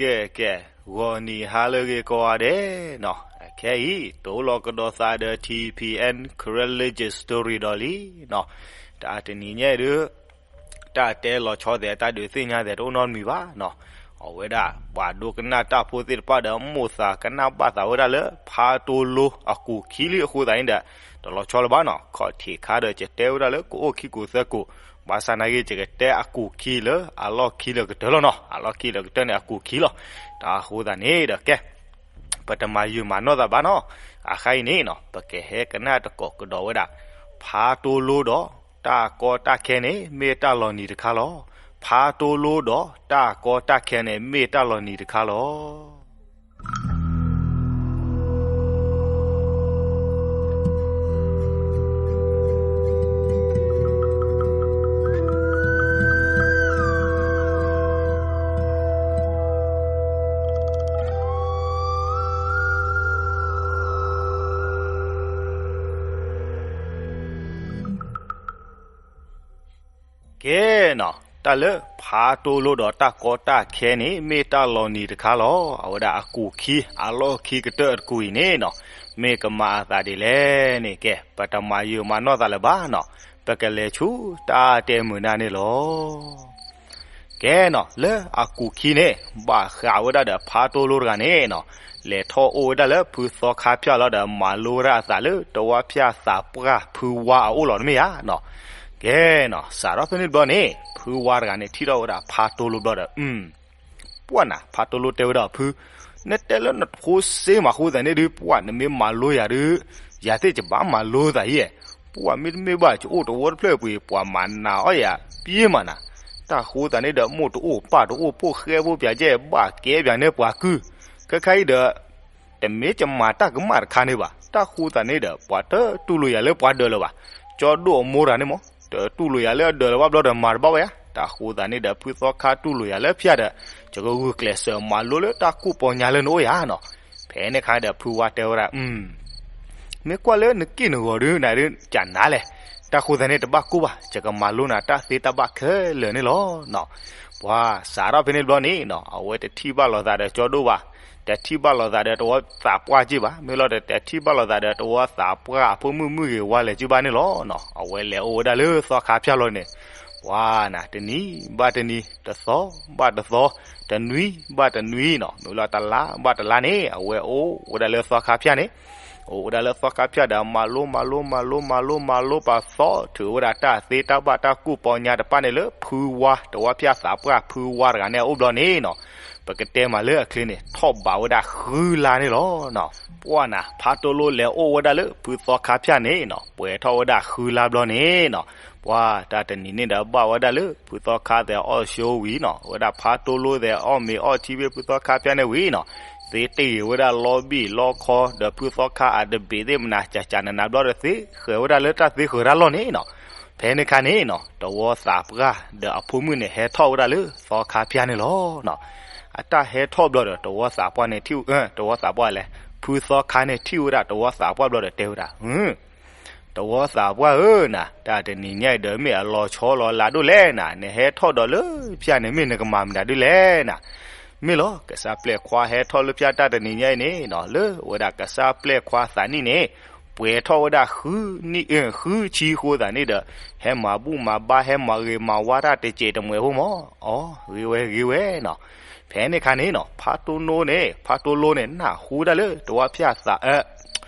ကဲ ကဲ ဂီၤနံၤဟါလၢအဂ့ၤကိးဂၤဒဲးနီၤ, အခဲအံၤ တိၤလီၤကဒီးသးဒီး ထံၣ်ဖံၣ်အဲၣ် Karen Legend Story ဒီးလံနီၤ, တၢ်တနံၤညါအံၤဒုး တၢ်တဲလီၤဆီသဲး တၢ်ဒုးသ့ၣ်ညါသဲး တအိၣ်နီတမံၤဘၣ်နီၤ, အဝဲဒၣ် ပှၤဒိကနၣ်တၢ်ဖိသ့ၣ်တဖၣ်ဒီး မိၣ်သးကနၣ်ဘၣ်သးဝဲဒၣ်လၢ ဖါတိလိအကူာ်ခံလံအဃိသတးန့ၣ်ဒီး တလီၤဆီလၢၤဘၣ်နီၤ, ခီၣ်ထံးခါဒီး ယတဲဝဲဒၣ်လၢ ကအိၣ်ခံကူာ်သၢကူာ်, ဘၣ်ဆၣ်နာ်က့ ယကတဲအကူာ်ခံလၢအလီၢ်ခံလၢကတၢၢ်လီၤနီၤ, အလီၢ်ခံလၢကတၢၢ်န့ၣ် အကူာ်ခံလီၤ, တၢ်အဃိသတးန့ၣ်ဒီး ကဲ ပတမၤယုာ်မၤနီၢ်သးဘၣ်နီၤ, အခါအံၤန့ၣ်နီၤ ပကဟဲကနၣ်တကိးကဒီးဝဲဒၣ် ဖါတိလိဒီး တၢ်ကီတၢ်ခဲန့ၣ် မ့ၢ်တၢ်လီၤနံၤတခါလီၤ, ဖါတိလိဒီး တၢ်ကီတၢ်ခဲန့ၣ် မ့ၢ်တၢ်လီၤနံၤတခါလီၤ. ကဲနီၤ, တၢ်လၢဖါတိလိဒီးတၢ်ကီတၢ်ခဲန့ၣ် မ့ၢ်တၢ်လီၤနံၤတခါလီၤ. အဝဲဒၣ်အကူာ်ခံ အလီၢ်ခံကတၢၢ်တကူာ်အံၤန့ၣ်နီၤ, မ့ၢ်ကမၤအသးဒ်လဲၣ်န့ၣ် ကဲ ပတမၤယုာ်မၤနီၢ်သးလၢၤဘၣ်နီၤ, ပကလဲၤဆူတၢ်တဲမုာ်နၢ်န့ၣ်လီၤ. ကဲနီၤ, လၢအကူာ်ခံန့ၣ် ဘၣ်ဃးဝဲဒၣ်ဒီးဖါတိလိတဂၤန့ၣ်နီၤ, လဲၤထီၣ်အိၣ်ဝဲဒၣ်လၢဖုသီခါဖၠၣ်လီၤဒီး မၤလိဝဲဒၣ်အသးလၢတဝါဖၠၣ်သးပှၢ်ဖုဝါအအိၣ်လီၤ တမ့ၢ်ဧါနီၤ. ကဲနီၤ, စးထီၣ်ဖဲန့ၣ်တဘျီန့ၣ် ဖုဝါတဂၤန့ၣ် ထံၣ်ထီၣ်ဝဲဒၣ်ဖါတိလိဘျီဒီး ပှၢ်နၤ ဖါတိလိတဲဝဲဒၣ်ဖု, နတဲလၢနဖိစ့မးဃိသတးန့ၣ်ဒုး ပှၢ် နမ့ၢ်မၤလိယၤဒုး ယၤသ့ၣ်ယဘၣ်မၤလိသးယဲ, ပှၢ် မ့တမ့ၢ်ဘၣ် ယအိၣ်တဝီတဖျၢၣ်ပှ့ၤ ပှၤမၤနးအီၣ်ယၤပျ့ၤမးနၤ, တၢ်ဃိသတးန့ၣ်ဒီး မိၢ်တအိၣ်ပၢ်တအိၣ် ဖိၣ်ဃဲဖိပၠးကဲ ဘၣ်ကဲပၠးန့ၢ်ပှၤကုၢ်, ခဲခါအံၤဒီး တမ့ၢ်ယမၤတၢ်ကမၣ်တခါန့ၣ်ဘၣ်, တၢ်ဃိသတးန့ၣ်ဒီး ပှၤတတူၢ်လိာ်ယၤလၢပှၤဒၢးလၢၤဘၣ်, ကၠီဒိၣ်အမိၢ်တဂၤန့ၣ်မး တတူၢ်လိာ်ယၤလၢအဒၢးလၢၤဘၣ်ဘျီဒီး မၤတဘၣ်ဝဲဧါ, တၢ်ဃိသတးန့ၣ်ဒီး ဖုသီခါတူၢ်လိာ်ယၤလၢဖၠၣ်ဒီး ယကဂုာ်ကျဲးစၢးမၤလိလၢတၢ်ကူၣ်ပီညါလၢနအိၣ်ယၤနီၤ. ဖဲန့ၣ်အခါဒီး ဖုဝါတဲဝဲဒၣ် မ့ၢ်ကွၢ်လၢနက့ၢ်နဂီၤဒုး နဒုးကနၤလဲၣ်, တၢ်ဃိသတးန့ၣ် တဘၣ်ကိၢ်ဘၣ် ယကမၤလိနၤတၢ်သ့တၢ်ဘၣ်ခဲလၢာ်န့ၣ်လီၤနီၤ. ပှၤစးထီၣ်ဖဲန့ၣ်တဘျီန့ၣ်နီၤ အဝဲတထံၣ်ဘၣ်လိာ်သးဒီးကၠီဒိၣ်ဘၣ်, တထံၣ်ဘၣ်လိာ်သးဒီးတဝီသးပှၢ်က့ၢ်ဘၣ်, မ့ၢ်လီၤဒီး တထံၣ်ဘၣ်လိာ်သးဒီးတဝီသးပှၢ်အဖိမုၣ်မုၢ်ဂ့ၤဝါလဲၤက့ၢ်ဘၣ်န့ၣ်လီၤနီၤ. အဝဲလဲၤအိၣ်ဝဲဒၣ်လၢသီခါဖၠၣ်လီၤန့ၣ် ပှၤနၤ တနံၤဘၣ်တနံၤ တသီဘၣ်တသီ တနွံဘၣ်တနွံနီၤ မ့ၢ်လီၤတလါဘၣ်တလါန့ၣ် အဝဲအိၣ်ဝဲဒၣ်လၢသီခါဖၠၣ်န့ၣ်, အိၣ်ဝဲဒၣ်လၢသီခါဖၠၣ်ဒီး မၤလိမၤလိမၤလိမၤလိမၤလိပာ်သီ ထုးဝဲဒၣ်တၢ်သ့တၢ်ဘၣ်တၢ်ကူၣ်ပီညါတဖၣ်န့ၣ်လၢ ဖုဝါ တဝီဖၠၣ်သးပှၢ်ဖုဝါတဂၤန့ၣ်အအိၣ်ဘျီန့ၣ်နီၤ. ပကတဲမးလၢအချ့န့ၣ် ထီၣ်ဘးဝဲဒၣ်ဃုလါန့ၣ်လီၤနီၤ. ပှၢ်နၤ ဖါတိလိလဲၤအိၣ်ဝဲဒၣ်လၢဖုသီခါဖၠၣ်န့ၣ်နီၤ ပှဲၤထီၣ်ဝဲဒၣ်ဃုလါဘျီန့ၣ်နီၤ ပှၤတၢ်တနံၤန့ၣ်ဒီး ဘၣ်ဝဲဒၣ်လၢဖုသီခါသဲးအီၣ်ဆိဝံၤနီၤ ဝဲဒၣ်ဖါတိလိသဲးအီၣ်မ့ၤအီၣ်ထံဝဲဖုသီခါဖၠၣ်န့ၣ်ဝံၤနီၤ သ့တ့ၢ်ဂ့ၤဝဲဒၣ်လီဘံၣ်လီခီဒီးဖုသီခါအတဘ့ၣ်သ့ၣ်မနၤ ကၠးကၠးနးနးဘျီဒီး သ့ဃဲၤဝဲဒၣ်လၢတၢ်သ့ဃဲၤတၢ်လီၢ်န့ၣ်နီၤ. ဖဲန့ၣ်ခါန့ၣ်နီၤ တဝီသးပှၢ်ဒီးအဖိမုၣ်န့ၣ် ဟဲထီၣ်ဝဲဒၣ်လၢသီခါဖၠၣ်န့ၣ်လီၤနီၤ. အတၢ်ဟဲထီၣ်ဘျီဒီး တဝီသးပှၢ်န့ၣ်ထံၣ် တဝီသးပှၢ်လဲၣ် ဖုသီခါန့ၣ်ထံၣ်ဝဲဒၣ်တဝီသးပှၢ်ဘျီဒီးတဲဝဲဒၣ် တဝီသးပှၢ်ဧၢနၤ တၢ်တနံၤညါအံၤဒီး မ့ၢ်အလီၤဆီလီၤလးဒိၣ်လဲၣ်နၤ နဟဲထီၣ်ဒီးလၢဖၠၣ်န့ၣ် မ့ၢ်နကမၤမနုၤဒ်လဲၣ်နၤ. မ့ၢ်လီၤ ကစၢ်ပျဲၢ်ခွါဟဲထီၣ်လၢဖၠၣ်တၢ်တနံၤညါအံၤန့ၣ်နီၤ လၢဝဲဒၣ်ကစၢ်ပျဲၢ်ခွါသးနံၣ်န့ၣ် ပှဲၤထီၣ်ဝဲဒၣ်ဃုနံၣ် ဃုဆံအဃိသတးန့ၣ်ဒီး ဟဲမၤဘူၣ်မၤဘါ ဟဲမၤဂ့ၤမၤဝါတၢ်တစဲးတမှဲးဖိမး အီ ဂ့ၤဝဲဂ့ၤဝဲနီၤ. ဖဲန့ၣ်ခါန့ၣ်နီၤ ဖါတိလိန့ၣ် ဖါတိလိန့ၣ် နၢ်ဟူဝဲဒၣ်လၢတဝီဖၠၣ်သး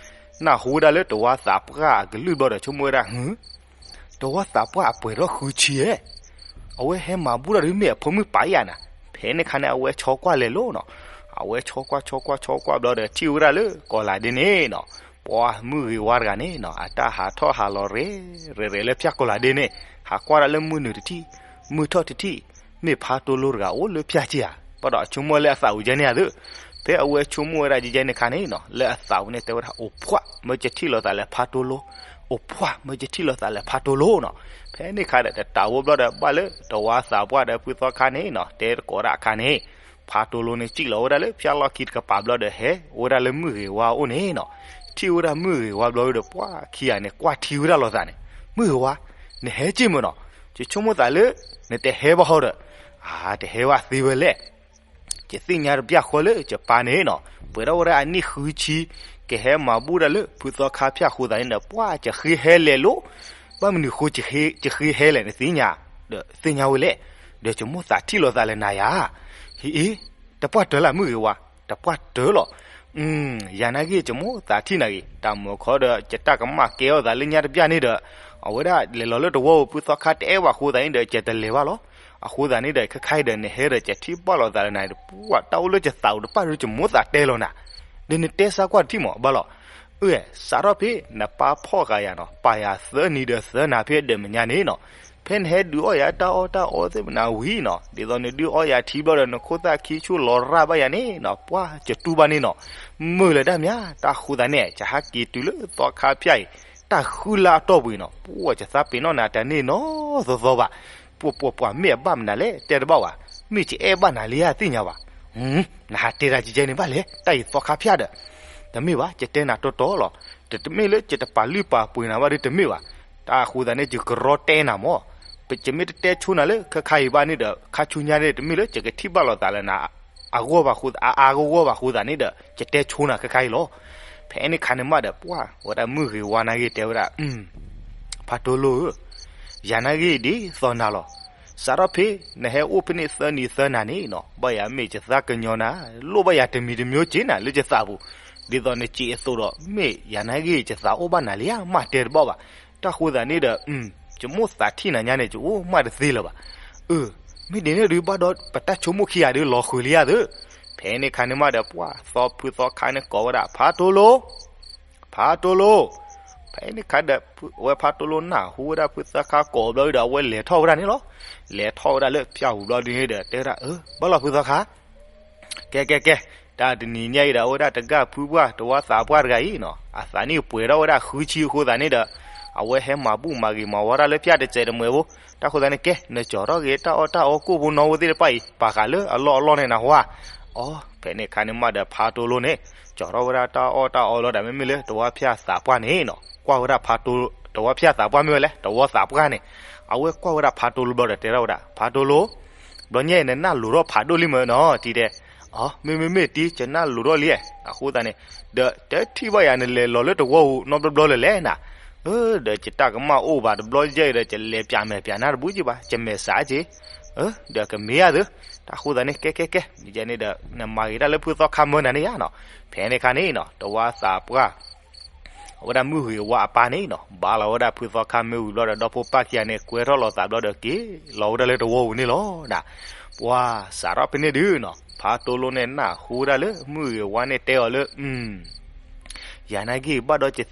နၢ်ဟူဝဲဒၣ်လၢတဝီသးပှၢ်အကလုၢ်ဘျီဒီး ဆိကမိၣ်ဝဲဒၣ် တဝီသးပှၢ်အပှဲၤထီၣ်ဃုဆံဧဲ, အဝဲဟဲမၤဘူၣ်တၢ်ဒ်မ့ၢ်အဖိမုၣ်ပာ်ယၤနၤ. ဖဲန့ၣ်ခါန့ၣ် အဝဲဆီကွၢ်လဲၤလိၤနီၤ. အဝဲဆီကွၢ်ဆီကွၢ်ဆီကွၢ်ဘျီဒီး ထံၣ်ဝဲဒၣ်လၢကီၢ်လၤဒ့န့ၣ်နီၤ ပှၤမုၢ်ဂ့ၤဝါတဂၤန့ၣ်နီၤ အတၢ်ဟးထီၣ်ဟးလီၤရဲၣ်ရဲၣ်ရဲၣ်လၢဖၠၣ်ကီၢ်လၤဒ့န့ၣ် ဟးကွၢ်ဒၣ်လၢမုၢ်နုာ်တထံၣ် မုၢ်ထီၣ်တထံၣ် မ့ၢ်ဖါတိလိတဂၤအိၣ်လၢဖၠၣ်က့ဧါ. ဘၣ်ဒီးအဆိကမိၣ်လၢအသးဝံၤကဲန့ၣ်ဧါသ့ၣ်, ဖဲအဝဲဆိကမိၣ်ဝဲဒၣ်ကဲန့ၣ်ခါန့ၣ်နီၤ လၢအသးဝံၤန့ၣ်တဲဝဲဒၣ် အိၣ်ဖှၣ် မ့ၢ်ယထံၣ်လိာ်သးလၢဖါတိလိ, အိၣ်ဖှၣ် မ့ၢ်ယထံၣ်လိာ်သးလၢဖါတိလိနီၤ. ဖဲန့ၣ်ခါဒီး တတးဝိဘျီဒီး ဘၣ်လၢတဝီသးပှၢ်ဒီးဖုသီခါန့ၣ်နီၤ တဲတကိးဒၣ်အခါန့ၣ် ဖါတိလိန့ၣ် စံၣ်လီၤဝဲဒၣ်လၢဖၠၣ်လီၢ်ခံတကပၤဘျီဒီး ဟဲဝဲဒၣ်လၢမုၢ်ဂ့ၤဝါအအိၣ်န့ၣ်နီၤ. ထံၣ်ဝဲဒၣ်မုၢ်ဂ့ၤဝါဘျီဒီး ပှၤခံဂၤန့ၣ် ကွၢ်ထံဝဲဒၣ်လိာ်သးန့ၣ်, မုၢ်ဂ့ၤဝါ, နဟဲက့ၢ်မ့ၢ်နီၤ, ယဆိကမိၣ်သးလၢ နတဟဲဘၣ်ဟီဒီး, အါ တဟဲဘၣ်သ့ဝဲလဲၣ်. ယသ့ၣ်ညါတဘျီဃီလၢယပၢ်န့ၣ်နီၤ, ပှဲၤထီၣ်ဝဲဒၣ်အနံၣ်ဃုဆံ, ကဟဲမၤဘူၣ်ဒၣ်လၢဖုသီခါဖၠၣ်အဃိသတးန့ၣ်ဒီး ပှၢ်ယဃ့ဟဲလဲၣ်လိၤ, ဘၣ်မနုၤဃိ ယဃ့ဟဲလဲၣ်နသ့ၣ်ညါ, ဒီးသ့ၣ်ညါဝဲလဲၣ်, ဒီးယမိၣ်သးထံၣ်လိာ်သးလၢနၤယၤ, ဟ့ၣ်အ့, တပှၢ်တၢၢ်လၢမုၢ်ဂ့ၤဝါ, တပှၢ်တၢၢ်လီၤ. ယၤနာ်က့ယမိၣ်သးထံၣ်နၤဂ့ၤ, တၢ်မၤခီဒီး ယတၢ်ကမၣ်ကဲအီၣ်သးလၢညါတဘျီန့ၣ်ဒီး, အဝဲဒၣ်လဲၤလီၤလၢတဝီပူၤ ဖုသီခါတအဲၣ်ဘၣ်အဃိသတးန့ၣ်ဒီး ယတလဲၤဘၣ်လီၤ. အဃိသတးန့ၣ်ဒီး ခဲခါအံၤဒီး နဟဲဒီးယထံၣ်ဘၣ်လိာ်သးလၢနၤဒီး ပှၢ်တၢ်အိၣ်လၢယသးပူၤတပၢ်ဒီး ယမိၣ်သးတဲလီၤနၤ, ဒီးနတဲစၢ်ကွၢ်တထံၣ်မးဘၣ်လီၤ. အၢ စးထီၣ်ဖဲနပၢ်ဖီၣ်ဃာ်ယၤနီၤ, ပာ်ယၤသၢနံၤဒီးသၢနၤဖဲဒၢးမဲာ်ညါန့ၣ်နီၤ, ဖဲနဟဲဒုးအီၣ်ယၤတၢ်အီၣ်တၢ်အီသ့ၣ်မနၤဝံၤနီၤ, ဒ်သိးနဒုးအီၣ်ယၤထံဘျီဒီး နခိၣ်သၣ်ခံဆူၣ်လီၤရၣ်ဘၣ်ယၤန့ၣ်နီၤ, ပှၢ်ယတူၢ်ဘၣ်န့ၣ်နီၤ, မုာ်လၢၤဒၣ်မး, တၢ်ဃိသတးန့ၣ် ယဟးက့ၤတုၤလၢသီခါဖၠၣ်အံၤ တၢ်ဃုလၢအတီၢ်ပူၤအံၤနီၤ, ပှၢ်ယသးပ့ၤနီၣ်နၤတၢ်န့ၣ်နီၤသီသီဘၣ်, ပှၢ်ပှၢ်ပှၢ် မ့ၢ်အဘၣ်မနုၤလဲၣ် တဲတဘၣ်ဘၣ်, မ့ၢ်ယအဲၣ်ဘၣ်နၤလံဧါသ့ၣ်ညါဘၣ်, နဟးတဲတၢ်ကဲကဲန့ၣ်ဘၣ်လဲၣ် တၢ်အံၤသီခါဖၠၣ်ဒီး, တမ့ၢ်ဘၣ် ယတဲနၤတီတီလီၤ, တမ့ၢ်လၢယတပာ်လုၢ်ပာ်ပှ့ၤနၤဘၣ်ဒီးတမ့ၢ်ဘၣ်, တၢ်အဃိသတးန့ၣ် ယကရီတဲနၤမး, ယမ့ၢ်တတဲဆိနၤလၢခဲခါအံၤဘၣ်န့ၣ်ဒီး ခါဆူညါန့ၣ် တမ့ၢ်လၢယကထံၣ်ဘၣ်လိာ်သးလၢနၤ အဂီၢ်ဘၣ်အါအါဂီၢ်ဂီၢ်ဘၣ်အဃိသတးန့ၣ်ဒီး ယတဲဆိနၤခဲခါအံၤလီၤ. ဖဲန့ၣ်ခါန့ၣ်မးဒီး ပှၢ်ဝဲဒၣ်မုၢ်ဂ့ၤဝါနာ်က့တဲဝဲဒၣ်, ဖးတိလိဧၢ, ယၤနာ်က့ဒ်သိးနၤလီၤ. စးထီၣ်ဖဲနဟဲအိၣ်ဖဲန့ၣ်သၢနံၤသၢနၤန့ၣ်နီၤ, ဘၣ်ယၤမ့ၢ်ယသးကညီၤနၤ, လိၣ်ဘၣ်ယၤတမံၤတမံၤက့နၤလၢယသးပူၤ, ဒ်သိးနစံးအသိးဒီး မ့ၢ်ယၤနာ်က့ယသးအိၣ်ဘၣ်နၤလံဧါ မ့ၢ်တဲတဘၣ်ဘၣ်. တၢ်ဃိသတးန့ၣ်ဒီး ယမိၣ်သးထံၣ်နၤညါန့ၣ် ယအိၣ်မးတသ့လၢၤဘၣ်. အၢ မ့ၢ်ဒ်န့ၣ်ဒုးဘၣ်ဒီး ပတၢ်ဆိကမိၣ်ခံဂၤဒုးလီၤဃုာ်လံဧါသၢ. ဖဲန့ၣ်ခါန့ၣ်မးဒီး ပှၢ်သီဖုသီခါန့ၣ်ကိးဝဲဒၣ် ဖးတိလိ ဖးတိလိ. ဖဲန့ၣ်ခါဒီး အဝဲဖးတိလိနၢ်ဟူဝဲဒၣ်ဖုသီခါကိးဘျီဒီး အဝဲလဲၤထီၣ်ဝဲဒၣ်န့ၣ်လီၤ. လဲၤထီၣ်ဝဲဒၣ်လၢဖၠၣ်ပူၤဘျီဒုးန့ၣ်ဒီး တဲဝဲဒၣ် အၢ ဘၣ်လီၤဖုသီခါ ကဲကဲကဲ, တၢ်တနံၤညါအံၤဒီး အဝဲဒၣ်တဂၤဖုပှၢ် တဝီသးပှၢ်တဂၤအံၤနီၤ, အသးနံၣ်ပှဲၤထီၣ်ဝဲဒၣ်ဃုဆံအဃိသတးန့ၣ်ဒီး အဝဲဟဲမၤဘူၣ်မၤဂ့ၤမၤဝါတၢ်လၢဖၠၣ်တစဲးတမှဲၤဖိ. တၢ်ဃိသတးန့ၣ် ကဲ နကၠီၤထီၣ်က့ၤတၢ်အီၣ်တၢ်အီကိၣ်ဖိနီၣ်ဖိသ့ၣ်တဖၣ်အံၤ ပာ်ဃာ်လၢအလီၢ်အလီၢ်န့ၣ်နဟါဧါ. အီ ဖဲန့ၣ်ခါန့ၣ်မးဒီး ဖးတိလိန့ၣ် ကၠီၤထီၣ်ဝဲဒၣ်တၢ်အီၣ်တၢ်အီလီၤဒီး မ့မ့ၢ်လၢတဝီဖၠၣ်သးပှၢ်န့ၣ်နီၤ, ကွၢ်ဝဲဒၣ်ဖးတိ တဝီဖၠၣ်သးပှၢ်မ့ၢ်ဝဲလဲၣ် တဝီသးပှၢ်န့ၣ်, အဝဲကွၢ်ဝဲဒၣ်ဖးတိလိဘျီဒီးတဲထီၣ်ဝဲဒၣ် ဖးတိလိ ဘျီညါအံၤနနၢ်လိၤထီၣ်ဖးဒိၣ်လံမ့ၢ်နီၤ တံၤတဲ. အီ မ့မ့ၢ်မ့ၢ်တံၤ ယနၢ်လိၤထီၣ်လံ, အဃိသတးန့ၣ် ဒီးတထံၣ်ဘၣ်ယၤနလဲၤလီၤလၢတဝီပူၤနီတဘျီဘျီလၢၤလဲၣ်နၤ. အၢ ဒီးယတၢ်ကမၣ်အိၣ်ဘၣ်တဘျီယဲအံၤဒီး ယလဲၤပၠးမဲာ်ပၠးနါတဘူးက့ဘၣ် ယမဲာ်ဆှးက့. အၢ ဒီးကမ့ၢ်ဧါသၢ. တၢ်ဃိသတးန့ၣ် ကဲကဲကဲ န့ၣ်ဒီး နမၤဂ့ၤတၢ်လၢဖုသီခါမၢနၤန့ၣ်ဧါနီၤ. ဖဲန့ၣ်ခါန့ၣ်နီၤ တဝီသးပှၢ် အဝဲဒၣ်မုၢ်ဂ့ၤဝါအပၢ်န့ၣ်နီၤ ဘါလီၤဝဲဒၣ်ဖုသီခါမၢဝံၤဘျီဒီး ဒီဖိပၢ်ခံဂၤန့ၣ် ကွဲထီၣ်လိာ်သးဘျီဒီး က့ၤလီၤဝဲဒၣ်လၢတဝီပူၤန့ၣ်လီၤ. ပှၤစးထီၣ်ဖဲန့ၣ်ဒုးနီၤ ဖးတိလိန့ၣ်နၢ်ဟူဝဲဒၣ်လၢမုၢ်ဂ့ၤဝါန့ၣ်တဲအီၤလၢ ယၤနာ်က့ဘၣ်ဒီးယ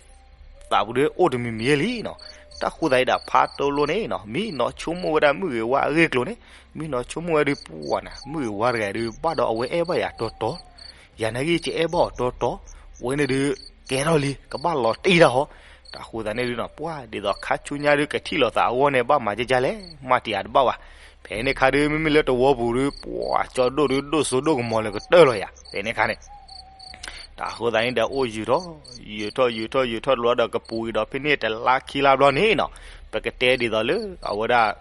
သးပူၤဒီးအိၣ်တမံၤမံၤလံနီၤ. တၢ်ဃိသတးဒီး ဖးတိလိန့ၣ်နီၤ မ့ၢ်နီၤဆိကမိၣ်ဝဲဒၣ်မုၢ်ဂ့ၤဝါအဂ့ၢ်အကျိၤန့ၣ်, မ့ၢ်နီၤဆိကမိၣ်ဝဲဒုး ပှၢ်နၤ မုၢ်ဂ့ၤဝါတဂၤဒုး ဘၣ်ဒီးအဝဲအဲၣ်ဘၣ်ယၤတီတီ, ယၤနာ်က့ယအဲၣ်ဘၣ်အီၤတီတီ, အဝဲန့ၣ်ဒုး ကဲထီၣ်လံ ကဘၣ်လီၤတံၢ်တၢ်ဟီ. တၢ်ဃိသတးန့ၣ်ဒုးနီၤ ပှၢ်ဒ်သိးခါဆူညါဒုး ကထံၣ်လိာ်သးအဂီၢ်န့ၣ် ဘၣ်မၤကကလဲၣ် မၤတံာ်အတဘၣ်ဘၣ်. ဖဲန့ၣ်ခါဒုး မ့မ့ၢ်လၢတဝီပူၤဒုး ပှၢ်ကၠီဒိၣ်ဒုးဒိၣ်စိဒိၣ်ကမီၤလၢကတၢၢ်လီၤယၤ ဖဲန့ၣ်ခါန့ၣ် တၢ်ဃိသတးန့ၣ်ဒီး အိၣ်ယုာ်ထီၣ် ယုာ်ထီၣ် ယုာ်ထီၣ် ယုာ်ထီၣ်တဘျီဒီး ကပူၤကွံာ်ဒီးဖဲန့ၣ်တလါခံလါဘျီန့ၣ်နီၤ, ပကတဲဒ်သိးလၢအဝဲဒၣ်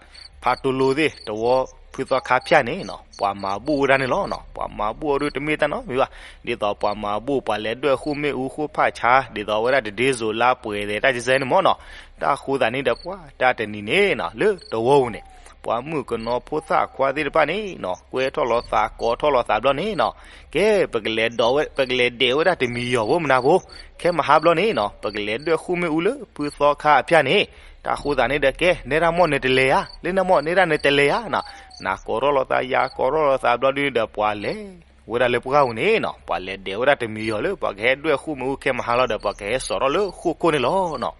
ဖးတိလိသ့ၣ် တဝီဖုသီခါဖၠၣ်န့ၣ်နီၤ ပှၤမၤဘူၣ်ဝဲဒၣ်န့ၣ်လီၤနီၤ. ပှၤမၤဘူၣ်အီၤဒုးတမ့ၢ်တၢ်နီတမံၤဘၣ်, ဒ်သိးပှၤမၤဘူၣ် ပှၤလဲၤဒွဲၣ်ဃိၣ်မ့ၣ်အူဃိၣ်ဖးဆါ ဒ်သိးအဝဲဒၣ်တဒ့စိၤလါပှဲၤသဲးတၢ်ကစဲန့ၣ်မ့ၢ်နီၤ. တၢ်ဃိသတးန့ၣ်ဒီး ပှၤတၢ်တနံၤန့ၣ်နီၤ လၢတဝီပူၤန့ၣ် ပှၤမုၣ်ကနီၤဖိသၣ်ခွါသ့ၣ်တဖၣ်န့ၣ်နီၤ ကွဲထီၣ်လိာ်သး ကိးထီၣ်လိာ်သးဘျီန့ၣ်နီၤ, ကဲ ပကလဲၤဒဲးဝဲဒၣ်တမံၤယီၤဖိမနၤဖိ, ခဲမဟါဘျီန့ၣ်နီၤ ပကလဲၤဒွဲၣ်ဃိၣ်မ့ၣ်အူလၢဖုသီခါအဖၠၣ်န့ၣ်. တၢ်ဃိသတးန့ၣ်ဒီး ကဲ နဲဒၣ်မီၢ်နတလဲၤဧါ, လၢနမီၢ်နဲဒၣ်နတလဲၤဧါနီၤ. နၤကိးထီၣ်လိာ်သး ယၤကိးထီၣ်လိာ်သးဘျီဒုးဒီး ပှၤလဲၤဝဲဒၣ်လၢပှၢ်ပူၤန့ၣ်နီၤ ပှၤလဲၤဒဲးဝဲဒၣ်တမံၤယီၤလၢ ပှၤကဟဲဒွဲၣ်ဃိၣ်မ့ၣ်အူခဲမဟါလီၤဒီး ပှၤကဟဲစိာ်ထီၣ်လၢဃိၣ်ခိၣ်န့ၣ်လီၤနီၤ.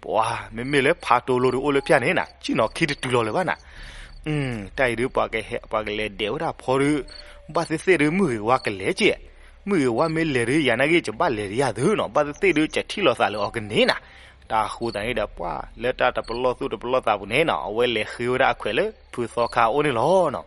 ပှၤမ့မ့ၢ်လၢဖးတိလိဒုးအိၣ်လၢဖၠၣ်န့ၣ်နီၤ ကံၣ်နီၤခံတတုၤလီၤလၢၤဘၣ်နီၤ. တၢ်အံၤဒုး ပှၤကလဲၤဒဲးဝဲဒၣ်ဖီဒုး ဘၣ်သ့ၣ်သ့ၣ်ဒုး မုၢ်ဂ့ၤဝါကလဲၤက့, မုၢ်ဂ့ၤဝါမ့ၢ်လဲၤဒုး ယၤနာ်က့ ယဘၣ်လဲၤဒံးယၤသုနီၤ ဘၣ်သ့ၣ်သ့ၣ်ဒုး ယထံၣ်လိာ်သးလၢအီၤကန့ၣ်နီၤ. တၢ်ဃိသတးန့ၣ်ဒီး ပှၤလၢတၢ်တပလီၢ်သူၣ်တပလီၢ်သးပူၤန့ၣ်နီၤ အဝဲလဲၤဃ့ဝဲဒၣ်အခွဲးလၢဖုသီခါအအိၣ်န့ၣ်လီၤနီၤ.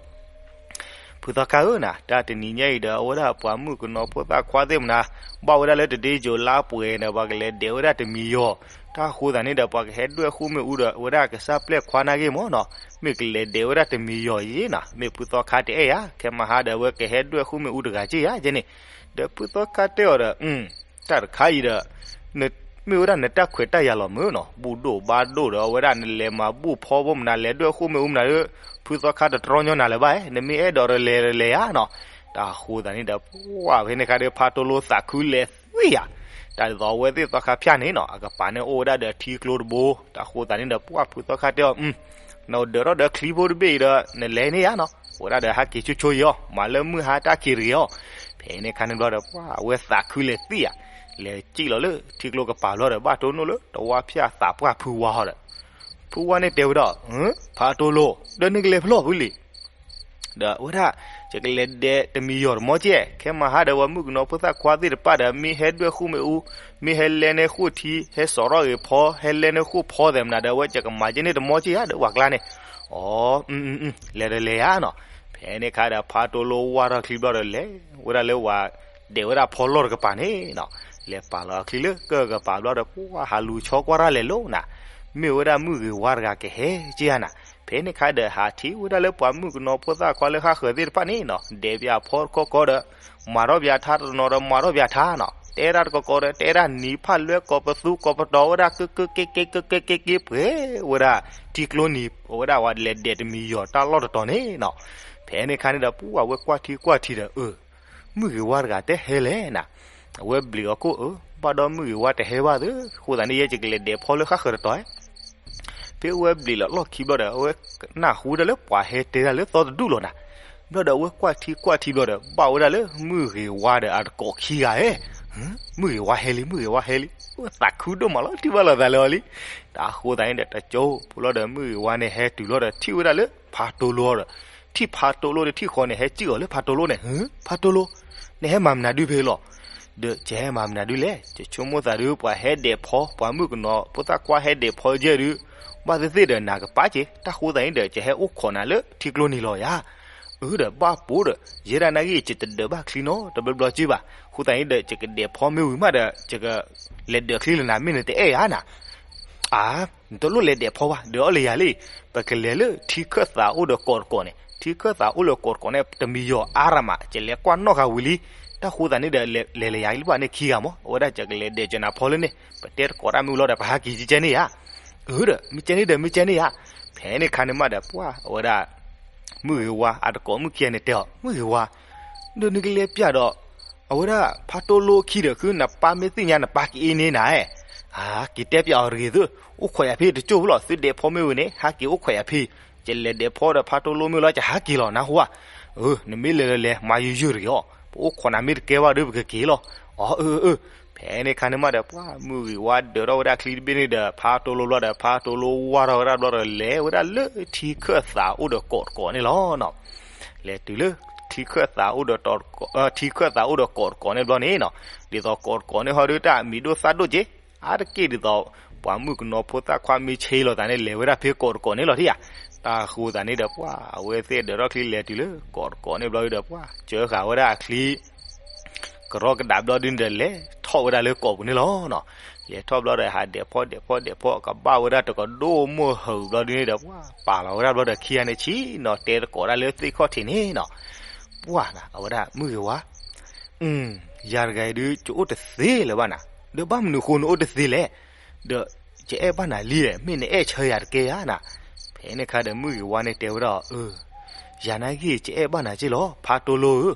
ဖု ဖုသီခါဧၢနၤ, တၢ်တနံၤညါအံၤဒီး အဝဲဒၣ်ပှၤမုၣ်ကနီၤဖိသၣ်ခွါသ့ၣ်မနၤ ဘၣ်ဝဲဒၣ်လၢတဒ့ယိၤလါပှဲၤဒီး ပှၤကလဲၤဒဲးဝဲဒၣ်တမံၤယီၤ, တၢ်ဃိသးန့ၣ်ဒီး ပှၤကဟဲဒွဲၣ်ဃိမ့ၣ်အူဒီး အဝဲဒၣ်ကစၢ်ပျဲၢ်ခွါနာ်က့မ့ၢ်နီၤ, မ့ၢ်ကလဲၤဒဲးဝဲဒၣ်တမံၤယီၤယ့နီၤ, မ့ၢ်ဖုသီခါတအဲၣ်ယၤ, ခဲမဟါဒီး အဝဲကဟဲဒွဲၣ်ဃိမ့ၣ်အူတဂၤက့ယၤကဲန့ၣ်, ဒီးဖုသီခါတဲအီၤဒီး တၢ်တခါအံၤဒီး မ့ၢ်ဝဲဒၣ်နတၢ်ခွဲးတၢ်ယာ်လီၤမ့ၢ်နီၤ, ဘူၣ်ဒိၣ်ဘါဒိၣ်ဒီး အဝဲဒၣ်နလဲၤမၤဘူၣ်ဖီဘိမနုၤ လဲၤဒွဲၣ်ဃိမ့ၣ်အူမနုၤဒီး ဖုသီခါတတြီညီနၤလၢၤဘၣ်, နမ့ၢ်အဲၣ်ဒိးဒီးလဲၤဒီးလဲၤယၤနီၤ, တၢ်ဃိသးန့ၣ်ဒီး ပှၢ်ဖဲန့ၣ်ခါဒီး ဖါတိလိသးခုလဲၤသံယၤ, တၢ်ဒ်သိးအဝဲသ့ၣ်သီခါဖၠၣ်န့ၣ်နီၤ အကပၤန့ၣ်အိၣ်ဝဲဒၣ်ဒီးထံကျိတဘိ, တၢ်ဃိသးန့ၣ်ဒီး ပှၢ်ဖုသီခါတဲအီၤ နအိၣ်ဒၢးထီၣ်ဒီးချံဖိတဘ့ၣ်အံၤဒီး နလဲၤန့ၢ်ယၤနီၤ, ဝဲဒၣ်ဒီးဟးက့ၤဆိဆိယီၤ, မၤလၢမုၢ်ဟါတၢ်ခံးတဂ့ၤအီၤ, ဖဲန့ၣ်ခါန့ၣ်ဘျီဒီး ပှၢ်အဝဲသးခုလဲၤသံယၤ, လဲၤစံၣ်လီၤလၢထံကျိကပၤဘျီဒီး ဘၣ်တိၢ်နီၣ်လၢတဝါဖၠၣ်သးပှၢ်ဖုဝါဟီဒီး, ဖုဝါန့ၣ်တဲဝဲဒီး ဖါတိလိ ဒီးနကလဲၤဖဲလဲၣ်ဖုလံၤ ဒီးအဝဲဒၣ် ယကလဲၤဒဲးတမံၤယီၤတမီၤကဲ, ခဲမဟါဒီး ပှၤမုၣ်ကနီၤဖိသၣ်ခွါသ့ၣ်တဖၣ်ဒီး မ့ၢ်ဟဲဒွဲၣ်ဃိမ့ၣ်အူ, မ့ၢ်ဟဲလဲနဲဃိထံ, ဟဲစိာ်ထီၣ်ဂ့ၤဖီ, ဟဲလဲနဲဃိဖီသဲးမနုၤဒီး အဝဲယကမၤကဲန့ၣ်တမီၤကဲဧါ ဒီးပှၤကျါန့ၣ်, အီ လဲၤဒီးလဲၤယၤနီၤ, ဖဲန့ၣ်ခါဒီး ဖါတိလိဝါထီၣ်ချံဘျီဒီး လဲၤဝဲဒၣ်လၢပှၤဒဲးဝဲဒၣ်ဖီလီၢ်တကပၤန့ၣ်နီၤ, လဲၤပာ်လီၤအချံလၢကၢၢ်ကပၤဘျီဒီး ပှၢ်ဟးလူၤဆီကွၢ်တၢ်လဲၤလိၤနၤ, မ့ၢ်ဝဲဒၣ်မုၢ်ဂ့ၤဝါတဂၤကဟဲကဲဧါနၤ, ဖဲန့ၣ်ခါဒီး ဟးထံၣ်ဝဲဒၣ်လၢပှၤမုၣ်ကနီၤဖိသၣ်ခွါလၢဃၣ်ဃၢၤသ့ၣ်တဖၣ်န့ၣ်နီၤ ဒဲးပၠးဖီတကီၢ်ကီၢ်ဒီး မၤထီၣ်ပၠးထါတနီၤဒီး မၤထီၣ်ပၠးထါနီၤ, တဲဒၣ်တကီၢ်ကီၢ်ဒီး တဲဒၣ်နံၤဖးလွဲကိးပသူကိးပတီၤဝဲဒၣ် ကၢကၢကဲကဲကဲကဲကဲကဲ ပှဲၤဝဲဒၣ်ထံကျိနံၤ အဝဲဒၣ်ဝဲလဲၤဒဲးတမံၤယီၤတၢ်လီၢ်တတီၤန့ၣ်နီၤ, ဖဲန့ၣ်ခါန့ၣ်ဒီး ပှၢ်ဝဲကွၢ်ထံကွၢ်ထံဒီး အၢ မုၢ်ဂ့ၤဝါတဂၤတဲဟဲလဲၣ်နၤ, အဝဲဘျံးအီၤကိၣ်အၢ ဘၣ်ဒီးမုၢ်ဂ့ၤဝါတဟဲဘၣ်သ့, ဃိသးန့ၣ် ယဲယကလဲၤဒဲးဖီလၢဃၣ်ဃၢၤတတီၤဧါ, ဖဲအဝဲဘျံးလီၤလီၢ်ခံဘျီဒီး အဝဲနၢ်ဟူဒၣ်လၢပှၤဟဲတဲဒၣ်လၢသီတဒူၣ်လီၤနၤ, ဘျီဒီးအဝဲကွၢ်ထံကွၢ်ထံဘျီဒီး ဘၣ်ဝဲဒၣ်လၢမုၢ်ဂ့ၤဝါဒီးအတကိးခံဂၤဧၢ, မုၢ်ဂ့ၤဝါဟဲလံ မုၢ်ဂ့ၤဝါဟဲလံ, အဝဲသးခုဒိၣ်မးလီၤ ထံၣ်ဘၣ်လိာ်သးလၢအီၤလံ, တၢ်ဃိသးန့ၣ်ဒီး တကၠိဖိလီၤဒီး မုၢ်ဂ့ၤဝါန့ၣ်ဟဲတုၤလီၤဒီး ထံၣ်ဝဲဒၣ်လၢဖါတိလိဒီး ထံၣ်ဖါတိလိဒီးထံၣ်ဃီန့ၣ် ဟဲစံၣ်အီၤလၢဖါတိလိန့ၣ်, ဖါတိလိ နဟဲမၤမနုၤဒုဖဲလီၤ, ဒီးယဟဲမၤမနုၤဒုလဲၣ်, ယဆိကမိၣ်သးဒု ပှၤဟဲဒဲးဖီ ပှၤမုၣ်ကနီၤဖိသၣ်ခွါဟဲဒဲးဖီယဲၢ်ဒု, ဘၣ်သ့ၣ်သ့ၣ်ဒီးနၤကပၤက့ၤ, တၢ်ဃိသးန့ၣ်ဒီး ယဟဲအိၣ်ခိးနၤလၢထံကျိနံၤလီၤယၤ, အၢဒီးဘၣ်ပိာ်ဒီး ယဲဒၣ်နာ်ဂ့ၢ် ယတဒၢးဘၣ်ချံနီတဘျီဘျီက့ဘၣ်, ဃိသးန့ၣ်ဒီး ယကဒဲးဖီမ့ၢ်ဝံၤမးဒီး ယကလဲၤဒၢးချံလၢနၤ မ့ၢ်နတအဲၣ်ယၤနၤ အါ, နတလိၣ်လဲၤဒဲးဖီဘၣ် ဒုးအီၣ်လၢယၤလံ, ပကလဲၤလၢထံခၢၣ်သးအိၣ်ဒီးကိးတကိးန့ၣ်, ထံခၢၣ်သးအိၣ်လၢကိးတကိးန့ၣ် တမံၤယီၤအါရမး ယလဲၤကွၢ်နီၣ်ဃာ်ဝံၤလံ, တၢ်ဃိသးန့ၣ်ဒီး လဲၤလဲၤယၤလံဘၣ်န့ၣ်ခံဂၤမး အဝဲဒၣ်ယကလဲၤဒဲးကနၤဖီလၢန့ၣ် ပတဲတကိးတၢ်မ့ၢ်လီၤဒီး ပဟးက့ၤကကဲန့ၣ်ယၤ, အၢဒီး မ့ၢ်ကဲန့ၣ်ဒီး မ့ၢ်ကဲန့ၣ်ယၤ, ဖဲန့ၣ်ခါန့ၣ်မးဒီး ပှၢ်အဝဲဒၣ် မုၢ်ဂ့ၤဝါအတကိးမုၣ်ခံဂၤန့ၣ်တဲအီၤ, မုၢ်ဂ့ၤဝါ ဒီးနကလဲၤပၠးဒီး အဝဲဒၣ်ဖါတိလိခံဒီး ခုနပၢ်မ့ၢ်သ့ၣ်ညါနပၢ်ကအ့န့ၢ်နၤ, က့ၤတဲပၠးအီၤတဂ့ၤသု, အိၣ်ခိးယၤဖဲတကၠိၢ်ဖိလီၤ, သုဒဲးဖီမ့ၢ်ဝံၤန့ၣ် ဟးက့ၤအိၣ်ခိးယၤဖဲ, ယလဲၤဒဲးဖီဒီးဖါတိလိမ့ၢ်လီၤ ယဟးက့ၤလီၤ နၢ်ဟူဧါ, အၢ နမ့ၢ်လဲၤလီၤလဲၤ မၤယိယိတဂ့ၤအီၤ, ပအိၣ်ခိးနၤမ့ၢ်တကဲဘၣ်ဒီး ပကက့ၤလီၤ, အီ အၢ အၢ ဖဲန့ၣ်ခါန့ၣ်မးဒီး ပှၢ်မုၢ်ဂ့ၤဝါဒၢးထီၣ်ဝဲဒၣ်ချံတဘ့ၣ်န့ၣ်ဒီး ဖါတိလိဘျီဒီး ဖါတိလိဝါထီၣ်ဝဲဒၣ်ဘျီဒီး လဲၤဝဲဒၣ်လၢထံခၢၣ်သးအိၣ်ဒီးကိးတကိးန့ၣ်လီၤနီၤ, လဲၤတုၤလၢ ထံခၢၣ်သးအိၣ်ဒီးကိးတကိးန့ၣ်ဘျီန့ၣ်နီၤ, ဒ်သိးကိးတကိးန့ၣ်ဟီဒုးတၢ်မံၤဒိၣ်သၣ်ဒိၣ်က့, အါတက့ၢ်ဒ်သိး ပှၤမုၣ်ကနီၤဖိသၣ်ခွါမ့ၢ်ဆ့လီၤသးန့ၣ် လဲၤဝဲဒၣ်ဖဲကိးတကိးန့ၣ်လီၤထံၣ်ဧါ, တၢ်ဃိသးန့ၣ်ဒီး ပှၢ်အဝဲသ့ၣ်ဒၢးထီၣ်ချံလဲၤတုၤလၢကိးတကိးန့ၣ်ဘျီဒီး ပှၢ်စၢဃာ်ဝဲဒၣ်အချံ ကရီကဒးဘျီဒုန့ၣ်ဒီး လဲၤထီၣ်ဝဲဒၣ်လၢကိးပူၤန့ၣ်လီၤနီၤ, လဲၤထီၣ်ဘျီဒီး ဟးဒဲးဖီဒဲးဖီဒဲးဖီ ကဘၣ်ဝဲဒၣ်တကဒိၣ်မိၢ်ဟုးဘျီဒုန့ၣ်ဒီး ပှၢ်ပာ်လီၤဝဲဒၣ်ဘျီဒီးခံဂၤန့ၣ်ဆံးနီၤ တဲတကိးဒၣ်လၢသ့ၣ်ခီၣ်ထံးန့ၣ်နီၤ, ပှၢ်နၤ အဝဲဒၣ်မုၢ်ဂ့ၤဝါ ယၤတဂၤအံၤဒုး ယအိၣ်တသ့လၢၤဘၣ်နၤ, ဒီးဘၣ်မနုၤဃိနအိၣ်တသ့လဲၣ်, ဒီးယအဲၣ်ဘၣ်နၤလံ, မ့ၢ်နအဲၣ်ဆၢယၤတကဲဧါနၤ, ဖဲန့ၣ်ခါဒီးမုၢ်ဂ့ၤဝါန့ၣ်တဲဝဲဒၣ်အီၤ, အၢ ယၤနာ်ဂ့ၢ် ယအဲၣ်ဘၣ်နၤက့လီၤ ဖါတိလိဧၢ,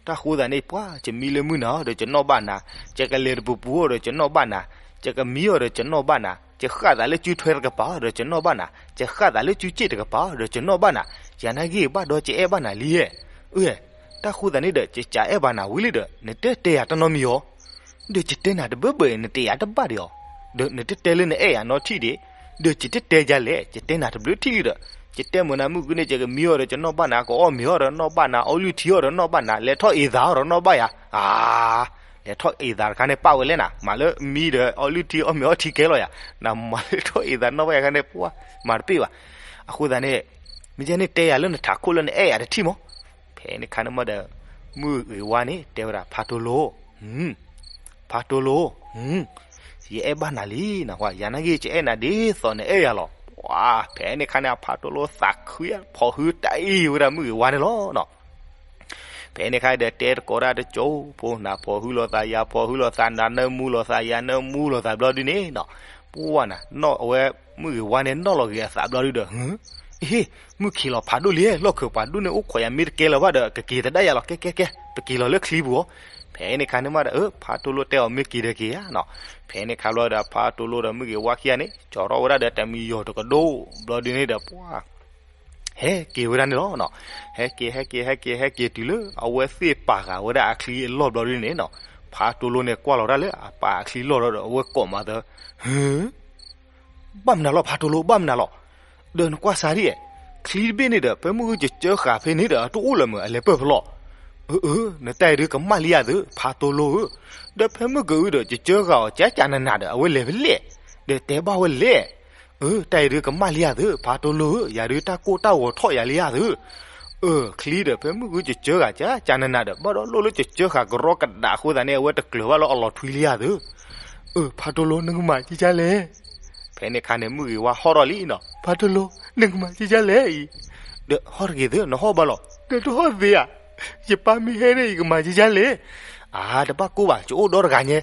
တၢ်ဃိသးန့ၣ် ပှၢ်ယမံလၢမုၢ်နၤဒီး ယနီၣ်ဘၣ်နၤ, ယကလဲၤတပူၤပူၤအီၤဒီး ယနီၣ်ဘၣ်နၤ, ယကမံအီၤဒီး ယနီၣ်ဘၣ်နၤ, ယဃၣ်သးလၢစုထွဲတကပၤအီၤဒီး ယနီၣ်ဘၣ်နၤ, ယဃၣ်သးလၢစုစ့ၣ်တကပၤအီၤဒီး ယနီၣ်ဘၣ်နၤ, ယၤနာ်ဂ့ၢ် ဘၣ်ဒီးယအဲၣ်ဘၣ်နၤလံဧၢ, အၢ တၢ်ဃိသးန့ၣ်ဒီး ယကအဲၣ်ဘၣ်နၤဝံၤလံဒီး နတတဲယၤတၢ်နီတမံၤအီၤ, ဒီးယတဲနၤတဘၢဘၢအံၤ နတယာ်တဘၣ်ဒံးအီၤ, ဒီးနတတဲလၢနအဲၣ်ယၤနီထံၣ်ဒံး, ဒီးယတတဲယၤလဲၣ်, ယတဲနၤတဘျုးထံၣ်လံဒီး, ယတဲမုာ်နၤမုၢ်ကုန့ၣ် ယကမံအီၤဒီး ယနီၣ်ဘၣ်နၤ, ကအီၣ်မ့ၤအီၤဒီး နီၣ်ဘၣ်နၤ, အီလုၢ်ထံအီၤဒီး နီၣ်ဘၣ်နၤ, လဲၤထီၣ်အ့ၣ်သးအီၤဒီး နီၣ်ဘၣ်ယၤ, အါ လဲၤထီၣ်အ့ၣ်သးတခါန့ၣ် ပာ်ဝဲလဲၣ်နၤ, မၤလၢမံဒီး အီလုၢ်ထံအီၣ်မ့ၤအီထံကဲလီၤယၤ, နမၤလၢထီၣ်အ့ၣ်သးနီၣ်ဘၣ်ယၤခါန့ၣ် ပှၢ်မၤတပ့ၢ်ဘၣ်, အဃိသတးန့ၣ် မ့ၢ်ကဲန့ၣ်တဲယၤလၢနထးခိၣ်လၢနအဲၣ်ယၤတထံၣ်မး, ဖဲ ဖဲန့ၣ်ခါန့ၣ်မးဒီး မုၢ်ဂ့ၤဝါန့ၣ်တဲဝဲဒၣ် ဖါတိၢ်လိၢ်, ဖါတိၢ်လိၢ်, ယအဲၣ်ဘၣ်နၤလံနဝဲ, ယၤနာ်က့ ယအဲၣ်နၤဒ်သိးနအဲၣ်ယၤလီၤ. ပှၤ ဖဲန့ၣ်ခါန့ၣ် အဖါတိၢ်လိၢ်သးခု ဖီၣ်ဟုတၢ်အံၤဝဲဒၣ်မုၢ်ဂ့ၤဝါန့ၣ်လီၤနီၤ. ဖဲန့ၣ်ခါဒီးတဲတကိးဒၣ်တကၠိဖိ, နၤဖီၣ်ဟုလိာ်သး, ယၤဖီၣ်ဟုလိာ်သး, နၤနၢမူလိာ်သး, ယၤနၢမူလိာ်သးဘျီဒုန့ၣ်နီၤ. ပှၤနၤ အဝဲမုၢ်ဂ့ၤဝါန့ၣ်နီၣ်လီၤဂ့ၤအသးဘျီဒုဒီး, ဟ့, မုၢ်ခံးလီၤဖးဒိၣ်လံ, လီၢ်ခၢၣ်ပှၤဒိၣ်န့ၣ် အိၣ်ခိးယၤမ့ၢ်တကဲလၢၤဘၣ်ဒီး ကက့ၤသဒၣ်ယၤလီၤ, ကဲကဲကဲ ပက့ၤလီၤလၢချံပူၤအီၤ. ဖဲန့ၣ်ခါန့ၣ်မးဒီး အၢ ဖါတိၢ်လိၢ်တဲအီၤ မ့ၢ်က့ၤဒီးက့ၤဧါနီၤ. ဖဲန့ၣ်ခါဘျီဒီး ဖါတိၢ်လိၢ်ဒီးမုၢ်ဂ့ၤဝါခံဂၤန့ၣ် ကၠီၤထီၣ်ဝဲဒၣ်ဒီးတမံၤယီၤတကဒိၣ်ဘျီဒုန့ၣ်ဒီး ပှၤ ဟဲက့ၤဝဲဒၣ်န့ၣ်လီၤနီၤ. ဟဲက့ၤ ဟဲက့ၤ ဟဲက့ၤ ဟဲက့ၤတုၤလၢ အဝဲသ့ၣ်ပာ်ဃာ်ဝဲဒၣ်အချံအလီၢ်ဘျီဒုန့ၣ်နီၤ. ဖါတိၢ်လိၢ်န့ၣ်ကွၢ်လီၤဒၣ်လၢအပာ်အချံလီၢ်ဒီး အဝဲကိးမးသၢ, ဟၢ ဘၣ်မနုၤလီၤ ဖါတိၢ်လိၢ် ဘၣ်မနုၤလီၤ. ဒီးနကွၢ်စၢ်ဒ်အဲၣ်, ချံတဘ့ၣ်န့ၣ်ဒီး ဖဲမုၢ်ဂုၢ်ကစၢဃာ်ဖဲန့ၣ်ဒီး အတအိၣ်လၢၤမုၢ် အလဲၤပၢၢ်ဖဲလဲၣ်. အၢ အၢ နတၢ်အံၤဒုးကမၣ်လံယၤသု ဖါတိၢ်လိၢ်ဧၢ, ဒီးဖဲမုၢ်ကအုဒီး ကစၢဃာ်အီၤ ကကနနးဒီး အဝဲလဲၤဖဲလဲၣ်, ဒီးတဲဘၣ်ဝဲလဲၣ်. အၢ တၢ်အံၤဒုးကမၣ်လံယၤသု ဖါတိၢ်လိၢ်ဧၢ, ယၤဒုးတၢ်ကိၢ်တၢ်ဂီၤထီၣ်ယၤလံယၤသု. အၢ ချံဒီး ဖဲမုၢ်ဂုၢ်ကစၢဃာ် ကကနနးဒီး ဘၣ်ဒီးလိၣ်လၢကစၢဃာ်ကရီကဒးအဃိသတးန့ၣ် အဝဲတကျၢၤဘၣ်လၢအလီၤထွံလံယၤသု. အၢ ဖါတိၢ်လိၢ် နကမၤကကလဲၣ်. ဖဲန့ၣ်ခါန့ၣ် မုၢ်ဂ့ၤဝါဟီၣ်ထီၣ်လံနီၤ. ဖါတိၢ်လိၢ် နကမၤကကလဲၣ်အံၤ, ဒီးဟီၣ်တဂ့ၤသု နဟီၣ်ဘၣ်လီၤ. ဒီးတဟီၣ်သ့ဧါ, ယပၢ်မ့ၢ်ဟဲန့ၣ် ယကမၤကကလဲၣ်. အါ တဘၣ်ကိၢ်ဘၣ် ယအိၣ်ဒီတဂၤညါ,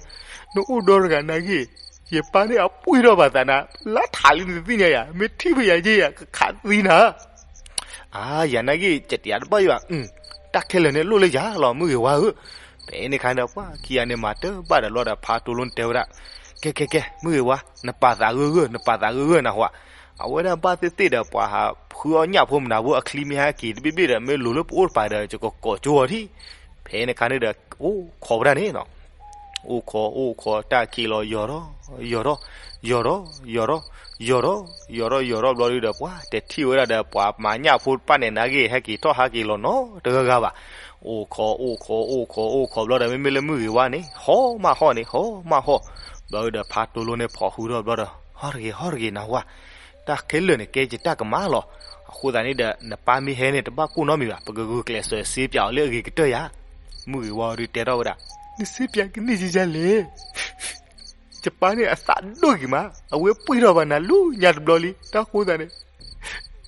နအိၣ်ဒီတဂၤနာ်က့ ယပၢ်န့ၣ်အပှံၢ်ထီၣ်ဘၣ်သးနၤ, လါထးလံနသ့ၣ်ညါယၤ, မ့ၢ်ထံၣ်ဖဲယၤက့ယၤ ကခးသံနၤ. အါ ယၤနာ်က့ ကတယၤတဘၣ်ယဘၣ်, တၢ်ခဲလၢာ်န့ၣ်လိၣ်လၢယၤလီၤ မုၢ်ဂ့ၤဝါဧၢ. ဖဲန့ၣ်ခါန့ၣ် ပှၤခံဂၤန့ၣ် မၤတဘၣ်ဒီးလီၤဒီး ဖါတိၢ်လိၢ်န့ၣ်တဲဝဲဒၣ်, ကဲကဲကဲ မုၢ်ဂ့ၤဝါ နပာ်သးဂၢၢ်ဂၢၢ် နပာ်သးဂၢၢ်ဂၢၢ်နဟါ, အဝဲဒၣ်ဘၣ်သ့ၣ်သ့ၣ်ဒီး ပှၤဟးဃုအီၣ်ညၣ်ဖိမနုၤဖိ အချံမ့ၢ်ဟဲက့ၤတဘ့ၣ်ဘ့ၣ်ဒီး မ့ၢ်လိၤလၢပအိၣ်တပၤဒီး ယကကိးကၠိအီၤထံၣ်. ဖဲန့ၣ်ခါန့ၣ်ဒီး အိၣ်ခိးဝဲဒၣ်န့ၣ်နီၤ. အိၣ်ခိး အိၣ်ခိး တၢ်ခံးလီၤယီၤထီၣ် ယီၤထီၣ် ယီၤထီၣ် ယီၤထီၣ် ယီၤထီၣ် ယီၤထီၣ် ယီၤထီၣ်ဘျီဒုဒီး ပှၤတထံၣ်ဝဲဒၣ်ဒီး ပှၤမၤညၣ်ဖိတဖၣ်န့ၣ် နာ်က့ ဟဲက့ၤထီၣ်ဟးက့ၤလီၤနီတဂၤဂၤဘၣ်. အိၣ်ခိး အိၣ်ခိး အိၣ်ခိး အိၣ်ခိးဘျီဒီး မ့မ့ၢ်လၢမုၢ်ဂ့ၤဝါန့ၣ် ဟီၣ်မးဟီၣ်န့ၣ် ဟီၣ်မးဟီၣ်. ဘျီဒုဒီး ဖါတိၢ်လိၢ်န့ၣ် ဖီၣ်ဃုထီၣ်ဘျီဒီး ဟီၣ်တဂ့ၤ ဟီၣ်တဂ့ၤ နဟါ, တၢ်ခဲလၢာ်န့ၣ် ကဲယတၢ်ကမၣ်လီၤ. အဃိသတးန့ၣ်ဒီး နပၢ်မ့ၢ်ဟဲန့ၣ် တဘၣ်ကိၢ်နီတမံၤဘၣ်, ပကဂုာ်ကျဲးစၢးစ့ပၠးအီၤလၢအဂ့ၤကတၢၢ်ယၤ. မုၢ်ဂ့ၤဝါဒုတဲထီၣ်ဝဲဒၣ်, နစ့ပၠးကန့ၢ်ကကလဲၣ်. ယပၢ်န့ၣ်အသးဒိၣ်ဂ့ၤမး, အဝဲပှံၢ်ထီၣ်ဘၣ်နၤလၢညါတဘျီလံ, တၢ်ဃိသတးန့ၣ်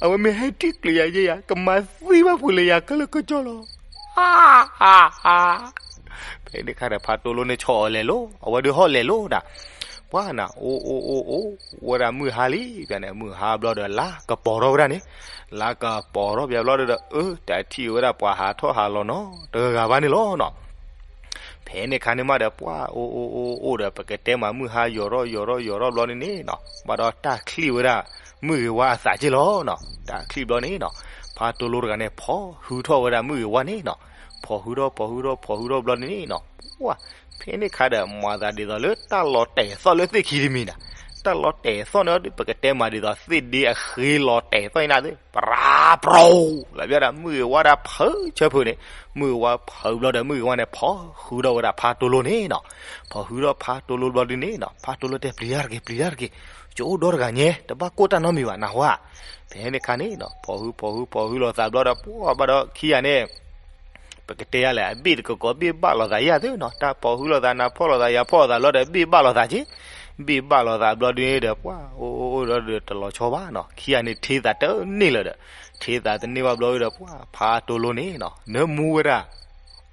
အဝဲမ့ၢ်ဟဲထံၣ်ကျုးယၤယဲယၤ ကမၤသံဘၣ်ပှၤလၢယၤခဲလၢာ်ခဲဆ့လီၤ. ဖဲန့ၣ်ခါဒီး ဖါတိၢ်လိၢ်န့ၣ် ဆီၣ်အီၤလဲၤလိၤ, အဝဲဒုးဟီၣ်လဲၤလိၤဒၣ်. ပှၤနၤ အိၣ်အိၣ်အိၣ်အိၣ်ဝဲဒၣ်မုၢ်ဟါလံ, ပန့ၣ် မုၢ်ဟါဘျီဒီး လါကပီၤထီၣ်ဝဲဒၣ်န့ၣ်, လါကပီၤထီၣ်ပၠးဘျီဒီး အၢ တထံၣ်ဝဲဒၣ်ပှၤဟးထီၣ်ဟးလီၤနီတဂၤဂၤဘၣ်န့ၣ်လီၤနီၤ. ဖဲန့ၣ်ခါန့ၣ်မးဒီး ပှၤအိၣ်အိၣ်အိၣ်အိၣ်ဒီး ပကတဲမး မုၢ်ဟါယီၤထီၣ်ယီၤထီၣ်ယီၤထီၣ်ဘျီန့ၣ်န့ၣ်နီၤ, ဘၣ်ဒီးတၢ်ချံၣ်ဝဲဒၣ် မုၢ်ဂ့ၤဝါအသးက့ၢ်လီၤနီၤ. တၢ်ချံၣ်ဘျီန့ၣ်နီၤ, ဖါတိၢ်လိၢ်တဂၤန့ၣ် ဖီၣ်ဟုထီၣ်ဝဲဒၣ်မုၢ်ဂ့ၤဝါန့ၣ်နီၤ. ဖီၣ်ဟုထီၣ် ဖီၣ်ဟုထီၣ် ဖီၣ်ဟုထီၣ်ဘျီန့ၣ်နီၤ, ပှၤ ဖဲန့ၣ်ခါဒီး မၤသးဒ်သိးလၢတၢ်လီၤတဲာ်သီၣ်လၢသ့ၣ်ခံတမံၤနီၤ. တၢ်လီၤတဲာ်သီၣ်န့ၣ် ပကတဲမးဒ်သိး သ့ၣ်ဒ့အဃ့လီၤတဲာ်သီၣ်အံၤနၤသ့ၣ် ပရၤပရီၤ လၢပျၢ်ဒၣ်မုၢ်ဂ့ၤဝါဒၣ်ဖုးဆၢဖုးန့ၣ်, မုၢ်ဂ့ၤဝါဖုးဘျီဒီး မုၢ်ဂ့ၤဝါန့ၣ် ဖီၣ်ဟုထီၣ်ဝဲဒၣ်ဖါတိၢ်လိၢ်န့ၣ်နီၤ. ဖီၣ်ဟုထီၣ်ဖါတိၢ်လိၢ်ဘျီဒုန့ၣ်နီၤ, ဖါတိၢ်လိၢ်တဲ ပျံၤတၢ်တက့ၢ် ပျံၤတၢ်တက့ၢ်, ယအိၣ်ဒီတဂၤညါ တဘၣ်ကိၢ်တၢ်နီတမံၤဘၣ် နဟါ. ဖဲန့ၣ်ခါန့ၣ်နီၤ, ဖီၣ်ဟုဖီၣ်ဟုဖီၣ်ဟုလိာ်သးဘျီဒီး ပှၤဘၣ်ဒီးခံဂၤန့ၣ် ပကတဲယၤလဲၣ် အဘ့ၣ်တကကိးဘ့ၣ်ဘၣ်လိာ်သးယၤသုနီၤ, တၢ်ဖီၣ်ဟုလိာ်သး နၤဖီၣ်လိာ်သး ယၤဖီၣ်လိာ်သးဘျီဒီး ဘ့ၣ်ဘၣ်လိာ်သးက့ၢ်, ဘ့ၣ်ဘၣ်လိာ်သးဘျီဒုန့ၣ်ဒီး ပှၤအိၣ်အိၣ်အိၣ်ဒီးတလီၤဆီဘၣ်နီၤ, ခံဂၤန့ၣ် ထ့သးတန့ၢ်လၢၤဒီး, ထ့သးတန့ၢ်ဘၣ်ဘျီဒီး ပှၤဖါတိၢ်လိၢ်န့ၣ်နီၤ နၢမူဝဲဒၣ်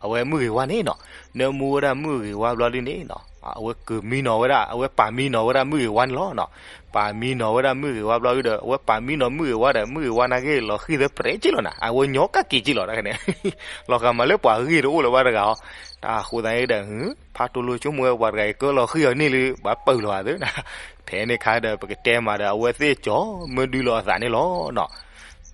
အဝဲမုၢ်ဂ့ၤဝါန့ၣ်နီၤ, နၢမူဝဲဒၣ်မုၢ်ဂ့ၤဝါဘျီဒုန့ၣ်နီၤ, အဝဲကမံနီၤဝဲဒၣ် အဝဲပာ်မံနီၤဝဲဒၣ်မုၢ်ဂ့ၤဝါန့ၣ်လီၤနီၤ. ပာ်မံနီၤဝဲဒၣ်မုၢ်ဂ့ၤဝါဘျီဒုဒီး အဝဲပာ်မံနီၤမုၢ်ဂ့ၤဝါဒီး မုၢ်ဂ့ၤဝါနာ်က့လီၤဃံၢ်သပှဲၤက့ၢ်လီၤနၤ, အဝဲညီကၣ်က့ၤက့ၢ်လီၤတခါန့ၣ်, လီၤဂာ်မးလၢပှၤဂ့ၢ်တအိၣ်လၢၤဘၣ်တဂၤအီၤ. တၢ်အဃိသတးန့ၣ်ဒီး ဖါတိၢ်လိၢ်ဆိကမိၣ်ဝဲပှၤတဂၤအံၤ ကၢလီၤဃံၢ်အီၤန့ၢ်လၢ ဘၣ်ပၢၢ်လီၤသးသုနီၤ. ဖဲန့ၣ်ခါဒီး ပကတဲမးဒီး အဝဲသ့ၣ်ကၠီၤမုၢ်ဒုလိာ်အသးန့ၣ်လီၤနီၤ.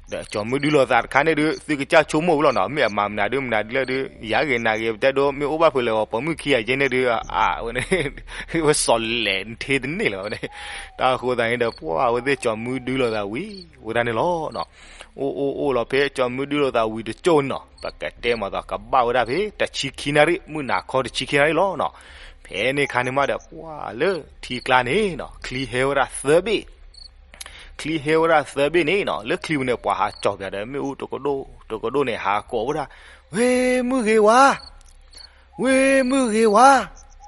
ဒီးကၠီၤမုၢ်ဒုလိာ်သးတခါန့ၣ်ဒုး သုကစၢ်ဆိကမိၣ်ဝဲလီၤနီၤ, မ့ၢ်အမၤမနုၤဒုးမနုၤဒ်လဲၣ်ဒုး ယၤဂ့ၤနၤဂ့ၤ ပတဲဒိး မ့ၢ်အိၣ်ဘၣ်ဖဲလဲၣ်အီၤ ပိာ်မုၣ်ခံဂၤယဲန့ၣ်ဒုး အဝဲန့ၣ် ဝဲစီၤလဲၤထ့တန့ၢ်လၢၤဝဲန့ၣ်. တၢ်အဃိသတးန့ၣ်ဒီး ပှၤအဝဲသ့ၣ်ကၠီၤမုၢ်ဒုလိာ်သးဝံၤဝဲဒၣ်န့ၣ်လီၤနီၤ. အိၣ်အိၣ်အိၣ်လီၤဖဲကၠီၤမုၢ်ဒုလိာ်သးဝံၤတကၠိၢ်န့ၣ်နီၤ, ပကတဲမးဒီးကဘၣ်ဝဲဒၣ်ဖဲ တဆံခံနၣ်ရံၣ် မုၢ်နၤခီတဆံခံနၣ်ရံၣ်လီၤနီၤ. ဖဲန့ၣ်ခါန့ၣ်မးဒီး ပှၤလၢထံကျါန့ၣ်နီၤ ချံဟဲဝဲဒၣ်သၢဘ့ၣ် ချံဟဲဝဲဒၣ်သၢဘ့ၣ်န့ၣ်နီၤ, လၢချံပူၤန့ၣ် ပှၤဟးကၠီၤပၠးဒီး မ့ၣ်အူတကဒိၣ်တကဒိၣ်န့ၣ် ဟးကိးဝဲဒၣ် ဝ့ၢ်မုၢ်ဂ့ၤဝါ, ဝ့ၢ်မုၢ်ဂ့ၤဝါ.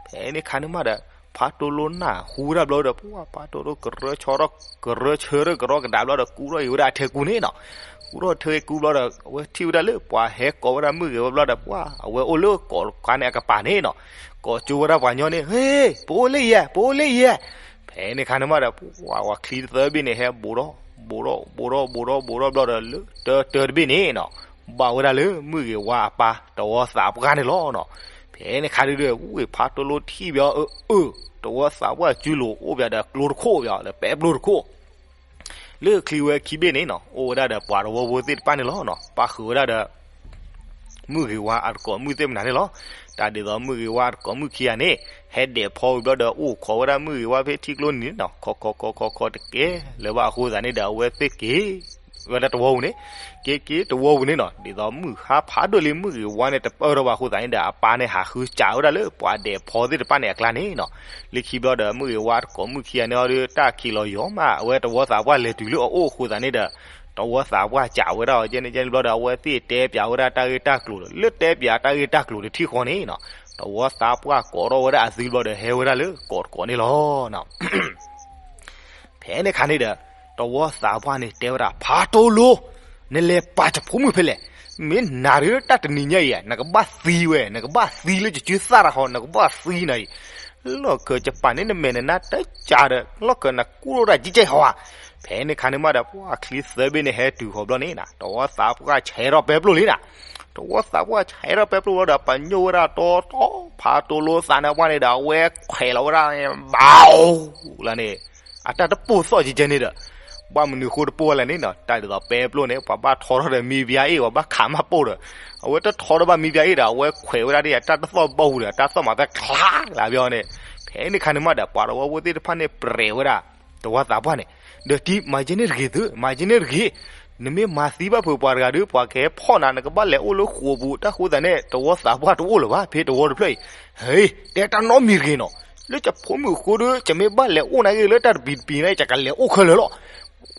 ဖဲန့ၣ်ခါန့ၣ်မးဒီး ဖါတိလိနၢ်ဟူဝဲဒၣ်ဘျီဒီး ပှၤဖါတိလိကရၢဆီထီၣ် ကရၢဆၢထီၣ်ကရီကဒါဘျီဒီး ကူထီၣ်အံၤဝဲဒၣ်အထဲကူန့ၣ်နီၤ. ကူထီၣ်ထဲကူဘျီဒီး အဝဲထံၣ်ဝဲဒၣ်လၢပှၤဟဲကိးဝဲဒၣ်မုၢ်ဂ့ၤဝါဘျီဒီး ပှၤအဝဲအိၣ်လၢကိးတခါန့ၣ်အကပၤန့ၣ်နီၤ. ကိးကၠိဝဲဒၣ်ပှၤညီန့ၣ် ဟ့ၣ် ပအိၣ်လၢယဲၢ် ပအိၣ်လၢယဲၢ်. ဖဲန့ၣ်ခါန့ၣ်မးဒီး ပှၤချံတသၢဘ့ၣ်န့ၣ် ဟဲဘူးထီၣ် ဘူးထီၣ် ဘူးထီၣ် ဘူးထီၣ်ဘျီဒီး လၢတၢတၢတဘ့ၣ်န့ၣ်နီၤ ဘၣ်ဝဲဒၣ်လၢမုၢ်ဂ့ၤဝါအပၢ် တဝီသးပှၢ်န့ၣ်လီၤနီၤ. ဖဲန့ၣ်ခါဒုဒီး ဝ့ၢ်ဖါတိလိထံၣ်ဘၣ် အၢ အၢ တဝီသးပှၢ်စုလိၤအိၣ်ဘၣ်ဒီးကျိတခိၣ်ဘၣ် လၢပဲပျိတခိၣ် လၢချံဝဲခံဘ့ၣ်န့ၣ်နီၤ အိၣ်ဝဲဒၣ်ဒီးပှၤတဝီဖိသ့ၣ်တဖၣ်န့ၣ်လီၤနီၤ. ပၣ်ဃုာ်ဝဲဒၣ်ဒီး မုၢ်ဂ့ၤဝါအတကိးမုၣ်သ့ၣ်မနုၤန့ၣ်လီၤ. တၢ်ဒ်သိးမုၢ်ဂ့ၤဝါအတကိးမုၣ်ခံဂၤန့ၣ် ဟဲဒဲးဖီဝံၤဘျီဒီး အိၣ်ခိးဝဲဒၣ်မုၢ်ဂ့ၤဝါဖဲထံကျိနံၤန့ၣ်နီၤ ခိးခိးခိးခိးခိးတကဲလၢၤဘၣ်အဃိသတးန့ၣ်ဒီး အဝဲသ့ၣ်က့ၤဝဲဒၣ်တဝီပူၤန့ၣ် က့ၤက့ၤတဝီပူၤန့ၣ်နီၤ ဒ်သိးမုၢ်ဟါဖးဒိၣ်လံ မုၢ်ဂ့ၤဝါန့ၣ်တပၢၢ်ထီၣ်ဘၣ်အဃိသတးန့ၣ်ဒီး အပၢ်န့ၣ်ဟးဃုစးဝဲဒၣ်လၢပှၤဒဲးဖီသ့ၣ်တဖၣ်န့ၣ်အကျါန့ၣ်နီၤ. လၢခံဘျီဒီး မုၢ်ဂ့ၤဝါတကိးမုၣ်ခံဂၤန့ၣ်အီၤဒီး တၢ်ခံးလီၤယီၤမး အဝဲတဝီသးပှၢ်လဲၤတုၤလၢအအိၣ်အဃိသတးန့ၣ်ဒီး တဝီသးပှၢ်စးဝဲဒၣ်အီၤကဲန့ၣ်ကဲန့ၣ်ဘျီဒီး အဝဲသ့ၣ်တဲပၠးဝဲဒၣ်တၢ်ဂ့ၢ်တၢ်ကျိၤဒီး လၢတဲပၠးတၢ်ဂ့ၢ်တၢ်ကျိၤတထံၣ်ဃီန့ၣ်နီၤ တဝီသးပှၢ်ကိးထီၣ်ဝဲဒၣ်အသုဘျီဒီး ဟဲဝဲဒၣ်လၢကိးတကိးန့ၣ်လီၤ. ဖဲန့ၣ်ခါန့ၣ်ဒီး တဝီသးပှၢ်န့ၣ်တဲဝဲဒၣ် ဖါတိလိ နလဲၤပာ်ယဖိမုၣ်ဖဲလဲၣ်. မ့ၢ်နၤဒုးတၢ်တနံၤညါအံၤ နကဘၣ်သံဝဲ နကဘၣ်သံလၢယစုသၣ်တၢ်ဃီ နကဘၣ်သံနၤအံၤ လီၢ်ခၢးယပာ်န့ၢ်နမဲာ်နနါတကးဒီး လီၢ်ခၢးနကူၣ်ထီၣ်တၢ်ကဲကဲဟီဧါ. ဖဲန့ၣ်ခါန့ၣ်မးဒီး ပှၤချံသၢဘ့ၣ်န့ၣ်ဟဲတုၤဃီၤဘျီန့ၣ်နီၤ တဝီသးပှၢ်ဆဲးထီၣ်ပဲပျိၢ်လံနီၤ. တဝီသးပှၢ်ဆဲးထီၣ်ပဲပျိၢ်ဘျီဒီး ပညိၣ်ဝဲဒၣ်တီတီ ဖါတိလိသးနါပှၢ်န့ၣ်ဒီး အဝဲခွဲးလီၤဝဲဒၣ်န့ၣ် ဘၣ်လၢန့ၣ် အတၢ်တပိၢ်သီၣ်ကဲကဲန့ၣ်ဒီး ဘၣ်မနုၤဃိတပိၢ်ဝဲလဲၣ်န့ၣ်နီၤ တၢ်ဒ်သိးပဲပျိၢ်န့ၣ် ပှၤဘၣ်ထီထီၣ်ဒီးမံပျါအ့ၣ် ပှၤဘၣ်ခးမၢ်ပိၢ်ဒီး အဝဲတထီထီၣ်ဘၣ်မံပျါအ့ၣ်ဒီး အဝဲခွဲးဝဲဒၣ်ဒ်အတၢ်တသီၣ်ဘၣ်ဝံၤဒီး တၢ်သီၣ်မၤသၣ်ချါလၢဘျီန့ၣ်. ဖဲန့ၣ်ခါန့ၣ်မးဒီး ပှၤတဝီဖိသ့ၣ်တဖၣ်န့ၣ် ပြဲးဝဲဒၣ် တဝီသးပှၢ်န့ၣ် ဒီးတံၤမၤကဲန့ၣ်တဂ့ၤသု မၤကဲန့ၣ်တဂ့ၤ နမ့ၢ်မၤသံဘၣ်ဖုးပှၤတဂၤဒီး ပှၤကဟဲဖီၣ်နၤ နကဘၣ်လဲၤအိၣ်လၢဃိာ်ပူၤ တၢ်ဃိသးန့ၣ် တဝီသးပှၢ်တအိၣ်လၢၤဘၣ် ဖဲတဝီတဖျၢၣ်အံၤ. ဟ့ တဲတၢ်နီတမံၤတဂ့ၤနီၤ လၢယဖိမုၣ်အဃိဒီး ယမ့ၢ်ဘၣ်လဲၤအိၣ်နၤဂ့ၢ်လၢတၢ်တပံၤတပံၤန့ၣ် ယကလဲၤအိၣ်ခဲလၢာ်လီၤ.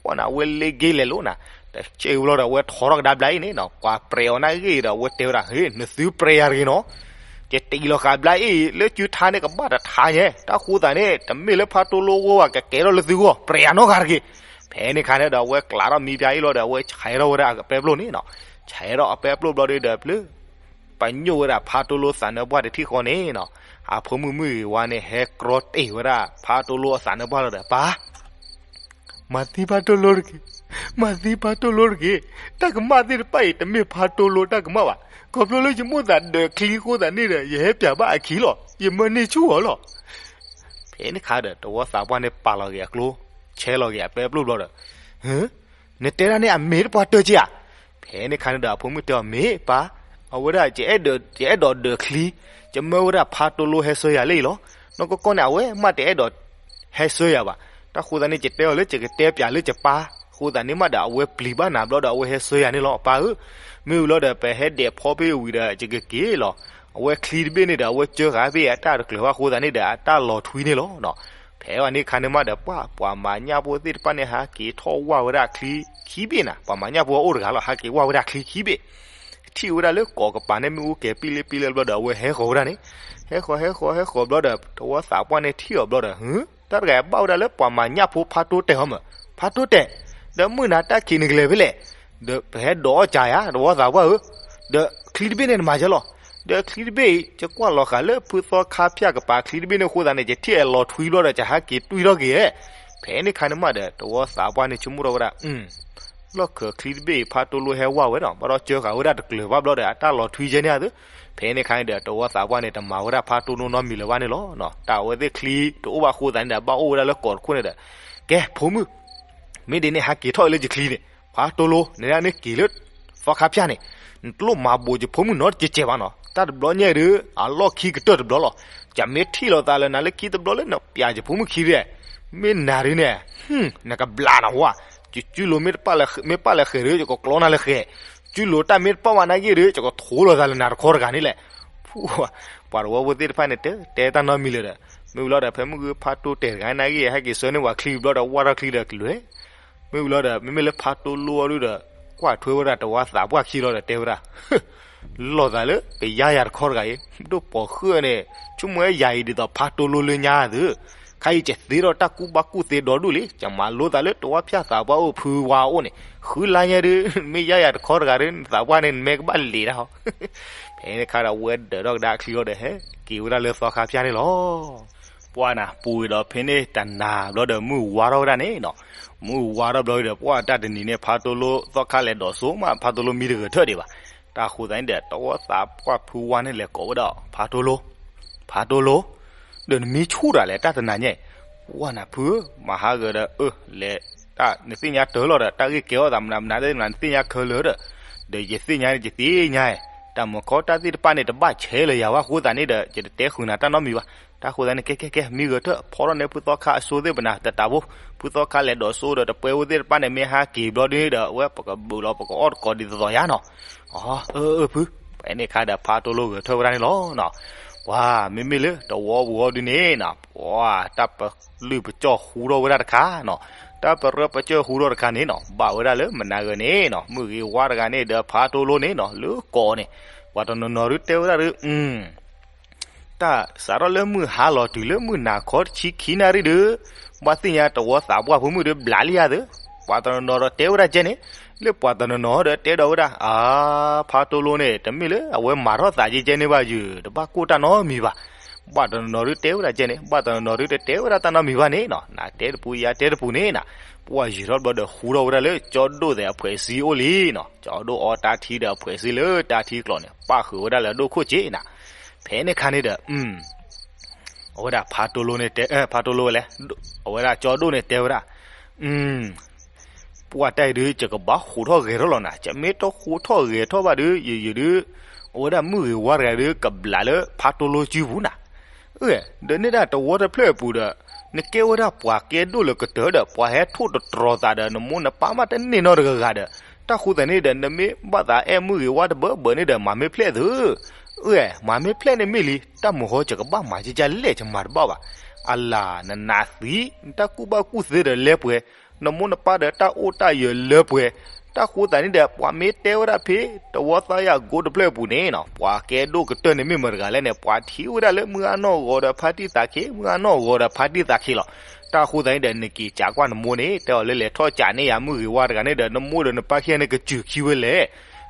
ပှၤန့ၣ် အဝဲလ့က့လဲၤလိာ်နၤ တစဲးဘျီဒီး အဝဲထီထီၣ်ကဒါဘျါအံၤန့ၣ်နီၤ ပှၤပြဲးအီၤနၤဂ့ၢ်ဒီး အဝဲတဲဝဲဒၣ် ဟ့ နသုပြဲးယၤတဂ့ၤနီၤ ယတံၤလီၤဃာ်ဘျါအံၤ လၢစုထါန့ၣ်ကဘၣ်တထါညါ တၢ်ဃိသးန့ၣ် တမ့ၢ်လၢဖါတိလိအဂီၢ်ဘၣ် ကကဲထီၣ်လၢသုဂီၢ် ပြဲးယၤနီတဂၤတဂ့ၤ. ဖဲန့ၣ်ခါန့ၣ်ဒီး အဝဲကျးထီၣ်မံပျါအ့ၣ်လီၤဒီး အဝဲဆဲးထီၣ်ဝဲဒၣ်အပဲပျိၢ်န့ၣ်နီၤ ဆဲးထီၣ်အပဲပျိၢ်ဘျီဒီး ပျၢ် ပညိၣ်ဝဲဒၣ်ဖါတိလိသးနါပှၢ်တထံၣ်ဃီန့ၣ်နီၤ အဖိမုၣ်မုၢ်ဂ့ၤဝါန့ၣ် ဟဲကြီတ့ၢ်ဝဲဒၣ် ဖါတိလိအသးနါပှၢ်လီၤဒီး ပၢ် မၤသံဖါတိလိတဂ့ၤ, မၤသံဖါတိလိတဂ့ၤ. တၢ်ကမၣ်သ့ၣ်တဖၣ်အံၤ တမ့ၢ်ဖါတိလိတၢ်ကမၣ်ဘၣ်. ခီဖျိလၢယမိၣ်သးဒၢးချံအဃိသတးန့ၣ်ဒီး ယဟဲပျးဘၣ်အခံလီၤ. ယမၢန့ၢ်ဆူၣ်အီၤလီၤ. ဖဲန့ၣ်ခါဒီး တဝီသးပှၢ်န့ၣ်ပာ်လီၤက့ၤအကျိ, ဆဲးလီၤက့ၤအပဲပျိၢ်ဘျီဒီး, နတဲဒၣ်န့ၣ်အမ့ၢ်တပှၢ်တၢၢ်က့ဧါ. ဖဲန့ၣ်ခါန့ၣ်ဒီး အဖိမုၣ်တဲအီၤ မ့ၢ်ပၢ်, အဝဲဒၣ် ယအဲၣ်ဒိးဒၢးချံ, ယမၢဝဲဒၣ်ဖါတိလိဟဲဆှၢယၤလၢအံၤလီၤ. နီၢ်ကီၢ်ကီၢ်န့ၣ် အဝဲမးတအဲၣ်ဒိး ဟဲဆှၢယၤဘၣ်. တၢ်ဃိသတးန့ၣ် ယတဲအီၤလၢယကတဲပျးလၢယပၢ်, အဃိသတးန့ၣ်မးဒီး အဝဲပျံၤဘၣ်နၤဘျီဒီး အဝဲဟဲဆှၢယၤန့ၣ်လီၤ ပၢ်ဧၢ. မ့ၢ်ဝံၤလီၤဒီး ပဟဲဒဲးဖီဖဲဝံၤဒီး ယကက့ၤလီၤ. အဝဲချံတဘ့ၣ်န့ၣ်ဒီး အဝဲကၢဃာ်ဖဲအတၢ်တကျၢၤဘၣ်အဃိသတးန့ၣ်ဒီး အတၢ်လီၤထွံန့ၣ်လီၤ. ဖဲအန့ၣ်ခါန့ၣ်မးဒီး ပှၤ ပှၤမၤညၣ်ဖိသ့ၣ်တဖၣ်န့ၣ် ဟးက့ၤထီၣ်ဝၢ်ဝဲဒၣ်ချံခံဘ့ၣ်နၤ, ပှၤမၤညၣ်ဖိအိၣ်တဂၤလီၤ ဟးက့ၤဝၢ်ဝဲဒၣ်ချံခံဘ့ၣ် ထံၣ်ဝဲဒၣ်လၢကိးကပၤန့ၣ် မ့ၣ်အူကဲၤပံလ့ပံလ့ဘျီဒီး အဝဲဟဲဃီၤဝဲဒၣ်န့ၣ်, ဟဲဃီၤ ဟဲဃီၤ ဟဲဃီၤဘျီဒီး တဝီသးပှၢ်န့ၣ်ထံၣ်အီၤဘျီဒီး တၢ်တဂၤဘၣ်ဝဲဒၣ်လၢပှၤမၤညၣ်ဖိဖါတိတဲာ်ဟီမး, ဖါတိတဲာ်, ဒီးမုၢ်နၤတၢ်ခံးန့ၣ်ကလဲၤဖဲလဲၣ်, ဒီးပဟဲဒိးအီၣ်ကၢ်ယၤ တဝီသးပှၢ်ဧၢ, ဒီးချံတဘ့ၣ်န့ၣ်နမၤယဲလီၤ. ဒီးချံတဘ့ၣ်အံၤ ယကွၢ်လီၤဃာ်လၢဖုသီခါဖၠၣ်ကပၤချံတဘ့ၣ်န့ၣ်အဃိသတးန့ၣ် ယထံၣ်အလီၤထွံဘျီဒီး ယဟးက့ၤတွံၢ်ထီၣ်က့ၤဧဲ. ဖဲန့ၣ်ခါန့ၣ်မးဒီး တဝီသးပှၢ်န့ၣ်ဆိကမိၣ်ထီၣ်ဝဲဒၣ် လီၢ်ခၢးချံတဘ့ၣ်အံၤ ဖါတိလိဟဲဝၢ်ဝဲဒီး ဘၣ်ဒီးကၢဃာ်ဝဲဒၣ်တကျၢၤဘၣ်ဘျီဒီး အတၢ်လီၤထွံယဲန့ၣ်ဧါသု. ဖဲန့ၣ်ခါန့ၣ်ဒီး တဝီသးပှၢ်န့ၣ် တမၤဝဲဒၣ်ဖါတိလိနီတမံၤလၢၤဘၣ်န့ၣ်လီၤ. တၢ်အဝဲသ့ၣ်ချံတအိၣ်ဘၣ်အဃိသတးန့ၣ်ဒီး ဘၣ်အိၣ်ဝဲဒၣ်လၢကိးတခိၣ်န့ၣ်ဒီး, ကဲ ဖိမုၣ်, မ့ၢ်ဒ်န့ၣ်ဟးက့ၤထီၣ်လၢယချံန့ၣ်, ဖါတိလိ နဒၣ်န့ၣ်က့ၤလၢ သီခါဖၠၣ်န့ၣ်, နတလိၣ်မၤဘိးယဖိမုၣ်နီတကဲးကဲးဘၣ်နီၤ. တၢ်တဘျီညါဒီး အလီၢ်ခံကတၢၢ်တဘျီလီၤ. ယမ့ၢ်ထံၣ်လိာ်သးလၢနၤလၢခံတဘျီလၢနပျးယဖိမုၣ်ခံဒီး မ့ၢ်နၤဒ်န့ၣ်, နကဘျးနဝါ, ယစုလိၤမ့ၢ်တပာ်လၢ, မ့ၢ်ပာ်လၢဃဲၤဒီး ယကကျီနၤလၢဃဲၤ, စုလိၤတၢ်မ့ၢ်တပာ်ဘၣ်နၤဂ့ၢ်ဒီး ယကထိလိာ်သးလၢနၤတခီတဂၤန့ၣ်လဲၣ်. ပှၤတဝီဖိသ့ၣ်တဖၣ်န့ၣ် တတဲတၢ်နီတမံၤလၢၤဒီး, မ့ၢ်ဝံၤလီၤဒီး ဖဲမုၢ်ဂုၢ်ဖါတိတဲာ်တဂၤန့ၣ်ဂ့ၢ် ဟဲက့ၤဆှၢန့ၢ်ပှၤချံဘျီဒီး ဝၢ်ထီၣ်ချံဒီးကလဲၤ, မ့ၢ်ဝံၤလီၤဒီး မ့မ့ၢ်လၢဖါတိလိအီၤဒုဒီး ကွၢ်ထွဲဝဲဒၣ်တဝီသးပှၢ်ခံလီၤဒီးတဲဝဲဒၣ် လီၤသးလၢကယါယၤတခီတဂၤအံၤ ဒိၣ်ပိာ်ဃုာ်န့ၣ် ဆိကမိၣ်ဝဲယၤအံၤဒ်သိးဖါတိလိလၢညါသု, ခါအံၤယသ့ထီၣ်တၢ်ကူၣ်ဘၣ်ကူၣ်သ့ဒီဒူၣ်လံ, ယမၤလိသးလၢတဝီဖၠၣ်သးပှၢ်အိၣ်ဖုဝါအိၣ်န့ၣ် ဃုလါညါဒုး မ့ၢ်ယါယၤတခီတဂၤဒီး နသးပှၢ်န့ၣ် နမဲကဘၣ်လံာ်တၢ်ဟီ, ဖဲန့ၣ်ခါဒီး ဝဲဒၢးထီၣ်ကဒါချံအီၤဒီး ဟဲက့ၤဝဲဒၣ်လၢသီခါဖၠၣ်န့ၣ်လီၤ. ပှၢ်နၤ ပူၤဝံၤဒီးဖဲန့ၣ်တနၤဘျီဒီး မုၢ်ဝါထီၣ်ဝဲဒၣ်န့ၣ်နီၤ, မုၢ်ဝါထီၣ်ဘျီဒီး ပှၢ်တၢ်တနံၤန့ၣ် ဖါတိလိသီခါလဲၤဒိးစိမး ဖါတိလိမံတဂဲၤထၢၣ်ဒံးဘၣ်, တၢ်ဃိသတးန့ၣ်ဒီး တဝီသးပှၢ်ဖုဝါန့ၣ်လဲၤကိးဝဲဒီး ဖါတိလိ ဖါတိလိ, ဒီးနမံဆူၣ်တၢ်လဲၣ်တၢ်တနၤညါ, ပှၢ်နၤဖုဧၢ မၤဟးဂီၤဒီး အၢ လဲၤ တၢ်နသ့ၣ်ညါတၢ်လီၤဒီး တၢ်ဂ့ၢ်ကဲထီၣ်သးမနုၤမနုၤသ့ၣ်မနုၤ နသ့ၣ်ညါခဲလၢာ်ဒီး, ဒီးယသ့ၣ်ညါန့ၣ် ယသ့ၣ်ညါ, တၢ်မုၢ်ခီတၢ်သ့ၣ်တဖၣ်န့ၣ် တဘၣ်ဆဲးလၢယၤဘၣ်အဃိသတးန့ၣ်ဒီး ယတတဲဃုာ်နၤတၢ်နီတမံၤဘၣ်, တၢ်ဃိသတးန့ၣ် ကဲကဲကဲ မံဂဲၤထၢၣ် ဖီထီၣ်န့ၢ်ဖုသီခါအစိသ့ၣ်ပနၤ တတးဘိ, ဖုသီခါလဲၤဒိးစိဒီး တပှဲၤအိၣ်သ့ၣ်တဖၣ်န့ၣ် မ့ၢ်ဟးက့ၤဘျီဒုးဒီး အဝဲပကဘုးလီၤ ပကအီၣ်တကိးဒ်သိးသိးယါနီၤ, အၢ အၢ ဖု, ဖဲန့ၣ်ခါဒီး ဖါတိလိဂဲၤထၢၣ်ဝဲဒၣ်န့ၣ်လီၤနီၤ, ပှၢ် မ့မ့ၢ်လၢတဝီပူၤအီၤဒုးန့ၣ်နီၤ ပှၢ် တၢ်ပလုၢ်ပကၠီၣ်ဟူထီၣ်ဝဲဒၣ်တခါနီၤ, တၢ်ပရၢပကၠီၣ်ဟူထီၣ်တခါန့ၣ်နီၤ ဘၣ်ဝဲဒၣ်လၢမနၤဂၤန့ၣ်နီၤ မုၢ်ဂ့ၤဝါတဂၤန့ၣ်ဒီး ဖါတိလိန့ၣ်နီၤ လၢကိးန့ၣ်, ပှၤတနီၤနီၤဒုးတဲဝဲဒၣ်ဒုး တၢ်စးထီၣ်လၢမုၢ်ဟါလီၤတုၤလၢမုၢ်နၤခီတဆံခံနၣ်ရံၣ်ဒုး, ဘၣ်သ့ၣ်ညါတဝီသးပှၢ်ဖိမုၣ်ဒုးဘျးလံယၤသု, ပှၤတနီၤနီၤဒီးတဲဝဲဒၣ်ကဲန့ၣ်, လၢပှၤတနီၤနီၤဒီးတဲဒီးဝဲဒၣ် အါ ဖါတိလိန့ၣ် တမ့ၢ်လၢအဝဲမၤထီၣ်သးကဲကဲန့ၣ်ဘၣ်ယုၤ တဘၣ်ကိၢ်တၢ်နီတမံၤဘၣ်, ဘၣ်တနီၤနီၤဒုးတဲဝဲဒၣ်ကဲန့ၣ် ဘၣ်တနီၤနီၤဒုးတတဲဝဲဒၣ်တၢ်နီတမံၤဘၣ်န့ၣ်နီၤ နၤတဲတပူၤယၤတဲတပူၤန့ၣ်နီၤ, ပှၢ်ယံာ်ထီၣ်ဘျီဒီးဟူထီၣ်ဝဲဒၣ်လၢကၠီဒိၣ်သဲးအဖှဲးစံအိၣ်လံနီၤ, ကၠီဒိၣ်အီတၢ်ထံဒီးအဖှဲးစံလၢတၢ်ထံကျိၤန့ၣ် ပၣ်ဃုာ်ဝဲဒၣ်လၢအဒိၣ်ခိၣ်က့နီၤ, ဖဲန့ၣ်ခါန့ၣ်ဒီး အဝဲဒၣ်ဖါတိလိန့ၣ်တဲ ဖါတိလိဝဲလဲၣ်, အဝဲဒၣ်ကၠီဒိၣ်န့ၣ်တဲဝဲဒၣ်, ပှၢ်တၢ်အံၤဒုး ယကဘၣ်ဟူးထီၣ်ဂဲၤထီၣ်လီၤနၤ, ယမ့ၢ်တဟူးထီၣ်ဂဲၤထီၣ်ဘၣ်ဒုး ယယုၤဒုး အဝဲဒၣ်မုၢ်ဂ့ၤဝါတဂၤဒုး ကဘျးလၢဖါတိလိစုပူၤနၤ, အၢ ဒီးန့ၣ်ဒၣ်တဝီတဖျၢၣ်အပူၤဒီး နကဲဝဲဒၣ်ပှၤကဲဒိၣ်လၢကတၢၢ်ဒီး ပှၤဟဲထိၣ်တတြီၤသးဒီး နမိၢ်နပၢ်မးတန့ၢ်နီတဂၤဂၤဒီး တၢ်ဃိသတးန့ၣ်ဒီး နမ့ၢ်ဘၣ်သးအဲၣ်မုၢ်ဂ့ၤဝါတဘၢဘၢန့ၣ်ဒီး မၤမ့ၢ်ဖျဲၣ်သု, အၢ မၤမ့ၢ်ဖျဲၣ်န့ၣ်မ့ၢ်လံ, တၢ်မုၢ်ဟီ ယကဘၣ်မၤကကလဲၣ် ယမၤတဘၣ်ဘၣ်, အလၤ နနးသံ နတၢ်ကူၣ်ဘၣ်ကူၣ်သ့ဒီးလၢပှဲၤ, နမိၢ်နပၢ်ဒီးတၢ်အိၣ်တၢ်ယၢၤလၢပှဲၤ, တၢ်ဃိသတးန့ၣ်ဒီး ပှၤမ့ၢ်တဲဝဲဒၣ်ဖဲ တဝီသးယၤကိတဖျၢၣ်အပူၤန့ၣ်နီၤ ပှၤကဲဒိၣ်ကတၢၢ်န့ၣ်မ့ၢ်မတၤတဂၤလဲၣ်န့ၣ် ပှၤထံၣ်ဝဲဒၣ်လၢမုၢ်အနီၢ်ဂီၤဒီးဖါတံၢ်သးခ့ မုၢ်အနီၢ်ဂီၤဒီးဖါတံၢ်သးခ့လီၤ. တၢ်ဃိသတးန့ၣ်ဒီး နက့ၤစံးကွၢ်နမိၢ်န့ၣ် တဲအီၤလၢလဲၤထီၣ်စံးန့ၢ်ယၤမုၢ်ဂ့ၤဝါတဂၤန့ၣ်ဒီး နမိၢ်ဒီးနပၢ်ခံဂၤန့ၣ် ကစၢၢ်ခံဝဲလဲၣ်.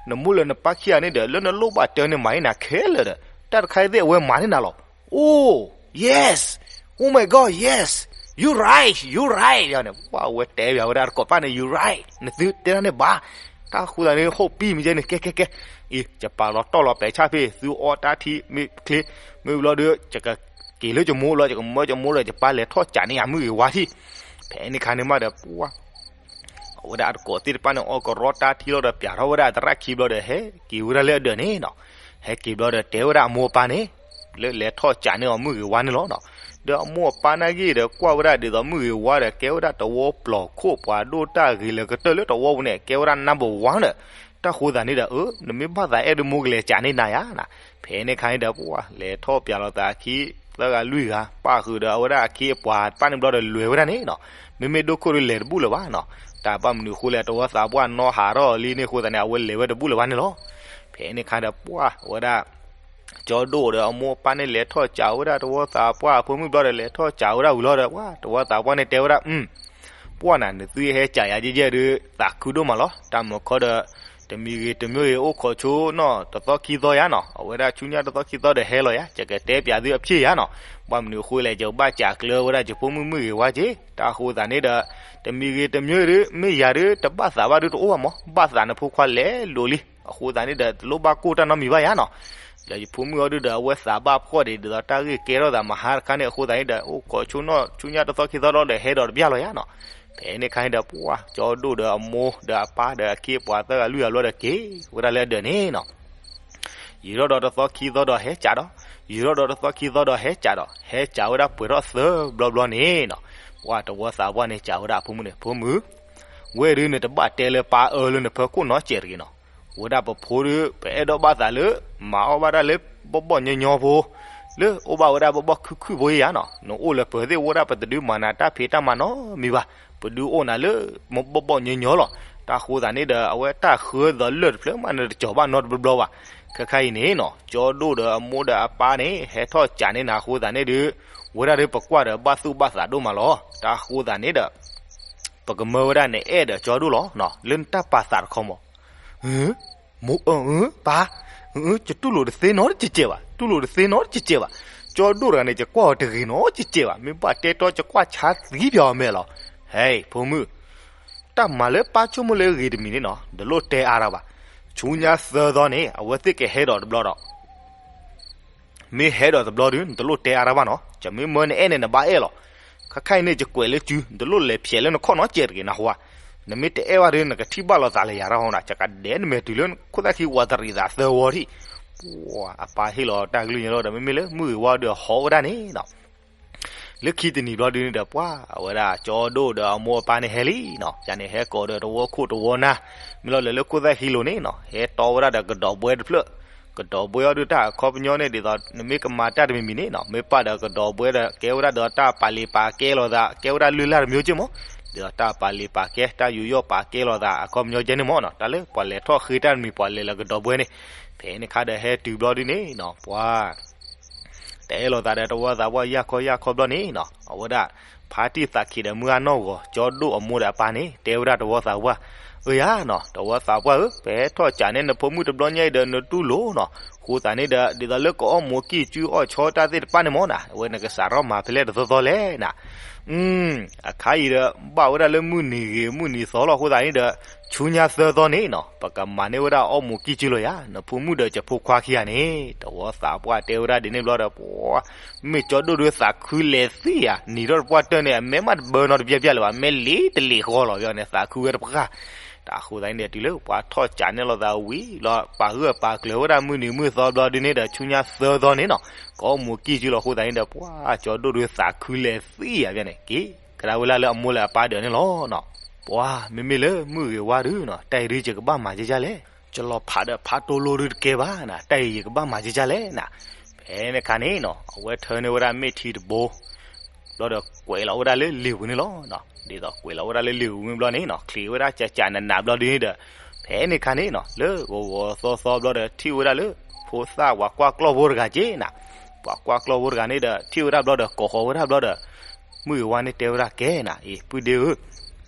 နမိၢ်လၢနပၢ်ခံဂၤန့ၣ်ဒီး လၢနလိၣ်ဘၣ်တၢ်န့ၣ်မၤန့ၢ်နၤခဲလၢာ်ဒီး တၢ်တခါအံၤသ့ၣ်အဝဲမၤန့ၢ်နၤလီၤ. Oh, yes, oh my God, yes, you right, you right န့ၣ် ပှၤဝဲတဲဘၣ်ဝဲဒၣ်တကိးပၢ်န့ၣ် you right နသုတဲဒၣ်န့ၣ်ဘၣ်. တၢ်ဃိသတးန့ၣ် ဟီၣ်ပံၢ်မ့ၢ်ကဲန့ၣ် ကဲကဲကဲ အံၤ ယပာ်လီၤတီၢ်လီၤပဲာ်ဆၣ်ဖဲ သုအီတၢ်ထံမ့ၢ်ချ့ မ့ၢ်ဘျီဒီး ယကက့ၤလၢယမိၢ်လီၤ ယကမၢယမိၢ်လီၤ ယပၢ်လဲၤထီၣ်စံးန့ၢ်ယၤမုၢ်ဂ့ၤဝါထံၣ်. ဖဲန့ၣ်ခါန့ၣ်မးဒီး ပှၤ အဝဲဒၣ်အတကိးသ့ၣ်တဖၣ်န့ၣ် အီကရီတၢ်ထံလီၤဒီး ပျးထီၣ်ဝဲဒၣ်သရၣ်ခံဘျီဒီး ဟဲက့ၤဝဲဒၣ်လၢအဒၢးန့ၣ်နီၤ. ဟဲက့ၤဘျီဒီး တဲဝဲဒၣ်အမိၢ်အပၢ်န့ၣ် လၢလဲၤထီၣ်စံးန့ၢ်အီၤမုၢ်ဂ့ၤဝါန့ၣ်လီၤနီၤ. ဒီးအမိၢ်အပၢ်နာ်က့ဒီး ကွၢ်ဝဲဒၣ်ဒ်သိးမုၢ်ဂ့ၤဝါဒီး ကဲဝဲဒၣ်တဝီပျီခိၣ် ပှၤဒိၣ်တၢ်ဂ့ၤလၢကတၢၢ်လၢတဝီပူၤန့ၣ် ကဲဝဲဒၣ် number one ဒီး တၢ်ဃိသတးန့ၣ်ဒီး အၢ နမ့ၢ်ဘၣ်သးအဲၣ်ဒိးမိၢ်ကလဲၤစံးန့ၢ်နၤယါနီၤ. ဖဲန့ၣ်ခါန့ၣ်ဒီး ပှၤလဲၤထီၣ်ပျးလီၤသးခံ သၢဂၤလွံၢ်ဂၤ ပၣ်ဃုာ်ဒီးအဝဲဒၣ်အခ့အပှၤတဖၣ်န့ၣ်ဘျီဒီး လဲၤဝဲဒၣ်န့ၣ်နီၤ. မ့မ့ၢ်ဒိခိၣ်ဒီးလဲၤတဘူၣ်လၢၤဘၣ်နီၤ. တၢ်ဘၣ်မနုၤအဃိလဲၣ် တဝီသးပှၢ်နီၢ်ဟးထီၣ်လံန့ၣ်အဃိသတးန့ၣ် အဝဲလဲၤဝဲတဘူၣ်လၢၤဘၣ်န့ၣ်လီၤ. ဖဲန့ၣ်ခါဒီး ပှၤဝဲဒၣ် ကၠီဒိၣ်ဒီးအမိၢ်အပၢ်န့ၣ် လဲၤထီၣ်စံးဝဲဒၣ်တဝီသးပှၢ်အဖိမုၣ်ဘျီဒီး လဲၤထီၣ်စံးဝဲဒၣ်ဝံၤလီၤဒီး ပှၤတဝီသးပှၢ်န့ၣ်တဲဝဲဒၣ် ပှၢ်နၤ နသုဟဲစံးယၤယဲၢ်ယဲၢ်ဒီး သးခုဒိၣ်မးလီၤ. တၢ်မုၢ်ခီဒီး တမံၤဂ့ၤတမံၤဂ့ၤ အိၣ်ခိးဆိနီၢ်တသီခံသီယါနီၤ. အဝဲဒၣ်ဆူညါတသီခံသီဒီးဟဲလီၤယါ, ယကတဲပျးသုအဖျ့ၣ်ယါနီၤ. ဘၣ်မနုၤအဃိလဲၣ် ယကဘၣ်စံးကျၢဝဲဒၣ်ယဖိမုၣ်မုၢ်ဂ့ၤဝါက့ၤ. တၢ်ဃိသတးန့ၣ်ဒီး တမံၤဂ့ၤတမံၤဂ့ၤဒီး မ့ၢ်ယၤဒီး တဘၣ်သးဘၣ်ဒုးတအိၣ်ဘၣ်မး, ဘၣ်သးနဖိခွါလဲၤလိၤလံ. အဃိသတးန့ၣ်ဒီး တလိၣ်ဘၣ်ကိၢ်တၢ်နီတမံၤဘၣ်ယါနီၤ. ဒီးယဖိမုၣ်အီၤဒုးဒီး အဝဲသးဘၣ်ဖှီၣ်ဒံး ဒ်သိးတၢ်ဂ့ၢ်ကဲထီၣ်သးမဟါတခါန့ၣ်အဃိသတးန့ၣ်ဒီး အိၣ်ခိးဆိနီၢ်ဆူညါတသီခံသီဒီး ဟဲဒီးတဘျီလီၤယါနီၤ. ဖဲန့ၣ်ခါန့ၣ်ဒီး ပှၤကၠီဒိၣ်ဒီးအမိၢ်ဒီးအပၢ်ဒီးအခ့အပှၤသၢဂၤလွံၢ်ဂၤဘျီဒီးက့ၤဝဲဒၣ်လၢအဒၢးန့ၣ်နီၤ. ယံာ်ထီၣ်ဒီးတသီခံသီဒီးဟဲစံးဒီး, ယံာ်ထီၣ်ဒီးတသီခံသီဒီးဟဲစံးဒီး ဟဲစံးဝဲဒၣ်ပှဲၤထီၣ်သၢဘျီဘျီန့ၣ်နီၤ. ပှၤတဝီသးပှၢ်န့ၣ်စံးဝဲဒၣ်အဖိမုၣ်န့ၣ် ဖိမုၣ်, ဝဲၢ်ဒုးနတဘၣ်တဲလၢပၢ်အၢလၢနဖၢခိၣ်နီတစဲးတဂ့ၤနီၤ. ဝဲဒၣ်ပဖိဒီး ပအဲၣ်ဒိးဘၣ်သးလၢ မၤအီၣ်ဘၣ်တၢ်လၢ ဘီၣ်ဘီၣ်ညီညီဖိ လၢအိၣ်ဘၣ်ဝဲဒၣ်ဘီၣ်ဘီၣ်ခုၣ်ခုၣ်ဖိယါနီၤ. နအိၣ်လၢပၢၤသ့ၣ် ဝဲဒၣ်ပတဒုးမၤနၤတၢ်ဖံးတၢ်မၤနီတမံၤဘၣ်. ပဒုးအိၣ်နၤလၢ ဘီၣ်ဘီၣ်ညီညီလီၤ. တၢ်ဃိသတးန့ၣ်ဒီး အဝဲတၢ်ဃၢသီးလၢၢ်တဖျၢၣ်မး နတကၠီၤဘၣ်နီတဘျီဘျီဘၣ်. ခဲခါအံၤန့ၣ်နီၤ ကၠီဒိၣ်ဒီးအမိၢ်ဒီးအပၢ်န့ၣ် ဟဲထီၣ်ကးန့ၢ်နၤအဃိသတးန့ၣ်ဒီး ဝဲဒၣ်ဒီးပကွၢ်ဒီးဘၣ်သူၣ်ဘၣ်သးဒိၣ်မးလီၤ. တၢ်အဃိသတးန့ၣ်ဒီး ပကမၢဝဲဒၣ်နအဲၣ်ဒီးကၠီဒိၣ်လီၤ. လၢနတၢ်ပာ်သးတခီမး မိၢ်အၢ ပၢ် ယတူၢ်လိာ်တသ့နီတစဲးဘၣ်, တူၢ်လိာ်တသ့နီတစဲးဘၣ်. ကၠီဒိၣ်တဂၤန့ၣ် ယကွၢ်အီၤတဂ့ၤနီတစဲးဘၣ်, မ့ၢ်ဘၣ်တဲတီကကွၢ်ဆါသံပၠီအမဲာ်လီၤ. ဟဲ ဖိမုၣ် တၢ်မၤလၢပၢ်ဆိကမိၣ်လၢအဂ့ၤတမံၤန့ၣ်နီၤ တလိၣ်တဲအါတၢ်ဘၣ်. ဆူညါသၢသီန့ၣ် အဝဲသ့ၣ်ကဟဲဒီးတဘျီဒီး မ့ၢ်ဟဲဒီးတဘျီဒီး နတလိၣ်တဲအါတၢ်ဘၣ်နီၤ, ယမ့ၢ်မၢနအဲၣ်န့ၣ် နဘၣ်အဲၣ်လီၤ. ခဲခါအံၤန့ၣ် ယကွဲးလၢစု နတလိၣ်လဲၤဖျဲးလၢနခီၣ်နီတစဲးတဂ့ၤ နဟါ, နမ့ၢ်တအဲၣ်ဘၣ်ဒီး နကထံၣ်ဘၣ်လိာ်သးလၢယၤတၢ်ဟီနၤ, ယကဒဲးနမဲာ်တုၤလၢခိၣ်သၣ်ခံဝးတရံးသးသၢဝီထံၣ်. ပှၤအပၢ်ဟ့ၣ်လီၤတၢ်ကလုၢ်ညါလီၤဒီး မ့မ့ၢ်လၢမုၢ်ဂ့ၤဝါဒီးဟီဝဲဒၣ်န့ၣ်နီၤ လၢခံတနံၤဘျီဒုန့ၣ်ဒီး ပှၤအဝဲဒၣ်ကၠီဒိၣ်ဒီးအမိၢ်အပၢ်န့ၣ်ဟဲလံနီၤ, ယၤန့ၣ်ဟဲကိးဒီးတဝီခိၣ်တဝီနၢ်, မ့ၢ်လီၤလၢလၢခိၣ်သၣ်ခံလိၤန့ၣ်နီၤ ဟဲတီဝဲဒၣ်ဒီးကဒီးဘှဲတဖျၢၣ်, ကဒီးဘှဲအီၤဒုတၢ်အခီပညီန့ၣ် ဒ်သိးနမ့ၢ်ကမၤတၢ်တမံၤမံၤန့ၣ်နီၤ မ့ၢ်ပာ်ဒီးကဒီးဘှဲဒီး ကဲဝဲဒၣ်ဒီးတၢ်ပာ်လံာ်ပာ်ကဲလိာ်သး ကဲဝဲဒၣ်လုၢ်လၢ်တမံၤက့မး, ဒ်သိးတၢ်ပာ်လံာ်ပာ်ကဲ တၢ်ယူးယီၣ်ပာ်ကဲလိာ်သး အခီပညီကဲန့ၣ်မးနီၤ, တၢ်လၢပှၤလဲၤထီၣ်ဃ့တၢ်တမံၤ ပှၤလဲၤလၢကဒီးဘှဲန့ၣ်, ဖဲန့ၣ်ခါဒီးဟဲတုၤဘျီဒုန့ၣ်နီၤ ပှၤ တအဲၣ်လိာ်သးဒီးတဝီသးပှၢ်ယၢ်ခီယၢ်ခီဘျီန့ၣ်နီၤ အဝဲဒၣ် ဖါတံၢ်သးခံးဒီးမုၢ်အနီၢ်ဂီၤ ကၠီဒိၣ်အမိၢ်ဒီးအပၢ်န့ၣ် တဲဝဲဒၣ်တဝီသးပှၢ်, အၢယၤနီၤ တဝီသးပှၢ်ဧၢ, ပဟဲထီၣ်ကးန့ၢ်နဖိမုၣ်တဘျီညါအံၤဒီး နတူၢ်လိာ်နီၤ, အဃိသတးန့ၣ်ဒီး ဒ်သိးလၢကအီၣ်မူးကံၢ်ကၠူအီၣ်ဆီတၢ်သ့ၣ်တဖၣ်န့ၣ်မးနီၤ အဝဲနကစးထီၣ်မၤဖဲလဲၣ်တသီသီလဲၣ်နီၤ အခါအံၤဒီး ဘၣ်ဝဲဒၣ်လၢမုၢ်နံၤဂ့ၤမုၢ်နံၤသီလီၤ အဃိသတးန့ၣ်ဒီး ဆူညါသၢသီန့ၣ်နီၤ ပကမၤန့ၢ်ဝဲဒၣ်အီၣ်မူးကံၢ်ကၠူလီၤယၤ နဖိမုၣ်ဒီးယဖိခွါခံဂၤန့ၣ်, တဝီသးပှၢ်တဲဝဲဒၣ်ဒ်န့ၣ်ဘျီဒီး ပှၤ မ့ၢ်ကၠီဒိၣ်ဒုးသးခုလဲၤသံယၤ နံၤထီၣ်တပှၢ်တၢၢ်န့ၣ် အမဲမးတဘၢနီတဘျဲၣ်ဘျဲၣ်လၢၤဘၣ် မဲလံၤတလံၤဃီလီၤ ဘၣ်န့ၣ် သးခုဝဲတပှၢ်, တၢ်အဃိသတးန့ၣ်ဒီး တုၤလၢပှၤထီၣ်ကးန့ၢ်လိာ်သးဝံၤလီၤ ပာ်ဂၢၢ်ပာ်ကျၢၤဝဲဒၣ်မုၢ်နံၤမုၢ်သီဘျီဒုန့ၣ်ဒီး ဆူညါသၢသီန့ၣ်နီၤ ကအီၣ်မူးကံၢ်ကၠူလီၤ အဃိသတးန့ၣ်ဒီး ပှၤကၠီဒိၣ်ဒုးသးခုလဲၤသံယၤ ဘၣ်န့ၣ် က့ၤကဒါဝဲလၢလၢအမိၢ်လၢအပၢ်ဒၢးန့ၣ်လီၤနီၤ, ပှၤ မ့မ့ၢ်လၢမုၢ်ဂ့ၤဝါဒုနီၤ တၢ်အံၤဒုးယကဘၣ်မၤကကလဲၣ်, ယလီၤဖးဒီးဖါတိလိဒုတကဲဘၣ်နီၤ တၢ်အံၤယကဘၣ်မၤကကလဲၣ်နီၤ, ဖဲန့ၣ်ခါန့ၣ်နီၤ အဝဲထၢန့ၢ်ဝဲဒၣ်မ့ၢ်ထံတဘိ ဘျီဒီးကွဲးလီၤဝဲဒၣ်လၢလံာ်ပူၤန့ၣ်လီၤ. ဒ်သိးကွဲးလီၤဝဲဒၣ်လၢလံာ်ပူၤမ့ၢ်ဘျီန့ၣ်နီၤ ချံးဝဲဒၣ်ကကနးနးဘျီဒုန့ၣ်ဒီး ဖဲန့ၣ်ခါန့ၣ်နီၤ လၢဂီၤဂီၤသီသီဘျီဒီး ထံၣ်ဝဲဒၣ်လၢ ဖိသၣ်ပှၤကွၢ်ကျီၢ်ဖိတဂၤက့နီၤ, ပှၤကွၢ်ကျီၢ်ဖိတဂၤန့ၣ်ဒီး ထံၣ်ဝဲဒၣ်ဘျီဒီး ကိးဃီၤဝဲဒၣ်ဘျီဒီး မုၢ်ဂ့ၤဝါန့ၣ်တဲဝဲဒၣ်ကဲနီၤ အံၤ ပုၢ်ဒ့ဧၢ,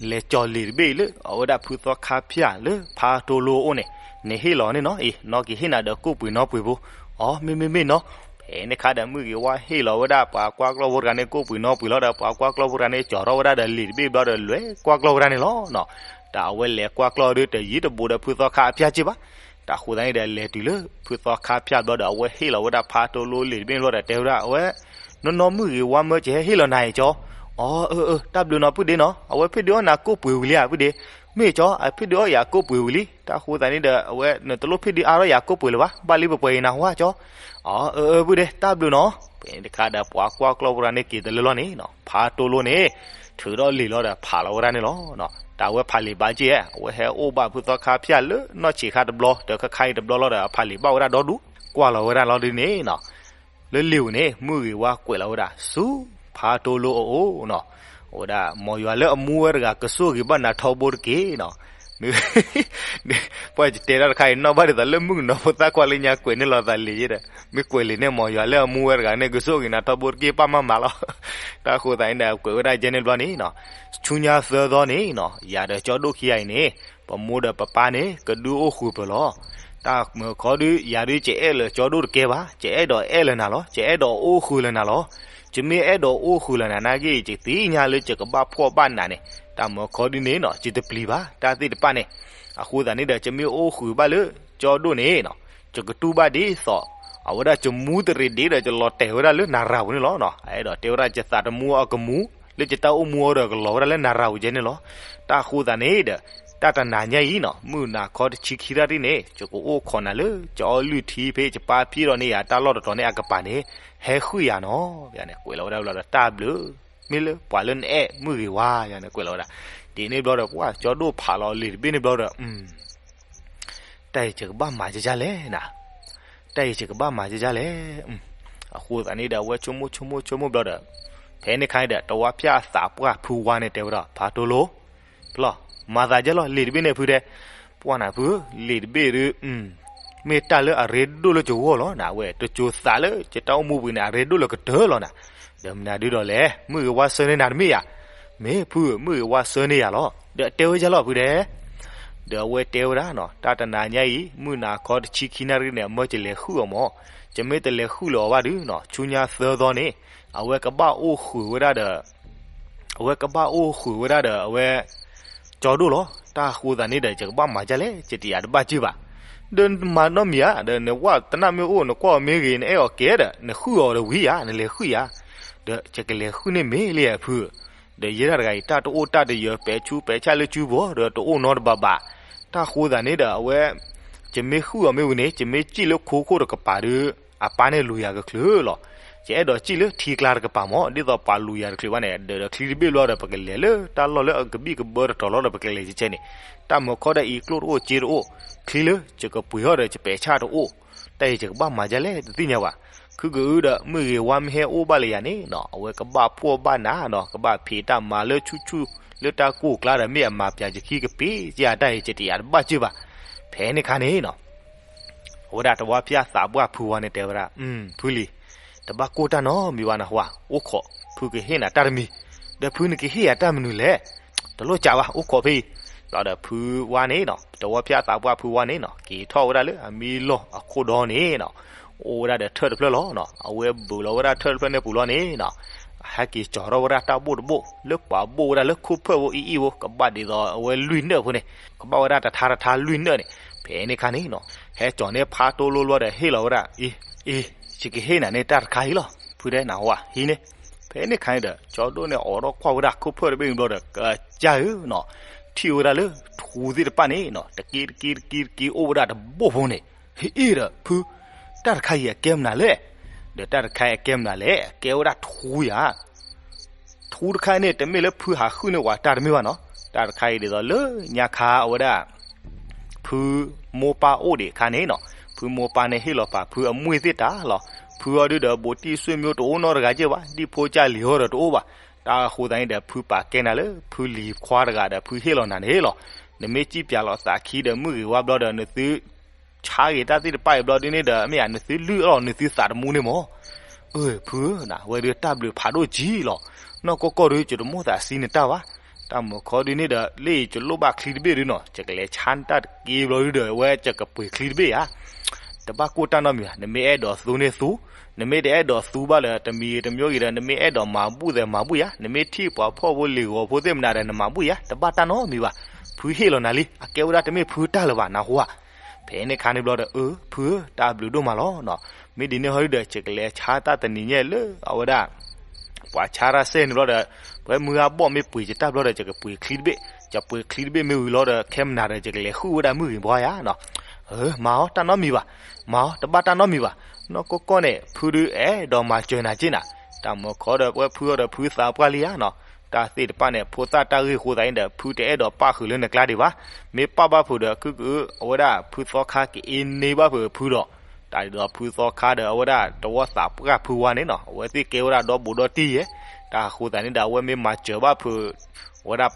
လဲၤကၠီၤလံာ်တဘ့ၣ်အံၤလၢ အဝဲဒၣ်ဖုသီခါဖၠၣ်လၢဖါတိလိအအိၣ်န့ၣ် နဟ့ၣ်လီၤန့ၣ်နီၤ အံၤ နီၢ်က့ၤဟ့ၣ်နၤဒီးကိၣ်ပှ့ၤနီပှ့ၤဖိ, အီ မ့မ့ၢ်မ့ၢ်နီၤ, ဖဲန့ၣ်ခါဒီး မုၢ်ဂ့ၤဝါဟ့ၣ်လီၤဝဲဒၣ်ပှၤကွၢ်ကျီၢ်ဖိတဂၤန့ၣ် ကိၣ်ပှ့ၤနီပှ့ၤလီၤဒီး ပှၤကွၢ်ကျီၢ်ဖိတဂၤန့ၣ် ကၠီၤထီၣ်ဝဲဒၣ်ဒီးလံာ်တဘ့ၣ်ဘျီဒီး လဲၤကွၢ်ကျီၢ်ဝဲဒၣ်န့ၣ်လီၤနီၤ, တၢ်အဝဲလဲၤကွၢ်ကျီၢ်ဒီး တယံၤတဘူးဒီးဖုသီခါအဖၠၣ်က့ဘၣ်, တၢ်အဃိသတးန့ၣ်ဒီး လဲၤတုၤလၢဖုသီခါဖၠၣ်ဘျီဒီး အဝဲဟ့ၣ်လီၤဝဲဒၣ်ဖါတိလိလံာ်တဘ့ၣ်ဘျီဒီး တဲဝဲဒၣ် အဝဲ နီၢ်နီၢ်မုၢ်ဂ့ၤဝါမၢကဟဲဟ့ၣ်လီၤနၤအံၤကၠီ, အီ အၢ အၢ တၢ်ဘျုးနီၤပုၢ်ဒ့နီၤ, အဝဲဖ့ၣ်ဒုးအီၣ်နၤကိၣ်ပှ့ၤဝံၤလံဧါ ပုၢ်ဒ့, မ့ၢ်ကၠီ အဖ့ၣ်ဒုးအီၣ်ယၤကိၣ်ပှ့ၤဝံၤလံ, တၢ်အဃိသတးန့ၣ်ဒီး အဝဲနတလိၣ်ဖ့ၣ်ဒုးအါထီၣ်ယၤကိၣ်ပှ့ၤလၢၤဘၣ်, ဘၣ်လံပှဲၤပှဲၤအံၤနၤဟါကၠီ, အီ အၢ အၢ ပုၢ်ဒ့ တၢ်ဘျုးနီၤ, ဖဲန့ၣ်တခါဒီး ပှၤကွၢ်ကျီၢ်ဖိတဂၤန့ၣ်က့ၤတလၢလီၤန့ၣ်နီၤ ဖါတိလိန့ၣ် ထုးထီၣ်လံာ်လီၤဒီးဖးလီၤဝဲဒၣ်န့ၣ်လီၤ, တၢ်အဝဲဖးလံာ်ဘၣ်က့ဧါ, အဝဲဟဲအိၣ်ဘၣ်ဖုသီခါဖၠၣ်လၢနီၢ်ဆံးခါတဘျီ ဒီးခဲခါအံၤတဘျီလီၤဒီး အဖးလံာ်ဘၣ်ဝဲဒၣ်ဒီဒူၣ်, ကွၢ်လီၤဝဲဒၣ်လီၤဒုန့ၣ်နီၤ လၢလံာ်ပူၤန့ၣ် မုၢ်ဂ့ၤဝါကွဲးလီၤဝဲဒၣ် ဆူဖါတိလိအအိၣ်နီၤ, အဝဲဒၣ် မ်ယွၤလၢအမူဝဲတဂၤ ကဆိၣ်ဂ့ၤဘၣ်နၤထီဘိတက့ၢ်နီၤ, ပှၤယတဲတၢ်တခါအံၤ နီၣ်ဘၣ်ဒ်သိးလၢမုၣ်ကနီၤဖိသၣ်ခွါလၢညါကွဲးန့ၢ်လိာ်သးလံာ်ယဲဒီး မ့ၢ်ကွဲးလံာ်န့ၣ် မ်ယွၤလၢအမူဝဲတဂၤန့ၣ် ကဆိၣ်ဂ့ၤနၤထီဘိတက့ၢ်ပၢ်မးမးလီၤ, တၢ်အဃိသတးန့ၣ်ဒီး ကွဲးဝဲဒၣ်ကဲန့ၣ်ဘျီန့ၣ်နီၤ, ဆူညါသၢသီန့ၣ်နီၤ ယၤဒီးကၠီဒိၣ်ခံဂၤအံၤန့ၣ် ပမိၢ်ဒီးပပၢ်န့ၣ် ကဒုးအိၣ်ဃုာ်ပၢၢ်လီၤ တၢ်မၢခီဒု ယၤဒု ယအဲၣ်လၢၤကၠီဒိၣ်တကဲဘၣ်, ယအဲၣ်ဒိးအဲၣ်လၢၤနၤလီၤ, ယအဲၣ်ဒိးအိၣ်ဃုာ်လၢၤနၤလီၤ, ယမ့ၢ်အဲၣ်ဒိးအိၣ်ဃုာ်လၢၤနၤနာ်က့ ယသ့ၣ်ညါလၢယကဘၣ်ဖှီၣ်ဘၣ်နးန့ၣ် တၢ်မၢခီဒုန့ၣ်နီၤ ယတပျံၤဘၣ် တၢ်သ့ၣ်တဖၣ်န့ၣ်, အဃိသတးန့ၣ်ဒီး ယမ့ၢ်အိၣ်ဃုာ်ဘၣ်လၢကၠီဒိၣ်န့ၣ်နီၤ ယကတူၢ်ဘၣ်ဒ်သိး အဝဲဒၣ်ယမူတရံးဒ့ဒီး ယလီၤတဲာ်ဝဲဒၣ်လၢနၤရၤပူၤန့ၣ်လီၤနီၤ, အအဲၣ်ဒိးတဲဝဲဒၣ်ယသးတမူအကမူ လၢယတၢ်အိၣ်မူအီၤဒီးကလီၤဝဲဒၣ်လၢနၤရၤပူၤကဲန့ၣ်လီၤ, တၢ်အဃိသတးန့ၣ်ဒီး တၢ်တနၤညါအံၤနီၤ မုၢ်နၤခီတဆံခံရၣ်တံၢ်န့ၣ် ယကအိၣ်ခိးနၤလၢ ယအီလုၢ်ထံဖဲယပၢ်ဖံးဒီးန့ၢ်ယၤတၢ်လီၢ်တတီၤန့ၣ်အကပၤန့ၣ် ဟဲဃုာ်ယၤနီၤ, ယၤန့ၣ်ကွဲးလီၤဝဲဒၣ်ဘျီဒီး တၢ်ဘျုး မ့ၢ်လၢပှၤလၢနအဲၣ်မုၢ်ဂ့ၤဝါ ယၤန့ၣ်ကွဲးလီၤဝဲဒၣ်, ဒ်န့ၣ်ဘျီဒီး ပှၤကၠီဒိၣ်ဖးလီၤလံာ်တဘ့ၣ်န့ၣ်ဘျီဒီး တၢ်အံၤယကဘၣ်မၤကကလဲၣ်နၤ, တၢ်အံၤယကဘၣ်မၤကကလဲၣ်, အဃိသတးန့ၣ်ဒီး အဝဲဆိကမိၣ်ဆိကမိၣ်ဆိကမိၣ်ဘျီဒီး ဖဲန့ၣ်ခါန့ၣ်ဒီး တဝီဖၠၣ်အသးပှၢ်ဖုဝါန့ၣ်တဲဝဲဒၣ် ဖါတိလိ ဖျီၣ် မၤသးဒ်လဲၣ်လီၤ လံာ်တဘ့ၣ်န့ၣ်ဖုတဲ, ပှၢ်နၤဖု လံာ်တဘ့ၣ်ဒု မ့ၢ်တၢ်လၢအရ့ဒိၣ်လၢယဂီၢ်လီၤနၤ, အဝဲတစိၤသးလၢယတၢ်အိၣ်မူပူၤန့ၣ် အရ့ဒိၣ်လၢကတၢၢ်လီၤနၤ. ဒီးမနုၤဒုဒီးလဲၣ်, မုၢ်ဂ့ၤဝါဆၢန့ၢ်နၤတမ့ၢ်ဧါ. မ့ၢ်ဖုဧၢ, မုၢ်ဂ့ၤဝါဆၢန့ၢ်ယၤလီၤ. ဒီးတဲဝဲယၤလီၤဖုဒဲး. ဒီးအဝဲတဲဝဲဒၣ်နီၤ, တၢ်တနၤညါအံၤ မုၢ်နၤခီတဆံခံနၣ်ရံၣ်န့ၣ် အမၢယလဲၤဟုၣ်အီၤမၢ်. ယမ့ၢ်တလဲၤဟုၣ်လၢၤအီၤဘၣ်ဒုနီၤ, ဆူညါသၢသီန့ၣ် အဝဲကဘၣ်အိၣ်ဃုာ်ဝဲဒၣ်ဒီး အဝဲကဘၣ်အိၣ်ဃုာ်ဝဲဒၣ်ဒီးအဝဲ ကၠီဒိၣ်လီၤ. တၢ်အဃိသတးန့ၣ်ဒီး ယကဘၣ်မၤဒ်လဲၣ် ယတယာ်တဘၣ်စ့ၢ်ဘၣ်. ဒီးမၤနီတမံၤဧါ, ဒီးနဝဲတနၢ်မ့ၢ်အိၣ် နကွၢ်အီၤမ့ၢ်ဂ့ၤ နအဲၣ်အီၤကဲဒီး နဟုၣ်အီၤဒီးဝံၤဧါ, နလဲၤဟုၣ်ဧါ. ဒီးယကလဲၤဟုၣ်န့ၢ်မ့ၢ်လံဧါဖု. ဒီးယဲဒၣ်တဂၤအံၤ တၢ်တအိၣ်တၢ်တယၢၤ ပဲာ်ဆူပဲာ်ဆၣ်လၢစုပူၤ ဒီးတအိၣ်နီတဘၣ်ဘၣ်. တၢ်အဃိသတးန့ၣ်ဒီး အဝဲ ယမ့ၢ်ဟုၣ်အီၤမ့ၢ်ဝံၤန့ၣ် ယမ့ၢ်စံၣ်လၢခိခိၣ်တကပၤဒီး အပၢ်န့ၣ်လူၤယၤကချုးလီၤ. ယအဲၣ်ဒိးစံၣ်လၢထံကျါတကပၤမၢ်, ဒ်သိးပှၤလူၤယၤတချုးဘၣ်န့ၣ် ဒီးချံတဘ့ၣ်ဘျီဒီး ပကလဲၤလၢတၢ်လီၢ်လၢအကဘံၣ်ကဘၢတတီၤလီၤဒီး ပကလဲၤကဲန့ၣ်. တၢ်မၤခီဒၣ်အံၤ ကျိၣ်တအိၣ်စ့တအိၣ်, ချံလၢယကပှ့ၤထီၣ်ဒီး ယပဲာ်ဆၣ်တအိၣ်, တၢ်အံၤယကဘၣ်မၤဒ်လဲၣ်တသ့ၣ်ညါဘၣ်. ခုကအုဒီး မုၢ်ဂ့ၤဝါမ့ၢ်ဟဲအိၣ်ဘၣ်လၢယၤန့ၣ်နီၤ, အဝဲကဘၣ်ဖှီၣ်ဘၣ်နၤနီၤ, ကဘၣ်ဖံးတၢ်မၤလၢဆူၣ်ဆူၣ် လၢတၢ်ကိၢ်ကျါဒီး မ့ၢ်အမၤပျးယခံကပ့ၤကယၤ တၢ်အံၤယတယာ်တဘၣ်စ့ၢ်ဘၣ်. ဖဲန့ၣ်ခါန့ၣ်နီၤ အဝဲဒၣ်တဝီဖၠၣ်သးပှၢ်ဖုဝါန့ၣ်တဲဝဲဒၣ်, ဖုလံၤ, တဘၣ်ကိၢ်တၢ်နီတမံၤဘၣ်နဟါ, အိၣ်ခိး, ဖုကဟ့ၣ်နၤတၢ်တမံၤ, ဒီးဖုနကဟ့ၣ်ယၤတၢ်မနုၤလဲၣ်, တလိၣ်ကးဘၣ် အိၣ်ခိးဖဲအံၤ. ဒီးဖုဝါန့ၣ်နီၤ, တဝီဖၠၣ်သးပှၢ်ဖုဝါန့ၣ်နီၤ, က့ၤထီၣ်ဝဲဒၣ်လၢအမံလီၢ်အခိၣ်ဒီန့ၣ်နီၤ, အိၣ်ဝဲဒၣ်ဒီးထၢၣ်တဖျၢၣ်လီၤနီၤ. အဝဲဘုးလီၤဝဲဒၣ်ထၢၣ်တဖျၢၣ်န့ၣ်ပူၤလီၤန့ၣ်နီၤ, ဟဲက့ၤကၠီၤထီၣ်ဝဲဒၣ်တၢ်ဘိၣ်တဘိၣ် လၢပှၤဘိၣ်ဝဲဒၣ်လၢခိၣ်ဖၢၣ်ဖိအံၤအံၤဖိ ကဘၣ်ဒ်သိးအဝဲလွံၢ်နၢၣ်ဖိန့ၣ်, ကဘၣ်ဝဲဒၣ်တထါတထါလွံၢ်နၢၣ်န့ၣ်. ဖဲန့ၣ်ခါန့ၣ်နီၤ, ဟဲကၠီၤန့ၢ်ဖါတိလိလီၤဒီးဟ့ၣ်လီၤဝဲဒၣ်, အ့ အ့ ယကဟ့ၣ်နၤန့ၣ်တၢ်တခါအံၤလီၤ, ဖုဒဲးနဟါဟံန့ၣ်. ဖဲန့ၣ်ခါန့ၣ်ဒီး ကၠီဒိၣ်န့ၣ်အိးထီၣ်ကွၢ်ဝဲဒၣ်ခိၣ်ဖၢၣ်တဘ့ၣ်ဘျီဒီး ကစၢ်ဧၢနီၤ, ထံၣ်ဝဲဒၣ်လၢထူသ့ၣ်တဖၣ်န့ၣ်နီၤ, တက့တက့တက့တက့ အိၣ်ဝဲဒၣ်တဘိၣ်ဖိန့ၣ်. ဟ့ၣ်ဒီးဖု, တၢ်တခါအံၤအကဲမနုၤလဲၣ်. ဒီးတၢ်တခါအံၤအကဲမနုၤလဲၣ်, အကဲဝဲဒၣ်ထူယၤ ထူတခါန့ၣ် တမ့ၢ်လၢဖုဟးဟုၣ်န့ၢ်ဝဲတၢ်တမ့ၢ်ဘၣ်နီၤ. တၢ်တခါအံၤဒ်သိးလၢညါခါအဝဲဒၣ် ဖုမိၢ်ပၢ်အိၣ်ဒံးအခါန့ၣ်နီၤ, ဖုမိၢ်ပၢ်န့ၣ်ဟ့ၣ်လီၤပာ်ဖုအမှံသ့ၣ်တၢ်လီၤ. ဖုအီၤဒုဒီး ဘူးတံၢ်ဆွေမျိုးတအိၣ်နီတဂၤက့ၢ်ဘၣ်, ဒံၣ်ဖိကၢ်လံၤဟီဒီးတအိၣ်ဘၣ်. တၢ်အဃိသတးန့ၣ်ဒီး ဖုပာ်ကဲနၤလၢ ဖုလံၤခွါတဂၤဒီး ဖုဟ့ၣ်လီၤနၤန့ၣ်လီၤ. နမ့ၢ်စံၣ်ပၠးလီၤသးခံဒီး မုၢ်ဂ့ၤဝါဘျီဒီး နသုဆါဂ့ၤတၢ်သ့ၣ်တဖၣ်အံၤဘျီဒုန့ၣ်ဒီး မ့ၢ်ဧါ နသုလုၢ်အီၣ်နသုသးတမူန့ၣ်မၢ်. အၢ ဖုဧၢ, နဝဲဒုတၢ်ဘျုးဖးဒိၣ်ကံလီၤ. နီၢ်ကီၢ်ကီၢ်ဒု ယတမိၣ်သးစံးနတၢ်ဘၣ်. တၢ်မုာ်ခီဒုန့ၣ်ဒီး လၢအံၤယလိၣ်ဘၣ်ချံတဘ့ၣ်ဒုနီၤ, ယကလဲၤဆါနတၢ်တက့ၢ်ဘျီဒုဒီး အဝဲယကပှ့ၤချံတဘ့ၣ်ဧါ. တဘၣ်ကိၢ်တၢ်နီတမံၤဘၣ်, နမ့ၢ်အဲၣ်ဒိးသူန့ၣ်သူ, နမ့ၢ်တအဲၣ်ဒိးသူဘၣ်လၢၤ တမံၤတမံၤဂ့ၤဒီး နမ့ၢ်အဲၣ်ဒိးမၤဘူၣ်သဲးမၤဘူၣ်ယၤ, နမ့ၢ်ထံၣ်ပှၤဖှီၣ်ဖိလံၤဂီၤဖိသ့ၣ်မနၤဒီး နမၤဘူၣ်ယၤ, တဘၣ်တၢ်နီတမံၤဘၣ်. ဖုဟ့ၣ်လီၤနၤလံ, အကဲဝဲဒၣ်တမ့ၢ်ဖုတၢ်လၢၤဘၣ် နဟါ. ဖဲန့ၣ်ခါန့ၣ်ဘျီဒီး အၢ ဖုဧၢ, တၢ်ဘျုးဒိၣ်မးလီၤနီၤ. မ့ၢ်ဒ်န့ၣ်ဟီဒုဒီး ယကလဲၤဆါတၢ်တနံၤညါလၢအဝဲဒၣ် ပှၤဆါတၢ်စဲန့ၣ်ဘျီဒီး ပှၤမုၢ်ဂၤဘီၣ်မ့ၢ်ပှ့ၤယတၢ်ဘျီဒီး ယကပှ့ၤချံတဘ့ၣ်, ယပှ့ၤချံတဘ့ၣ်မ့ၢ်ဝံၤလီၤဒီး ခဲမနၤဒီး ယကလဲၤဟုၣ်ဝဲဒၣ်မုၢ်ဂ့ၤဘီယၤနီၤ. အၢ မၤအီၤ တၢ်နီတမံၤဘၣ်, မၤအီၤ တဘၣ်တၢ်နီတမံၤဘၣ်. နီၢ်ကီၢ်ကီၢ်န့ၣ် ဖုဒုအဲၣ်ဒိးမၤစၢၤနၤက့ၢ်နၤ. တၢ်မုာ်ခီဒီး ပဝဲဖုအီၤဒီး ဖုသးပှၢ်လံဧါနီၤ. တၢ်သ့ၣ်တဖၣ်န့ၣ် ဖိသၣ်တၢ်ဂ့ၢ်အဃိသတးန့ၣ်ဒီး ဖုတအဲၣ်ဒိးပၣ်ဃုာ်လၢနကျါဒံးဘၣ်. မ့ၢ်ပၣ်ဘၣ်ဖုးဒီး ခုကအု အဝဲဒၣ်ဖုသီခါကအ့န့ၢ်ဘၣ်ဖုးဖုဒီး တၢ်ဒ်သိးဖုသီခါဒီး အဝဲဒၣ်တဝီသးပှၢ်ဖုဝါန့ၣ်နီၤ, အဝဲသ့ၣ်ကဲဝဲဒၣ်ဒီဘူးဒီတံၢ်ယဲၢ်. တၢ်အဃိသတးန့ၣ်ဒီး အဝဲမ့ၢ်မၤစၢၤဘၣ်ဖုး အဝဲဒၣ်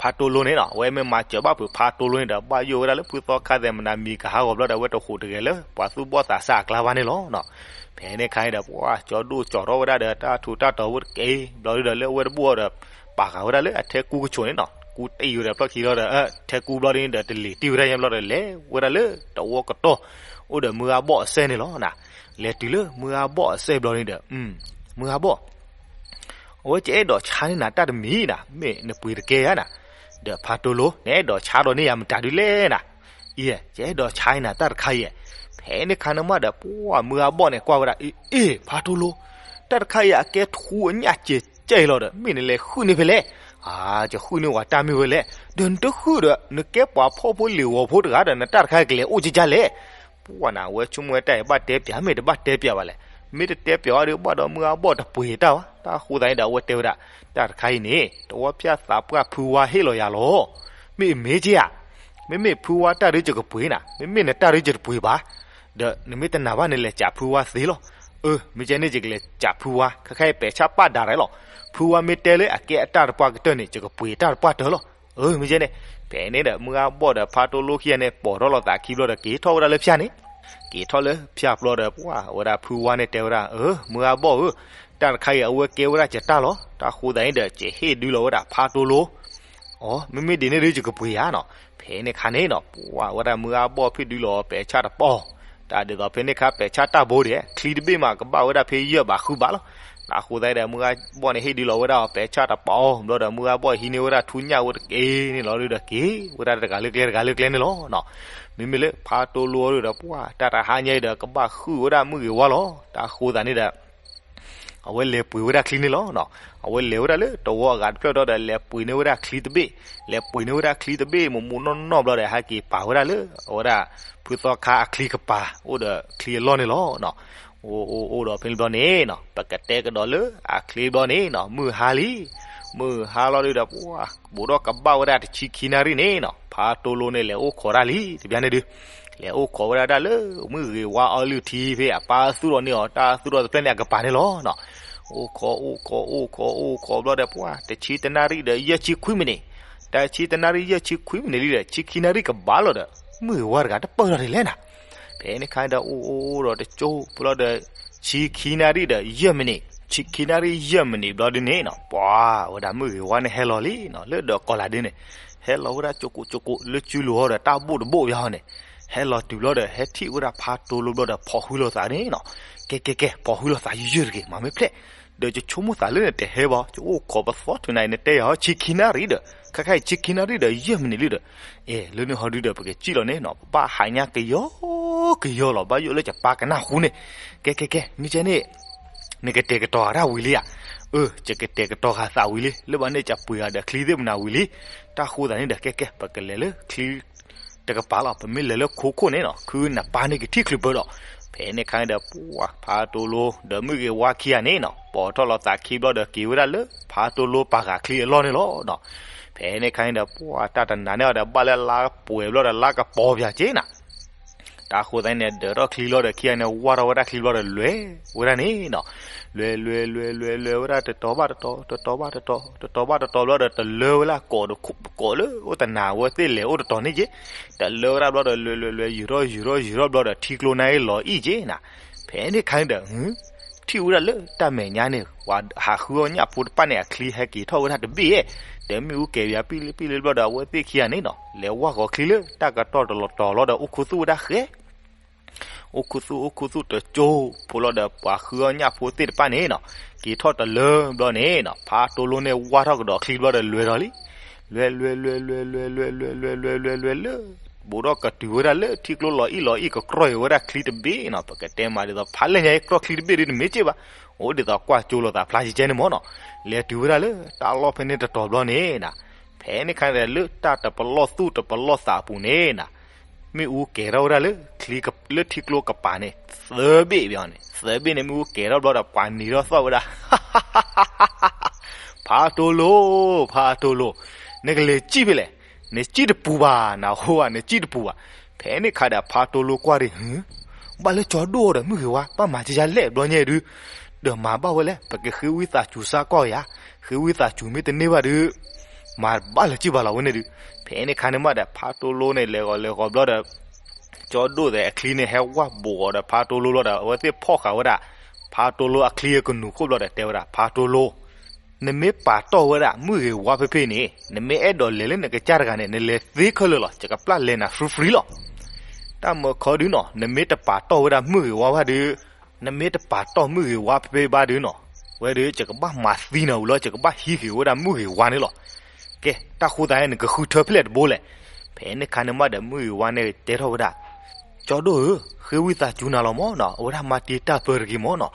ဖါတိလိန့ၣ်နီၤ, အဝဲမ့ၢ်မၤစၢၤဘၣ်ဖုးဖါတိလိန့ၣ်ဒီး ဘၣ်ယိၣ်ဝဲဒၣ်လၢဖုသီခါသဲးမနၤမံၤကဟးဂီၤဘျီဒီး အဝဲတဟူးတဂဲၤလၢ ပှၤသူၣ်ဘီၣ်သးစၢ်အကျါဘၣ်န့ၣ်လီၤ. ဖဲန့ၣ်ခါန့ၣ်ဒီး ပှၤကၠီဒိၣ်ကၠီထီၣ်ဝဲဒၣ်ဒီး တၢ်ထူးတၢ်တီၤဝဲတက့ၢ်ဘျီဒုဒီး လၢအဝဲတဘူၣ်အီၤဒီး ပာ်ဃာ်ဝဲဒၣ်လၢအထဲကူကဆိးန့ၣ်နီၤ, ကူတံၢ်ဝဲဒီးဖျီၣ်ခံလီၤဒီး ထဲကူဘျီဒုန့ၣ်ဒီး တလ့ၤတံၢ်ဝဲဒၣ်ညါဘျီဒီး လဲၤဝဲဒၣ်လၢတဝီကတီၢ် အိၣ်ဒီးမုၢ်ဂၤဘီၣ်အစဲန့ၣ်လီၤနၤ. လဲၤတုၤလၢမုၢ်ဂၤဘီၣ်အစဲဘျီန့ၣ်ဒီး မုၢ်ဂၤဘီၣ် အဝဲယအဲၣ်ဒိးဆါန့ၢ်နၤတၢ်တမံၤနၤ, မ့ၢ်နပှ့ၤတကဲယၤနၤ. ဒီးဖါတိလိ နအဲၣ်ဒိးဆါဒီးန့ၢ်ယၤမတၤဒုလဲၣ်နၤ. အံၤ ယအဲၣ်ဒိးဆါန့ၢ်နၤတၢ်တခါအံၤ. ဖဲန့ၣ်ခါန့ၣ်မးဒီး ပှၤမုၢ်ဂၤဘီၣ်န့ၣ်ကွၢ်ဝဲဒၣ် အ့ အ့ ဖါတိလိ တၢ်တခါအံၤအကဲထူအညၣ်စဲးစဲးလီၤဒီး မ့ၢ်နလဲၤဟုၣ်န့ၢ်ဖဲလဲၣ်. အါ ယဟုၣ်န့ၢ်ဝဲတၢ်မ့ၢ်ဝဲလဲၣ်. ဒီးနတဟုၣ်ဒီး နကဲပှၤဖှီၣ်ဖိလံၤဂီၤဖိတဂၤဒီး နတၢ်တခါအံၤကလဲၤအိၣ်ကကလဲၣ်. ပှၤနၤ အဝဲဆိကမိၣ်ဝဲတၢ်အံၤဘၣ်တဲပျး မ့ၢ်တဘၣ်တဲပျးဘၣ်လဲၣ်. မ့ၢ်တတဲပျးဘၣ်ဒီး ဘၣ်ဒီးမုၢ်ဂၤဘီၣ်တပှ့ၤတၢ်ဘၣ်. တၢ်အဃိသတးန့ၣ်ဒီး အဝဲတဲဝဲဒၣ် တၢ်တခါအံၤန့ၣ် တဝီဖၠၣ်သးပှၢ်ဖုဝါဟ့ၣ်လီၤယၤလီၤ. မ့ၢ်အမ့ၢ်က့ဧါ. မ့မ့ၢ်ဖုဝါတၢ်ဒုယကပှ့ၤနၤ, မ့မ့ၢ်နတၢ်ဒုယတပှ့ၤဘၣ်. ဒီးနမ့ၢ်တနာ်ဘၣ်န့ၣ် လဲၤကးဖုဝါသ့လီၤ. အၢ မ့ၢ်ကဲန့ၣ် ယကလဲၤကးဖုဝါ ခဲခါအံၤပဲာ်ဆၣ်ပာ်ဒၣ်ရဲၣ်လီၤ. ဖုဝါမ့ၢ်တဲလၢအကဲအတၢ်တပှၢ်ကတၢၢ်န့ၣ် ယကပှ့ၤတၢ်တပှၢ်တၢၢ်လီၤ. အမ့ၢ်ကဲန့ၣ်, ဖဲန့ၣ်ဒီး မုၢ်ဂၤဘီၣ်ဒီးဖါတိလိခံဂၤန့ၣ် ပိာ်ထီၣ်လိာ်သးခံဘျီဒီး က့ၤထီၣ်ဝဲဒၣ်လၢဖၠၣ်န့ၣ်, က့ၤထီၣ်လၢဖၠၣ်ဘျီဒီး ပှၤဝဲဒၣ်ဖုဝါန့ၣ်တဲဝဲဒၣ်, အၢ မုၢ်ဂၤဘီၣ်ဧၢ, တၢ်တခါအံၤအဝဲကဲဝဲဒၣ်ယတၢ်လီၤ. တၢ်ဃိသတးန့ၣ်ဒီး ယဟ့ၣ်ဒုးလီၤဝဲဒၣ်ဖါတိလိ, အ မ့မ့ၢ်ဒ်န့ၣ်ဒီးယကပှ့ၤယၤနီၤ. ဖဲန့ၣ်ခါန့ၣ်နီၤ ပှၤဝဲဒၣ်မုၢ်ဂၤဘီၣ်ဖ့ၣ်ဒုးလီၤ ပဲာ်ဆၣ်တပီၤ, တၢ်ဒ်သိးဖဲန့ၣ်ခါ ပဲာ်ဆၣ်တၢ်ဘိဒဲး ချံတဘ့ၣ်မး ကဘၣ်ဝဲဒၣ်ဖဲယဲၢ်ဘးဃုဘးလီၤ. တၢ်ဃိသတးဒီး မုၢ်ဂၤဘီၣ်န့ၣ် ဟ့ၣ်ဒုးလီၤဝဲဒၣ်အီၤ ပဲာ်ဆၣ်တပီၤဘျီဒီး မုၢ်ဂၤဘီၣ်ဟံးန့ၢ်ဝဲဒၣ်ထူညၣ်ဝဲတက့ၢ်န့ၣ်လီၤဒီး က့ၤဝဲဒၣ်တဂၤလၢကျဲတဂၤလၢကျဲန့ၣ်လီၤ. မ့မ့ၢ်လၢဖါတိလိဒီး ပှၤတၢ်တဟါညါအံၤဒီး ကဘၣ်ဟုၣ်ဝဲဒၣ်မုၢ်ဂ့ၤဝါလီၤ. တၢ်ဃိသတးန့ၣ်ဒီး အဝဲလဲၤပှ့ၤဝဲဒၣ်ချံန့ၣ်လီၤ. အဝဲလဲၤဝဲဒၣ်လၢတဝီအဂၤတဖျၢၣ်ဒီး လဲၤပှ့ၤန့ၢ်ဝဲဒၣ်ချံတဘ့ၣ်, လဲၤပှ့ၤန့ၢ်ဝဲဒၣ်ချံတဘ့ၣ် မိၢ်မိၢ်နီၢ်နီၢ်ဘျီဒီး ဟဲက့ၤပာ်ဝဲဒၣ်လၢ အဝဲဒၣ် ဖုသီခါအချံကပၤ အိၣ်ဒီးချံအလီၢ်န့ၣ်လီၤ. အိၣ်အိၣ်အိၣ်ဒီးဖဲန့ၣ်ဘျီန့ၣ်နီၤ ပကတဲကဒီးလၢအချံဘျီန့ၣ်နီၤ မုၢ်ဟါလံ, မုၢ်ဟါလီၤဒုးဒီး ပှၤ ဘူးထီၣ်ကဘၣ်ဝဲဒၣ်တဆံခံနၣ်ရံၣ်န့ၣ်နီၤ ဖါတိလိန့ၣ် လဲၤအိၣ်ခိးတၢ်လံ တဘျီန့ၣ်ဒုး လဲၤအိၣ်ခိးဝဲဒၣ်တၢ်လၢ မုၢ်ဂ့ၤဝါအီလုၢ်ထံဖဲအပၢ်သူၣ်ထီၣ်န့ၢ်အီၤ တၢ်သူၣ်ထီၣ်တဖျၢၣ်န့ၣ်အကပၤန့ၣ်လီၤ. အိၣ်ခိး အိၣ်ခိး အိၣ်ခိး အိၣ်ခိးဘျီဒီး ပှၤ တဆံတနၣ်ရံၣ်ဒီး ယဲၢ်ဆံခွံမံးနံး, တဆံတနၣ်ရံၣ် ယဲၢ်ဆံခွံမံးနံးလံဒီး ဆံခံနၣ်ရံၣ်ကဘၣ်လီၤဒီး မုၢ်ဂ့ၤဝါတဂၤတပၢၢ်လီၤဒ်လဲၣ်နၤ. ဖဲန့ၣ်ခါဒီး အိၣ်အိၣ်အိၣ်ဒီးတကၠိဖိလီၤဒီး ဆံခံနၣ်ရံၣ်ဒီး ယဲၢ်မံးနံး, ဆံခံနၣ်ရံၣ် ယဲၢ်မံးနံးဘျီဒုးန့ၣ်နီၤ ပှၤ ဝဲဒၣ်မုၢ်ဂ့ၤဝါန့ၣ်ဟဲလီၤလံနီၤ လၢဒီးကီၤလၤဒုးန့ၣ် ဟဲလီၤဝဲဒၣ်ကၠိကိးကၠိကိး လၢစုလိၤဟီဒီး တၢ်ဘိၣ်တဘိၣ်ဘၣ်ဟီန့ၣ် ဟဲလီၤတုၤဘျီဒီး ဟဲထံၣ်ဝဲဒၣ်ဖါတိလိဘျီဒီး ဖီၣ်ဃုလိာ်သးန့ၣ်နီၤ. ကဲ ကဲ ကဲ ဖီၣ်ဃုလိာ်သးယုၢ်တဂ့ၤ မၤမ့ၢ်ဖျဲၣ်, ဒီးယဆိကမိၣ်သးလၢနတဟဲဘၣ် ယအိၣ်ခိးပသီထုးနၤအံၤ နတဲယၤဟီ ဆံခံနၣ်ရံၣ်ဒီး ခဲခါအံၤ ဆံခံနၣ်ရံၣ်ဒီး ယဲၢ်မံးနံးလံဒီး အဲ လၢန့ၣ်ဟီဒုးဒီး ပကစံၣ်လီၤန့ၣ်နီၤ ပဘၣ်ဟးညါကယီ ကယီလီၤ ဘၣ်ယိၣ်လၢယပၢ်ကနၣ်ဃုန့ၣ်. ကဲ ကဲ ကဲ မ့ၢ်ကဲန့ၣ် နကတဲာ်ကတီၤဃာ်တၢ်ဝံၤလံဧါ. အၢ ယကတဲာ်ကတီၤဃာ်သးဝံၤလံ လၢဘၣ်န့ၣ် ယပှ့ၤဃာ်ဒီးချံသ့ၣ်မနၤဝံၤလံ. တၢ်ဃိသတးန့ၣ်ဒီး ကဲ ကဲ ပကလဲၤလၢချံတကပၤလီၤ. ပမ့ၢ်လဲၤလၢခိခိၣ်န့ၣ်နီၤ ခုနပၢ်န့ၣ်ကထံၣ်ချုးပၢၤဒီး ဖဲန့ၣ်ခါန့ၣ်ဒီး ပှၤ ဖါတိလိ ဒီးမုၢ်ဂ့ၤဝါခံဂၤန့ၣ်နီၤ ပိာ်ထီၣ်လိာ်သးခံဘျီဒီး က့ၤဝဲဒၣ်လၢဖါတိလိပာ်ဃာ်ချံအလီၢ်န့ၣ်လီၤ. ဖဲန့ၣ်ခါန့ၣ်ဒီး ပှၤ တၢ်တနၤန့ၣ်အီၤဒီး ဘၣ်လၢလါပှဲၤဘျီဒီး လါကပီၤပၠးက့နၤ တၢ်ဃိသတးန့ၣ် ဒၢးထီၣ်ချံလီၤဒီး ခံဂၤန့ၣ် ဝၢ်ထီၣ်ဝဲဒၣ်ချံဘျီဒီး လဲၤဝဲဒၣ်န့ၣ်နီၤ. လဲၤ လဲၤ လဲၤ လဲၤ လဲၤဝဲဒၣ် တတီၤဘၣ်တတီၤ တတီၤဘၣ်တတီၤ တတီၤဘၣ်တတီၤဘျီဒီး တလၢဝဲလၢကိးတကိးလၢအိၣ်တနၤဝဲသ့ၣ်လဲၤအိၣ်တတီၤန့ၣ်က့, တလၢဝဲဒၣ်ဘျီဒီး လဲၤ လဲၤ လဲၤ ယုၤထီၣ် ယုၤထီၣ် ယုၤထီၣ်ဘျီဒီး ထံကျိနၢ်အ့ၣ်လီၤအံၣ်က့နၤ. ဖဲန့ၣ်ခါန့ၣ်ဒီး ထံၣ်ဝဲဒၣ်လၢတၢ်မဲာ်ညါန့ၣ် ပှၤဟးဃုအီၣ်ညၣ်ဖိတဖၣ်န့ၣ် အချံဟဲက့ၤထီၣ်ဝဲဒၣ်တဘ့ၣ်, ဒီးမ့ၣ်အူကဲၤပၠးပံၣ်လံပံၣ်လံဘျီဒီး အဝဲသ့ၣ်ခံဂၤန့ၣ်နီၤ လဲၤဝၢ်ဃီၤချံလၢတၢ်ကတီၢ်တလီၤတီၤလီၤဒီး အိၣ်ခူသူၣ်ဝဲဒၣ်ဃဲ အိၣ်ခူသူၣ် အိၣ်ခူသူၣ်တကၠိဖိလီၤဒီး ပှၤဃုအီၣ်ညၣ်ဖိသ့ၣ်တဖၣ်န့ၣ်နီၤ က့ၤထီၣ်တလၢဘျီန့ၣ်နီၤ ဖါတိလိန့ၣ် ဝၢ်ထီၣ်ကဒီးချံဘျီဒီး လဲၤဒီးလံ. လဲၤ လဲၤ လဲၤ လဲၤ လဲၤ လဲၤ လဲၤ လဲၤ လဲၤ လဲၤ လဲၤ လၢ ဘူးထီၣ်ကတုၤဝဲဒၣ်လၢထံကျိလီၤအံၣ်လီၤအံၣ် ကကြီၢ်ဝဲဒၣ်ချံတဘ့ၣ်နီၤ. ပကတဲမးဒ်သိး ဖးလဲၢ်ညါအံၤ ကြီၢ်ချံတဘ့ၣ်ဒ်နမ့ၢ်စ့ၢ်ဘၣ်, အိၣ်ဒ်သိးကွၢ်ကၠိလိာ်သးဖျါကဲကဲန့ၣ်မ့ၢ်နီၤ. လဲၤတုၤဝဲဒၣ်လၢတၢ်လီၢ်ဖဲန့ၣ်တတီၤဘျီန့ၣ်နီၤ ဖဲန့ၣ်ခါန့ၣ်ဒီး လၢတၢ်တပလီၢ်သူၣ်တပလီၢ်သးအပူၤန့ၣ်နီၤ မ့ၣ်အူကဲၤထီၣ်ဝဲဒၣ်လၢ လၢထံကျိကပၤန့ၣ် သၢဘ့ၣ်ဘၣ်န့ၣ် သၢဘ့ၣ်န့ၣ် မ့ၣ်အူကဲၤထီၣ်ဘျီဒီး ပှၤနံၤထီၣ်သီၣ်ဝဲဒၣ် ဖါတိလိ ဖါတိလိ နကလဲၤစံၣ်ဖဲလဲၣ်, နစံၣ်တပူၤဘၣ် နဟိဧါ နစံၣ်တပူၤဘၣ်. ဖဲန့ၣ်ခါဒီး ဖါတိလိကွၢ်ဒံး ဟ ဘၣ်လၢကၠီဒိၣ်ဒီးမုၢ်ဂ့ၤဝါ ဘၣ်မၤကယါလဲၣ်ဘျီညါဒုး, ဒီးမၤဘၣ်ဝဲလဲၣ် ပကဃ့ဝံသးစူၤစၢ်ကီၢ်ယၤ, ဃ့ဝံသးစူၤမ့ၢ်တန့ၢ်ဘၣ်ဒုး မၤဘၣ်လၢၤစံၣ်ဘၣ်လီၤဝဲန့ၣ်ဒုး. ဖဲန့ၣ်ခါန့ၣ်မးဒီး ဖါတိလိန့ၣ် လဲၤဂီၤလဲၤဂီၤဘျီဒီး ကၠီဒိၣ်ဒီးအချံန့ၣ် ဟဲဝၢ်ဘူးအီၤဒီး ဖါတိလိလီၤဒီး အဝဲသ့ၣ်ဖီၣ်ဃာ်ဝဲဒၣ် ဖါတိလိအချံအကနူၤခိၣ်ဘျီဒီး တဲဝဲဒၣ် ဖါတိလိ နမ့ၢ်ပာ်တီၢ်ဝဲဒၣ် မုၢ်ဂ့ၤဝါဖဲဖဲန့ၣ် နမ့ၢ်အဲၣ်ဒိးလဲၤလၢနကစၢ်တဂၤန့ၣ် နလဲၤသ့ခဲလၢာ်လီၤ ယကပျၢ်လဲၤနၤ free free လီၤ. တၢ်မၢခီဒုးနီၤ နမ့ၢ်တပာ်တီၢ်ဝဲဒၣ်မုၢ်ဂ့ၤဝါဘၣ်ဒုး, နမ့ၢ်တပာ်တီၢ်မုၢ်ဂ့ၤဝါဖဲဖဲဘၣ်ဒုးနီၤ, ဝဲဒုး ယကဘၣ်မၤသံနၤဝံၤလီၤ ယကဘၣ်ဟံးက့ၤဝဲဒၣ်မုၢ်ဂ့ၤဝါန့ၣ်လီၤ. ကဲ တၢ်ဃိသတးန့ၣ် နကဃုထၢဖဲလဲၣ်တဘိလဲၣ်. ဖဲန့ၣ်ခါန့ၣ်မးဒီး မုၢ်ဂ့ၤဝါန့ၣ်တဲထီၣ်ဝဲဒၣ် ကၠီဒိၣ်ဧၢ, ဃ့ဝံသးစူၤနၤလီၤမ့ၢ်နီၤ, အဝဲဒၣ်မၤတံာ်တာ်ပၢၤတဂ့ၤမ့ၢ်နီၤ,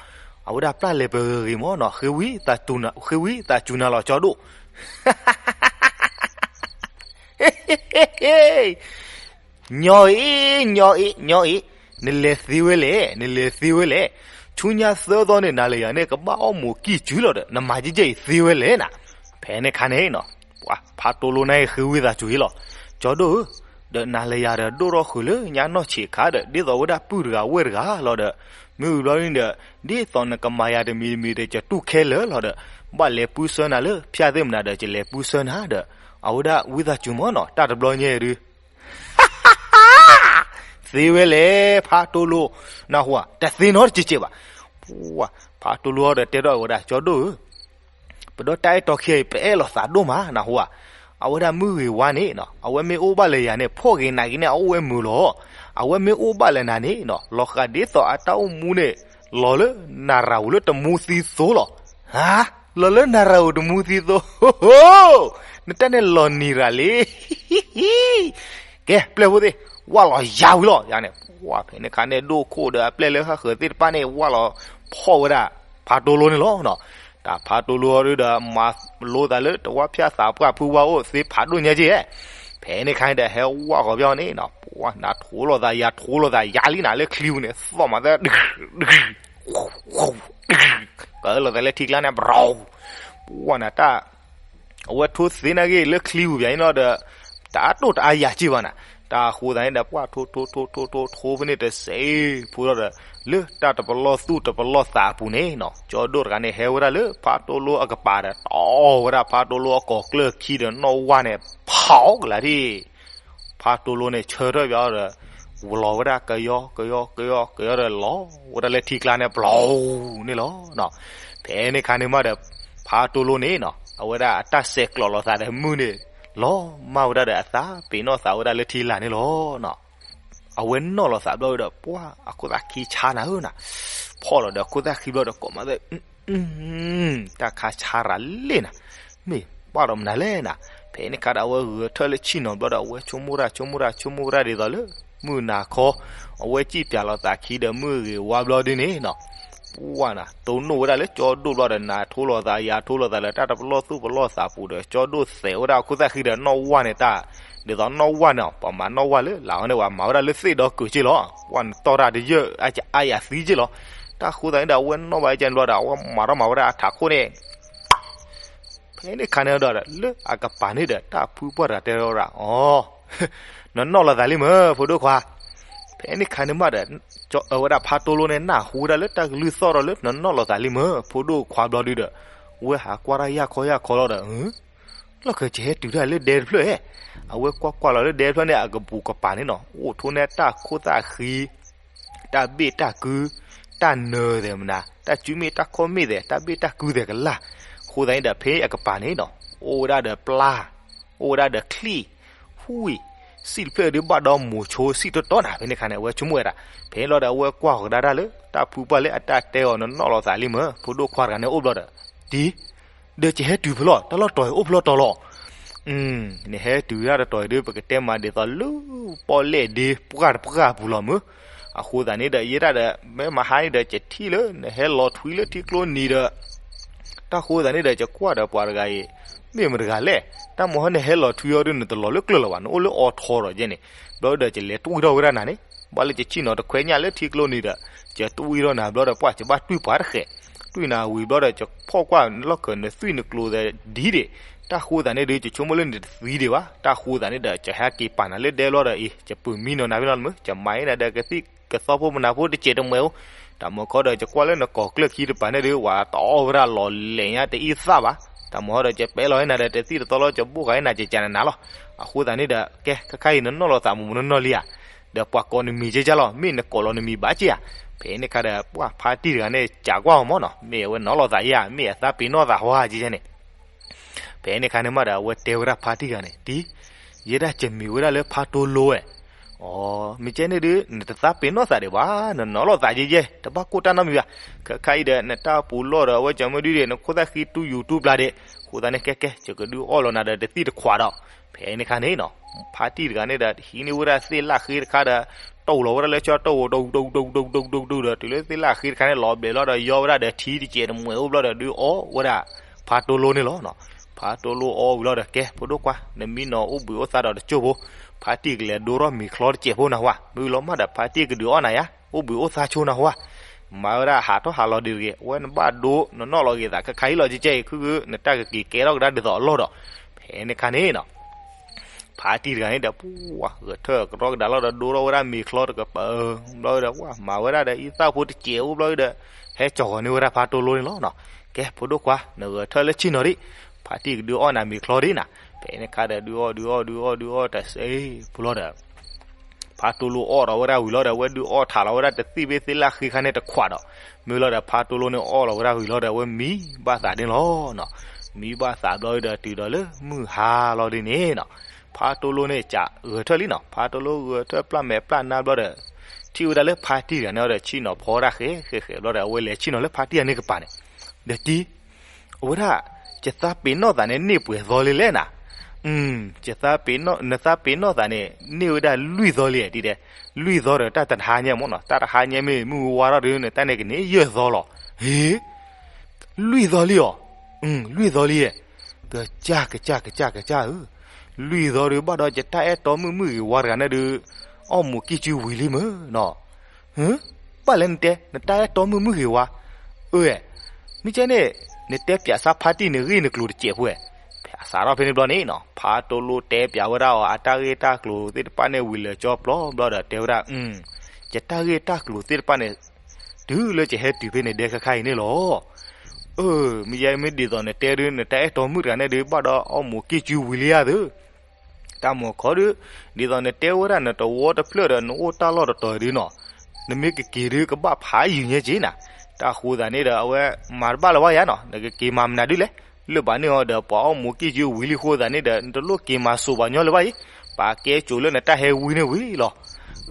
အဝဲဒၣ်ပျၢ်လဲၤပၢၤဂ့ၤမ့ၢ်နီၤ, ဃ့ဝံသးစူၤနၤလီၤ ကၠီဒိၣ်. ညီအံၤ, ညီအံၤ, ညီအံၤ, နလဲၤသ့ဝဲလဲၣ်, နလဲၤသ့ဝဲလဲၣ်. ဆူညါသၢသီန့ၣ် နၤလၢယၤန့ၣ် ကဘၣ်အီၣ်မိၤကံၢ်စုလီၤဒီး နမၤကဲကဲအံၤသ့ဝဲလဲၣ်နၤ. ဖဲန့ၣ်ခါန့ၣ်နီၤ ပှၤဖးတိလိနၤအံၤဃ့ဝံသးစူၤအံၤလီၤ. ကၠီဒိၣ်ဧၢ, ဒီးနၤလၢယၤဒီးဒိၣ်ထီၣ်ဃုာ်လၢညါနီၢ်ဆံးခါဒီး ဒ်သိးဝဲဒၣ်ပုၢ်တဂၤဝဲၢ်တဂၤလီၤဒီး မ့ၢ်ဝံၤဘျီန့ၣ်ဒီး ဒ်သိးနကမၤယၤတမံၤတမံၤဒီး ယတူၢ်ခဲလၢာ်လီၤဒီး ဘၣ်လဲၤပူၤဆှၢနၤလၢဖၠၣ်သ့ၣ်မနၤဒီး ယလဲၤပူၤဆှၢနၤဒီး အဝဲဒၣ်ဝံသးစူၤမးနီၤ တၢ်တဘျီညါဒုး သ့ဝဲလဲၣ် ဖးတိလိ, နၢ်ဟူဧါ, တသ့နီတစဲးကဲးဘၣ်. ပှၤ ဖးတိလိဒီးတဲထီၣ်ဝဲဒၣ် ကၠီဒိၣ်ဧၢ, ပဒီတၢ်အဲၣ်တီခံဂၤအံၤ ပအဲၣ်လိာ်သးဒိၣ်မး နၢ်ဟူဧါ. အဝဲဒၣ်မုၢ်ဂ့ၤဝါန့ၣ်နီၤ အဝဲမ့ၢ်အိၣ်ဘၣ်လၢယၤန့ၣ် ဖှီၣ်ဂ့ၤနးဂ့ၤန့ၣ် အအိၣ်ဝဲမုာ်လီၤ. အဝဲမ့ၢ်အိၣ်ဘၣ်လၢနၤန့ၣ်နီၤ လီၤဃးဒ်သိးအတၢ်အိၣ်မူန့ၣ် လီၤလၢနၤရၤဧိၤလၢတမူသံသိလီၤ. ဟါ, လီၤလၢနၤရၤဧိၤတမူသံသိ, နတၢ်န့ၣ်လီၤနံၤရၤလံ. ကဲ ပျဲၢ်ဖိသ့ၣ်, ဝၢ်လီၤယၤဝံၤလီၤ ယၤန့ၣ်. ပှၤ ဖဲန့ၣ်ခါန့ၣ် ဒိၣ်ခိၣ်ဒီးအပျဲၢ်လၢဃၣ်ဃၢၤသ့ၣ်တဖၣ်န့ၣ် ဝၢ်လီၤဖီၣ်ဝဲဒၣ် ဖးတိလိန့ၣ်လီၤနီၤ. တၢ်ဖးတိလိအီၤဒုဒီး မၤလိသးလၢတဝၢ်ဖၠၣ်သးပှၢ်ဖုဝါအိၣ်သ့ဖးဒိၣ်ညါကဲး. ဖဲန့ၣ်ခါန့ၣ်ဒီး ဟဲဝၢ်ဃီၤပျီန့ၣ်နီၤ ပှၤ နၤထိလိာ်သးယၤ ထိလိာ်သးယၤလံနၤ လၢချံပူၤန့ၣ် သီၣ်မးသၢ ကၢလိာ်သးလၢထံကျါန့ၣ် ပရီ, ပှၤနၤတၢ် အဝဲထိသ့နာ်က့ၤလၢချံပူၤပၠးန့ၣ်လီၤဒီး တအါတိၢ်တအါယၤက့ဘၣ်နၤ. တၢ်အဃိသတးန့ၣ်ဒီး ပှၤထိထိထိထိထိ ထိဖဲန့ၣ်တစဲးဖိလီၤဒီး လၢတၢ်တပလီၢ်သူၣ်တပလီၢ်သးအပူၤန့ၣ်နီၤ ကၠီဒိၣ်တဂၤန့ၣ် ဟဲဝဲဒၣ်လၢဖးတိလိအကပၤဒီး တီၢ်ဝဲဒၣ်ဖးတိလိအကိာ်ကျၢၢ်ခံဒီးနီၣ်ဝၣ်န့ၣ် ဖးကလၤဒံး ဖးတိလိန့ၣ် ဆၢထၢၣ်ပၠးဒီး ဝလီၤဝဲဒၣ်ကယီကယီကယီကယီဒီး လီၤဝဲဒၣ်လၢထံကျါန့ၣ် ပျီန့ၣ်လီၤ. ဖဲန့ၣ်ခါန့ၣ်မးဒီး ဖးတိလိန့ၣ်နီၤ အဝဲဒၣ်အတၢ်ဆဲးကျိးလိာ်သးဒီးမုၢ်န့ၣ် လီၤမၢ်ဝဲဒၣ်ဒီးအသးပ့ၤနီၣ်သးဝဲဒၣ်လၢထံလာ်န့ၣ်လီၤ. အဝဲနီၣ်လိာ်သးဘျီဒီး ပှၤ အခိၣ်သၣ်ခံဆါနၤဧၢနၤ, ဖီၣ်လီၤဒီးအခိၣ်သၣ်ခံဘျီဒီး ကိးမးသၢ တၢ်ခါဆါရၤလံနၤ, မ့ၢ်ဘၣ်ဒီးမနုၤလဲၣ်နၤ. ဖဲန့ၣ်ခါဒီး အဝဲဂဲၤထၢၣ်လၢဆ့ၣ်နီၤဘျီဒီး အဝဲဆိကမိၣ်တၢ်ဆိကမိၣ်တၢ်ဆိကမိၣ်ဝဲဒၣ်ဒ်သိးလၢ မုၢ်နၤခီ အဝဲစံၣ်ပၠးလိာ်သးခံဒီးမုၢ်ဂ့ၤဝါဘျီဒ်န့ၣ်နီၤ, ပှၤနၤ တိၢ်နီၣ်ဝဲဒၣ်လၢကၠီဒိၣ်ဘျီဒီး နၤထိလိာ်သးယၤထိလိာ်သးလၢတၢ်တပလီၢ်သူၣ်ပလီၢ်သးပူၤဒီး ကၠီဒိၣ်သဲးဝဲဒၣ်အခိၣ်သၣ်ခံဒီးနီၣ်ဝၣ်န့ၣ်တၢ်, ဒ်သိးနီၣ်ဝၣ်န့ၣ် ပှၤမၤနီၣ်ဝၣ်လၢလၢ်အီၤန့ၣ် ပှၤမၤဝဲဒၣ်လၢသ့ၣ်ဒီကုာ်က့လီၤ. ပှၤနတီၢ်တၢ်တယၢၢ်အါယၤသံက့လီၤ. တၢ်ဃိသတးန့ၣ်ဒီး အဝဲနီၣ်ဘၣ်ကဲန့ၣ်ဘျီဒီး အဝဲမၤထီၣ်မၤဝဲဒၣ်အထးခိၣ်န့ၣ် ဖဲန့ၣ်ခါန့ၣ်ဒီး လၢအကပၤန့ၣ်ဒီး တၢ်ဖုပှၢ်တဂၤတဲထီၣ်ဝဲဒၣ် အီၤ, နနီၣ်လိာ်သးလံမ့ၢ် ဖိဒိၣ်ခွါ. ဖဲန့ၣ်ခါန့ၣ်မးဒီး ဝဲဒၣ်ဖးတိလိန့ၣ် နၢ်ဟူဝဲဒၣ်လၢတၢ်ကလုၢ်သီၣ်ထီၣ်လၢ နနီၣ်လိာ်သးလံမ့ၢ် ဖိဒိၣ်ခွါဘျီဒုဒီး ဝဲဟးကွၢ်တၢ်ယၢ်ခီယၢ်ခီလီၤဒီး လီၢ်ခၢၣ်စဲးဟဲတုၤတၢ်လၢဒဲတဖျၢၣ်ဧဲ. အဝဲကွၢ်ကွၢ်လီၤလၢဒဲတဖျၢၣ်န့ၣ် အကပူၤကပၤန့ၣ်နီၤ အိၣ်ထိးန့ၢ်တၢ်ခိၣ်သၣ်ဃံ တၢ်ဘ့ၣ်တၢ်ကု တၢ်နၢၤသဲးမနၤ တၢ်စုမ့ၣ်တၢ်ခီၣ်မ့ၣ်သဲး တၢ်ဘ့ၣ်တၢ်ကုသဲးကလၢ်. အဃိသတးန့ၣ်ဒီး ဖဲအကပၤန့ၣ်နီၤ အိၣ်ဝဲဒၣ်ဒီးပျၢ် အိၣ်ဝဲဒၣ်ဒီးချံၣ် ဟူၣ်ဝံၤ စံၣ်တဖျၢၣ်ဒုးဘၣ်ဒီးမိၤဆိစံၣ်တီတီနၤ. ဖဲန့ၣ်ခါန့ၣ် အဝဲဆိကမိၣ်ဝဲဒၣ် ဖဲန့ၣ်လီၤဒီး အဝဲကွၢ်ဃီၤကဒါတၢ်လၢ တၢ်ဖုပှၢ်လၢအတၢ်တဲအီၤ နနီၣ်လိာ်သးလံမ့ၢ် ဖိဒိၣ်ခွါတဂၤန့ၣ်အိၣ်ဘျီဒီး တံၤ ဒီးကဟဲတုၤဖဲလဲၣ် တၢ်လီၢ်တီၤအံၤအိၣ်ဖဲလဲၣ်တီၤလီၤ. နဟဲတုၤတၢ်တတီၤအံၤဒီး ပကတဲမးဒ်သိးလၢ ပီၣ်လဲၣ်ဒ့ပှၢ်တပှၢ်အပူၤလီၤမ့ၢ်. အဃိသတးန့ၣ်ဒီး ယဲဒၣ်ဒီး မ့ၢ်မဟါန့ၣ်ဒီး ကထံၣ်လၢ နဟဲလီၤထွံလၢထံကျိနံၤဒီး တၢ်ဃိသတးန့ၣ်ဒီး ယကွၢ်ဒီးပှၤတဂၤအံၤ မ့ၢ်မတဂၤလဲၣ်. တၢ်မဟါနဟဲလီၤထွံအီၤဒီး နတလီၤလၢကျၢၢ်လၢၤဘၣ် နအိၣ်လၢအီထီဒီးယဲန့ၣ်. ဘျီဒီး ယလဲၤတွံၢ်ထီၣ်ဝဲဒၣ်နၤန့ၣ် ဘၣ်လၢယဆ့ၣ်နီၤတခွဲညၣ်လၢထံကျိနံၤဒီး ယတွံၢ်ထီၣ်နၤဘျီဒီး ပှၤယဘၣ်တွံၢ်ပှၤတဃဲး. တွံၢ်နၤဝံၤဘျီဒီး ယဖီၣ်ကွၢ်လီၢ်ခၢၣ်နသွံၣ်နကျိၤသဲးဒ်ဒံး တၢ်ဃိသတးန့ၣ်ဒီး ယဆိကမိၣ်လၢနတသံဒံးဘၣ်. တၢ်ဃိသတးန့ၣ်ဒီး ယဟဲက့ၤပာ်နၤလၢဒဲဘျီဒီးအံၤ ယပုၢ်မံနီၤနၤဖဲလီၤမ့ၢ် ယမၤအံၤနၤဒီးကသံၣ်ကသီဖိမနၤဖိတစဲးတမှဲၤဧိၤ. တၢ်မၤခီဒီး ယကွၢ်လၢနကိာ်ကျၢၢ်ခံတပၤန့ၣ်ဒီး ဝဲတအီၣ်ဝဲဒၣ်လီၤလဲာ်ညါတအံသၣ်ဘၣ်. တၢ်မၤခီဒီး ယပဲလီၤအံၤနၤဒီးတသံၣ်တသီလီၤ ယဘိၣ်ဃာ်အံၤနၤကကနနၤလီၤ. အဃိသတးန့ၣ်ဒီး ကဲ ခဲခါအံၤနနီၣ်လိာ်သးမ့ၢ်မနုၤနီၢ်လံဧါ ဒီးပှၤကိးနမံၤကဲကလီၤ မ့ၢ်နကိးလီၤနမံၤဘၣ်ကဲဧါ. ဖဲန့ၣ်ခါဒီး ပှၤဖါတံၢ်တဂၤန့ၣ် ကးကွၢ်အီၤမ့ၢ်နီၤ မ့ၢ်အဝဲနီၣ်လိာ်သးဧါ မ့ၢ်အသးပ့ၤနီၣ်သးဟီဧါကဲန့ၣ်. ဖဲန့ၣ်ခါန့ၣ်မးဒီး အဝဲတဲဝဲဒၣ်ဖါတံၢ်တဂၤန့ၣ် တံၤ ယဲဒၣ်ကမ့ၢ်ဝဲဒၣ်လၢဖါတိလိဧဲ. အီ မ့ၢ်ကဲန့ၣ်ဒီး နတသးပ့ၤနီၣ်သးဒံးဘၣ် နနီၣ်လိာ်သးယဲယဲ တဘၣ်ကိၢ်တၢ်နီတမံၤဘၣ်. ခဲခါအံၤဒီး နတၢ်ပူၤလီၢ်ဒီး အဝဲကမၢဒုဒီး နခိၣ်သၣ်ဃံတူၢ်ယူၤတူၢ်ပျၢ်ဒံး အဃိသတးန့ၣ် ကဲကဲ ယကဒုးအီၣ်လီၤနၤဒီးတသံၣ်တခွးဒီး ဖဲန့ၣ်ခါန့ၣ်နီၤ ဖါတံၢ်တဂၤန့ၣ်ဒီး ဟံးန့ၢ်ဝဲဒၣ်သ့ၣ်လၣ်ဃ့တခါဒီး တိၢ်လီၤဝဲဒၣ်လၢကၠီတိၢ်ဝိၤ ဒူၣ်ဒူၣ်ဒူၣ်ဒူၣ်ဒူၣ်ဒူၣ်ဒီး တုၤလၢသ့ၣ်လၣ်ဃ့တခါန့ၣ် လီၤဘျဲးလီၤဒီး ယီဝဲဒၣ်ဒီးထံတစဲးတမှဲၤအိၣ်ဘျီဒီး ဒုးအီၣ်ဝဲဒၣ် ဖါတိလိန့ၣ်လီၤ. ဖါတိလိအီၣ်ဝံၤလီၤဒီး ကဲဖိဒိၣ်ခွါ နမံနီၤအိၣ်ဘှံးအိၣ်သါဒီးတကၠိၢ်ဖိ ဖါတံၢ်ကလဲၤဒိထီၣ်မ့ၤချီတစဲးဖိနၢ်ဟူဧါ. မ့ၢ်လီၤမးဒီး ဖါတံၢ်ကဒုးအီၣ်နၤယါ အိၣ်ဘှံးအိၣ်သါဆိနၢ်ဟူဧါ. မၤဝဲဒၣ်ဟးထီၣ်ဟးလီၤဒံးတဂ့ၤ အဝဲနဘၣ်ဒိ နနီၣ်လီၤဂ့ၤသးခဲခါအံၤလီၤ ကဲကဲအံၤ ခုၣ်ခုၣ် နတၢ်ကက့ၤကဲထီၣ်ကဒါဒ်သိးအလီၢ်ဒီး ဖဲန့ၣ်ခါန့ၣ်နီၤ ဖါတံၢ်တဂၤန့ၣ်ဒီး ပှၤဂဲၤထၢၣ်ကရီကဒါလီၤဒီး ဒိထီၣ်ဝဲဒၣ်မ့ၤချီတကပၤ ဘျီဒီး ပှၤမၤဝဲဒၣ်ဒီး အံသၣ်ဖိတစဲးအိၣ်ဘျီဒီး ဟဲကၠီၤဂီၤန့ၢ်ဝဲဒၣ်ဖါတိလိန့ၣ်လီၤ. ကဲ ဖိဒိၣ်ခွါ နဂဲၤထၢၣ်လၢဆ့ၣ်နီၤဒံး ဖါတံၢ်ကဒုးအီၣ်နၤမ့ၤချီဒံးနၤ ဖဲန့ၣ်ခါဒီး ဒုးအီၣ်ဒုးအီၣ်ဒုးအီၣ်ဒုးအီၣ်တစဲးဖိလီၤဒီး ဖါတိလိအီၣ်ထီၣ်ဝဲဒၣ်ဝံၤလီၤဒီး အဝဲဒုးအီၣ်ထးလီၤဝဲဒၣ်တသ့ၣ်ဘ့သ့ၣ်လၢ်ဃံခါန့ၣ်တခွးဒီး မ့ၢ်လီၤဒီး ဖါတိလိန့ၣ်အီၣ်လီၤဝဲဒၣ်ဝံၤလီၤဒီး အဝဲမံဘၣ်သးန့ၣ်လီၤနီၤ. မံဘၣ်သးဘျီဒီး တုၤဒီးလၢမုၢ်ဟါလီၤဒ်န့ၣ်နီၤ ဖါတိလိန့ၣ် စးဂဲၤထၢၣ်လံနီၤ. ဖါတိလိဂဲၤထၢၣ်ပျၢ်မဲာ်ပျၢ်နါဘျီဒီး ထံၣ်ဝဲဒၣ်လၢဖါတံၢ်တဂၤန့ၣ်ဒီး ဆ့ၣ်နီၤဖီဒၣ်ဃဲဃဲဃဲဘျီဒီး အဝဲလဲၤဆ့ၣ်နီၤလၢဖါတံၢ်တဂၤန့ၣ်ကပၤန့ၣ် ဒီးတံၢ် အဝဲဒၣ် ယသးပ့ၤနီၣ်သးန့ၣ် န့ၢ်ပှဲၤသီလံလဲၣ်နၤ. ယသးပ့ၤနီၣ်, နသးပ့ၤနီၣ်သးန့ၣ် န့ၢ်ဝဲဒၣ်လွံၢ်သီလံ ဒ်တဲ, လွံၢ်သီဒီးတၢ်တဟါညါမ့ၢ်နီၤ, တၢ်တဟါညါမ့ၢ်မုၢ်ဝါထီၣ်ဒီး နတၢ်န့ၣ်ကန့ၢ်ယဲၢ်သီလီၤ. ဟ့, လွံၢ်သီလံအီၤ, လွံၢ်သီလံ, ကစၢ်ကစၢ်ကစၢ်ကစၢ်ဧၢ, လွံၢ်သီဒီးဘၣ်ဒီးယတၢ်အဲၣ်တီမုၣ်မုၣ်ဂ့ၤဝါတဂၤန့ၣ်ဒီး အီၣ်မူးကံၢ်စုဝံၤလံမ့ၢ်နီၤ. ဘၣ်လဲၣ်နတဲ နတၢ်အဲၣ်တီမုၣ်မုၣ်ဂ့ၤဝါ, အၢ, မ့ၢ်ကဲန့ၣ် နတဲပၠးစၢ်ဖါတံၢ်န့ၣ်ဂ့ၢ်နကျိၤတစဲးဖိဧါ. ဖဲအစးထီၣ်ဖဲန့ၣ်ဘျီန့ၣ်နီၤ ဖါတိလိတဲပၠးဝဲဒၣ်အီၤ အတၢ်ဂ့ၢ်တၢ်ကျိၤသ့ၣ်တဖၣ်န့ၣ်ဝံၤလၢာ်ကၠီပျီဘျီဒီးတဲဝဲဒၣ်, ယတၢ်ဂ့ၢ်တၢ်ကျိၤသ့ၣ်တဖၣ်န့ၣ် တုၤလၢယဟဲတုၤဖဲန့ၣ်ဒဲခဲခါအံၤန့ၣ်လီၤ. အၢ, မ့ၢ်ယဲမ့ၢ်ဒ်သိးနတဲဒီး နတၢ်အဲၣ်တီမုၣ်တဂၤန့ၣ်ဒီး ဘၣ်ဒီးအီၣ်မူးကံၢ်စုဝံၤလံဧါသၢ တၢ်မူးခီဒီး, ဒ်သိးနတဲဝဲဒၣ်နတဝီတဖျၢၣ်ဒီး နအိၣ်တၢ်လီၢ်တတီၤဒုနီၤ, နမ့ၢ်ကက့ၤဒုးကဘၣ်ဖးယံာ်ညါက့ၤနၤ. တၢ်ဃိသးန့ၣ်ဒီး အဝဲမၤတဘၣ်လၢၤဘၣ်ယါနီၤ, နကက့ၤမၤမနုၤဒုလဲၣ်. လၢဘၣ်န့ၣ်အီၤဒီး ပှၤအီၣ်မူးကံၢ်စုဝံၤလံဃိသးန့ၣ်ဒီး နတလိၣ်က့ၤမၤစိးပှၤညီလၢၤဘၣ်ယါ, ပှၤကဲစိၤလၢနတၢ်ဟဲဝံန့ၣ်ဝံၤလီၤ.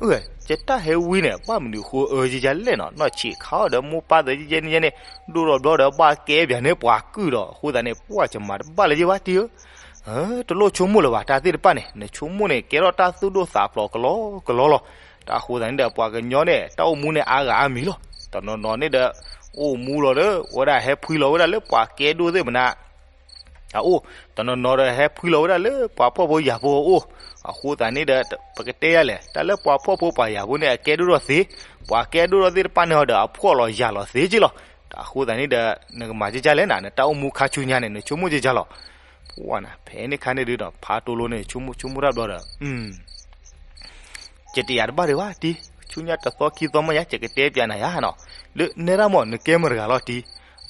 အၢ, ယတၢ်ဟဲဝံန့ၣ် ဘၣ်မနုၤဃိအၢယယလဲၣ်နီၤ, နီၢ်ဆံးခါအီၤဒီးမိၢ်ပၢ်သဲးယဲန့ၣ်ယဲန့ၣ် ဒိၣ်ထီၣ်ဘျီဒီးဘၣ်ကဲပၠးန့ၢ်ပှၤကုၢ်ဒီး အဃိသးန့ၣ် ပှၤကမၤတဘၣ်လၢၤဘၣ်တံၢ်ဧၢ. တလိၣ်ဆိကမိၣ်လၢၤဘၣ် တၢ်သ့ၣ်တဖၣ်န့ၣ်, နဆိကမိၣ်န့ၣ် ကဲထီၣ်တၢ်သူၣ်ဒိၣ်သးဖျိးကလီကလီလီၤ. တၢ်ဃိသးန့ၣ်ဒီး ပှၤကညီန့ၣ် တၢ်အိၣ်မူန့ၣ်အါဂၤအါမံၤလီၤ. တနီၤနီၤန့ၣ်ဒီး အိၣ်မူလီၤလၢ ဝဲဒၣ်ဟဲဖှံလီၤဝဲဒၣ်လၢပှၤကဲဒိၣ်သ့ၣ်မနၤ အအိၣ်, တနီၤနီၤဒီးဟဲဖှံလီၤဝဲဒၣ်လၢပှၤဖှီၣ်ဖိယာ်ဖိအအိၣ်. အဃိသးန့ၣ်ဒီး ပကတဲယၤလဲၣ်, တၢ်လၢပှၤဖှီၣ်ဖိပှၤယာ်ဖိန့ၣ် အကဲဒိၣ်ထီၣ်သ့, ပှၤကဲဒိၣ်ထီၣ်သ့ၣ်တဖၣ်န့ၣ်အီၤဒီး အဖှီၣ်လီၤယာ်လီၤသ့က့လီၤ. တၢ်ဃိသးန့ၣ်ဒီး နကမၤကကလဲၣ်နၤ, နတၢ်အိၣ်မူခါဆူညါန့ၣ် နဆိကမိၣ်ကကလီၤ. ပှၤနၤ ဖဲန့ၣ်ခါန့ၣ်ဒုးဒီး ဖါတိလိန့ၣ် ဆိကမိၣ်ဆိကမိၣ်တၢ်ဘျီဒီး ယတယာ်တဘၣ်ဒံးဘၣ်တံၢ်, ဆူညါတသီခံသီမ့ၢ်ညါ ယကတဲပၠးနၤယါနီၤ, လၢနဲဒၣ်မ့ၢ်နကဲမတၤတဂၤလီၤတံၢ်.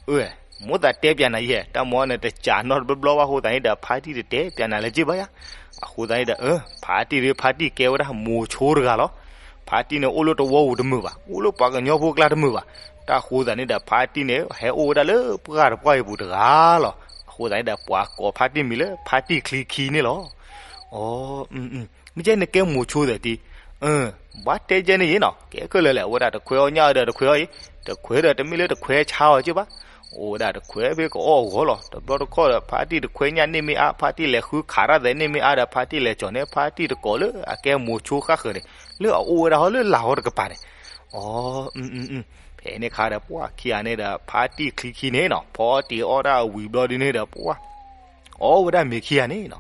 အၢ, မိၣ်သးတဲပၠးနၤယဲ, တၢ်မ့ၢ်နတစးနီတဘျီဘျီဘၣ်ဃိသးန့ၣ်ဒီး ဖါတံၢ်တတဲပၠးနၤလၢၤဘၣ်ယါ. အဃိသးန့ၣ်ဒီး အၢ, ဖါတံၢ်ဒီး ဖါတံၢ်ကဲဝဲဒၣ်မိၤဆိတဂၤလီၤ. ဖါတံၢ်န့ၣ်အိၣ်လၢတဝီပူၤတမုာ်ဘၣ်, အိၣ်လၢပှၤကညီဖိကျါတမုာ်ဘၣ်. တၢ်ဃိသးန့ၣ်ဒီး ဖါတံၢ်န့ၣ် ဟဲအိၣ်ဝဲဒၣ်လၢပှၢ်တပှၢ်အံၤပူၤတဂၤလီၤ. အဃိသးန့ၣ်ဒီး ပှၤကိးဖါတံၢ်မံၤလၢ ဖါတံၢ်ချံခံန့ၣ်လီၤ. အ မ့ၢ်ကဲနကဲမိၤဆိသးတံၢ်, ဘၣ်တဲကဲန့ၣ်ယဲနီၤ, ကဲခဲလၢာ်လဲၣ်, အဝဲဒၣ်တခွဲအီၣ်ညၣ်အံၤဒီးတခွဲအီၣ်အံၤ, တခွဲဒီးတမ့ၢ်လၢတခွဲဆါအီၤက့ဘၣ်. အိၣ်ဝဲဒၣ်တခွဲဖဲကအီၣ်အဂီၢ်လီၤ. တဘျီတခီၣ်ဒီး ဖါတံၢ်တခွဲညၣ်န့ၢ်မ့ၢ်အါ, ဖါတံၢ်လဲၤဃုခးတၢ်သဲးန့ၢ်မ့ၢ်အါဒီး ဖါတံၢ်လဲၤကၠီၤန့ၢ် ဖါတံၢ်တကိးလၢအကဲမိၤဆိဃၣ်ဃၢၤန့ၣ်, လၢအအိၣ်ဝဲဒၣ်ဟီလၢလၢ်ဟီတကပၤန့ၣ်. အ ဖဲန့ၣ်ခါဒီး ပှၤခံဂၤန့ၣ်ဒီး ဖါတံၢ်ချံခံန့ၣ်နီၤ, ဖီတ့ၢ်အီၣ်တၢ်ဝံၤဘျီဒ်န့ၣ်ဒီး ပှၤ အီၣ်ဝဲဒၣ်မ့ၤခံဂၤန့ၣ်နီၤ,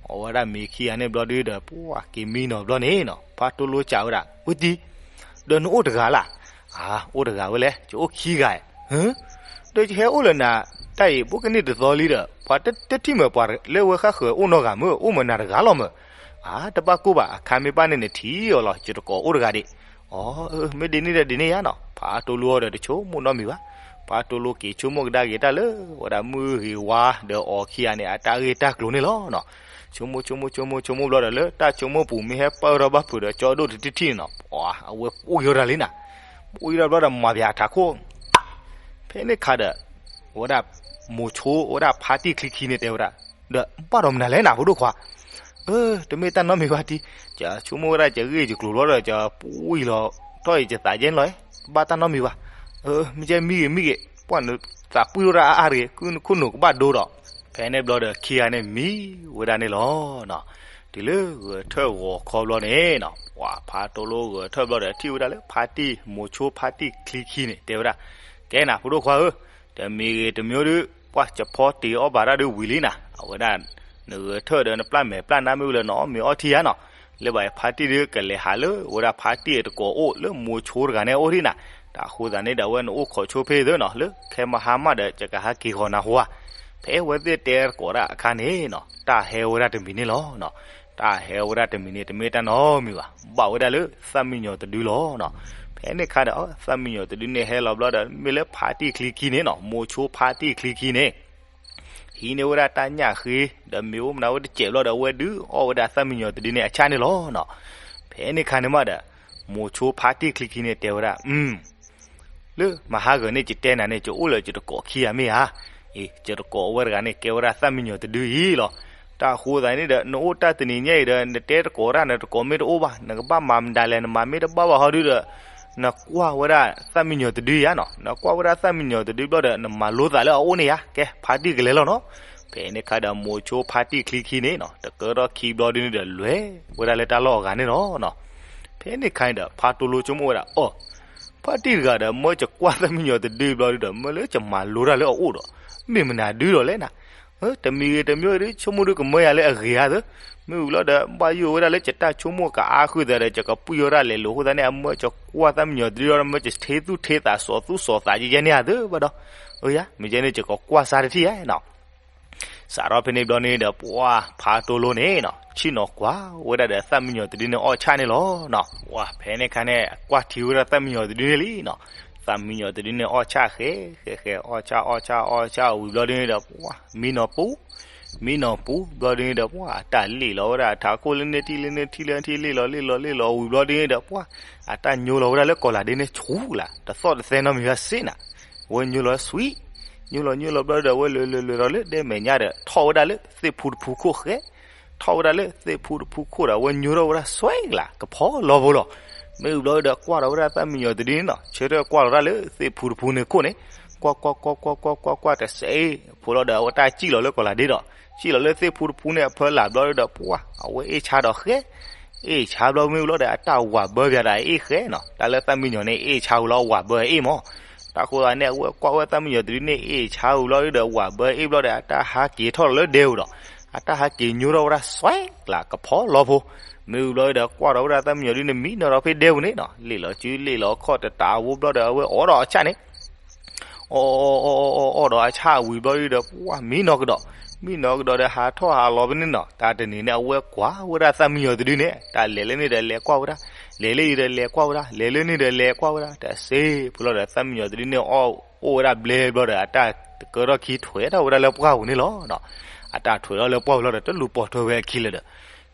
အီၣ်ဝဲဒၣ်မ့ၤခံဂၤန့ၣ်ဘျီဒ်ဒီး ပှၤက့ၤမံနီၤဘျီန့ၣ်နီၤ, ဖါတိလိစံးဝဲဒၣ်, ဝဲတံၢ်, ဒီးနအိၣ်တဂၤလၢ်. အ အိၣ်တဂၤဝဲလဲၣ်, ယအိၣ်ခံဂၤဧါ. ဒီးယဟဲအိၣ်လၢနၤ တၢ်အံၤ ဘိၣ်ကနံၣ်တသီလံဒီး ပှၤတထံၣ်မ့ၢ်ပှၤလၢဝဲဃၣ်ဃၢၤအိၣ်နီတဂၤမ့ၢ် အိၣ်မ့ၢ်နၤတဂၤလီၤမ့ၢ်. အ တဘၣ်ကိၢ်ဘၣ်, အခါမ့ၢ်ဘၣ်န့ၣ် နထံၣ်အီၤလီၤ, ယတကိးအိၣ်တဂၤဒံး. အ မ့ၢ်ဒ်န့ၣ်ဒီးဒ်န့ၣ်ယါနီၤ, ဖါတိလိအီၤဒီးတဆိကမိၣ်နီတမံၤဘၣ်. ဖါတိလိက့ၤဆိကမိၣ်ကဒါက့ၤတၢ်လၢ ဝဲဒၣ်မုၢ်ဂ့ၤဝါဒီးအီၤခံဂၤန့ၣ် အတၢ်ဂ့ၢ်တၢ်ကျိၤန့ၣ်လီၤနီၤ. ဆိကမိၣ်ဆိကမိၣ်ဆိကမိၣ်ဆိကမိၣ်ဘျီဒီး လၢတၢ်ဆိကမိၣ်ပူၤ မ့ၢ်ဟဲပၢၢ်ထီၣ်ဘၣ်ဖုးဒီး ကၠီဒိၣ်တထံၣ်ထံၣ်န့ၣ်နီၤ, ပှၤအဝဲအိၣ်ယိာ်တၢ်လံနၤ, အိၣ်ယိာ်တၢ်ဘျီဒီးမၤပၠးထးခိၣ်. ဖဲန့ၣ်ခါဒီး ဝဲဒၣ်မိၤဆိ ဝဲဒၣ်ဖါတံၢ်ချံခံန့ၣ်တဲဝဲဒၣ်, ဒီးဘၣ်ဒီးမနုၤလဲၣ်နၤ ဖိဒိၣ်ခွါ. အ တမ့ၢ်တၢ်နီတမံၤဘၣ်တံၢ်, ယဆိကမိၣ်ဝဲဒၣ်ယဂ့ၢ်ယကျိၤဘျီဒီး ယပူၤအံၤလီၤ, ထီၣ်အံၤယသးယဲန့ၣ်လီၤ, ဘၣ်တၢ်နီတမံၤဘၣ်. အ မ့ၢ်ကဲမံဂ့ၤမံဂ့ၤ, ပှၤနသးပှံၢ်ထီၣ်တၢ်အါအါတဂ့ၤ, ခိၣ်နူာ်ကဘၣ်ဒိဒီး. ဖဲန့ၣ်ဘျီဒီးခံဂၤန့ၣ်မံဝဲဒၣ်န့ၣ်လီၤနီၤ. တုၤလၢဂဲၤထၢၣ်ဂီၤခီဘျီန့ၣ်နီၤ, ပှၤဖါတိလိဂဲၤထၢၣ်ဘျီဒီး ထံၣ်ဝဲဒၣ်လၢဖါတံၢ်မိၤဆိဖါတံၢ်ချံခံန့ၣ် တဲဝဲဒၣ်, ကဲနၤ ဖိဒိၣ်ခွါဧၢ, တမံၤဂ့ၤတမံၤဒီး ပှၤကဖီတ့ၢ်အီၣ်ဘၣ်တၢ်ဒီးဝံၤလံနၤ, အဝဲဒၣ် နဂဲၤထၢၣ်ဒီးနပျၢ်မဲာ်ပျၢ်နါမ့ၢ်ဝံၤလၢနအီၣ်မ့ၤအီထံယါနီၤ, လၢဘၣ်ဖါတံၢ်ဒီးကလဲၤဟးလၢဝဲဒၣ်ဖါတံၢ်အတကိးအိၣ်လၢမိၤဆိတဂၤန့ၣ်အအိၣ်ဒံးနၤ, တၢ်ဃိသးန့ၣ်ဒီး အဝဲနအိၣ်ခိးဆိဖဲသ့နီၤ, လၢခဲမဟါမၢ်ဒီး ယကဟးက့ၤဃီၤနၤဟူဧါ. ဖဲအဝဲသ့ၣ်တဲသကိးတၢ်အခါန့ၣ်နီၤ, တၢ်ဟဲဝဲဒၣ်တမံၤန့ၣ်လီၤနီၤ. တၢ်ဟဲဝဲဒၣ်တမံၤန့ၣ် တမ့ၢ်တၢ်နီတမံၤဘၣ်, ဘၣ်ဝဲဒၣ်လၢသၣ်မံယီၤတဒုလီၤနီၤ. ဖဲန့ၣ်အခါဒီး သၣ်မံယီၤတဒုန့ၣ်ဟဲလီၤဘျီဒီး မ့ၢ်လၢဖါတံၢ်ချံခံန့ၣ်နီၤ, မိၤဆိဖါတံၢ်ချံခံန့ၣ် ဟံးန့ၢ်ဝဲဒၣ်တၢ်ညၣ်ဃ့ ဒီးမ့ၣ်အူမနုၤဝဲတစဲးဘျီဒီး အဝဲဒုးအီၣ်ဝဲဒၣ်သၣ်မံယီၤတဒုန့ၣ်အဆၣ်န့ၣ်လီၤနီၤ. ဖဲန့ၣ်ခါန့ၣ်မးဒီး မိၤဆိဖါတံၢ်ချံခံန့ၣ်တဲဝဲဒၣ်, လၢမဟါဂၤန့ၣ် ယတဲနၤန့ၣ် ယအိၣ်လၢယတကိးခံဂၤမ့ၢ်ဧါ. အ့ ယတကိးဝဲတဂၤန့ၣ် ကဲဝဲဒၣ်သၣ်မံယီၤတဒုအံၤလီၤ. တၢ်ဃိသးန့ၣ်ဒီး နအိၣ်တၢ်တနံၤညါအံၤဒီး နတဲတကိးတၢ် နတကိးမ့ၢ်တအိၣ်ဘၣ် နကဘၣ်မၤမတၤလဲၣ် နမၤမ့ၢ်တဘၣ်ဘၣ်ဟီဒုဒီး နကွၢ်ဝဲဒၣ်သၣ်မံယီၤတဒုယါနီၤ. နကွၢ်ဝဲဒၣ်သၣ်မံယီၤတဒုဘျီဒီး နမၤလိသးလၢအအိၣ်န့ၣ်ယါ. ကဲ ဖါတံၢ်ကလဲၤလီၤနီၤ. ဖဲန့ၣ်ခါဒီး မိၤဆိဖါတံၢ်ချံခံန့ၣ်နီၤ တကၢထီၣ်ခံဘျီဒုန့ၣ်ဒီး လဲၤဝဲဒၣ်လၢတၢ်လီၢ်အဂၤန့ၣ်လီၤနီၤ. ဖဲန့ၣ်ခါန့ၣ်ဒီး ဖါတိလိဆိကမိၣ်ဝဲဒၣ် အိ ဖါတံၢ်တဂၤဒီး မၢယကွၢ်သၣ်မံယီၤတဒုဘျီဒုဒီး မၢလၢယမၤလိတၢ်လၢအအိၣ်ဒီး မ့ၢ်မနုၤဒုဒီးလဲၣ်နၤ. တမံၤဂ့ၤတမံၤဂ့ၤဒု ဆိကမိၣ်ဒုကမၢယၤလၢအဂ့ၤဧါသၢ. မ့ၢ်ဝံၤဘျီဒီး ဘၣ်ယိၣ်ဝဲဒၣ်လၢယတၢ်ဆိကမိၣ်ကအါဃုာ်သးဒီး ယကပှံၢ်ဝဲဒၣ်လဲၤလိာ်အဃိသတးန့ၣ် အမၢယကွၢ်သၣ်မံယီၤတဒုဒီး မၢယထ့သူၣ်ထ့သးစီၤသူၣ်စီၤသးယဲယဲန့ၣ်ဧါသၢဘၣ်ဒီး. အယါ မ့ၢ်ယဲန့ၣ် ယကကွၢ်စါတထံၣ်ဧါနီၤ. စးထီၣ်ဖဲန့ၣ်ဘျီန့ၣ်ဒီး ပှၤဖါတိလိန့ၣ်နီၤ ဆ့ၣ်နီၤကွၢ်ဝဲဒၣ်ဒီးသၣ်မံယီၤတဒုန့ၣ်အီၣ်ဆၣ်န့ၣ်လီၤနီၤ. ပှၤဖဲန့ၣ်ခါန့ၣ် ကွၢ်ထံဝဲဒၣ်သၣ်မံယီၤတဒုန့ၣ်လံနီၤ. သၣ်မံယီၤတဒုန့ၣ်အီၣ်ဆၣ်ဃဲ ဃဲ ဃဲ အီၣ်ဆၣ် အီၣ်ဆၣ် အီၣ်ဆၣ်ဝံၤဘျီဒုန့ၣ်ဒီး ပှၤ မံနီၤပူၤ မံနီၤပူၤဘျီဒုန့ၣ်ဒီး ပှၤအတၢ်လ့ၣ်လီၤဝဲဒၣ် ထးခိၣ်လၢန့ၣ်ထံၣ်လၢန့ၣ်ထံၣ်လၢထံၣ်လ့ၣ်လီၤလ့ၣ်လီၤလ့ၣ်လီၤဝံၤဘျီဒုန့ၣ်ဒီး ပှၤ အတၢ်ညိလီၤဝဲဒၣ်လၢကီၤလၤဒ့န့ၣ်ဆူၣ်လၢ တသီၣ်တသဲနီတမံၤဘၣ်စ့ၢ်နၤ. အဝဲညိလီၤစံ ညိလီၤညိလီၤဘျီဒီး အဝဲလၢာ်လၢာ်လၢာ်ဒီးလၢဒဲမဲာ်ညါဒီး ထီၣ်ဝဲဒၣ်လၢသ့ၣ်ဖူတဖူခိၣ်ဃဲ ထီၣ်ဝဲဒၣ်လၢသ့ၣ်ဖူတဖူခိၣ်ဒီး အဝဲညိထီၣ်ဝဲဒၣ်စွဲကလး ကဖီလီၤဖိလီၤ. မ့ၢ်ဝံၤဘျီဒီး ကွၢ်ထီၣ်ဝဲဒၣ်သၣ်မံယီၤတဒုန့ၣ်နီၤ ဆၢထၢၣ်ကွၢ်လီၤဝဲဒၣ်လၢသ့ၣ်ဖူတဖူန့ၣ်ခိၣ်န့ၣ် ကွၢ်ကွၢ်ကွၢ်ကွၢ်ကွၢ်ကွၢ်ကွၢ်တစဲး ဖိလီၤဒီး အဝဲတၢ်စံၣ်လီၤလၢကီၤလၤဒ့ဒီး စံၣ်လီၤလၢသ့ၣ်ဖူတဖူန့ၣ်အဖီလာ်ဘျီဒီး ပှၤ အဝဲအ့ၣ်ဆါဒီးဃဲ အ့ၣ်ဆါဘျီမ့ၢ်ဝံၤဘျီဒီး အတၢ်ဝၤဘၢပၠးဒီးအအ့ၣ်ဃဲနီၤ. တၢ်လၢသၣ်မံယီၤန့ၣ် အ့ၣ်ဆါဝံၤလီၤ အဝၤဘၢအအ့ၣ်မး. တၢ်ဃိသးန့ၣ် အဝဲကွၢ်ဝဲသၣ်မံယီၤတဒုန့ၣ် အ့ၣ်ဆါဝံၤဘျီဒီး အဝၤဘၢအ့ၣ်ဘျီဒီး အတၢ်ဟးက့ၤထီၣ်လီၤလၢဒဲပူၤဒီး အတၢ်ဟးက့ၤညိထီၣ်ဝဲဒၣ်စွဲကလး ကဖီလီၤဖိ. မ့ၢ်ဝံၤဘျီဒီး ကွၢ်ထီၣ်ဝဲဒၣ်သၣ်မံယီၤတဒုန့ၣ် မံနီၤဒီးဖဲဒဲပူၤန့ၣ်နီၤ လ့ၣ်လီၤစုလ့ၣ်လီၤခီၣ်တတးအဝိ ဘျီဒီး အဝဲအိးဒီးအဆၣ်န့ၣ် အီၣ်အီၣ်အီၣ်အီၣ်အီၣ်အီၣ်ဒီးအဆၣ်ဝံၤဘျီဒုဒီး ပှၤ မံနီၤကဒီး မံနီၤကဒီးဒီး ဟးထီၣ်ဟးလီၤဖဲန့ၣ်နီၤ. တၢ်တနံၤန့ၣ်အဝဲကွၢ်ဝဲဒၣ်သၣ်မံယီၤတဒုန့ၣ် တၢ်လဲၤလၢန့ၣ်ဒီးလဲၤကွၢ်ဝဲဒၣ် လဲၤလၢအံၤဒီးလဲၤကွၢ်ဝဲဒၣ် လဲၤလၢန့ၣ်ဒီးလဲၤကွၢ်ဝဲဒၣ် တစ့ဖိလီၤဒီး သၣ်မံယီၤတဒုန့ၣ်အီၣ်အိၣ်ဝဲဒၣ်ဘျဲဘျီဒီး အတၢ်တကၢထီၣ်ခံထွဲထီၣ်ဝဲဒၣ်လၢပှၢ်ပူၤန့ၣ်လီၤ. အတၢ်ထွဲထီၣ်လၢပှၢ်ပူၤလီၤဒီး တလူၤပိာ်ထွဲဝဲအခံလၢၤဒီး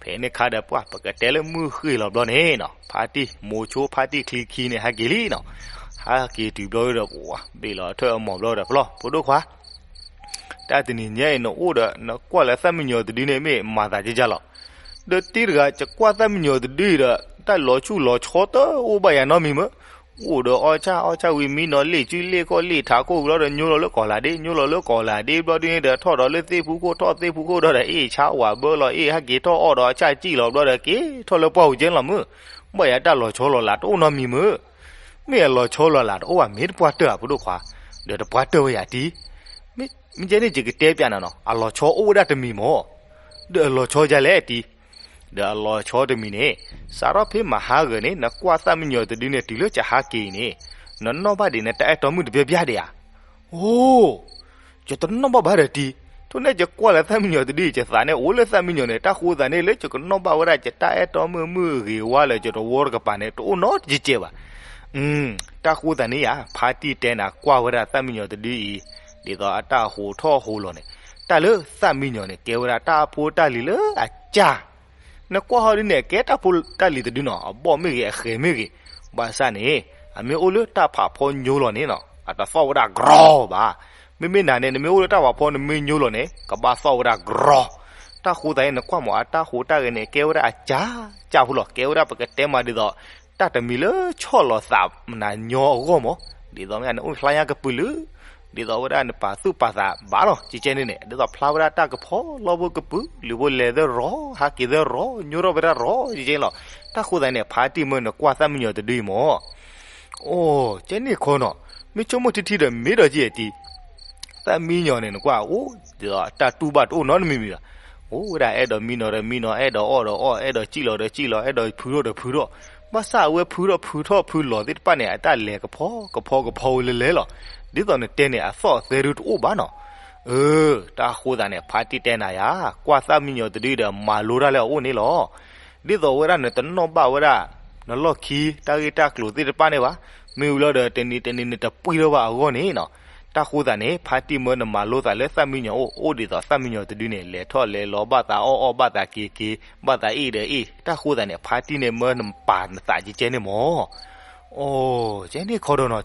ဖဲန့ၣ်ခါဒီး ပှၤ ပကတဲလၢမုၢ်ဃ့ၢ်လီၤဘျီန့ၣ်နီၤ ဖါတံၢ် မိၤဆိဖါတံၢ်ချံခံန့ၣ် ဟးက့ၤလံနီၤ. ဟးက့ၤတုၤဘျီဒီး ပှၤ ဘ့ၣ်လီၤထၢၣ်အမီၤဘျီဒီး ပလီၢ် ဖိဒိၣ်ခွါ တၢ်တနံၤညါအံၤ နအိၣ်ဒီး နကွၢ်လၢသၣ်မံယီၤတဒုန့ၣ် မ့ၢ်မၤသးကကၢ်လီၤ. ဒီးတံၤတဂၤ ယကွၢ်သၣ်မံယီၤတဒုအံၤဒီး တၢ်လီၤဆူၣ်လီၤဆီတအိၣ်ဘၣ်ယၤနီတမံၤမ့ၢ် အိၣ်ဒီးအီၣ်ဆၣ် အီၣ်ဆၣ်ဝံၤ မံနီၤလ့ၣ်စုလ့ၣ်ခီၣ်လ့ၣ်ထးခိၣ်ဝံၤလီၤဒီး ညိလီၤလၢကီၤလၤဒ့ ညိလီၤလၢကီၤလၤဒ့ဘျီဒုန့ၣ်ဒီး ထီၣ်ဒီးလၢသ့ၣ်ဖူခိၣ် ထီၣ်သ့ၣ်ဖူခိၣ်ဒီး အ့ၣ်ဆါဝၤဘၢလီၤ အ့ၣ်ဟဲက့ၤထီၣ်အီၣ်ဒီးအဆၣ်စံၣ်လီၤဘျီဒီး က့ၤထီၣ်လၢပှၢ်ပူၤကဲလီၤမ့ၢ် ဘၣ်ယၤတၢ်လီၤဆီလီၤလးတအိၣ်နီတမံၤမ့ၢ် မ့ၢ်အလီၤဆီလီၤလးတအိၣ်ဘၣ်မ့ၢ်တပှၢ်တၢၢ်ဧါ ဖိဒိၣ်ခွါ ဒီးတပှၢ်တၢၢ်ဝဲယၤတံၤ မ့ၢ်ကဲန့ၣ် ယကတဲပျးနၤနီၤ အလီၤဆီအိၣ်ဝဲဒၣ်တမံၤမ့ၢ် ဒီးအလီၤဆီဒ်လဲၣ်တံၤ ဒီးအလီၤဆီတမံၤန့ၣ် စးထီၣ်ဖဲမဟါဂၤန့ၣ် နကွၢ်သၣ်မံယီၤတဒုန့ၣ် တုၤလၢယဟးက့ၤအံၤန့ၣ် နနီၣ်ဘၣ်ဒံးနတၢ်အဲၣ်တီမုၣ်တဘျီဘျီဒံးဧါ အိ ယတနီၣ်ဘၣ်ဘၣ်ဒီးတံၤ ထိၣ်န့ၣ်ယကွၢ်လၢသၣ်မံယီၤတဒု ယသးန့ၣ်အိၣ်လၢသၣ်မံယီၤန့ၣ် တၢ်ဃိသးန့ၣ်လၢယကနီၣ်ဘၣ်ဝဲဒၣ် ယတၢ်အဲၣ်တီမုၣ်မုၣ်ဂ့ၤဝါလၢယတဝီတကပၤန့ၣ် တအိၣ်နီတကဲးဘၣ် တၢ်ဃိသးန့ၣ်ယါ ဖါတံၢ်တဲနၤ ကွၢ်ဝဲဒၣ်သၣ်မံယီၤတဒုအံၤ ဒ်သိးအတၢ်ဟိးထီၣ်ဟိးလီၤန့ၣ် တၢ်လၢသၣ်မံယီၤန့ၣ် ကဲဝဲဒၣ်တၢ်ဖိတၢ်လံၤလၢအကၢ် နကွၢ်ဟီဒ်န့ၣ် အကဲတၢ်ဖိတၢ်လံၤတဒုနီၤ အဘီၣ်မ့ၢ်ဂ့ၤ အဃဲၤမ့ၢ်ဂ့ၤ, ဘၣ်ဆၣ်န့ၣ် အမ့ၢ်အိၣ်လၢတၢ်ဖးဖီညိလီၤန့ၣ်နီၤ အတသီၣ်ဝဲဒၣ်ကြီဘၣ်. မ့မ့ၢ်နၤန့ၣ် နမ့ၢ်အိၣ်လၢတၢ်ဖးဖီနမ့ၢ်ညိလီၤန့ၣ် ကဘၣ်သီၣ်ဝဲဒၣ်ကြီ. တၢ်ဃိသတးန့ၣ် နကွၢ်မး အတၢ်ဟူးတၢ်ဂဲၤန့ၣ် ကဲဝဲဒၣ်အကၢ်ကၢ်ဖိလီၤ. ကဲဝဲဒၣ်ပကတဲမးဒ်သိး တၢ်တမံၤလၢဆီၣ်လီၤသးနၤညီအဂီၢ်မး, ဒ်သိးမ့ၢ်နအိၣ်ဖျါညါကပုာ်လုာ် ဒ်သိးဝဲဒၣ်နပာ်သူၣ်ပာ်သးဘၣ်လီၤ. ကကဲန့ၣ်န့ၣ် ဒ်သိးဖျါဝဲဒၣ်တၢ်ကဖီလီဖိကပုာ်လုာ်ဖိ လဲၤသၢရီၤ ဟးက့ၤသၢရီၤ ညိထီၣ်ဝဲဒၣ်ရီၤ ကကဲလီၤ. တၢ်ဃိသတးန့ၣ် ဖါတံၢ်မ့ၢ်နကွၢ်သၣ်မံယီၤတဒုအံၤမး အိ ကဲန့ၣ်ခီနီၤ, မ့ၢ်ဆိကမိၣ်ထံထံဒီးမ့ၢ်ဒီးကဲအံၤတံၤ, သၣ်မံယီၤန့ၣ် နကွၢ်အိၣ် ဒ်သိးတၢ်တူၢ်ဘၣ်တအိၣ်နီတမံၤမံၤဘၣ်. အိၣ်ဝဲဒၣ်အဲၣ်ဒိးမံနီၤဒီးမံနီၤ, အဲၣ်ဒိးအီၣ်ဒီးအီၣ်, အဲၣ်ဒိးစံၣ်လီၤဒီးစံၣ်လီၤ, အဲၣ်ဒိးဖုထီၣ်ဒီးဖုထီၣ်, ဘၣ်ဆၣ်အဝဲဖုထီၣ်ဖုထီၣ်ဖုလီၤသ့ၣ်တဖၣ်န့ၣ် အတၢ်လဲၤကဖီကဖီဝဲလဲၤလဲၤလီၤ. ဒ်သိးနတဲန့ၣ် အသီၣ်အသဲဒုတအိၣ်ဘၣ်နီၤ. အၢ တၢ်ဃိသတးန့ၣ် ဖါတံၢ်တဲနၤယါ, ကွၢ်သၣ်မံယီၤတဒုဒီး မၤလိတၢ်လၢအအိၣ်န့ၣ်လီၤ. ဒ်သိးဝဲဒၣ်နတနီၣ်ဘၣ်ဝဲဒၣ် နလီၢ်ခံတၢ်ဂ့ၢ်တၢ်ကျိၤသ့ၣ်တဖၣ်န့ၣ်ဘၣ်. မ့ၢ်ဝံၤလီၤဒီး တနံၤတနံၤနတပှံၢ်ထီၣ်ဘၣ်အဂီၢ်န့ၣ်နီၤ, တၢ်ဃိသးန့ၣ် ဖါတံၢ်မၢနမၤလိသးလၢသၣ်မံညီၤအိၣ်, အိၣ်ဒ်သိးသၣ်မံညီၤတဒုန့ၣ် လဲၤထီၣ်လဲၤလီၤ ဘၣ်သးအီၣ်အီၣ် ဘၣ်သးက့ၤက့ၤ ဘၣ်သးအ့ၣ်ဒီးအ့ၣ်, တၢ်ဃိသးန့ၣ် ဖါတံၢ်န့ၣ်မၢနပာ်နသးကဲကဲန့ၣ်မၢ်. အိ, ကဲန့ၣ်ခီဒီးနီၤ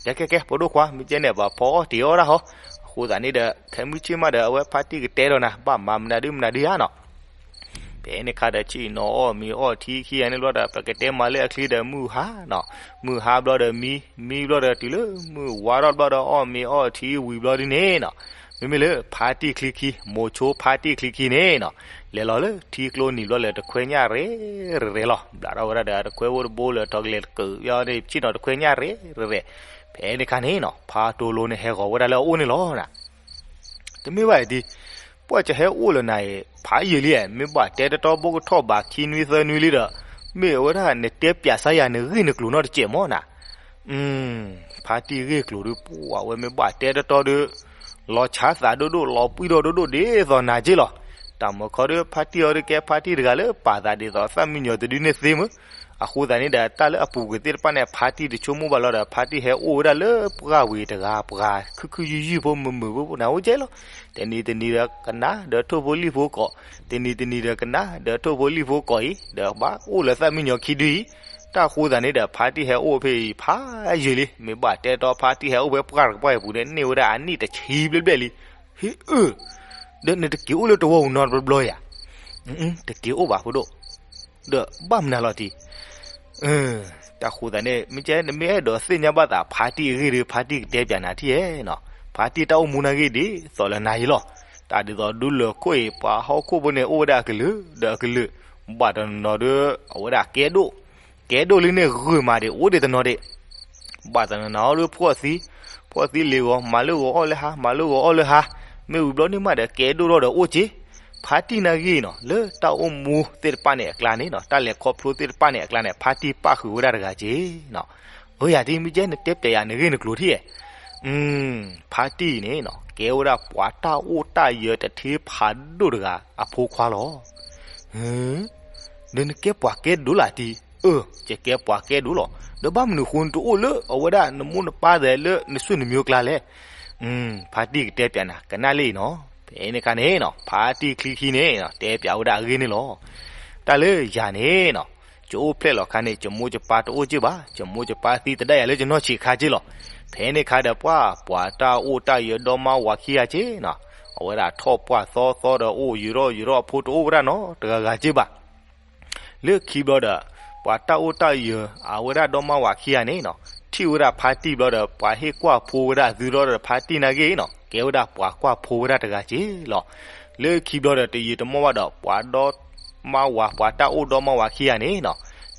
တံၢ်, ကဲကဲကဲ ဖိဒိၣ်ခွါ မ့ၢ်ကဲန့ၣ် ဘၣ်ဖီအီၣ်တ့ၤအီၣ်ဒၣ်ဟီ, အဃိသးန့ၣ်ဒီး ခဲမုၢ်ဆ့ၣ်မးဒီး အဝဲဖါတံၢ်ကတဲဒီးနၤ ဘၣ်မၤမနုၤဒုမနုၤဒုဧါနီၤ. ဖဲန့ၣ်ခါဒီး ဆ့ၣ်နီၤအီၣ်မ့ၤအီၣ်ထံခံဂၤန့ၣ်ဘျီဒီး ပကတဲမၤလၢအချံဒီးမုၢ်ဟါနီၤ, မုၢ်ဟါဘျီဒီးမံ, မံဘျီဒီးတုၤလၢမုၢ်ဝါထီၣ်ဘျီဒီး အီၣ်မ့ၤအီၣ်ထံဝံၤဘျီဒ်န့ၣ်နီၤ, မ့မ့ၢ်လၢဖါတံၢ်ချံခံ, မိၤဆိဖါတံၢ်ချံခံန့ၣ်နီၤ, လဲၤလီၤလၢထံကျိနံၤဘျီလၢတခွဲညၣ်ရဲၣ်ရဲၣ်လီၤ. ဘျးထီၣ်ဝဲဒၣ်ဒီးတခွဲဖိတဘိလၢ ထီၣ်ကလဲၤတကုးဘၣ်န့ၣ် ဆ့ၣ်နီၤတခွဲညၣ်ရဲၣ်ရဲၣ်, ဖဲန့ၣ်ခါန့ၣ်နီၤ ဖါတိလိန့ၣ်ဟဲဂီၤဝဲဒၣ်လၢအအိၣ်န့ၣ်လီၤ. တမ့ၢ်ဘၣ်အံၤဒ်, ပှၢ်ကဟဲအိၣ်လၢနၤအံၤ ဖးယံာ်လံ, မ့ၢ်ဘၣ်တဲတတီဘိကထီၣ်ဘးခံနွံသၢနွံလံဒီး, မ့ၢ်ဝဲဒၣ်နတဲပၠးစါယၤ နဂ့ၢ်နကျိၤနီတစဲးမၢ်နၤ. ဖါတံၢ်ဂ့ၢ်ကျိၤဒုး ပှၢ်ဝဲမ့ၢ်ဘၣ်တဲတတီဒီး လီၤဆါသးဒိၣ်ဒိၣ် လီၤပှံၢ်ထီၣ်ဒိၣ်ဒိၣ်ဒ်သိးနၤက့လီၤ. တၢ်မၢခီဒီး ဖါတံၢ်အီၤဒုးကဲဖါတံၢ်တဂၤလၢ ပာ်သးဒ်သိးသၣ်မံညီၤတဒုန့ၣ်သ့မၢ်. အဃိသတးန့ၣ်ဒီး တၢ်လၢအပူၤကွံာ်သ့ၣ်တဖၣ်န့ၣ် ဖါတံၢ်တဆိကမိၣ်ဘၣ်လီၤဒီး ဖါတံၢ်ဟဲအိၣ်ဝဲဒၣ်လၢပှၢ်ဝံၤတဂၤပှၤ ခုၣ်ခုၣ်ယုၢ်ယုၢ်ဖိ မုာ်မုာ်ဖိဖိ နၤအိၣ်ကဲလီၤ. တနံၤတနံၤဒီးကနၣ်ဒီးထိၣ်ဖိလံၣ်ဖိကိး, တနံၤတနံၤဒီးကနၣ်ဒီးထိၣ်ဖိလံၣ်ဖိကိးအံၤ ဒီးဘၣ်အိၣ်လၢသၣ်မံညီၤခံဒုအံၤ. တၢ်ဃိသတးန့ၣ်ဒီး ဖါတံၢ်ဟဲအိၣ်ဖဲအံၤ ဖးယံာ်လံ, မ့ၢ်ဘၣ်တဲတီဖါတံၢ်ဟဲအိၣ်ဖဲပှၢ်တကပှၢ်အံၤပူၤန့ၣ် န့ၢ်ဝဲဒၣ်အနံၣ်တဆံဘျဲၣ်ဘျဲၣ်လံ. ဟ့ၣ်အၢ, ဒီးနတက့ၤအိၣ်လၢတဝီပူၤနီတဘျီဘျီဧါ. တက့ၤအိၣ်ဘၣ်ဖိဒိၣ်, ဒီးဘၣ်မနုၤလီၤတံၢ်. တၢ်ဃိသတးန့ၣ် မ့ၢ်ကဲ နမ့ၢ်အဲၣ်ဒိးသ့ၣ်ညါဘၣ်သးဖါတံၢ်အဂ့ၢ်ဒီး ဖါတံၢ်ကတဲပၠးနၤထံၣ်ဧါနီၤ. ဖါတံၢ်တၢ်အိၣ်မူနာ်ဂ့ၢ်ဒ်သိးလၢနၤအံၤလီၤ. တၢ်ဒ်သိးဒူလၢာ်ခိၣ်အံၤ ပှၤဟီၣ်ခိၣ်ဖိန့ၣ် အိၣ်ဝဲဒၣ်အကလုာ်ဒီးအကလုာ်, ဘၣ်တနီၤနီၤဒီး အဝဲဒၣ်ကဲဒိၣ်, ကဲဒိၣ်လံန့ၣ်ဂုာ်မးဒံး အိၣ်ဒံးတနီၤဒံး ဘၣ်တနီၤနီၤဒီးဖှီၣ်သံ, ဖှီၣ်သံလ့ၤဂီၤ မၤလၢဂီၤအီၣ်လၢဟါ မၤလၢဂီၤအီၣ်လၢဟါ, မ့ၢ်ဝံၤဘျီန့ၣ်မးဒီးကဲဒိၣ်ထီၣ်ဒီးအိၣ်က့ၤ. ဖါတံၢ်နာ်ဂ့ၢ်နီၤ လၢတၢ်အိၣ်မူသ့ၣ်တဖၣ်န့ၣ်အကျါန့ၣ်နီၤ တၢ်လဲၤခီဖျိသ့ၣ်တဖၣ်န့ၣ်အကျါန့ၣ် ဖါတံၢ်ပၣ်ဃုာ်ဝဲဒၣ်တဂၤက့ၤနီၤ. အၢ ယၤတံၢ် မ့ၢ်ကဲ နတဲပျးယၤနဂ့ၢ်နကျိၤထံၣ်ဧါ. ဖါတံၢ်န့ၣ်နီၤ ကဲဝဲဒၣ်ပှၤတၢ်အိၣ်တၢ်ယၢၤတထ့ဖးဒိၣ်တဂၤအဖိခွါလီၤ. ဒီးနကဲပှၤကဲဒိၣ်လၢတံၢ်. အၢ ယကဲပှၤကဲဒိၣ်လီၤ. ဒီးဘၣ်မနုၤဃိနတအိၣ်လၢအဝဲဒၣ် နမိၢ်နပၢ်သဲးလၢနဆွေနမျိုးအကျါလဲၣ်. ဖါတံၢ်ကတဲပျးနၤ ကနၣ်လံနီၤ. ဖဲန့ၣ်အခါန့ၣ်နီၤ ဖါတံၢ်ချံခံန့ၣ်နီၤ တဲပျးဝဲဒၣ်အဂ့ၢ်န့ၣ်လီၤ. တၢ်လၢယၤန့ၣ်နီၤ ယအိၣ်ဖျဲၣ်လီၤခါန့ၣ် ယမိၢ်ယပၢ်တအိၣ်က့ၢ်ဘၣ်. ယမိၢ်ယပၢ်သံသဒၣ်ယၤလၢယနီၢ်ဆံးခါက့ၢ်လီၤ. ဖဲန့ၣ်အခါဒီးပှၤ ပှၤတၢ်အိၣ်တၢ်ယၢၤဒီမါဝၤခံဂၤက့ၢ်နီၤ အဝဲဒၣ်ထီၣ်ပှၢ်သီသီဒီးအိၣ်ယံၤထီၣ်ယံၤထီၣ် အဖိတအိၣ်ဝဲဒၣ်နီတဂၤဂၤက့ၢ်ဘၣ်. လၢခံဘျီဒီး ပှၤတၢ်အိၣ်တၢ်ယၢၤ အဝဲဒၣ်ဒီမါဝၤခံဂၤန့ၣ်နီၤ ထံၣ်ဝဲဒၣ်ဖါတံၢ်ဘျီဒီး ပှၤဟ့ၣ်ကွၢ်ဖိဝဲဒၣ်သုလီၤဒီး ဖါတံၢ်နာ်ဂ့ၢ်နီၤ ကဲဝဲဒၣ်ပှၤကွၢ်ဖိဝဲဒၣ်တဂၤက့ၢ်လီၤ. လၢခံဘျီဒီး တယံာ်တမီၢ်ဘၣ်ဒီး ပှၤဒီမါဝၤ ပှၤတၢ်အိၣ်ဒီမါဝၤခံဂၤန့ၣ်နီၤ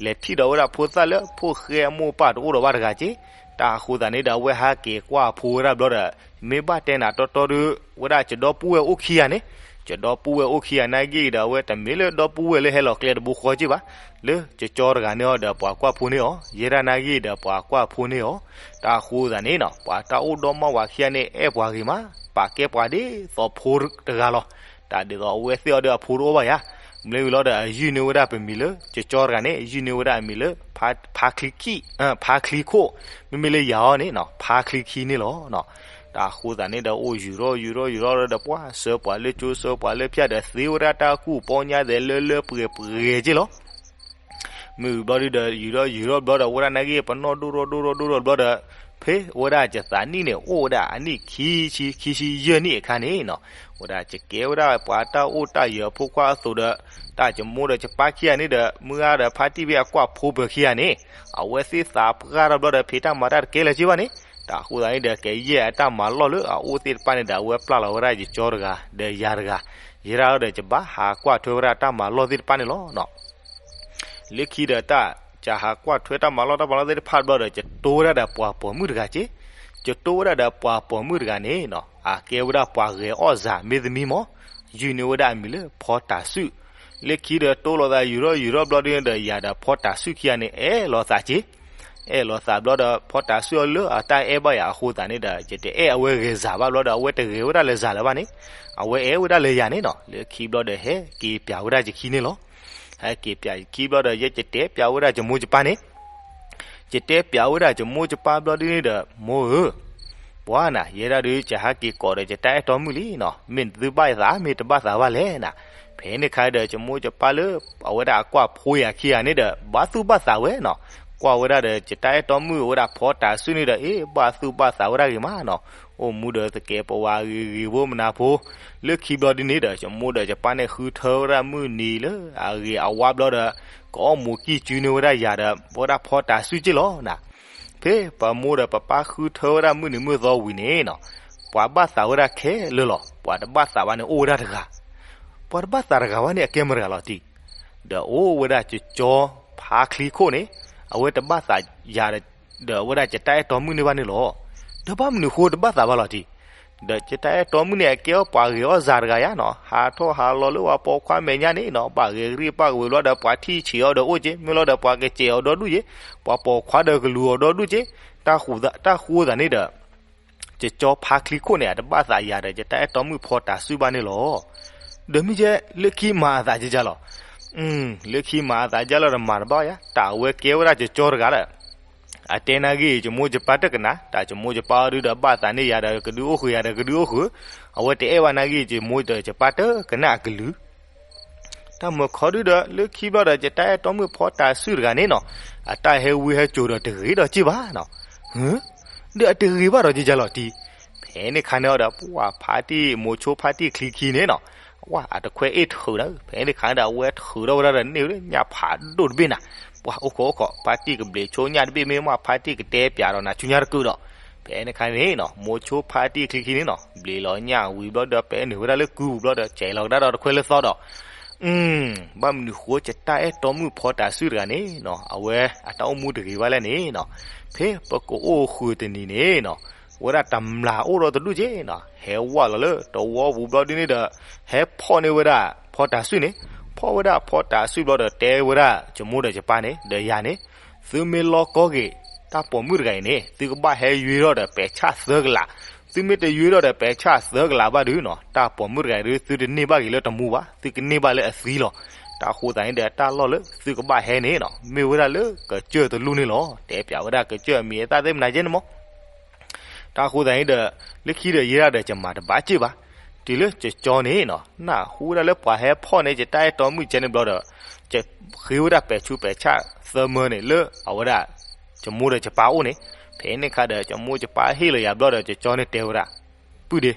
လဲၤထံၣ်ဒီးဝဲဒၣ်ဖိသၣ်လၢဖိၣ်ဃဲအမိၢ်အပၢ်တအိၣ်ဒီးဘၣ်တဂၤက့ၢ်. တၢ်အဃိသတးန့ၣ်ဒီး အဝဲဟးက့ၤကွၢ်ဖိဝဲဒၣ်ဘျီဒီး မ့ၢ်ဘၣ်တဲနၤတီတီဒီး ဝဲဒၣ်ယဒီပုၢ်ဝဲၢ်အိၣ်ခံဂၤန့ၣ် ယဒီပုၢ်ဝဲၢ်အိၣ်ခံဂၤနာ်ဂ့ၢ်ဒီး အဝဲတမ့ၢ်လၢဒီပုၢ်ဝဲၢ်လၢဟဲလီၤကျဲတဘိဃီက့ၢ်ဘၣ်. လၢယကၠီတဂၤန့ၣ်အီၤဒီးပှၤကွၢ်ဖိန့ၢ်အီၤ, ယဲဒၣ်နာ်ဂ့ၢ်ဒီးပှၤကွၢ်ဖိန့ၢ်အီၤ. တၢ်အဃိသတးန့ၣ်နီၤ ပှၤတၢ်အိၣ်ဒီမါဝၤခံဂၤန့ၣ် အဲၣ်ပှၤဂ့ၤမး, ပာ်ကဲပှၤဒ်သိးဖိတဂၤလီၤ. တၢ်ဒ်သိးအဝဲသ့ၣ်အီၤဒီးအဖိတအိၣ်ဘၣ်ယၤ. မ့ၢ်ဝံၤလီၤဒီး အယုၢ်န့ၢ်ဝဲဒၣ်ပမံၤလၢ ယကၠီတဂၤန့ၣ် ယုၢ်န့ၢ်ဝဲဒၣ်အမံၤလၢ ဖါချံခံ, ဖါချံခိၣ်, မ့မ့ၢ်လၢယၤအီၤန့ၣ်နီၤ ဖါချံခံန့ၣ်လီၤ. တၢ်အဃိသတးန့ၣ်ဒီး အိၣ်ယံၤထီၣ်ယံၤထီၣ်ယံၤထီၣ်ဒီး ပှၤစၢပှၤလၢကၠိ စၢပှၤလၢဖၠၣ်ဒီး သ့ဝဲဒၣ်တၢ်ကူၣ်ပီညါသဲးလၢလၢပှဲၤပှဲၤက့ၢ်လီၤ. မ့ၢ်ဝံၤဘျီဒုဒီး ယံၤထီၣ်ယံၤထီၣ်ဘျီဒီး ဝဲဒၣ်နာ်ဂ့ၢ် ပနီၣ်ဒိၣ်ထီၣ်ဒိၣ်ထီၣ်ဒိၣ်ထီၣ်ဘျီဒီး ဖဲဝဲဒၣ်ယသးနံၣ်န့ၣ် အိၣ်ဝဲဒၣ်အနံၣ်ခံဆံ ခံဆံယဲၢ်နံၣ်အခါန့ၣ်နီၤ ဝဲဒၣ်ယကဲဝဲဒၣ်ပှၤတၢ်အိၣ်တၢ်ယၢၤအဖိခွါအသိးဒီး တၢ်ယမိၢ်ဒီးယပၢ်ခံဂၤန့ၣ်ဒီး မုၢ်ဂၤဒီးဖါတံၢ်ဘ့ၣ်အကွၢ်ဖိပၢၤခံဂၤန့ၣ် အဝဲသ့ၣ်သးပှၢ်ထီၣ်ဘျီဒီး ဖံးတၢ်မၤတၢ်တကဲလၢၤက့ၢ်ဘၣ်န့ၣ် တၢ်အဃိသတးန့ၣ်ဒီး ကယဲၢ်အတၢ်မၤလီၢ်လၢအအိၣ်သ့ၣ်တဖၣ်န့ၣ်ဒီး အဝဲပျၢ်လီၤဝဲဒၣ်ယကၠီတဂၤ ဒီးယၤတဂၤ ယဲဒၣ်ဒီးယဘၣ်ဟးကွၢ်ထွဲဝဲဒၣ်တၢ်မၤလီၢ်သ့ၣ်တဖၣ်န့ၣ်လီၤ. လၢခံဒီးတၢ် ယဟးကွၢ်ထွဲတၢ်မၤလီၢ်တၢ်မၤလီၢ်သ့ၣ်တဖၣ်ဘျီဒီး ယတိဝဲဒၣ်ဒီးပှၤပိာ်မုၣ်တဂၤက့ၢ်. ယတိဝဲဒၣ်ဒီးပှၤပိာ်မုၣ်တဂၤန့ၣ်နီၤ အကဲဝဲဒၣ်ပှၤဂဲၤအီၣ်စၢ်မ့ၢ်သမံမီၢ် ယုၢ်န့ၢ်ဝဲဒၣ်အမံၤလၢဖီတၤစုၣ်. လၢခံဒီးတိလိာ်သးယံၤထီၣ်ယံၤထီၣ်ဘျီဒုဒီး ယၤဒီးဖီတၤစုၣ်ခံဂၤန့ၣ် အဲၣ်လိာ်သးက့ၢ်. အဲၣ်လိာ်သးဘျီဒီး ဖီတၤစုၣ်အီၤလၢအတၢ်အဲၣ်ဘၣ်ယၤအဃိသတးန့ၣ်ဒီး ယတအဲၣ်အဝဲဂဲၤစၢ်ဘၣ်ဘျီဒီး အဝဲတဂဲၤဝဲဒၣ်လၢစၢ်လၢၤဘၣ်န့ၣ် အဝဲအဲၣ်ဝဲဒၣ်လၢယၤန့ၣ်နီၤ လၢခံဘျီဒီးဟဲက့ၤပၠးဝဲဒၣ်ယခံန့ၣ်လီၤ. ဟဲက့ၤပၠးခံဘျီဒီး ယဲယတဲပၠးဝဲဒၣ်ယမိၢ်ယပၢ်န့ၣ် ယတဲပၠးဝဲဒၣ်ယမိၢ်ယပၢ်ဘျီဒုန့ၣ်ဒီး မိၢ်ဧၢ, ပှၤနၤ ယဲဒၣ်ဒုး ယဟးက့ၤကိးဒီးယတၢ်အဲၣ်တီမုၣ်လံနီၤ, မ့ၢ်သုဘၣ်သး မ့ၢ်တဘၣ်သးဘၣ်လဲၣ်နၤ. ဖဲန့ၣ်ခါဒီး ယမိၢ်ယပၢ်လၢ အဝဲဒၣ်အကွၢ်ဖိယၤခံဂၤန့ၣ်ဒီး ဘၣ်သူၣ်ဘၣ်သးဝဲနီၤ. ကွၢ်ဝဲဒၣ်ဒီး ယတၢ်အဲၣ်တီမုၣ် အဝဲဒၣ်ဖီတၢ်စုန့ၣ်ဒီး အ့ၣ် ဘၣ်သူၣ်ဘၣ်သးဝဲဒၣ်ဂ့ၤမးနီၤ. အိၣ်မူဒီးသကဲးပဝးဂ့ၤဂ့ၤဖိမနၤဖိ, လၢခံဘျီဒ်န့ၣ်ဒီး ယမိၢ်ဒီးယပၢ်န့ၣ် ဃုထၢဝဲဒၣ်မုၢ်နံၤလၢအဂ့ၤအဝါဘျီဒီး ကအီၣ်မူးကံၢ်စုန့ၢ်ဝဲဒၣ်ယၤဒီး ဝဲဒၣ်ဖီတၢ်စုက့ၢ်လီၤနၤ. ဖဲပမိၢ်ဒီးပပၢ်ဃုထၢဝဲဒၣ်မုၢ်နံၤမုၢ်သီဝံၤန့ၣ်နီၤ, ပှၤဘၣ်သးဝဲဒၣ်ခဲလၢာ်လီၤ. ပှၤတဘၣ်သးဘၣ်န့ၣ်အိၣ်ဝဲဒၣ်တဂၤ, ပှၤတဘၣ်သးတဂၤဘၣ်န့ၣ် အကဲမတၤတဂၤလီၤတံၢ်, ဒီးအိၣ်ဝဲဒၣ်ကၠီဖါချံခိၣ်န့ၣ်, အဝဲတဘၣ်သးယၤ ဒီးအဝဲဒၣ်ယတၢ်အဲၣ်တီမုၣ်န့ၣ်ဘၣ်န့ၣ်လီၤ. ဒီးဘၣ်မနုၤဃိတဘၣ်သးဘၣ်လီၤတံၢ်, ဒီးယတၢ်အဲၣ်တီမုၣ်န့ၣ် အကဲအီၣ်ပှၤဂ့ၤအီၣ်စှၤတဂၤယါနီၤ, ဟးထီၣ်ဟးလီၤလၢပှၤပိာ်ခွါမဲာ်ညါန့ၣ်နီၤ, ဘၣ်ဂဲၤကရံၣ်ဘၣ်ဂဲၤဝ့ၤဘျီဒီး ပှၤထံၣ်ဆံးအီၤဒီးအိၣ်က့, မ့ၢ်လီၤဒီးပှၤကစဲးအီၤဒီဒူၣ်က့, ပှၤပိာ်ခွါဒီးကလူၤအီၤဒီဒူၣ်က့, တၢ်ဃိသးန့ၣ်ဒီး ယကၠီဖါချံခိၣ်န့ၣ် အတဘၣ်သးယၤဒီး ယတၢ်အဲၣ်တီမုၣ်ဖီတၢ်စုဘၣ်န့ၣ်လီၤ. ဒီးမ့ၢ်ကဲ လၢခံမၤအသးကကလီၤ, လၢခံမၤအသးကကလီၤဒီးမၤတဘၣ်ယါ, တၢ်အဝဲကဲဝဲဒၣ်ယကၠီတဂၤဒီး အတဲနာ်ဂ့ၢ် ယမိၢ်ယပၢ်တကနၣ်, တၢ်ယမိၢ်ယပၢ်အီၤဒုဒီး ဘၣ်သးန့ၢ်ယၤဒီး ကဒုအိၣ်ဃုာ်ယၤဒီးကဒုအိၣ်ဃုာ်, အဝဲတအဲၣ်ဘၣ်နာ်ဂ့ၢ် ယမိၢ်ဒီးယပၢ်တကနၣ်အကလုၢ် တၢ်မုၢ်ခီဒုဒီး လၢခံဘျီဒီး ယတၢ်အဲၣ်တီမုၣ်ဖီတၢ်စုတဂၤန့ၣ်နီၤ, အတၢ်ဟဲဝံဟဲစိာ်ဒီးတဂ့ၤဒီးက့ၢ်ဘၣ်နီၤ. ဒီးအတဂ့ၤဘၣ်ဒီးကကလီၤတံၢ်, ဖဲန့ၣ်ခါန့ၣ်အီၤဒီး ပှၤဖါတံၢ်မိၤဆိဖါတံၢ်ချံခံန့ၣ်နီၤ, ဝဲအတခွဲးအ့ၣ်ထုးနၤ, ဖဲန့ၣ်ခါန့ၣ်ဒီး အဝဲထုးထီၣ်ဝဲဒၣ်ဒီးန့ၢ်ဝဲလၢညၣ်ဖးဒိၣ်တဘ့ၣ်နၤ, ပှၤအိၣ်ခိးအိၣ်ခိး ဖါတံၢ်ကဘျံးဆိညၣ်တဘ့ၣ် မ့ၢ်မး ဖါတံၢ်ကတဲပၠးဒီးနၤဆူညါတကုာ်ဒီး, ဖဲန့ၣ်ခါန့ၣ်နီၤ မိၤဆိဖါတံၢ်ချံခံန့ၣ်နီၤ ဘျံးလီၤညၣ်ဝံၤဘျီဒီး ပဲနုာ်ဝဲဒၣ်လၢကုပူၤဘျီဒီး စဲးလီၤကဒါဒီးတခွဲးလၢသီဒီး ဘၣ်မနုၤဃိ ယတၢ်အဲၣ်တီမုၣ်ဖီတၢ်စုတဂၤန့ၣ်နီၤ အဝဲအတၢ်အိၣ်မူတဂ့ၤဘၣ်လဲၣ်န့ၣ်နီၤ, ဖဲပကအိၣ်ဃုာ်တနံၤန့ၣ်နီၤ, ဝဲဒၣ်တမျၢ်အိၣ်ဒီးတဒူၣ်က့နီၤ ဟဲဝဲလီၤလၢတဝီပူၤဘျီဒ်န့ၣ်ဒီး ဟဲဖီၣ်န့ၢ်ဝဲဒၣ်ဖီတၢ်စုန့ၣ်, ဖီၣ်ဝဲဒၣ်ဖီတၢ်စုဘျီဒီး တဲဝဲဒၣ်ယမိၢ်ဒီးယပၢ်န့ၣ် ဒီးယၤန့ၣ်, သုမ့ၢ်လီၢ်ကီၢ်ဂ့ၤ တၢ်ပိာ်မုၣ်တဂၤအံၤန့ၣ် သုကဘၣ်ဟဲယွ့ထီၣ်ဒီးပဲာ်ဆၣ်သၢကလး, သုမ့ၢ်တယွ့ထီၣ်ဒီးပဲာ်ဆၣ်သၢကလးဘၣ်ဒုနီၤ တၢ်ပိာ်မုၣ်တဂၤအံၤဒု သုတန့ၢ်ဘၣ်က့ၤလၢတမူဘၣ် သုကန့ၢ်ဘၣ်လၢအသံလီၤ. တၢ်ဃိသတးန့ၣ်ဒီး တၢ်လီၢ်လၢသုကဘၣ်ဟဲန့ၣ်နီၤ မ့ၢ်ဝဲဒၣ်လၢကစၢၢ်တလူၢ်န့ၣ်လီၤ. တဲပၠးဝဲဒၣ်ကစၢၢ်အမံၤအသၣ်သ့ၣ်မနၤယဲန့ၣ်မး တၢ်ဃိသတးန့ၣ်ဒီး လၢခံဒီးယဲဒၣ်ဒီးယမၤတဘၣ်စ့ၢ်ဘၣ်, တုၤလၢယကၠီန့ၣ်နီၤ နၢ်ဟူဝဲဒၣ်လၢပှၤဟဲဖီၣ်န့ၢ်ယတၢ်အဲၣ်တီမုၣ်ကဲန့ၣ်ဘျီဒီး ယဃ့ဝဲဒၣ်ပဲာ်ဆူးပဲာ်ဆၣ်သၢမၢန့ၣ် လၢအဝဲဒၣ် ယမိၢ်ဒီးယပၢ်အိၣ်န့ၣ်, ဖဲန့ၣ်ခါဒီး ယမိၢ်ယပၢ်ဟ့ၣ်လီၤယၤဘျီဒီး ယကၠီန့ၣ်တဲဝဲဒၣ်, ပုၢ်ဒ့,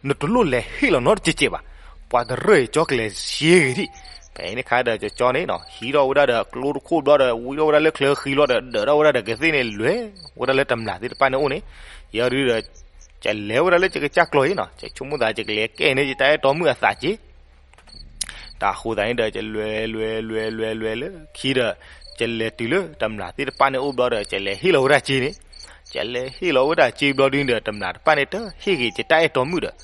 နတလိၣ်လဲၤဟ့ၣ်လီၤနီတစဲးစဲးဘၣ်, ပှၤတရၢၢ်အကၠီကလဲၤဆ့ဂ့ၤဒံး, ဖဲန့ၣ်ခါဒီး ယကၠီန့ၣ်နီၤ ဟံးထီၣ်ဝဲဒၣ်ဒီးကျိတခိၣ်ဘျီဒီး ဝံထီၣ်ဝဲဒၣ်လၢချၢဃံဘျီဒီး ဒၢးထီၣ်ဝဲဒၣ်ဒီးကသ့ၣ်န့ၣ် လဲၤဝဲဒၣ်လၢတမျၢ်သ့ၣ်တဖၣ်န့ၣ်အိၣ်န့ၣ်, ယဲဒုဒီး ယလဲၤဝဲဒၣ်လၢယကစၢ်ကျီၢ်အံၤနီၤ ယဆိကမိၣ်သး ယကလဲၤကဲန့ၢ်ယတၢ်အဲၣ်တီမုၣ်အသးက့ တၢ်ဃိသတးန့ၣ်ဒီး ယလဲၤလဲၤလဲၤလဲၤလဲၤလဲၤလၢခံဒီး ယလဲၤတုၤလၢတမျၢ်သ့ၣ်တဖၣ်န့ၣ်အိၣ်ဘျီဒီး ယလဲၤဟ့ၣ်လီၤဝဲဒၣ်စ့န့ၣ်, ယလဲၤဟ့ၣ်လီၤဝဲဒၣ်စ့ဘျီဒုန့ၣ်ဒီး တမျၢ်တဖၣ်န့ၣ် တဟ့ၣ်က့ၤယတၢ်အဲၣ်တီမုၣ်ဒီး,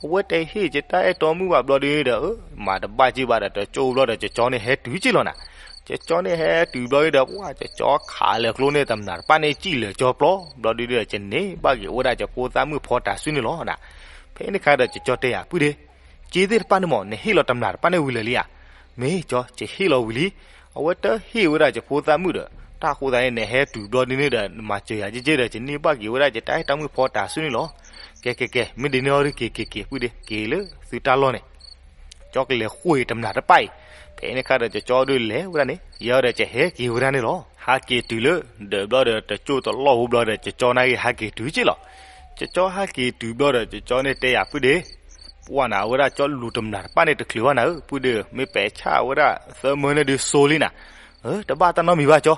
အဝဲတဟ့ၣ်ယတၢ်အဲၣ်တီမုၣ်ဘၣ်ဘျီဒုန့ၣ်ဒီး မၤတဘၣ်စ့ၢ်ဘၣ်ဒီး တကၠိဘျီဒီး ယကၠီန့ၣ်ဟဲတုၤက့ၢ်လီၤနၤ, ယကၠီန့ၣ်ဟဲတုၤဘျီဒုဒီး ပှၤယကၠီခးလဲၤကျိန့ၣ် တမျၢ်တဖၣ်န့ၣ် စံၣ်လၢာ်ကၠီပျီဘျီဒုဒီး ယန့ၢ်ဘၣ်က့ၤဝဲဒၣ်ယဖိသၣ်မုၣ်ဖီတၢ်စုန့ၣ်လီၤနၤ. ဖဲန့ၣ်ခါဒီး ယကၠီတဲယၤ ပုၢ်ဒ့ စ့သ့ၣ်တဖၣ်န့ၣ်မး နဟ့ၣ်လီၤတမျၢ်တဖၣ်န့ၣ်ဝံၤလၢာ်လံဧါ. မ့ၢ်ကၠီ ယဟ့ၣ်လီၤဝံၤလံ. အဝဲတဟ့ၣ်ဝဲဒၣ်ယဖိသၣ်မုၣ်ဒီး တၢ်ဃိသတးန့ၣ် နဟဲတုၤဘျီဒုန့ၣ်ဒီး နမၤစၢၤယၤက့ၢ်က့ၢ်ဒီး ယန့ၢ်ဘၣ်က့ၤဝဲဒၣ်ယတၢ်အဲၣ်တီမုၣ်ဖီတၢ်စုန့ၣ်လီၤ. ကဲကဲကဲ မ့ၢ်ဒ်န့ၣ်အီၤဒု က့ၤက့ၤက့ၤ ပုၢ်ဒ့ က့ၤလၢသုတၢ်လီၢ်န့ၣ် ကၠီကလဲၤဃိတမျၢ်တဖၣ်အံၤ. ဖဲန့ၣ်ခါဒီး ယကၠီဒုလဲၤဝဲဒၣ်န့ၣ် ယဲဒီး ယဟဲက့ၤဝဲဒၣ်န့ၣ်လီၤ. ဟးက့ၤတုၤလၢ ဒၢးဘျီဒီး တကၠိတလီၢ်ဟူဘျီဒီး ယကၠီနာ်က့ၤ ဟးက့ၤတုၤက့ၢ်လီၤ. ယကၠီဟးက့ၤတုၤဘျီဒီး ယကၠီန့ၣ်တဲယၤ ပုၢ်ဒ့ ပှၢ်နၤ အဝဲဒၣ်ကၠီလူၤတမျၢ်တဖၣ်န့ၣ် တချုးဘၣ်နၤဧၢ ပုၢ်ဒ့ဧၢ, မ့ၢ်ပဲာ်ဆၣ်ဝဲဒၣ်သၢမၢန့ၣ်ဒု စိလံနၤ. တဘၣ်တၢ်နီတမံၤဘၣ်ကၠီ,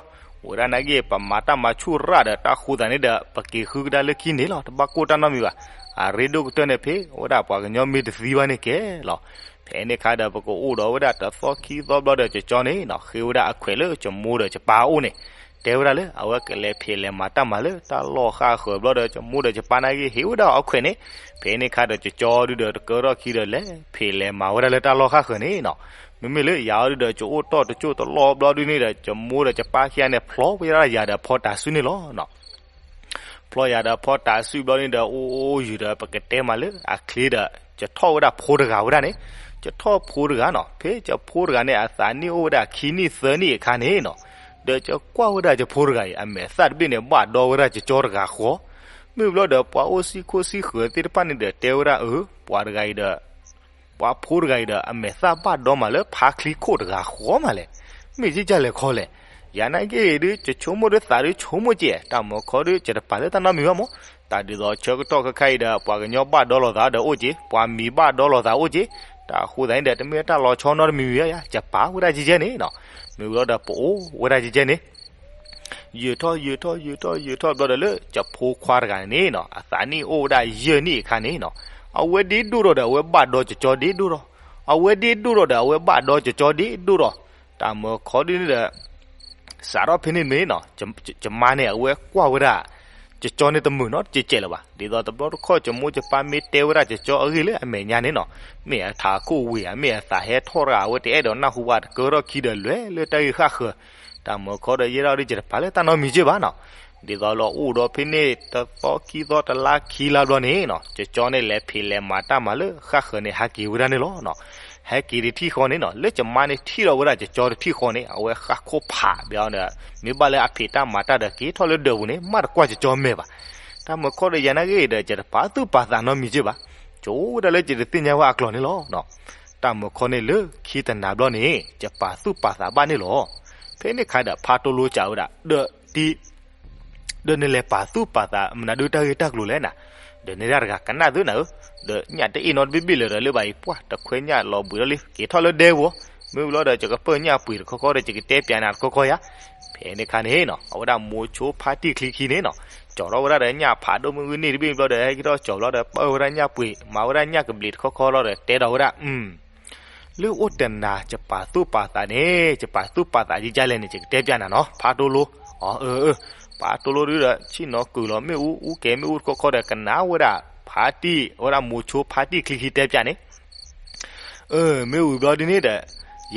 ဝဲဒၣ်နာ်က့ ပမၤတၢ်မၤဆူၣ်ရၣ်ဒီး တၢ်ဃိသတးန့ၣ်ဒီး ပက့ၤဃုကဒါလၢခံန့ၣ်လီၤ, တဘၣ်ကိၢ်တၢ်နီတမံၤဘၣ်. အရ့ဒိၣ်ကတၢၢ်န့ၣ် ဖဲဝဲဒၣ်ပှၤကညီမ့ၢ်တသံဘၣ်န့ၣ်ကဲလီၤ. ဖဲန့ၣ်ခါဒီး ပကအိၣ်ဒီးဝဲဒၣ်တသီခံသီဘျီဒီး ယကၠီန့ၣ်နီၤ ဃ့ဝဲဒၣ်အခွဲးလၢယမိၢ်ဒီးယပၢ်အအိၣ်န့ၣ်, တဲဝဲဒၣ်လၢ အဝဲကလဲၤဖံးလဲၤမၤတၢ်မၤလၢတၢ်လီၢ်ဃၣ်ဃၢၤဘျီဒီး ယမိၢ်ဒီးယပၢ်နာ်က့ ဟ့ၣ်ဝဲဒၣ်အခွဲးန့ၣ်, ဖဲန့ၣ်ခါဒီး ယကၠီဒုဒီး တကၢထီၣ်ခံဒီး လဲၤဖံးလဲၤမၤဝဲဒၣ်လၢတၢ်လီၢ်ဃၣ်ဃၢၤန့ၣ်နီၤ. မ့မ့ၢ်လၢယၤအီၤဒုဒီး ယအိၣ်တီၢ်တကၠိၢ်တလီၢ်ဘျီဒုန့ၣ်ဒီး ယမိၢ်ဒီးယပၢ်ခံဂၤန့ၣ် ဖျီဝဲဒၣ်ယၤဒီးဖီတၢ်စုန့ၣ်လီၤနီၤ. ဖျီယၤဒီးဖီတၢ်စုဘျီန့ၣ်ဒီး အိၣ်အိၣ်ယုာ်ဒီး ပကတဲမးလၢအချ့ဒီး ယထီၣ်ဝဲဒၣ်ဖိတဂၤဝဲဒၣ်န့ၣ်, ယထီၣ်ဖိတဂၤနီၤ. ဖဲယဖိတဂၤန့ၣ် အသးနံၣ်အိၣ်ဝဲဒၣ်ခံနံၣ်သၢနံၣ်အခါန့ၣ်နီၤ, ဒီးယကွၢ်ဝဲဒၣ်ယဖိတဂၤအံၤ အမဲာ်သၣ်တဘ့ၣ်န့ၣ် ဘၣ်ဒီဝဲဒၣ်ယကၠီတဂၤဃီ, မ့ၢ်ဘျီဒီးပှၤအိၣ်စံၣ်ခိၣ်စံၣ်ဃၢၤသ့ၣ်တဖၣ်န့ၣ်ဒီးတဲဝဲဒၣ်အၢ ပှၤတဂၤအံၤဒီး ပှၤဖိတဂၤအံၤဒီး အမဲာ်သၣ်ဘၣ်ဒီမးလၢဖါချံခိၣ်တဂၤဃီမးလဲၣ်. မ့ၢ်ယကလဲၤခီလဲၣ်. ယၤနာ်က့ဒုး ယဆိကမိၣ်ဒုးသးဒုးဆိကမိၣ်က့ၤ တၢ်မၢခီဒုး ယတပာ်လၢတၢ်နီတမံၤဘၣ်မး. တၢ်ဒ်သိးဆၢကတီၢ်ခဲခါအံၤဒီး ပှၤကညီဘၣ်ဒီလိာ်သးဒီးအိၣ်က့ၤ, ပှၤမံၤဘၣ်ဒီလိာ်သးအိၣ်က့ၤ, တၢ်အဃိသတးန့ၣ်ဒီး တမ့ၢ်တၢ်လီၤဆီနီတမံၤဘၣ်ဧါ, ယပာ်ဝဲဒၣ်ကဲကဲန့ၣ်နီၤ. မ့ၢ်ဝံၤလီၤဒီးပအိၣ်ဝဲဒၣ်ကဲကဲန့ၣ် ယုာ်ထီၣ်ယုာ်ထီၣ်ယုာ်ထီၣ်ယုာ်ထီၣ်ဘျီဒီးလၢ ယဖိခွါတဂၤန့ၣ်နီၤ အသးနံၣ်အိၣ်ဝဲဒၣ်ယဲၢ်နံၣ်အခါန့ၣ်နီၤ, အဝဲဒ့ဒိၣ်ထီၣ်ဒီး အဝဲဘၣ်ဒီကၠီကၠီဒ့ဒိၣ်ထီၣ်, အဝဲဒ့ဒိၣ်ထီၣ်ဒီး အဝဲဘၣ်ဒီကၠီကၠီဒ့ဒိၣ်ထီၣ်, တၢ်မၢခီဒုးန့ၣ်ဒီး စးထီၣ်ဖဲန့ၣ်န့ၣ်နီၤ, ယမါန့ၣ် အဝဲကွၢ်ဝဲဒၣ် ကၠီကၠီန့ၣ်တမုာ်နီတစဲးစဲးလၢၤဘၣ်. ဒ်သိးတဘျီတခီၣ် ယမိၢ်ယပၢ်မ့ၢ်တဲဝဲဒၣ်ကၠီကၠီအဂ့ၢ်လၢအမဲာ်ညါန့ၣ်နီၤ, မ့ၢ်အထးခိၣ်ဝ့ၤဧါ, မ့ၢ်အသးဟဲထီၣ်တဂၤ အဝဲတအဲၣ်ဒိးနၢ်ဟူဘၣ် တကၢထီၣ်ခံဒီးလွဲၢ်လၢတၢ်ဂ့ၢ်ဃၣ်ဃၢၤ, တၢ်မၢခီဒီးယဲဒၣ်ဒုး ယတပာ်လၢတၢ်နီတမံၤကဲဘၣ်နီၤ. ဒ်သိးလၢအိၣ်ဒီးဖဲန့ၣ် တသီခံသီတလါခံလါဘျီန့ၣ်နီၤ, ကၠီကၠီန့ၣ် လဲၤဖံးလဲၤမၤတၢ်မၤလၢဃၣ်ဃၢၤန့ၣ် ဟဲက့ၤဝဲဒၣ်န့ၣ်လီၤနီၤ. ဟဲက့ၤတထံၣ်ဃီန့ၣ်နီၤ, လၢယမါန့ၣ်ထံၣ်ဒီးဝဲဒၣ်ကၠီကၠီတထံၣ်ဃီန့ၣ် အဝဲဃၣ်ခိၣ်ဖးဘၣ်ဒီး မ့ၢ်ဘၣ်လၢအဖံးတၢ်မၤတၢ်ဒီး က့ၤထီၣ်လၢဒၢးပူၤန့ၣ် မ့ၢ်တကွၢ်ကၠီကၠီမဲာ်ဘၣ်. တၢ်မၢခီဒီးယၤနာ်က့ဒီး ယတပာ်သူၣ်ပာ်သးနီတမံၤကဲဘၣ်, ကၠိဝဲဒၣ်လၢယတသ့ၣ်ညါဝဲအကျိၤန့ၣ်လီၤနီၤ. တၢ်မၢခီန့ၣ်လၢခံတနၤဘျီန့ၣ် ယပာ်သူၣ်ပာ်သးဘၣ်န့ၣ်လီၤ. ဖဲန့ၣ်ခါဒီး ဖါတိလိစံးဝဲဒၣ် ဒီးတံ ဒီးနလဲၤပာ်သူၣ်ပာ်သး မနုၤဒုးတၢ်ဂ့ၢ်တၢ်ကျိၤလဲၣ်နၤ, ဒီးန့ၣ်ဒၣ်တဂၤကနၣ်သုနၤဧၢ, ဒီးညၣ်တအ့ၣ်နီတဘ့ၣ်ဘ့ၣ်လၢၤဒီးလၢဘၣ်အံၤ ပှၢ်တခွဲညၣ်လီၤဘှံးထီၣ်လံ က့ၤထီၣ်လၢဒဲပူၤ, မ့ၢ်ဝံၤလီၤဒီး ယကပၢၢ်ညၣ်ပှ့ၤတခီခီဒီး ယကတဲပၠးနၤတခီခီယါ. ဖဲန့ၣ်ခါန့ၣ်နီၤ အဝဲဒၣ်မိၤဆိဖါတံၢ်ချံခံန့ၣ်နီၤ ကၠီထီၣ်ဝဲဒၣ်ဒီးညၣ်ဖးဒိၣ်မုၢ်ဂုၢ်န့ၣ်တဘ့ၣ်ဘျီဒီး ဟဲက့ၤထီၣ်ကၠီဘျီဒီး ပၢၢ်ဝဲဒၣ်ညၣ်ပှ့ၤ မၤဝဲဒၣ်ညၣ်ကဘျံးတခီခီလီၤဒီး တဲဒီးဝဲဒၣ် လၢအိၣ်တနၤ ယပာ်သူၣ်ပာ်သးန့ၣ် ယပာ်သူၣ်ပာ်သးဒ်လဲၣ်န့ၣ် ယကတဲပၠးနၤနီၤ ဖါတိလိ, အၢ အၢ ဖါတိလိဒုးဒီး ဆ့ၣ်နီၤကုာ်လီၤမ့ၣ်အူ အူကဲၤမ့ၣ်အူတခီခီဒီး ကနၣ်ဝဲဒၣ် ဖါတံၢ် အဝဲဒၣ်မိၤဆိဖါတံၢ်ချံခံတဲပၠးန့ၣ် အၢ မ့ၢ်ဝံၤဘျီဒ်န့ၣ်ဒီး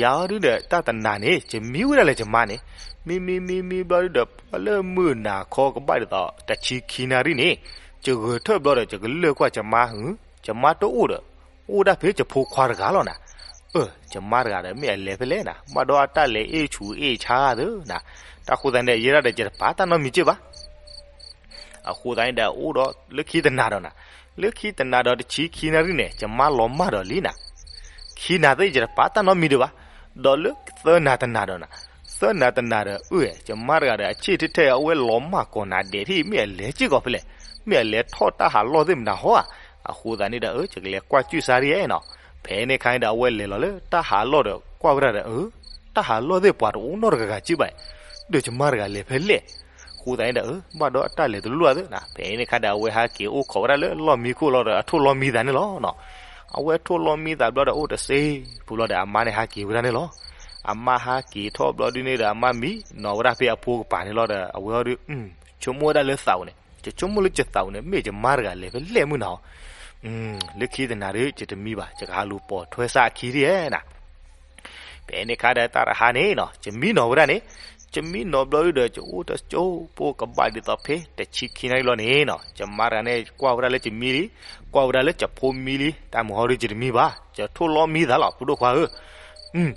ယၤဒုးဒီး တၢ်တနၤန့ၣ် ယမံဝဲဒၣ်လၢယမါန့ၣ်, မံမံမံမံဘျီဒုးဒီး ပှၤလၢမုၢ်နၤခီကဘၣ်ဒ်သိး တဆံခံနၣ်ရံၣ်န့ၣ် ယဂဲၤထၢၣ်ဘျီဒီး ယကလၢၢ်ကွၢ်ယမါ, ယမါတအိၣ်ဒီး အိၣ်ဒၣ်ဖဲယဖိခွါတဂၤလီၤနၤ, အၢ ယမါတဂၤဒီး မ့ၢ်အလဲၤဖဲလဲၣ်နၤ, ဘၣ်ဒီးအတၢ်လဲၤအ့ၣ်ဆူၣ်အ့ၣ်ဆါသုနၤ, တၢ်ဃိသတးန့ၣ် ယဲဒၣ်ဒီး ယတပာ်တၢ်နီတမံၤကဲဘၣ် အဃိသတးန့ၣ်ဒီး အိၣ်ဒီးလၢခံတနၤဒီးနၤ, လၢခံတနၤဒီးတဆံခံနၣ်ရံၣ်န့ၣ် ယမါလီၤမၢ်ဒီးလံနၤ, ခံနၤသ့ၣ်ယတပာ်တၢ်နီတမံၤဒံးဘၣ်, ဒီးလၢသၢနၤတနၤဒီးနၤ, သၢနၤတနၤဒီး အၢ ယမါတဂၤဒီး အဆ့ၣ်ထဲထဲအဝဲလီၤမၢ်ကိးနၤဒဲးထံၣ် မ့ၢ်အလဲၤစ့ၢ်ကီးဖဲလဲၣ်, မ့ၢ်အလဲၤထီၣ်တၢ်ဟးလီၢ်သ့ၣ်မနၤဟီဧါ, အဃိသတးန့ၣ်ဒီး အၢ ယကလဲၤကွၢ်စူၣ်စါရံၣ်နီၤ, ဖဲန့ၣ်ခါန့ၣ်ဒီး အဝဲလဲၤလီၤလၢတၢ်ဟးလီၢ်ဒီး ကွၢ်ဝဲဒၣ်ဒီး အၢ တၢ်ဟးလီၢ်သ့ၣ်ပှၤတအိၣ်နီတဂၤဂၤက့ဘၣ်, ဒီးယမါတဂၤလဲၤဖဲလဲၣ်, အဃိသတးန့ၣ်ဒီး အၢ ဘၣ်ဒီးအတၢ်လဲၤတလိၣ်သ့ၣ်နၤ, ဖဲန့ၣ်ခါဒီး အဝဲဟဲက့ၤအိၣ်ခိးဝဲဒၣ်လၢလီၢ်မံခိၣ်လီၤဒီး အထိၣ်လီမံသးန့ၣ်လီၤနီၤ, အဝဲထိၣ်လီမံသးဘျီဒီး အိၣ်တစ့ၢ်ဖိဘျီဒီး အမါန့ၣ်ဟဲက့ၤဝဲဒၣ်န့ၣ်လီၤ, အမါဟဲက့ၤထီၣ်ဘျီဒုးန့ၣ်ဒီး အမါမံနီၤဝဲဒၣ်ဖဲအဖိကပၤန့ၣ်လီၤဒီး အဝဲဒုး ဆိကမိၣ်ဝဲဒၣ်လၢသးပူၤန့ၣ် ယဆိကမိၣ်လၢယသးပူၤန့ၣ် မ့ၢ်ယမါတဂၤလဲၤဖဲလဲၣ်မုၢ်နၤဧိၤ, လၢခံတနၤဒီး ယတမံဘၣ် ယကဟးလူၤပိာ်ထွဲစၢ်အခံဒ်ဧါနၤ, ဖဲန့ၣ်ခါဒီးတၢ်တဟါန့ၣ်နီၤ ယမံနီၤဝဲဒၣ်န့ၣ်, ယမံနီၤဘျီဒုးဒီး ယအိၣ်တကၠိဖိကဘၣ်ဒ်သိးဖဲ တဆံခံနၣ်ရံၣ်လီၤန့ၣ်နီၤ ယမါတဂၤန့ၣ် ကွၢ်ဝဲဒၣ်လၢယမံလံ, ကွၢ်ဝဲဒၣ်လၢယဖိမံလံ, တၢ်မုၢ်ဟီဒုးယတမံဘၣ် ယထိၣ်လီမံသးလီၤ ဖိဒိၣ်ခွါဧၢ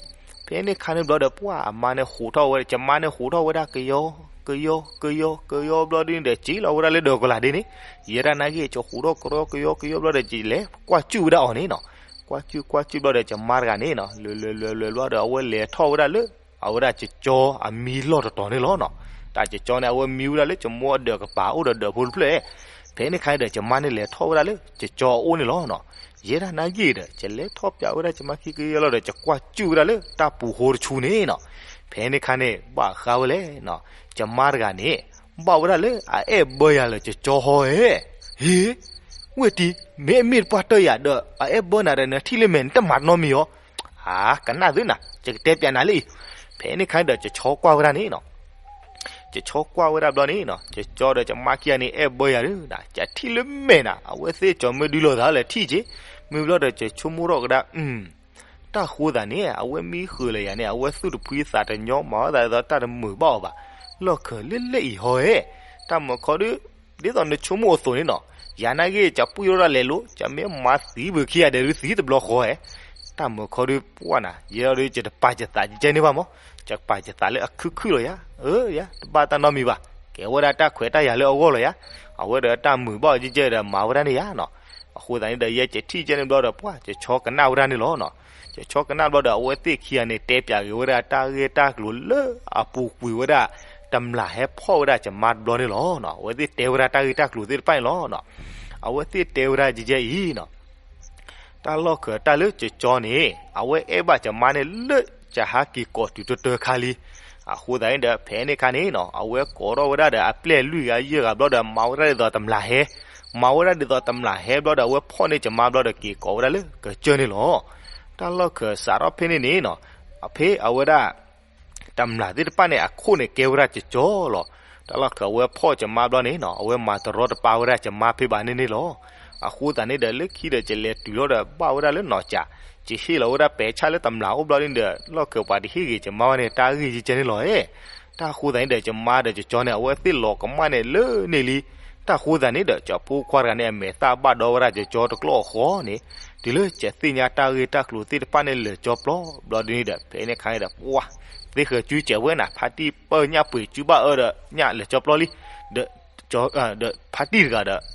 ဖဲန့ၣ်ခါန့ၣ်ဘျီဒီး ပှၢ်အမါန့ၣ်ဟူးထီၣ်ဝဲ, ယမါန့ၣ်ဟူးထီၣ်ဝဲဒၣ်ကယီ, ကယီ, ကယီ, ကယီဘျီဒုးန့ၣ်ဒီး စံၣ်လီၤဝဲဒၣ်လၢဒီးကလၤဒ့န့ၣ်, ယဲဒၣ်နာ်က့ ယဟူးထီၣ်ကယီ ကယီ ကယီဘျီဒီး ယလဲၤကွၢ်စူၣ်ဝဲဒၣ်အီၤန့ၣ်နီၤ, ကွၢ်စူၣ်ကွၢ်စူၣ်ဘျီဒီး ယမါတဂၤန့ၣ်နီၤ လဲၤလဲၤလဲၤလဲၤဘျီဒီး အဝဲလဲၤထီၣ်ဝဲဒၣ်လၢ အဝဲဒၣ်ကၠီအမံလီၢ်တတီၤန့ၣ်လီၤနီၤ, တၢ်ကၠီန့ၣ် အဝဲမံဝဲဒၣ်လၢယမိၢ်အဒၢးကပၤအိၣ်ဒီးဒၢးဖိတဖျၢၣ်, ဖဲန့ၣ်ခါန့ၣ်ဒီး ယမါန့ၣ်လဲၤထီၣ်ဝဲဒၣ်လၢ ယကၠီအအိၣ်န့ၣ်လီၤနီၤ, ယဲဒၣ်နာ်က့ဒီး ယလဲၤထီၣ်ပၠးဝဲဒၣ်ယမါခံကယဲၢ်လီၤဒီး ယကွၢ်စူၣ်ဝဲဒၣ်လၢတၢ်ပူၤဃိတဆူန့ၣ်နီၤ, ဖဲန့ၣ်ခါန့ၣ် ဘၣ်ဃးဝဲလဲၣ်နီၤ, ယမါတဂၤန့ၣ် ဘၣ်ဝဲဒၣ်လၢအအဲၣ်ဘၢယၤလၢယကၠီဟီဧဲ, ဟ့ ဝ့ၢ်တံၤ မ့ၢ်အမ့ၢ်တပှၢ်တၢၢ်ယၤဒီး အအဲၣ်ဘၢနၤဒီး နထံၣ်လၢမဲာ် နတမၤတနီတမံၤအီၤ, အါ ကနၣ်သုနၤ ယကတဲပၠးနၤလၢအံၤ, ဖဲန့ၣ်ခါဒီး ယဆီကွၢ်ဝဲဒၣ်န့ၣ်နီၤ ယဆီကွၢ်ဝဲဒၣ်ဘျီန့ၣ်နီၤ ယကၠီဒီးယမါခံဂၤန့ၣ် အဲၣ်ဘၢယၤဒုးနၤ ယထံၣ်လၢမဲာ်နၤ အဝဲသ့ၣ်ကၠီမ့ၢ်ဒုးလိာ်သးလဲၤထံၣ်က့ၤ, မ့ၢ်ဘျီဒီး ယဆိကမိၣ်ထီၣ်ကဒါ တၢ်ဃိသးန့ၣ် အဝဲမံဃုာ်လၢယၤန့ၣ် အဝဲသူၣ်တဖှံသးတညီ မၤဝဲသးဒ်သိးတၢ်တမုာ်ဘၣ်အီၤဘၣ်, လီၢ်ခၢၣ်လၢလၢအံၤဟီဧဲ, တၢ်မၢခီဒုး ဒ်သိးနဆိကမိၣ်အသိးန့ၣ်နီၤ, ယၤနာ်က့ ယပှံၢ်ထီၣ်ဒၣ်လဲာ်လိၤ ယမ့ၢ်မၤသံဘၢခံဂၤဒဲးဒုးသံတဘျီဃီဧဲ, တၢ်မၢခီဒုးပှၢ်နၤ ယဲဒၣ်ဒုး ယတပာ်ယသးကဲန့ၣ်ဘၣ်မး, ယကပာ်ယသးလၢအခုၣ်ခုၣ်လီၤယၤ, အၢ ယၤ တဘၣ်တၢ်နီတမံၤဘၣ် ကဲဝဲဒၣ်တၢ်ခွဲးတၢ်ယာ်လၢအဂီၢ်လီၤယါ, အဝဲဒီးတၢ်မုာ်ဘၣ်အီၤကဲကဲဒီးမၤဝဲဒၣ်န့ၣ်ယါနီၤ. အဃိသတးန့ၣ်ဒီး ယဲကထံၣ်ကဲန့ၣ်ဘျီဒီး ပှၢ်ကဆီကနၣ်ဝဲဒၣ်န့ၣ်လီၤနီၤ. ကဆီကနၣ်ဘျီဒီး အဝဲသ့ၣ်ခံဂၤန့ၣ် တဲပၠးက့ၤဝဲဒၣ်တၢ်ဂ့ၢ်တၢ်ကျိၤလၢအပူၤကွံာ်ဝဲဒၣ် တမျၢ်ဟဲဖီၣ်ဝဲဒၣ်ကမါတဘျီန့ၣ်လီၤနီၤ. အဝဲသ့ၣ်တဲဝဲဒၣ်တၢ်ဂ့ၢ်တၢ်ကျိၤသ့ၣ်တဖၣ်န့ၣ်လီၤနီၤ. အဝဲသ့ၣ်တဲဝဲဒၣ်ကဲကဲအံၤနီၤ. တၢ်လီၢ်ခၢးတၢ်လၢကကၠီန့ၣ် အဝဲအဲၣ်ဘၣ်ကမါန့ၣ်လၢကဟးက့ၤကိးတုၤတတၢခါလံ. အဃိသတးန့ၣ်ဒီး ဖဲန့ၣ်ခါန့ၣ်နီၤ အဝဲကိးထီၣ်ဝဲဒၣ်ဒီးအပျဲၢ်လွံၢ်ဂၤယဲၢ်ဂၤဘျီဒီး မၤဝဲဒၣ်ဒ်သိးတမျၢ်ဟဲ, မၤဝဲဒၣ်ဒ်သိးတမျၢ်ဟဲဘျီဒီး အဝဲဖီၣ်န့ၢ်ကမါဘျီဒီး က့ၤကိးဝဲဒၣ်လၢကစၢၢ်န့ၣ်လီၤ. တၢ်လီၢ်ခၢးစးထီၣ်ဖဲန့ၣ်န့ၣ်နီၤ အဖဲအဝဲဒၣ် တမျၢ်သ့ၣ်တဖၣ်န့ၣ် အခိၣ်န့ၣ်ကဲဝဲဒၣ်ကကၠီလီၤ. တၢ်လီၢ်ခၢးအဝဲဖီၣ်ကမါဘျီန့ၣ်နီၤ အဝဲမၤတရီတပါဝဲဒၣ်ကမါဖဲဘၣ်န့ၣ်န့ၣ်လီၤ. အဃိသတးန့ၣ်ဒီး လၢခံဒီး ကလဲၤတုၤလီၤဒီး ဘၣ်ဝဲဒၣ်လၢနီၢ်ကၠး, ကဟ့ၣ်လီၤဝဲဒၣ်ပဲာ်ဆၣ်လၢတမျၢ်အိၣ်ဘျီန့ၣ်ဒီး လီၢ်ခၢးပှၤတဟ့ၣ်ဂ့ၤကမါဝဲန့ၣ် တၢ်ဂ့ၢ်ကဲကဲန့ၣ်လီၤ. တၢ်ဃိသတးန့ၣ်ဒီး ကမါဒီးကကၠီန့ၣ် အဝဲသ့ၣ်လီၤကမၣ်န့ၣ်လၢန့ၣ်လံ. တၢ်ဃိသတးန့ၣ်ဒီး ကၠီဖိခွါတဂၤန့ၣ် အမဲာ်သၣ်ဘၣ်ဒီဝဲဒၣ်ကကၠီတကျီၢ်အဃီန့ၣ်, တုၤလၢကသ့ၣ်ညါတၢ်ဂ့ၢ်တၢ်ကျိၤသ့ၣ်တဖၣ်န့ၣ် လၢာ်ကၠီပျီဘျီဒ်န့ၣ်ဒီး ဖဲန့ၣ်ခါန့ၣ်ဒီး ပှၢ် သ့ၣ်ဃၢၤစုစဲးဝဲနၤ ဖါတံၢ်ပၢၢ်ညၣ်ပှ့ၤစုဘၣ်အၢဒီး ညၣ်လၢာ်ကၠီပျီလံ. ဒီး ဒီးဖါတံၢ်တဂၤဒီး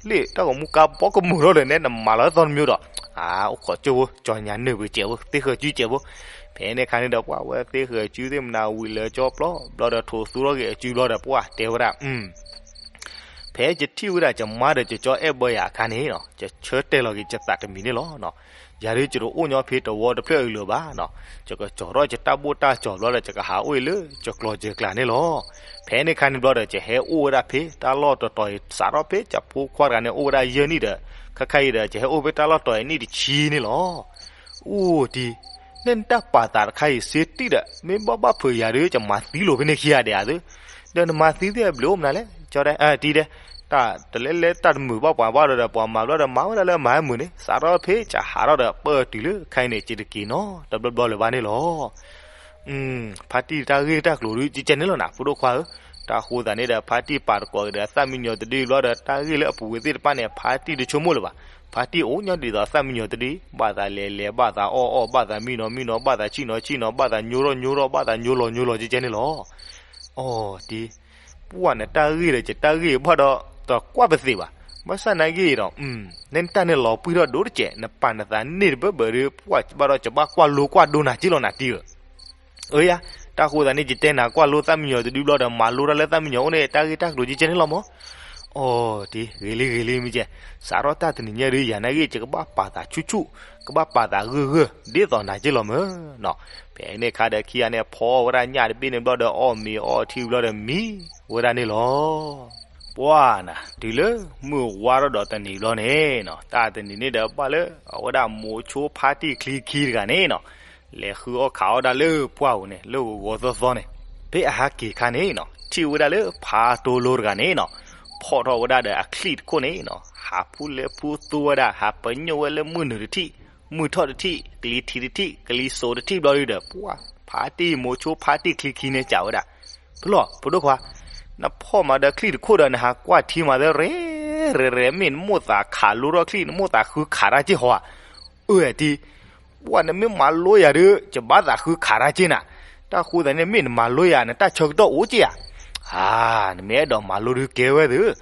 လ့ၣ်တၢ်ဂီၤမူကါဘီကမုာ်ထီၣ်ဒီး နဲနမၤလီၤသီတမံၤဒီး အအိၣ်ခိးကၠိဖိ ကၠီညါနုာ်ပစဲးဖိ သ့ၣ်ဃၢၤစုစဲးဖိ. ဖဲန့ၣ်ခါန့ၣ်ဒီး ပှၢ်ဝဲသ့ၣ်ဃၢၤစုသ့ၣ်မနၤဝံၤလၢာ်ကၠီပျီဘျီဒီး ထိးသူထီၣ်က့ၤအစုဘျီဒီး ပှၢ်တဲဝဲဒၣ် ဖဲယထံၣ်ဝဲဒၣ်ကမါဒီးကကၠီအဲၣ်ဘၢယၤအခါန့ၣ်နီၤ ယဆၢတဲာ်လီၤက့ၤယသးတမံၤန့ၣ်လီၤ. ယၤဒုးယတအိၣ်ညီဖဲတဝီတဖျၢၣ်အံၤလၢၤဘၣ်နီၤ. ယကကၠီၤထီၣ်ယတၢ်ဘိၣ်တၢ်ကၠီၤဘျီဒီး ယကဟးအိၣ်အံၤလၢယကျီၢ်ယကျါန့ၣ်လီၤ. ဖဲန့ၣ်ခါန့ၣ်ဘျီဒီး ယဟဲအိၣ်ဝဲဒၣ်ဖဲတၢ်လီၢ်တတီၤအံၤ စးထီၣ်ဖဲယဖိခွါတဂၤန့ၣ် အိၣ်ဝဲဒၣ်ယဲၢ်နံၣ်ဒီး ခဲခါအံၤဒီး ယဟဲအိၣ်ဖဲတၢ်လီၢ်တတီၤအံၤနံၣ်တဆံန့ၣ်လီၤ. အိၣ်တံၤ နဲနတၢ်ပာ်သးတခါအံၤစ့တံၢ်ဒီး မ့ၢ်ဘၣ်ဘၣ်ဖုးယၤဒုး ယမၤသံလိာ်ဖဲန့ၣ်ခံဂၤဒဲးဧါသ့, ဒီးနမၤသံသ့ၣ်ဘျုးအိၣ်မနုၤလဲၣ် ကၠီဒဲး တံၤဒဲး, တၢ်တလဲလဲတၢ်တမုာ်ဘၣ်ပှၤဘၣ်ဒီး ပှၤမၤဘျီဒီး မၤဝဲဒၣ်လၢမၤဟဲမုာ်န့ၣ် စးထီၣ်ဖဲကဟးထီၣ်ဒီး ပၢၢ်တုၤလၢခဲအံၤန့ၣ် ကတက့ၤနီတဘျီဘျီလၢၤဘၣ်န့ၣ်လီၤ. ဖါတံၢ်တၢ်ဂ့ၢ်တၢ်ကျိၤဒုး ကကဲန့ၣ်လီၤနၤ ဖိဒိၣ်ခွါဧၢ. တၢ်ဃိသးန့ၣ်ဒီး ဖါတံၢ်ပာ်တကိးက့ၤဒီး သၣ်မံယီၤတဒုဘျီဒီး တၢ်ဂ့ၢ်လၢအပူၤကွံာ်သ့ၣ်တဖၣ်န့ၣ် ဖါတံၢ်တဆိကမိၣ်လၢၤဘၣ်. ဖါတံၢ်အိၣ်ညီဒ်သိးသၣ်မံယီၤတဒု, ဘၣ်သးလဲၤလဲၤ ဘၣ်သးအီၣ်အီၣ် ဘၣ်သးမံနီၤမံနီၤ ဘၣ်သးဆံၣ်နီၤဆံၣ်နီၤ ဘၣ်သးညိထီၣ်ညိထီၣ် ဘၣ်သးညိလီၤညိလီၤ ကကဲန့ၣ်လီၤ. အိၣ်တံၤ ပှၢ်နတၢ်ဂ့ၢ်ဒီး ယတၢ်ဂ့ၢ်ဘၣ်ဒီး တကွၢ်ပသ့ၣ်ဘၣ်. ဘၣ်ဆၣ်နာ်က့ဒီး နဲနတၢ်န့ၣ်လီၤပှံၢ်ထီၣ်ဒိၣ်တစဲး နပာ်နသးန့ၢ်တဘၢဘၢဒီး ပှၢ်ဘၣ်ဒီး ယဘၣ်ကွၢ်လိကွၢ်ဒိနၤက့လီၤနၤတံၤဧၢ. အၢယါ, တၢ်ဃိသးန့ၣ် ယတဲနၤကွၢ်လိသၣ်မံယီၤတဒုဘျီဒီး မၤလိတၢ်လၢသၣ်မံယီၤအိၣ်န့ၣ် တၢ်ဂ့ၢ်တၢ်ကျိၤကကဲန့ၣ်လီၤမး. အိၣ်တံၤ ဂ့ၤလံဂ့ၤလံမ့ၢ်ကဲ, စးထီၣ်တၢ်တနံၤညါဒုး ယၤနာ်က့ ယကဘၣ်ပာ်သးဆူၣ်ဆူၣ်, ကဘၣ်ပာ်သးဂၢၢ်ဂၢၢ် ဒ်သိးနၤက့လီၤမးနီၤ. ဖဲန့ၣ်ခါဒီးခံဂၤန့ၣ် ဖီဝဲဒၣ်ညၣ်တဘ့ၣ်န့ၣ်ဘျီဒီး အီၣ်မ့ၤအီထံဘျီဒီးမံဝဲဒၣ်န့ၣ်လီၤ. ပှၢ်နၤ တုၤလၢမုၢ်ဝါထီၣ်ဒီးတနံၤဘျီန့ၣ်နီၤ, တၢ်တနံၤန့ၣ်ဒီး ဘၣ်လၢအဝဲဒၣ်မိၤဆိဖါတံၢ်ချံခံတဂၤန့ၣ်နီၤ, လဲၤဃုအီၣ်ခးအီၣ်ဒၣ်လၢပှၢ်ပူၤန့ၣ် လၢဂီၤဂီၤသီသီန့ၣ်, ဖဲအဟးက့ၤခါန့ၣ်နီၤ ထံၣ်ဝဲဒၣ်လၢဖးတိလိတဂၤန့ၣ်နီၤ, ဖီၣ်ထီၣ်ဝဲဒၣ်ဒီးအချံၣ်တခိၣ်န့ၣ်နီၤ, ဟးဖူလဲၤဖူသူဝဲဒၣ်, ဟးပညိၣ်ဝဲလၢမုၢ်နုာ်တထံၣ်, မုၢ်ထီၣ်တထံၣ်, ကလံၤထံးတထံၣ်, ကလံၤစိးတထံၣ်ဘျီဒုးဒီး ပှၢ်ဖါတံၢ်မိၤဆိဖါတံၢ်ချံခံန့ၣ် စံးဝဲဒၣ်, ဖျီၣ် ဖိဒိၣ်ခွါ, နဖီၣ်မးဒီးချံၣ်တခိၣ်ဒီး နဟးကွၢ်ထံမးသရဲၣ်ရဲၣ်ရဲၣ်, မ့ၢ်နမိၣ်သးခးလိထီၣ်ချံၣ် နမိၣ်သးဃုခးတၢ်က့ၢ်ဟီဧါ. အၢ တံၤ, ပှၢ်နမ့ၢ်မၤလိယၤဒီး ယဘၣ်သးဃုခးတၢ်က့ၢ်နၤ, တၢ်ဃိသးန့ၣ် မ့ၢ်နမၤလိယၤ နတၢ်ဆၢကတီၢ်အိၣ်က့ၢ်ဧါ. အါ, နမ့ၢ်အဲၣ်ဒိးမၤလိဒုးကဲဝဲသ့ၣ်,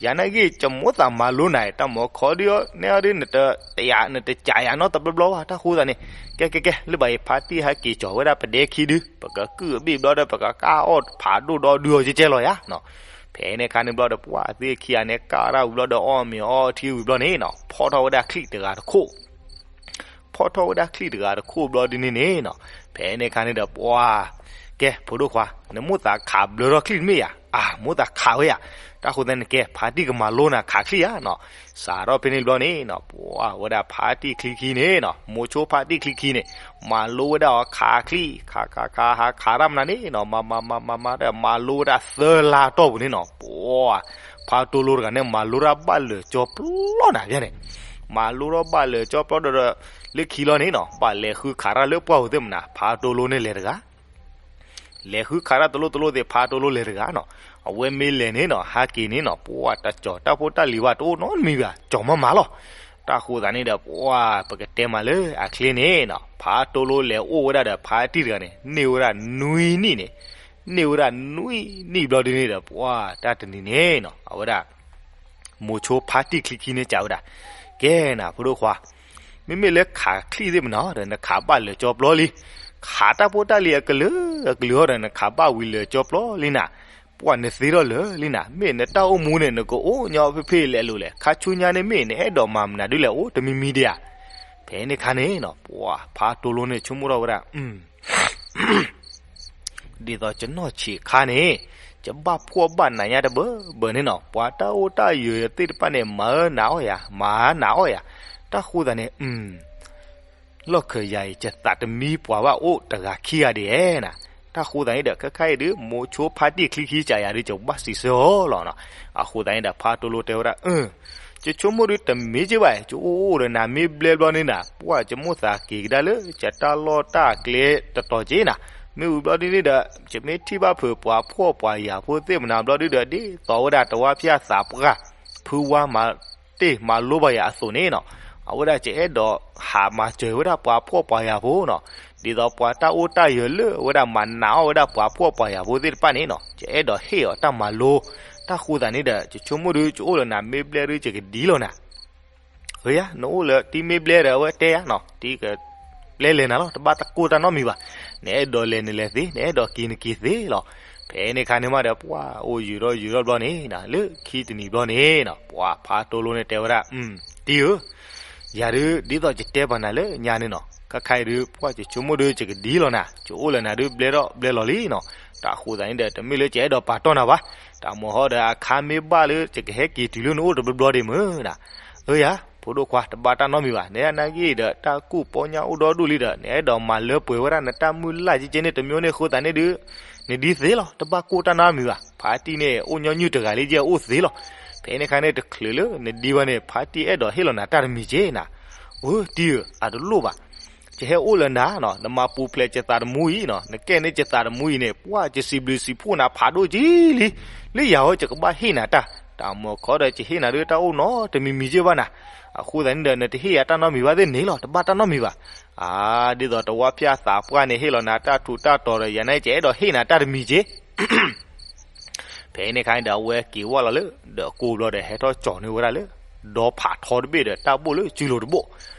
ယၤနာ်က့ ယမိၣ်သးမၤလိနၤ တၢ်မၤခီဒုး နဲအီၤဒုး နတယၤ နတကးယၤနီတဘျီဘျီဘၣ် တၢ်ဃိသးန့ၣ်, ကဲကဲကဲ လၢဘၣ်အံၤ ဖါတံၢ်ဟဲက့ၤကၠီၤဝဲဒၣ်ပဒဲခံဒုး ပကကုၢ်အဘ့ၣ်ဘျီဒီး ပကကၢ်အီၣ်ဖးဒိၣ်ဒီဒုးအီၤကဲကဲလီၤယၤနီၤ. ဖဲန့ၣ်ခါန့ၣ်ဘျီဒီး ပှၢ်သ့ၣ်ခံဂၤန့ၣ် ကၢ်ဒၣ်ဝံၤဘျီဒီး အီၣ်မ့ၤအီထံဝံၤဘျီန့ၣ်နီၤ ဖီၣ်ထီၣ်ဝဲဒၣ်ချံၣ်တဂၤတခိၣ် ဖီၣ်ထီၣ်ဝဲဒၣ်ချံၣ်တဂၤတခိၣ်ဘျီဒ်န့ၣ်န့ၣ်နီၤ, ဖဲန့ၣ်ခါန့ၣ်ဒီး ပှၢ်, ကဲ ဖိဒိၣ်ခွါ, နမိၣ်သးခးဘျၢထီၣ်ချံၣ်တမ့ၢ်ဧါ. အါ, မိၣ်သးခးဝဲဧါ. တၢ်ဃိသတးန့ၣ် ကဲ ဖါတံၢ်ကမၤလိနၤခးချံၣ်ဧါနီၤ. စးထီၣ်ဖဲန့ၣ်ဘျီန့ၣ်နီၤ ပှၢ်ဝဲဒၣ်ဖါတံၢ်ချံခံန့ၣ်နီၤ, မိၤဆိဖါတံၢ်ချံခံန့ၣ် မၤလိဝဲဒၣ်အီၤခးချံၣ်, ခးခးခး ဟးခးတၢ်မနုၤန့ၣ်နီၤ, မၤမၤမၤမၤမၤဒီး မၤလိဝဲဒၣ်သၢလါတီၢ်ပူၤန့ၣ်နီၤ, ပှၢ် ဖါတိလိတဂၤန့ၣ် မၤလိတၢ်ဘၣ်လၢာ်ကၠီပျီနၤဖဲန့ၣ်, မၤလိထီၣ်ဘၣ်လၢာ်ကၠီပျီဒီး လၢခံလီၤန့ၣ်နီၤ ဘၣ်လဲၤဃုခးတၢ်လၢပှၢ်ပူၤသ့ၣ်မနုၤ ဖါတိလိန့ၣ်လဲၤတဂၤ လဲၤဃုခးတၢ်တလိၣ်တလိၣ်သ့ၣ် ဖါတိလိလဲၤတဂၤနီၤ, အဝဲမ့ၢ်လဲၤန့ၣ်နီၤ ဟးက့ၤန့ၣ်နီၤ ပှၢ်တကၠီၤတၢ်ဖိတၢ်လံၤဘၣ်တအိၣ်နီတမံၤဘၣ် ကၠီၤမးမးလီၤ. တၢ်ဃိသတးန့ၣ်ဒီး ပှၢ် ပကတဲမးလၢအချ့န့ၣ်နီၤ ဖါတိလိလဲၤအိၣ်ဝဲဒၣ်ဒီးဖါတံၢ်တဂၤန့ၣ် န့ၢ်ဝဲဒၣ်နွံနံၣ်န့ၣ်, န့ၢ်ဝဲဒၣ်နွံနံၣ်ဘျီဒ်န့ၣ်ဒီး ပှၢ်တၢ်တနံၤန့ၣ်နီၤ အဝဲဒၣ် မိၤဆိဖါတံၢ်ချံခံန့ၣ်စံးဝဲဒၣ်, ကဲနၤ ဖိဒိၣ်ခွါ, မ့မ့ၢ်လၢခးချံသ့ၣ်မနၤဒီး နခးဘၣ်လၢာ်ကၠီပျီလံ, ခးတၢ်ဖိတၢ်လံၤအကလုာ်အကလုာ်ဟီဒီး နခးဘၣ်ဝံၤလၢာ်ကၠီပျီလံနၤ, ပှၢ်နသ့ထီၣ်လၢာ်လံနၤ, မ့ၢ်နတၢ်အိၣ်မူန့ၣ် နကအိၣ်ညီဖဲဖဲလဲၣ်လိၤလဲၣ်, ခါဆူညါန့ၣ်မ့ၢ် နအဲၣ်ဒိးမၤမနုၤဒ်လဲၣ် အိၣ်တမံၤမံၤဒံးဧါ. ဖဲန့ၣ်ခါန့ၣ်နီၤ ပှၢ်ဖါတိလိန့ၣ်ဆိကမိၣ်ထီၣ်ဝဲဒၣ် ဒ်သိးကနီၢ်ဆံးခါန့ၣ် ယဘၣ်ဖှီၣ်ဘၣ်နးညါတဘၢဘၢန့ၣ်နီၤ, ပှၤတၢ်အိၣ်တၢ်ယၢၤသ့ၣ်တဖၣ်န့ၣ် မၤအၢနးအီၣ်ယၤ မၤနးအီၣ်ယၤ, တၢ်ဃိသးန့ၣ် လီၢ်ခၢၣ်ယၤအံၤ ယသးတမံပှၤဘၣ်အိၣ်တဂၤခံဂၤဒံးဧါနၤ, တၢ်ဃိသးန့ၣ်ဒီး ခဲခါအံၤဒုး မိၤဆိဖါတံၢ်ချံခံစံးယၤဒုး ယကဘၣ်စံးဆၢအီၤလီၤနီၤ. အဃိသတးန့ၣ်ဒီး ဖါတိလိတဲဝဲဒၣ် အၢ ယဆိကမိၣ်ဒုးတမ့ၢ်က့ဘၣ်, ယအိၣ်အိၣ်ဒီးနၤမ့ၢ်ဘျဲဘျီန့ၣ်နၤ ပှၢ်ယမိၣ်သးက့ၤကဒါလၢ ယတၢ်လီၢ်တၢ်ကျဲတတီၤက့နၤ, မ့ၢ်ဝံၤဘျီဒ်န့ၣ်ဒီး ယမ့ၢ်ထံၣ်ဘၣ်ဖုးပှၤဖှီၣ်ပှၤယာ်ဖိသ့ၣ်မနၤဘျီဒုးဒီး ဒ်သိးဝဲဒၣ်တဝါဖၠၣ်သးပှၢ် ဖုဝါမၤတ့ၢ်မၤလိဘၣ်ယၤအသိးန့ၣ်နီၤ, အဝဲဒၣ်ယအဲၣ်ဒိးဟးမၤစၢၤဝဲဒၣ်ပှၤဖှီၣ်ပှၤယာ်ဖိနီၤ, ဒ်သိးပှၤတၢ်အိၣ်တၢ်ယၢၤလၢအဝဲဒၣ်မၤနးအီၣ်ဝဲဒၣ်ပှၤဖှီၣ်ပှၤယာ်ဖိသ့ၣ်တဖၣ်န့ၣ်နီၤ, ယအဲၣ်ဒိးဟ့ၣ်အီၤတၢ်မၤလိ, တၢ်ဃိသးန့ၣ်ဒီး ယဆိကမိၣ်ဒုး ယအိၣ်လၢနၤမ့ၢ်ဘျဲဒုး ယကဒ်လီၤနၤ အၢယၤ နအိၣ်လၢတံၤမ့ၢ်ဘျဲဒီး အဝဲတဲယၤနီၤ တံၤက ဘျဲလဲၤနၤလီၤ တဘၣ်တကိၢ်တၢ်နီတမံၤဘၣ်, နအဲၣ်ဒိးလဲၤနလဲၤသ့ နအဲၣ်ဒိးက့ၤနက့ၤသ့လီၤ. ဖဲန့ၣ်ခါန့ၣ်မးဒီး ပှၢ်အိၣ်ယံာ်ထီၣ်ယံာ်ထီၣ်ဘျီန့ၣ် လၢခံတနံၤဘျီန့ၣ်နီၤ ပှၢ်ဖါတိလိန့ၣ်တဲဝဲဒၣ် တံၤဧၢ ယၤဒုး ဒ်သိးယတဲပှၤနၤလၢညါန့ၣ်နီၤ ခဲခါအံၤဒုး ပှၢ်ယဆိကမိၣ်ဒုး ယကဒ်လီၤနၤ ယအိၣ်လၢနၤဒုး ဘျဲထီၣ်ဘျဲလီၤလံနီၤ, တၢ်ဃိသးန့ၣ်ဒီး တမ့ၢ်လၢယအဲၣ်ဒိးပာ်တီၢ်နၤဘၣ်, တၢ်မၤဟီဒီး အခါမ့ၢ်ဘၣ်လၢ ယကဟဲက့ၤတုၤလၢနအိၣ်တဘျီဘျီဒံးမ့ၢ်နၤ အၢယၤ ဖိဒိၣ်ခွါ တဘၣ်တၢ်နီတမံၤဘၣ်, နနာ်က့ဒီး တၢ်ကူၣ်ပီညါအိၣ်ဒီဒူၣ်လံဒီး နအဲၣ်ဒိးမၤလၢပှဲၤဝဲဒၣ်နတၢ်မုၢ်လၢ်ကဲကဲန့ၣ် တမံၤန့ၣ်အဃိသတးန့ၣ်ဒုး နဒ်သ့လီၤ တဘၣ်ကိၢ်တၢ်နီတမံၤဘၣ်, ဖါတံၢ်န့ၣ် အိၣ်ညီနုၢ်တဂၤလံ ယဲအိၣ်သ့လီၤ. ဖဲန့ၣ်ခါန့ၣ် တချုးလၢနဒ်ဝဲန့ၣ် ဖါတံၢ်အဲၣ်ဒိးဟ့ၣ်လီၤနၤတၢ်တမံၤကဲနၤ, အၢ တံၤဧၢ အတလိၣ်ဘၣ် ယဟဲအိၣ်လၢနၤနီၤ နမၤပူၤဖျဲးယသးတမူအံၤနီၤ နကဲန့ၣ်ယသးတမူအံၤန့ၣ် ပှၢ်ယစံးဘျုးစံးဖှိၣ်နၤဖးဒိၣ်ကံလံ, လၢယၤဝဲယကဘၣ်ဟ့ၣ်နၤတၢ်, တၢ်မၤခီဒီး ယဟ့ၣ်နၤဒုးတၢ်အိၣ်နီတမံၤမံၤက့ဘၣ်နၤ, အဃိသတးန့ၣ်ဒီး နတဟ့ၣ်ယၤတၢ်နီတမံၤဘၣ်သ့ၣ်န့ၣ်လီၤ တဘၣ်တၢ်နီတမံၤဘၣ်, အါ ဒ်သိးတဝါဖၠၣ်သးပှၢ်န့ၣ် ဟ့ၣ်လီၤနၤတၢ်ထူးတၢ်တီၤဒီး ယၤန့ၣ် ယအဲၣ်ဒိးဟ့ၣ်နၤတၢ်တမံၤက့ ဖဲန့ၣ်ခါန့ၣ်ဒီး အဝဲက့ၤဝဲလီၤလၢ ဒီးကိးဘျီဒီး ဟဲထီၣ်ကၠီၤန့ၢ်ဝဲဒၣ်လၢ ဒီဖးထီတဘ့ၣ်ဒီး တၢ်ဘိၣ်လၢစုလိၤတဘိၣ်,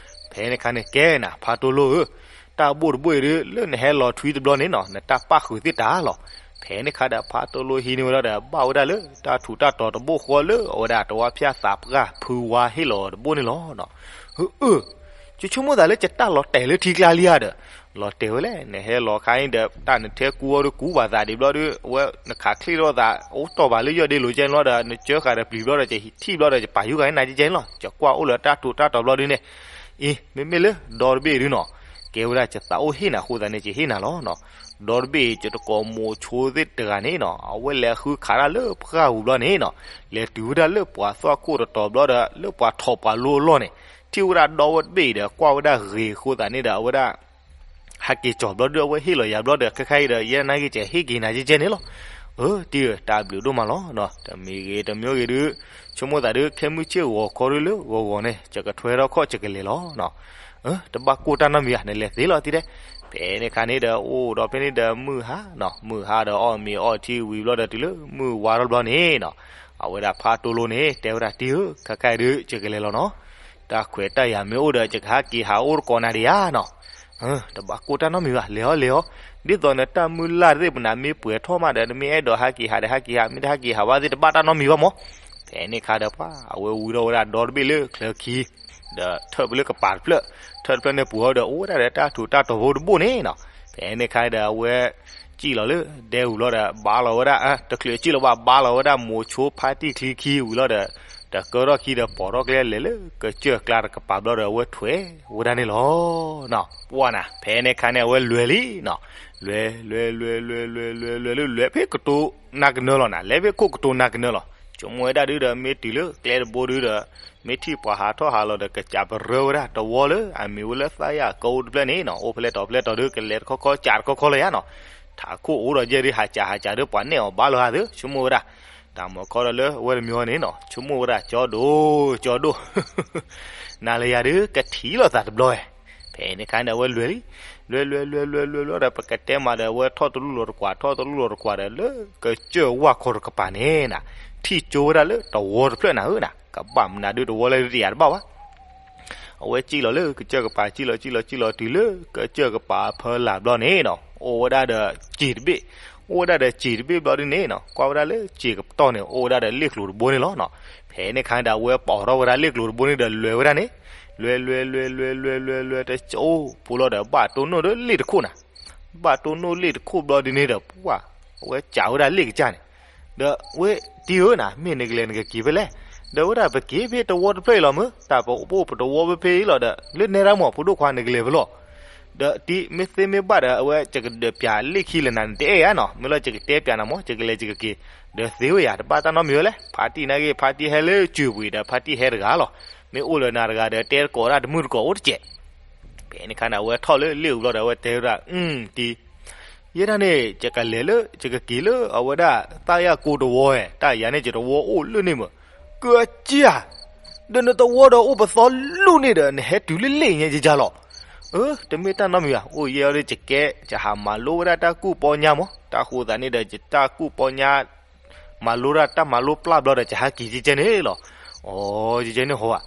ဖဲန့ၣ်ခါန့ၣ် ကဲနၤ ဖါတိလိဧၢ, တၢ်ဘိၣ်တဘိၣ်အံၤဒုး လၢနဟဲလီၤထွံတဘျီန့ၣ်နီၤ နတၢ်ပၣ်ဃုာ်သ့ၣ်တၢ်လီၤ. ဖဲန့ၣ်ခါဒီး ဖါတိလိဟံးန့ၢ်ဝဲလီၤဒီး ဘၣ်ဝဲဒၣ်လၢ တၢ်ထူးတၢ်တီၤတဘိၣ်ဃီလၢ အဝဲဒၣ်တဝါဖၠၣ်သးပှၢ်ဖုဝါဟ့ၣ်လီၤတဘိၣ်န့ၣ်လီၤ. အၢ ယဆိကမိၣ်သးလၢယတၢ်လီၤတဲာ်လၢထံကျါလံဧါဒီး, လီၤတဲာ်ဝဲလဲၣ် နဟဲလီၤခါအံၤဒီး တၢ်နထဲကူအီၤဒုးကူဘၣ်သးဒံးဘျီဒီး အဝဲနခးချ့ထီၣ်သး အိၣ်တီၢ်ဘၣ်လၢယီၢ်ဒ့လိၤကဲန့ၣ်လီၤဒီး နကၢဃာ်ဒီးပျံၤဘျီဒီး ယထံၣ်ဘျီဒီး ယပာ်ယူၤဃာ်နၤကဲကဲန့ၣ်လီၤ. ယကွၢ်အိၣ်လၢတၢ်ထူးတၢ်တီၤဘျီဒုးန့ၣ်, အံၤ မ့မ့ၢ်လၢဒီတဘ့ၣ်ဒုးနီၤ, ကဲဝဲဒၣ်ယသးအိၣ်ဟ့ၣ်နၤအဃိသတးန့ၣ် ယဟ့ၣ်နၤလီၤနီၤ. ဒီတဘ့ၣ်အံၤ ယတကိးမိၤဆိသ့ၣ်တဂၤန့ၣ်နီၤ အဝဲလဲၤဃုခးတၢ်လၢပှၢ်ပူၤဘျီန့ၣ်နီၤ, လဲၤတုၤဝဲဒၣ်လၢပှၤသွၣ်ခိၣ်တတီၤဘျီဒီး လၢပှၤထီၣ်ပှၤလိအလီၢ်န့ၣ်, ထံၣ်ဝဲဒၣ်ဒီဝဲတဘ့ၣ်အံၤဒီး ကွၢ်ဝဲဒၣ်ဂ့ၤအဃိသတးန့ၣ်ဒီး အဝဲဒၣ် ဟဲက့ၤကၠီၤဘျီဒုး အဝဲဟ့ၣ်လီၤယၤဘျီဒီး ခဲခါအံၤဒီး ယဲနာ်က့ၤ ယဟ့ၣ်က့ၤနၤကဲကဲန့ၣ်လီၤ. အၢ တံၤဧၢ တၢ်ဘျုးဒိၣ်မးလီၤနီၤ. တမံၤဂ့ၤတမံၤဂ့ၤဒုး ဆိကမိၣ်သးဒုး ခဲမုၢ်ဆ့ၣ်ဂီၤခီဒုးလၢဂီၤဂီၤန့ၣ် ယကထွဲထီၣ်ခီၣ် ယကလဲၤလီၤနီၤ. အၢ တဘၣ်ကိၢ်တၢ်နီတမံၤဧါ နလဲၤသ့လီၤတံၤတဲ. ဖဲန့ၣ်ခါန့ၣ်ဒီး အိၣ်ဒီးဖဲန့ၣ်ဒီးမုၢ်ဟါနီၤ, မုၢ်ဟါဒီးအီၣ်မ့ၤအီထံဝံၤဘျီဒီး တုၤလၢမုၢ်ဝါထီၣ်ဘျီန့ၣ်နီၤ, အဝဲဒၣ်ဖါတိလိန့ၣ် တဲဝဲဒၣ် တံၤဧၢ ခဲခါအံၤဒုး ယကလဲၤလီၤနီၤ. တၢ်ခွဲးတၢ်ယာ်မ့ၢ်အိၣ်ဒီး ယကဟးက့ၤဟးအိၣ်တကိးနၤဒံးဧါနီၤ. တဘၣ်ကိၢ်တၢ်နီတမံၤဘၣ် လဲၤအီၤလဲၤအီၤ, ဒ်သိးနတၢ်မုၢ်လၢ်သ့ၣ်ပနၤမ့ၢ်ပှဲၤထီၣ်မးဒီး နမ့ၢ်အဲၣ်ဒိးဟးက့ၤဟးဒီးဟးက့ၤဟး မ့ၢ်တဟးက့ၤဟးဘၣ်သ့ၣ် တဘၣ်တၢ်နီတမံၤဘၣ်မး. ဖဲန့ၣ်ခါဒီးပှၤ အဝဲဝံၤထီၣ်ဝဲဒၣ်ဒီတဘ့ၣ်လၢချၢခံ ဒီးထၢၣ်ဖဲလၢကပၤတဖျၢၣ်, ထၢၣ်တဖျၢၣ်န့ၣ်ပူၤအီၤဒီး အိၣ်ဝဲဒၣ်ဒီးတၢ်ထူးတၢ်တီၤဖိတဘိၣ်န့ၣ်နီၤ. ဖဲန့ၣ်ခါဒီးအဝဲ စံၣ်လီၤလၢဒဲဝံၤလီၤဒီး ဘါလီၤဝဲဒၣ် တချုးစံၣ်လီၤဘၣ် ဘါလီၤဝဲဒၣ်မိၤဆိဖါတံၢ်ချံခံဝံၤလီၤဒီး တကၢထီၣ်ခံဒီးပိာ်ထီၣ်ကျဲလဲၤလၢကစၢၢ်ကျါတကပၤဘျီဒီး အဝဲထွဲဝဲဒၣ်န့ၣ်လီၤ. ပှၢ်နၤ ဖဲန့ၣ်ခါန့ၣ် အဝဲလဲၤလံနီၤ. လဲၤ လဲၤ လဲၤ လဲၤ လဲၤ လဲၤ လဲၤ လဲၤ လဲၤ လဲၤ လဲၤဖဲကတိၤနၢ်ကနၢလီၤနၤ, လဲၤဖဲခိၣ်ကတိၤနၢ်ကနၢလီၤ. ဆိကမိၣ်ဝဲဒၣ်ဒုဒီး မ့ၢ်တုၤလၢကျဲတဘိဒုဒီး မ့ၢ်ထံၣ်ပှၤဟးထီၣ်ဟးလီၤဒီး ကစးပရၢဝဲဒၣ်တဝီလၢ အမ့ၢ်ဝဲလၢသးယၤကအိၣ်တဖျၢၣ်န့ၣ်နီၤ, အိၣ်ဖဲလဲၣ်တီၤဖဲလဲၣ်တီၤဒု ကလဲၤတခီခီ ကးတခီခီလၢယၤနီၤ. ထးခိၣ်အိၣ်ဒီးယဲၢ်ဒု ဟးကးဟးကးဒု ပှၤနဲၣ်အီၤဘါလီၤဟးသု, ဆိကမိၣ်ဝဲဒၣ်. တၢ်မၤခီဒီးလၢအဝဲတမံၤန့ၣ်နီၤ, ဆိကမိၣ်ဝဲဒၣ် ကၠီဒိၣ် ကၠီဒိၣ် နၤလၢယၤဒု ကထံၣ်လိာ်သးတဘျီဝဲ. ဖ ဖဲန့ၣ်ခါန့ၣ်ဒီးအဝဲလဲၤလံ, လဲၤလဲၤလဲၤလဲၤလဲၤလဲၤဒီး ပကတဲမးဒီး အဝဲထီၣ်တလူၢ်လီၤတကွၢ် ထီၣ်တလူၢ်လီၤတကွၢ်ဒီး လၢကစၢၢ်ဝၣ်ခီတကပၤန့ၣ်နၤ, ထံၣ်ကၠိဝဲဒၣ်လၢတဝီတဖျၢၣ်နၤဧၢနၤ, ကဘၣ်မနုၤဒုးတဝီလၢတယာ်တဘၣ်ဘၣ်. အဝဲစံၣ်လီၤလၢကစၢၢ်ကပၤ စံၣ်လီၤစံၣ်လီၤစံၣ်လီၤတုၤလၢကစၢၢ်ကပၤအဖီလာ်ဘျီန့ၣ်နီၤ, အိၣ်ဝဲဒၣ်ဒီးစံာ်တဘ့ၣ်, အိၣ်ဝဲဒၣ်ဒီးစံာ်တဘ့ၣ်ဘျီဒုန့ၣ်နီၤ, ကွၢ်ဝဲဒၣ်လၢစံာ်ကပတီၢ်န့ၣ် အိၣ်ဝဲဒၣ်ဒီးလ့ၣ်ကျိၤတဘိန့ၣ်လီၤနီၤ. ဖဲန့ၣ်ခါန့ၣ်ဒီး အဝဲပိာ်ထီၣ်ဝဲဒၣ်လ့ၣ်ကျိၤတဘိန့ၣ်ဒီးလဲၤဝဲဒၣ်န့ၣ်, လဲၤလဲၤလဲၤလဲၤလဲၤလဲၤတကၠိဖိလီၤဒီး ဘၣ်တိၢ်နီၣ်ဒီးလ့ၣ်တခိၣ်နၤ, ဘၣ်တိၢ်နီၣ်လ့ၣ်တခိၣ်ဘျီဒုန့ၣ်ဒီး ပှၢ်, အဝဲစံၣ်ဝဲဒၣ်လ့ၣ်ကစၢ်န့ၣ်, ဒီးဝဲတံၤဧၢနၤ မ့ၢ်နကလဲၤနကက့ၤဖဲလဲၣ်, ဒီးဝဲဒၣ်ပက့ၤဖဲတဝီတဖျၢၣ်အံၤလီၤမၢ်, တၢ်ပအိၣ်ပတဝီဖဲဖဲအံၤလီၤဒီး လၢနဲဒၣ်မး ဖိဒိၣ်ခွါနကလဲၤဖဲလဲၣ်, ဒီးတံၤမ့ၢ်သ့မ့ၢ်ဘၣ်ဒီး အဝဲယကဒုးပျးလ့ၣ်ခံလၢနၤ နတအဲၣ်ဧါနီၤ, မ့ၢ်လီၤယကတဲပျးနၤမး ယကလဲၤယကက့ၤ, ဒီးသ့ဝဲယၤ တဘၣ်တၢ်နီတမံၤဝဲလဲၣ်, ဖါတံၢ်နာ်က့ ဖါတံၢ်ဟဲလၢစၢၤပှ့ၤဒီး ဖါတံၢ်ဟဲတဂၤလီၤ, မ့ၢ်အိၣ်လၢနၤတဂၤဒီး တဲတကိးတၢ်တမုၢ်တကိးအိၣ်တစဲး ဖဲန့ၣ်ခါန့ၣ် အဝဲထီၣ်လၢလ့ၣ်အူဘျီဒီး အဝဲတဲဝဲဒၣ်, တံၤ, ယဲဒၣ်န့ၣ် ယကလဲၤလၢ ယကက့ၤလၢအဝဲဒၣ်သးယၤကိတဝီဧါ, တၢ်ယၤန့ၣ် ယတဝီအိၣ်လၢန့ၣ်မၢ်, ကစၢ်ဧါ, ဒီးနတဝီဒီးအိၣ်ပသီလူၢ်န့ၣ်ဒီး နဟဲတုၤလၢလ့ၣ်ညါယကလီၤ, အၢ တမ့ၢ်တၢ်နီတမံၤဘၣ်, အိၣ်ယဲအီၤဒီး ယကဲ ယဟးမၤလိဝဲဒၣ်တၢ်ကူၣ်ပီညါမး, တၢ်ဃိသးန့ၣ်ဒီး ယတၢ်ကူၣ်ပီညါ မၤလိတၢ် တၢ်မၤလိပျၢ်ဘျီဒီး ယဟးက့ၤကဲကဲန့ၣ်လီၤ. အိ ကဲကဲန့ၣ်ဟီဧါ.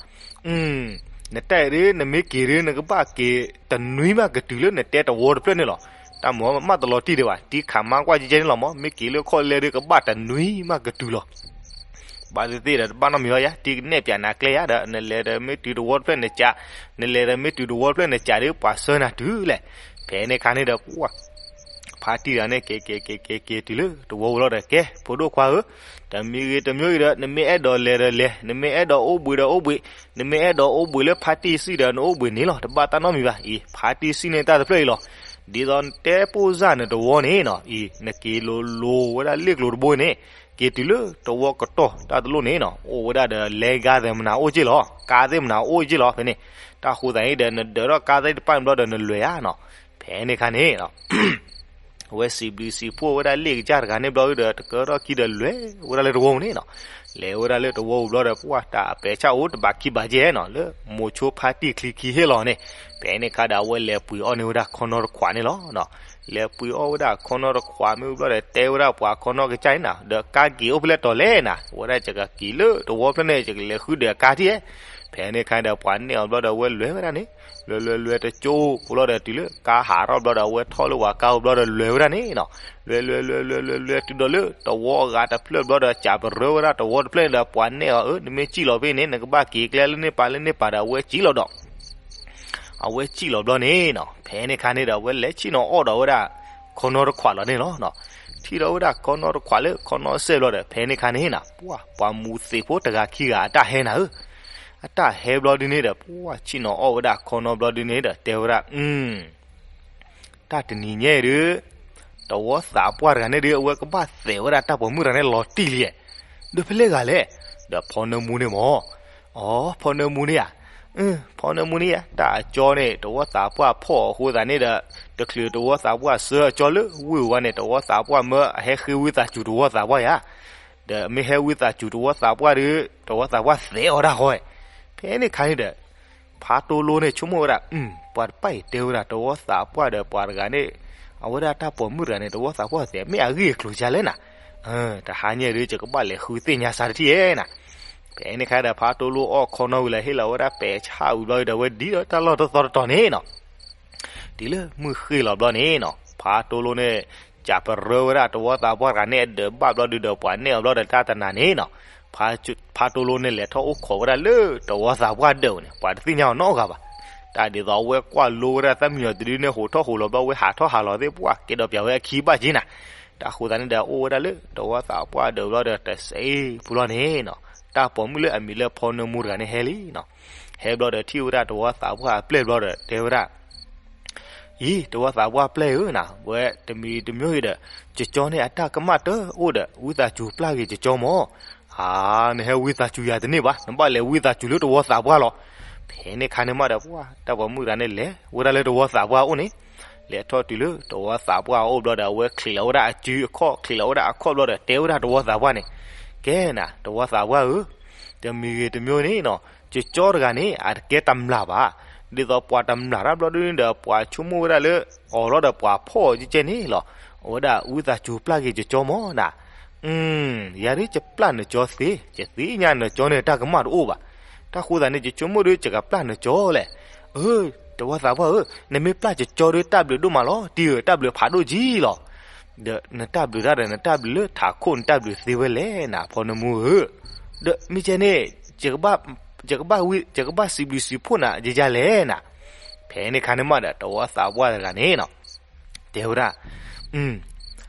နတၢ်အံၤဒုး နမ့ၢ်က့ၤဒုး နကဘၣ်က့ၤတနွံမးကတုၤလၢနတဲတဝီတဖျၢၣ်န့ၣ်လီၤ. တၢ်မၤမးတလီၤတံၢ်ဒံးဘၣ်, တံၤခးမါကွၢ်ကဲကဲန့ၣ်လီၤမး, မ့ၢ်က့ၤလၢခီၣ်လဲဒုး ကဘၣ်တနွံမးကတုၤလီၤ. ဘၣ်သ့ၣ်သ့ၣ်ဒီး တဘၣ်နီတမံၤဘၣ်ယၤ, တံၤကနဲၣ်ပၠးနၤကျဲယၤဒီး နလဲၤဒီးမ့ၢ်တုၤတဝီတဖျၢၣ်နကး, နလဲၤဒီးမ့ၢ်တုၤတဝီတဖျၢၣ်နကးဒုး ပှၤဆှၢနၤတုၤလဲၣ်. ဖဲန့ၣ်ခါန့ၣ်ဒီး ပှၤ ဖါတံၢ်တဂၤန့ၣ် က့ၤက့ၤက့ၤက့ၤက့ၤတုၤလၢတဝီဝံၤလီၤဒီး ကဲ ဖိဒိၣ်ခွါဧၢ, တမံၤဂ့ၤတမံၤဂ့ၤဒီး နမ့ၢ်အဲၣ်ဒိးလဲၤဒီးလဲၤ, နမ့ၢ်အဲၣ်ဒိးအိၣ်ဘှံးဒီးအိၣ်ဘှံး, နမ့ၢ်အဲၣ်ဒိးအိၣ်ဘှံးလၢဖါတံၢ်စုဒီး နအိၣ်ဘှံးန့ၣ်လီၤ, တဘၣ်တၢ်နီတမံၤဘၣ်. အံၤ ဖါတံၢ်စုန့ၣ်တၢ်တဖျၢၣ်အံၤလီၤ. ဒ်သိးနတဲပိၢ်စၢ်နတဝီန့ၣ်နီၤ, အံၤ နက့ၤလိၤလိၤဝဲဒၣ်လ့ၣ်ကျိၤတဘိန့ၣ်, က့ၤတုၤလၢတဝီကတီၢ်တၢ်တလိၣ်န့ၣ်နီၤ, အိၣ်ဝဲဒၣ်ဒီး လဲကါသ့ၣ်မနၤအိၣ်က့ၢ်လီၤ, ကါသ့ၣ်မနၤအိၣ်က့ၢ်လီၤ ဖဲန့ၣ်. တၢ်ဃိသးအံၤဒီး နဒၢးထီၣ်ကါသ့ၣ်တဖၣ်န့ၣ်ဘျီဒီး နလဲၤဧါနီၤ. ဖဲန့ၣ်ခါန့ၣ် အဝဲစံးဘျုးစံးဖှိၣ်ဝဲဒၣ်လ့ၣ်ကစၢ်တဂၤန့ၣ်ဘျီဒီး တကၢထီၣ်ခံဒီးလဲၤဝဲဒၣ်လၢတဝီန့ၣ်နီၤ. လဲၤဝဲဒၣ်လၢတဝီဝံၤဘျီဒီး ပှၢ်တၢ်အပဲာ်ဆၣ်အိၣ်တဘးခံဘးကဲနီၤ, လၢမိၤဆိဖါတံၢ်ချံခံဟ့ၣ်လီၤန့ၣ်. ဖဲန့ၣ်ခါဒီး အဝဲလဲၤပှ့ၤအီၣ်န့ၢ်ဝဲဒၣ်ခီနီတခွးန့ၣ်လီၤ. လဲၤပှ့ၤအီၣ်ဝဲဒၣ်ခီနီတခွးမ့ၢ်ဘျီဒီး တဲဝဲဒၣ်ပှၤခီနီကစၢ်န့ၣ်နီၤ, ဒီးကါက့ၤအိၣ်ဖဲလဲၣ်တီၤလဲၣ်နၤ, ဝဲဒၣ်ယကက့ၤလၢတဝီဖျၢၣ်န့ၣ် ယကလဲၤဃုဒၢးကါထံၣ်ဧါ. ဖဲန့ၣ်ခါဒီး ပှၤနဲၣ်အီၤဘျီဒီး အဝဲလဲၤဝဲဒၣ်န့ၣ် လဲၤလဲၤလဲၤတကၠိဖိလီၤဒီး တုၤလၢကါဟးထီၣ်ဘျီဒီး အဝဲထီၣ်လၢပှၤကါအိၣ်ဘျီဒီး လဲၤဝဲဒၣ်န့ၣ်နီၤ. လဲၤလဲၤလဲၤလဲၤလဲၤလဲၤတုၤဒီးလၢတဝီအဂၤတဖျၢၣ်ဘျီဒီး စံးပရၢဝဲဒၣ်တဝီတဖျၢၣ်န့ၣ်ဒီး ပှၤနဲၣ်အီၤ, အၢ နမ့ၢ်စံၣ်လီၤဖဲန့ၣ် နကဘၣ်က့ၤကျဲလၢန့ၣ်ပၤလၢန့ၣ်ပၤဒီး အဝဲစံၣ်လီၤဒီး အဝဲစံၣ်လီၤဘျီန့ၣ်နီၤ, ဖဲန့ၣ်ခါန့ၣ်ဒီး အဝဲလဲၤဆ့ၣ်နီၤအီၣ်ဒီးဝဲဒၣ် ခီနီတခွးလီၤန့ၣ်လီၤ. ထံၣ်ဒီးဝဲဒၣ်ခီနီတခွးလၢခီနီစဲးဘျီဒီး ဖဲန့ၣ်ခါန့ၣ်နီၤ, ပှၤ ပှၤမူးသ့ၣ်ဖိတဂၤခံဂၤအတၢ်ဟဲနၤဧၢ. အတၢ်ဟဲဘျီဒုန့ၣ်ဒီး ပှၤဆ့ၣ်နီၤအီၣ်ဝဲဒၣ်ခီနီဘျီဒုန့ၣ်ဒီး တဲဝဲဒၣ် တၢ်တနံၤညါအံၤဒုး တဝီသးပှၢ်တဂၤန့ၣ်ဒုး အဝဲကဘၣ်သဲးဝဲဒၣ်တၢ်ပိာ်မုၣ်တဂၤန့ၣ်လီၤတံၢ်လံ. ဒီးဖဲလဲၣ်ဂၤလဲၣ်, ဒီးဖီနၢမူန့ၣ်မၢ်. အိ ဖီနၢမူန့ၣ်ဧါ. ဖီနၢမူန့ၣ်ဧါ, တၢ်အကၠီန့ၣ် တဝီသးပှၢ်ဖီၣ်အဃိသတးန့ၣ်ဒီး တချုးတဝီသးပှၢ်ဆှၢအကၠီလၢဝ့ၢ်ဝဲန့ၣ် တဝီသးပှၢ်မၢအဟဲဃ့ဝံသးစူၤတဝီသးပှၢ်ဧါ. ဒီးမ့ၢ်ဟဲဝံသးစူၤတဝီသးပှၢ်ဒုး တဝီသးပှၢ်သဲးအီၤဒၣ်ဃီ. ဖဲန့ၣ်ခါန့ၣ်ဒီး ဖါတိလိန့ၣ်ဆိကမိၣ်ဝဲဒၣ်, ပှၤတဖၣ်အံၤတဲဝဲဒၣ် တဝီသးပှၢ်ဒီးပှၤတဂၤန့ၣ်, အဝဲဒၣ်တၢ်ပိာ်မုၣ်တဂၤန့ၣ် တဝီသးပှၢ်သဲး မ့ၢ်အဂ့ၢ်အကျိၤဒ်လဲၣ်နၤ. တဟါညါဒုး ယကဘၣ်လဲၤဃုသ့ၣ်ညါစးတထံၣ်ဧဲနၤ. ဖဲန့ၣ်ခါဒီး ဖါတိလိအီၣ်ခီနီဝံၤလၢ ဟ့ၣ်လီၤဝဲဒၣ်ပဲာ်ဆၣ်ဝံၤဘျီဒီး ဝဲဒ်ဒီးတၢ်လီၢ်တသီတတီၤန့ၣ်နီၤ. တုၤလၢမုၢ်ဃ့ၢ်လီၤဘျီန့ၣ်နီၤ, ဖါတိလိန့ၣ် စံးပရၢဝဲဒၣ်တဝီသးပှၢ်တဂၤန့ၣ် အဒၢးဘၣ်ဘျီဒုးဒီး ပှၤနဲၣ်အီၤဘျီဒီး တၢ်တနၤန့ၣ်နီၤ, ဖါတိလိန့ၣ် လဲၤထီၣ်အိၣ်ခိးဝဲဒၣ်လၢတဝီသးပှၢ်ဒၢးန့ၣ် ပှၤတသ့ၣ်ညါအီၤနီတဂၤဘၣ်. တၢ်ဒ်သိးအဝဲကွၢ်လိဝဲဒၣ်သၣ်မံယီၤတဒုန့ၣ် ဟိးထီၣ်ဟိးလီၤဘျီ ဝဲဟးထီၣ်ဟးလီၤသ့ၣ် ပှၤကဲဒီးပျးဝဲအခံဘၣ်က့နၤ. တၢ်ဃိသတးန့ၣ်ဒီး အိၣ်ဝဲဒၣ်လၢတဝီသးပှၢ်ဒၢးဘျီဒီး တစဲးပူၤလီၤန့ၣ်နီၤ, တၢ်ပိာ်မုၣ်လၢအမံၤလၢဖီနၢမူတဂၤန့ၣ်ဟဲလံနီၤ. ဟဲဘျီဒီး ထံၣ်ဝဲဒၣ်တဝီသးပှၢ်အပျဲၢ်ဘျီဒီး တဲဝဲဒၣ် အံၤ တဝီသးပှၢ်ပျဲၢ်ဧၢနၤ, ဝဲတမံၤတမံၤဂ့ၤဒီး ကၠီကၠီန့ၣ် အတၢ်ကမၣ်တအိၣ်ဒီး ဝံသးစူၤပျၢ်ဂ့ၤကၠီကၠီမၢ်. အါ နဟဲဝံသးစူၤယၤတန့ၢ်ဘၣ်, နဘၣ်လဲၤဝံသးစူၤလၢတဝီသးပှၢ်လီၤ. ဖဲန့ၣ်ခါန့ၣ်မးဒီး ပှၤတၢ်ပိာ်မုၣ်တဂၤန့ၣ် လဲၤဝဲဒၣ်လၢတဝီသးပှၢ်အအိၣ်န့ၣ်, လဲၤထီၣ်တုၤလၢတဝီသးပှၢ်အအိၣ်ဘျီဒီး အဝဲချံးလီၤဝဲဒၣ်အစုအခီၣ်, ချံးလီၤဝဲဒၣ်အခီၣ်ဘျီဒီး တဲဝဲဒၣ်တဝီသးပှၢ်န့ၣ်, ကဲနၤ တဝီသးပှၢ်ဧၢ, တမံၤဂ့ၤတမံၤန့ၣ်နီၤ, ကၠီကၠီတဂၤန့ၣ် အတကဲတမျၢ်ဘၣ်. ဒ်သိးပှၤတမျၢ်တၢ်ဘျီဒုန့ၣ်ဒီး ပှၤဆိကမိၣ်ဝဲဒၣ်လၢ အီၤလီၤဒီးပှၤဖီၣ်အီၤကဲကဲန့ၣ်လီၤ. အဝဲဒၣ်အုၣ်သးစူၤပျၢ်က့ၤကၠီကၠီမၢ်နၤ, ယၤဒုးယပျၢ်နကၠီသ့, ယသ့ၣ်ညါနကၠီန့ၣ်တၢ်ကမၣ်တအိၣ်ဘၣ်. တၢ်ဃိသးန့ၣ် ယဆိကမိၣ်ဒီးယကပျၢ်နကၠီလဲၣ်. အၢ တဝီသးပှၢ်ဧၢ, နမ့ၢ်ပျၢ်ကၠီကၠီဒီးတၢ်ဘျုးဒိၣ်မးလီၤ. တံၤဧၢ, တၢ်ဘျုးဖးဒိၣ်ကံလီၤ. ဒီးနတၢ်ဘျုးတၢ်ဒီး နတၢ်ဘျုးလၢထးခိၣ် နတၢ်ဘျုးသ့ဝဲလဲၣ်နၤ ဖီနၢမူဧၢ. ဒီးမ့ၢ်ကဲန့ၣ် ယကဘၣ်စံးဘျုးစံးဖှိၣ်နၤ ယယၤလဲၣ်နၤ. ဖဲန့ၣ်ခါန့ၣ်မးဒီး တဝီသးပှၢ်တဂၤန့ၣ်နီၤ တဲဝဲဒၣ်,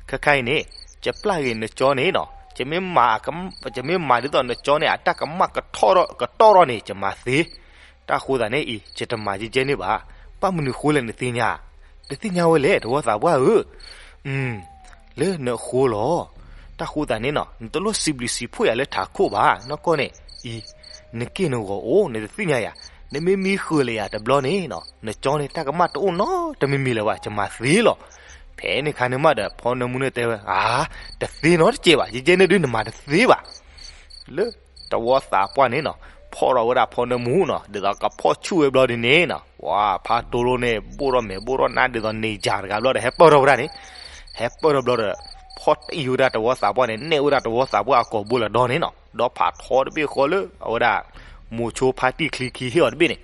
ခဲခါအံၤန့ၣ် ယပျၢ်ဂ့ၤနကၠီန့ၣ်နီၤ, ယမ့ၢ်မၤဒ်သိးနကၠီန့ၣ် အတၢ်ကမၣ်ကတီၢ်ထီၣ်န့ၣ် ယမၤသ့. တၢ်ဃိသးန့ၣ်အံၤ ယတမၤကဲကဲန့ၣ်ဘၣ်. ဘၣ်မနုၤဃိလဲၣ်နသ့ၣ်ညါ, တသ့ၣ်ညါဝဲလဲၣ် တဝီသးပှၢ်ဧၢ. လၢနအဃိလီၤ. တၢ်ဃိသးန့ၣ်နီၤ နတလိၣ်စံးဘျုးစံးဖှိၣ်ယၤလၢထးခိၣ်ဘၣ်. နီၢ်ကီၢ်န့ၣ်အံၤ နက့ၢ်နဂီၤအိၣ် နတသ့ၣ်ညါယၤ, နမ့ၢ်မံဃုာ်လၢယၤတဘျီန့ၣ်နီၤ နကၠီန့ၣ် တၢ်ကမၣ်တအိၣ်နီတမံၤမံၤလၢၤဘၣ် ယမၤသ့လီၤ. ဖဲန့ၣ်ခါန့ၣ်မးဒီး ဖီနၢမူန့ၣ်တဲဝဲ, အါ, တသ့နီတစဲးဘၣ်, ယဲယဲန့ၣ်ဒုးနမၤတသ့ဘၣ်. လၢတဝီသးပှၢ်န့ၣ်နီၤ ဖီၣ်ထီၣ်ဝဲဒၣ်ဖီနၢမူနီၤ, ဒ်သိးကဖီၣ်ဆူၣ်ဝဲဘျီဒ်န့ၣ်နီၤ, ဝၤဖးတိလိန့ၣ် ဘိၣ်ထီၣ်မဲာ်ဘိၣ်ထီၣ်နါဒ်သိးန့ၣ်ယၤတဂၤဘျီဒီး ဟဲပၢၢ်ထီၣ်ဝဲဒၣ်န့ၣ်, ဟဲပၢၢ်ထီၣ်ဘျီဒီး ဖီၣ်တံၢ်ဝဲဒၣ်တဝီသးပှၢ်န့ၣ် နဲၣ်ဝဲဒၣ်တဝီသးပှၢ်အကိာ်ဘိလၢဒီန့ၣ်နီၤ, ဒီးဖးထီတဘ့ၣ်ဃီလၢ အဝဲဒၣ် မိၤဆိဖါတံၢ်ချံခံဟ့ၣ်အီၤတဘ့ၣ်န့ၣ်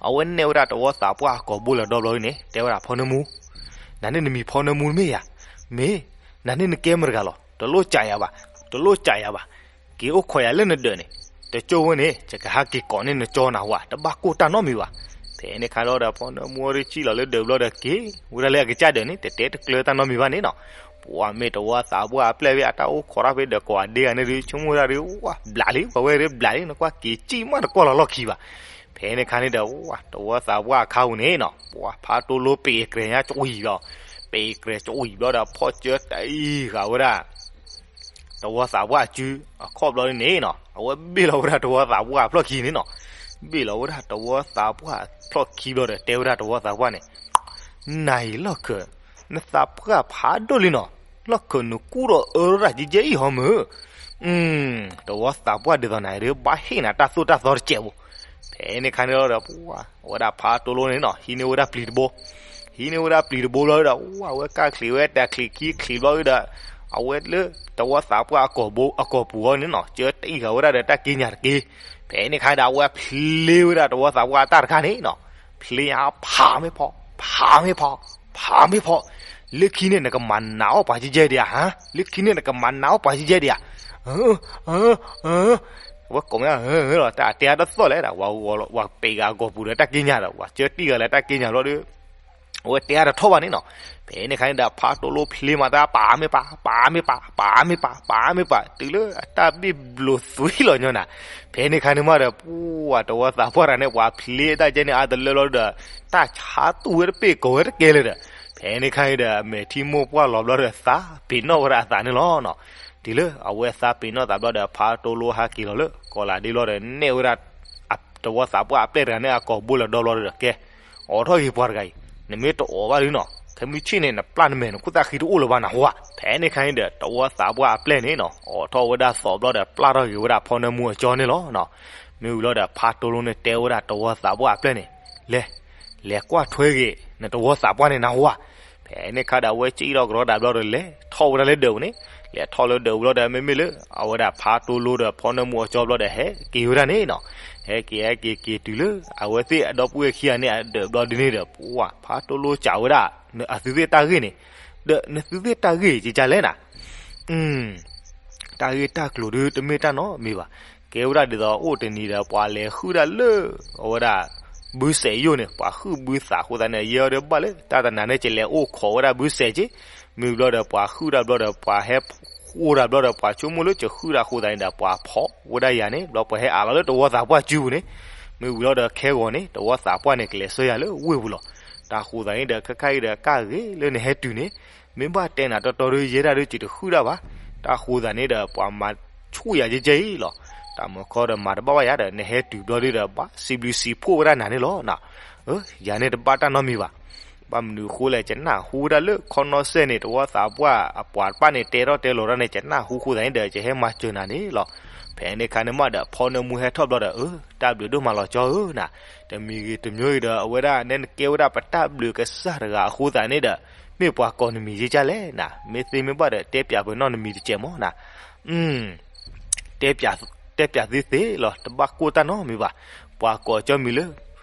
အဝဲနဲၣ်ဝဲဒၣ်တဝီသးပှၢ်အကိာ်ဘိလၢဒီဘျီန့ၣ် တဲဝဲဒၣ်ဖီနၢမူ, နၤန့ၣ်နမံၤဖီနၢမူမ့ၢ်ယၤ, မ့ၢ်, နၤန့ၣ်နကဲမတၤတဂၤလီၤ, တလိၣ်စံးယၤဘၣ်, တလိၣ်စံးယၤဘၣ်, က့ၤအိၣ်ခိးယၤလၢနဒၢးန့ၣ်, တကၠိဝဲန့ၣ် ယကဟးက့ၤကိးန့ၢ်နကၠီနၤဝဲ တဘၣ်ကိၢ်တၢ်နီတမံၤဘၣ်. ဖဲန့ၣ်ခါလီၤဒီး ဖီနၢမူအီၤဒုးစံၣ်လီၤလၢဒၢးဘျီဒီးက့ၤဝဲဒၣ်လၢအကစၢ်ဒၢးန့ၣ် တတဲတကျၢၤတၢ်နီတမံၤဘၣ်န့ၣ်နီၤ, ပှၤမ့ၢ်တဝီသးပှၢ်အပျဲၢ်ဖဲအတၢ်အိၣ်ခိးတၢ်ဖဲဒီးကိးဂၤဒဲးဂၤန့ၣ်ဒုး ဆိကမိၣ်ဝဲဒၣ်ဒုး ဝဲဘျးလံ ပှၤဝဲဒၣ်ဘျးလံ နကွၢ်က့ၤစံၣ်မးတကွၢ်လီၤလီၢ်ခံဘၣ်. ဖဲန့ၣ်ခါန့ၣ်ဒီး ဝဲတဝီသးပှၢ်အခါပူၤန့ၣ်နီၤ ပှၤဖးတိလိပ့ၤအကြဲၤညါကဝံၤလီၤ, ပ့ၤအကြဲၤကဝံၤဘျီဒီး ဖီၣ်ကၢတအံၤဃာ်ဝဲဒၣ် တဝီသးပှၢ်အစုအခီၣ်ဘျီန့ၣ်နီၤ အဝဲဘ့ၣ်လီၤဝဲဒၣ်တဝီသးပှၢ်အဖျီၣ်ခံန့ၣ်နီၤ, ဘ့ၣ်လီၤဝဲဒၣ်တဝီသးပှၢ်အဖျီၣ်ခံဘျီဒီး တဲဝဲဒၣ်တဝီသးပှၢ်န့ၣ် နၤအံၤလီၢ်ခၢၣ်, နသးပှၢ်ဖးဒိၣ်လံနီၤ, လီၢ်ခၢၣ်နကူၣ်ဒီးအၢရၣ်ကဲကဲအံၤဟီမုၢ်, တဝီသးပှၢ်ဒ်သိးနၤဒုး ဘၣ်ဟ့ၣ်နၤတၢ်သိၣ်တၢ်သီတစဲးဖိ. ဖဲန့ၣ်ခါန့ၣ်လီၤဒီး ပှၤဝဲဒၣ်ဖးတိလိန့ၣ်နီၤ ဟံးန့ၢ်ဝဲဒၣ်ပျံၤတဘိ, ဟံးန့ၢ်ဝဲဒၣ်ပျံၤတဘိဘျီဒီး ဝဲကၢ်ချံးဝဲတၢ်ချံးခံချံးဘျီဒီး အဝဲလၢတဝီသးပှၢ်အကိာ်ပူၤအဂီၢ်န့ၣ်နီၤ ကၢတံၢ်ဃာ်ဝဲဒၣ်ဒီးတၢ်က့ညါတက့ၢ်. ဖဲန့ၣ်ခါဒီး အဝဲဖျ့ဝဲဒၣ်တဝီသးပှၢ်အတၢ်တခါန့ၣ်နီၤ, ဖျ့ညါဖးမ့ၢ်ဖီ, ဖးမ့ၢ်ဖီ, ဖးမ့ၢ်ဖီ, လၢခံန့ၣ်နကမၤနးအီၣ်ပှၤကဲကဲဒံးဧါ, လၢခံန့ၣ်နကမၤနးအီၣ်ပှၤကဲကဲဒံးဧါ, ဝဲကိးမ့ၢ်ဧၢလီၤ တၢ်တဲအတသီၣ်လဲၣ်ဒီး ဝဲပှၤပ့ၤဂၤအကိာ်ပူၤဒီးတၢ်က့ညါဒီး ပှၤကၢတံၢ်ဂာ်လၢတၢ်က့ညါဘျီဒီး အဝဲတဲအတထီၣ်ဘၣ်န့ၣ်နီၤ. ဖဲန့ၣ်ခါန့ၣ်ဒီး ဖးတိလိဖျ့မၤတၢ် ပာ်မ့ၢ်ပာ်, ပာ်မ့ၢ်ပာ်, ပာ်မ့ၢ်ပာ်, ပာ်မ့ၢ်ပာ် တုၤလၢအတၢ်ဘ့ၣ်ဘျိးသွံလီၤညီနၤ. ဖဲန့ၣ်ခါန့ၣ်မးဒီး ပှၤတဝီသးပှၢ်တဂၤန့ၣ် ပှၤဖျ့တၢ်ကဲန့ၣ်အါတလၢလီၤဒီး တၢ်ဆါတူၢ်ဝဲတပ့ၢ်ကိးဝဲတကဲလၢၤဒီး ဖဲန့ၣ်ခါန့ၣ်ဒီး အမဲာ်ထံမိၢ်ပှၢ်လီၤဘျီဒီး သးပ့ၤနီၣ်ဝဲဒၣ်အသးန့ၣ်လီၤနီၤ. တုၤလၢအဝဲသးပ့ၤနီၣ်သးဘျီဒီး ဖးတိလိဟးက့ၤလီၤလၢကီးလးဒ့ဘျီဒီး နဲၣ်ဝဲဒၣ် တဝီသးပှၢ်အပျဲၢ်တဂၤန့ၣ်အကိာ်ဘိလၢဒီဘျီဒီး ကဲ အိးထီၣ်ဂ့ၤပှၤတဂၤအံၤ, နမ့ၢ်တအိးဘၣ်ဒုနီၤ ခဲမုၢ်ဆ့ၣ်န့ၣ် နပျၢ်နမဲာ်နခိၣ်သၣ်ဃံတအိၣ်လၢၤဘၣ်နဟူဧါ. ဖဲန့ၣ်ခါန့ၣ်ဒီး တဝီသးပှၢ်အပျဲၢ်န့ၣ်နီၤ အိးထီၣ်ဝဲဒၣ်သီးဘျီဒီး ပျၢ်ထီၣ်ဂ့ၤဝဲဒၣ်ဖီနၢမူအကၠီန့ၣ်လီၤ. မ့ၢ်ဝံၤလီၤဒီး ဖးတိလိန့ၣ်တဲဝဲဒၣ်တဝီသးပှၢ်အပျဲၢ်န့ၣ်, လဲၤ, လဲၤကွၢ်ထွဲဂ့ၤ နတဝီသးပှၢ်န့ၣ်နဟူဧါ. ဖဲန့ၣ်ခါဒီး အဝဲစံၣ်ထီၣ်ကရီတၢ်ဘျီဒီး လဲၤထီၣ်ဝဲဒၣ်လၢဒၢးပူၤန့ၣ်, လဲၤထီၣ်လၢဒၢးပူၤလီၤဒီး မ့မ့ၢ်လၢ အဝဲဒၣ်ဖးတိလိဒီးဖီနၢမူအကၠီဘျီဒီး ဟဲက့ၤဝဲဒၣ်န့ၣ်နီၤ. ဟဲက့ၤဟဲက့ၤက့ၤတုၤလၢ အဝဲသ့ၣ်အဒီပုၢ်ဝဲၢ်ခံဂၤန့ၣ်အဒၢးဘျီဒ်န့ၣ်ဒီး ပှၤဖးတိလိစံးဝဲဒၣ်, အသုသ့ၣ်တၢ်ဂ့ၢ်န့ၣ်, ဒီးနသုသ့ၣ်တၢ်ဂ့ၢ်ကကလဲၣ်နၤ တၢ်ဂ့ၢ်တၢ်ကျိၤဒုတမ့ၢ်တၢ်နီတမံၤဘၣ်. ကဲဝဲဒၣ်ဒ်သိးအိၣ်တနံၤဒီး ပှၤလဲၤဟုၣ်ဒၣ်လၢ အဝဲဒၣ် ဘုစဲးယိာ်န့ၣ် ပှၤဟုၣ်ဘုသးအဃိသတးန့ၣ် ယဲအီၤဒီးဘၣ်လၢ တၢ်တနၤန့ၣ် ကလဲၤအိၣ်ခိးဝဲဒၣ်ဘုစဲးက့, မ့ၢ်ဘျီဒီး ပှၤဟုၣ်တၢ်ဘျီဒီး ပှၤဟဲဃိတၢ်ဘျီဒီး ပှၤဆိကမိၣ်လၢကဟုၣ်တၢ်အဃိသတးန့ၣ်ဒီး ပှၤဖီၣ်ဝဲဒၣ်ယၤန့ၣ် ဘျီပှၤဟဲအးလီၤလၢတဝီသးပှၢ်စုပူၤန့ၣ်, မ့ၢ်ဝံၤလီၤဒီး ခဲဂီၤန့ၣ် တဝီသးပှၢ်န့ၣ် ကလဲၤဆှၢယၤလၢဝ့ၢ်ပူၤလီၤ. တၢ်ဃိသတးန့ၣ်ဒီး ခဲခါအံၤဒီး ကၢ်ဂ့ၤလၢနဟဲတုၤန့ၣ် မ့ၢ်ဘၣ်တဲနၤတီတီဒီး ယဲဒၣ်ဒီး ယတဟုၣ်တၢ်ဘၣ်. တၢ်ဃိသတးန့ၣ်ဒီး ပှၤမၤဆူၣ်ယၤကဲကဲအံၤလီၤ. တၢ်မုၢ်ခီဒီး မၤတဘၣ်ဘၣ်ယၤဒီး နဟဲတုၤဘျီဒုဒီး ဘၣ်စံးဘျုးစံးဖှိၣ်ဝဲဒၣ်နၤန့ၣ်လီၤ. ယၤန့ၣ်တဘၣ်တၢ်နီတမံၤဘၣ်. ဘၣ်မနုၤအဃိလဲၣ် ယနၢ်ဟူဝဲဒၣ်လၢခီနီၢ်စဲၣ်န့ၣ် တဝီသးပှၢ်အပှၤတဖၣ်န့ၣ် တဲထီၣ်တဲလီၤတၢ်န့ၣ် ယနၢ်ဟူအဃိသတးန့ၣ်ဒီး ယဟဲမၤစၢၤနၤန့ၣ်လီၤ. ဖဲန့ၣ်ခါန့ၣ်မးဒီး ဖီနၢမူဟဲထီၣ်ဘျီဒီး အၢ တၢ်ဘျုးဒိၣ်မးလီၤကၠီဧၢနၤ, တမံၤဂ့ၤတမံၤဂ့ၤဒီး အဝဲဒၣ်နဲနကဲဝဲဒၣ်ပတၢ်ဘျုးကစၢ်တဂၤအဃိသတးန့ၣ်ဒီး မ့ၢ်ပှၤကိးနမံၤယကၢ်လဲၣ်နၤ, မ့ၢ်သ့မ့ၢ်ဘၣ်ဒီး တဲပၠးပနီၢ်နမံၤတစဲးမးနၤ. တဲပၠးသ့သ့လီၤ, တဘၣ်ကိၢ်တၢ်နီတမံၤဘၣ်. ပှၤကိးကၠီမံၤလၢ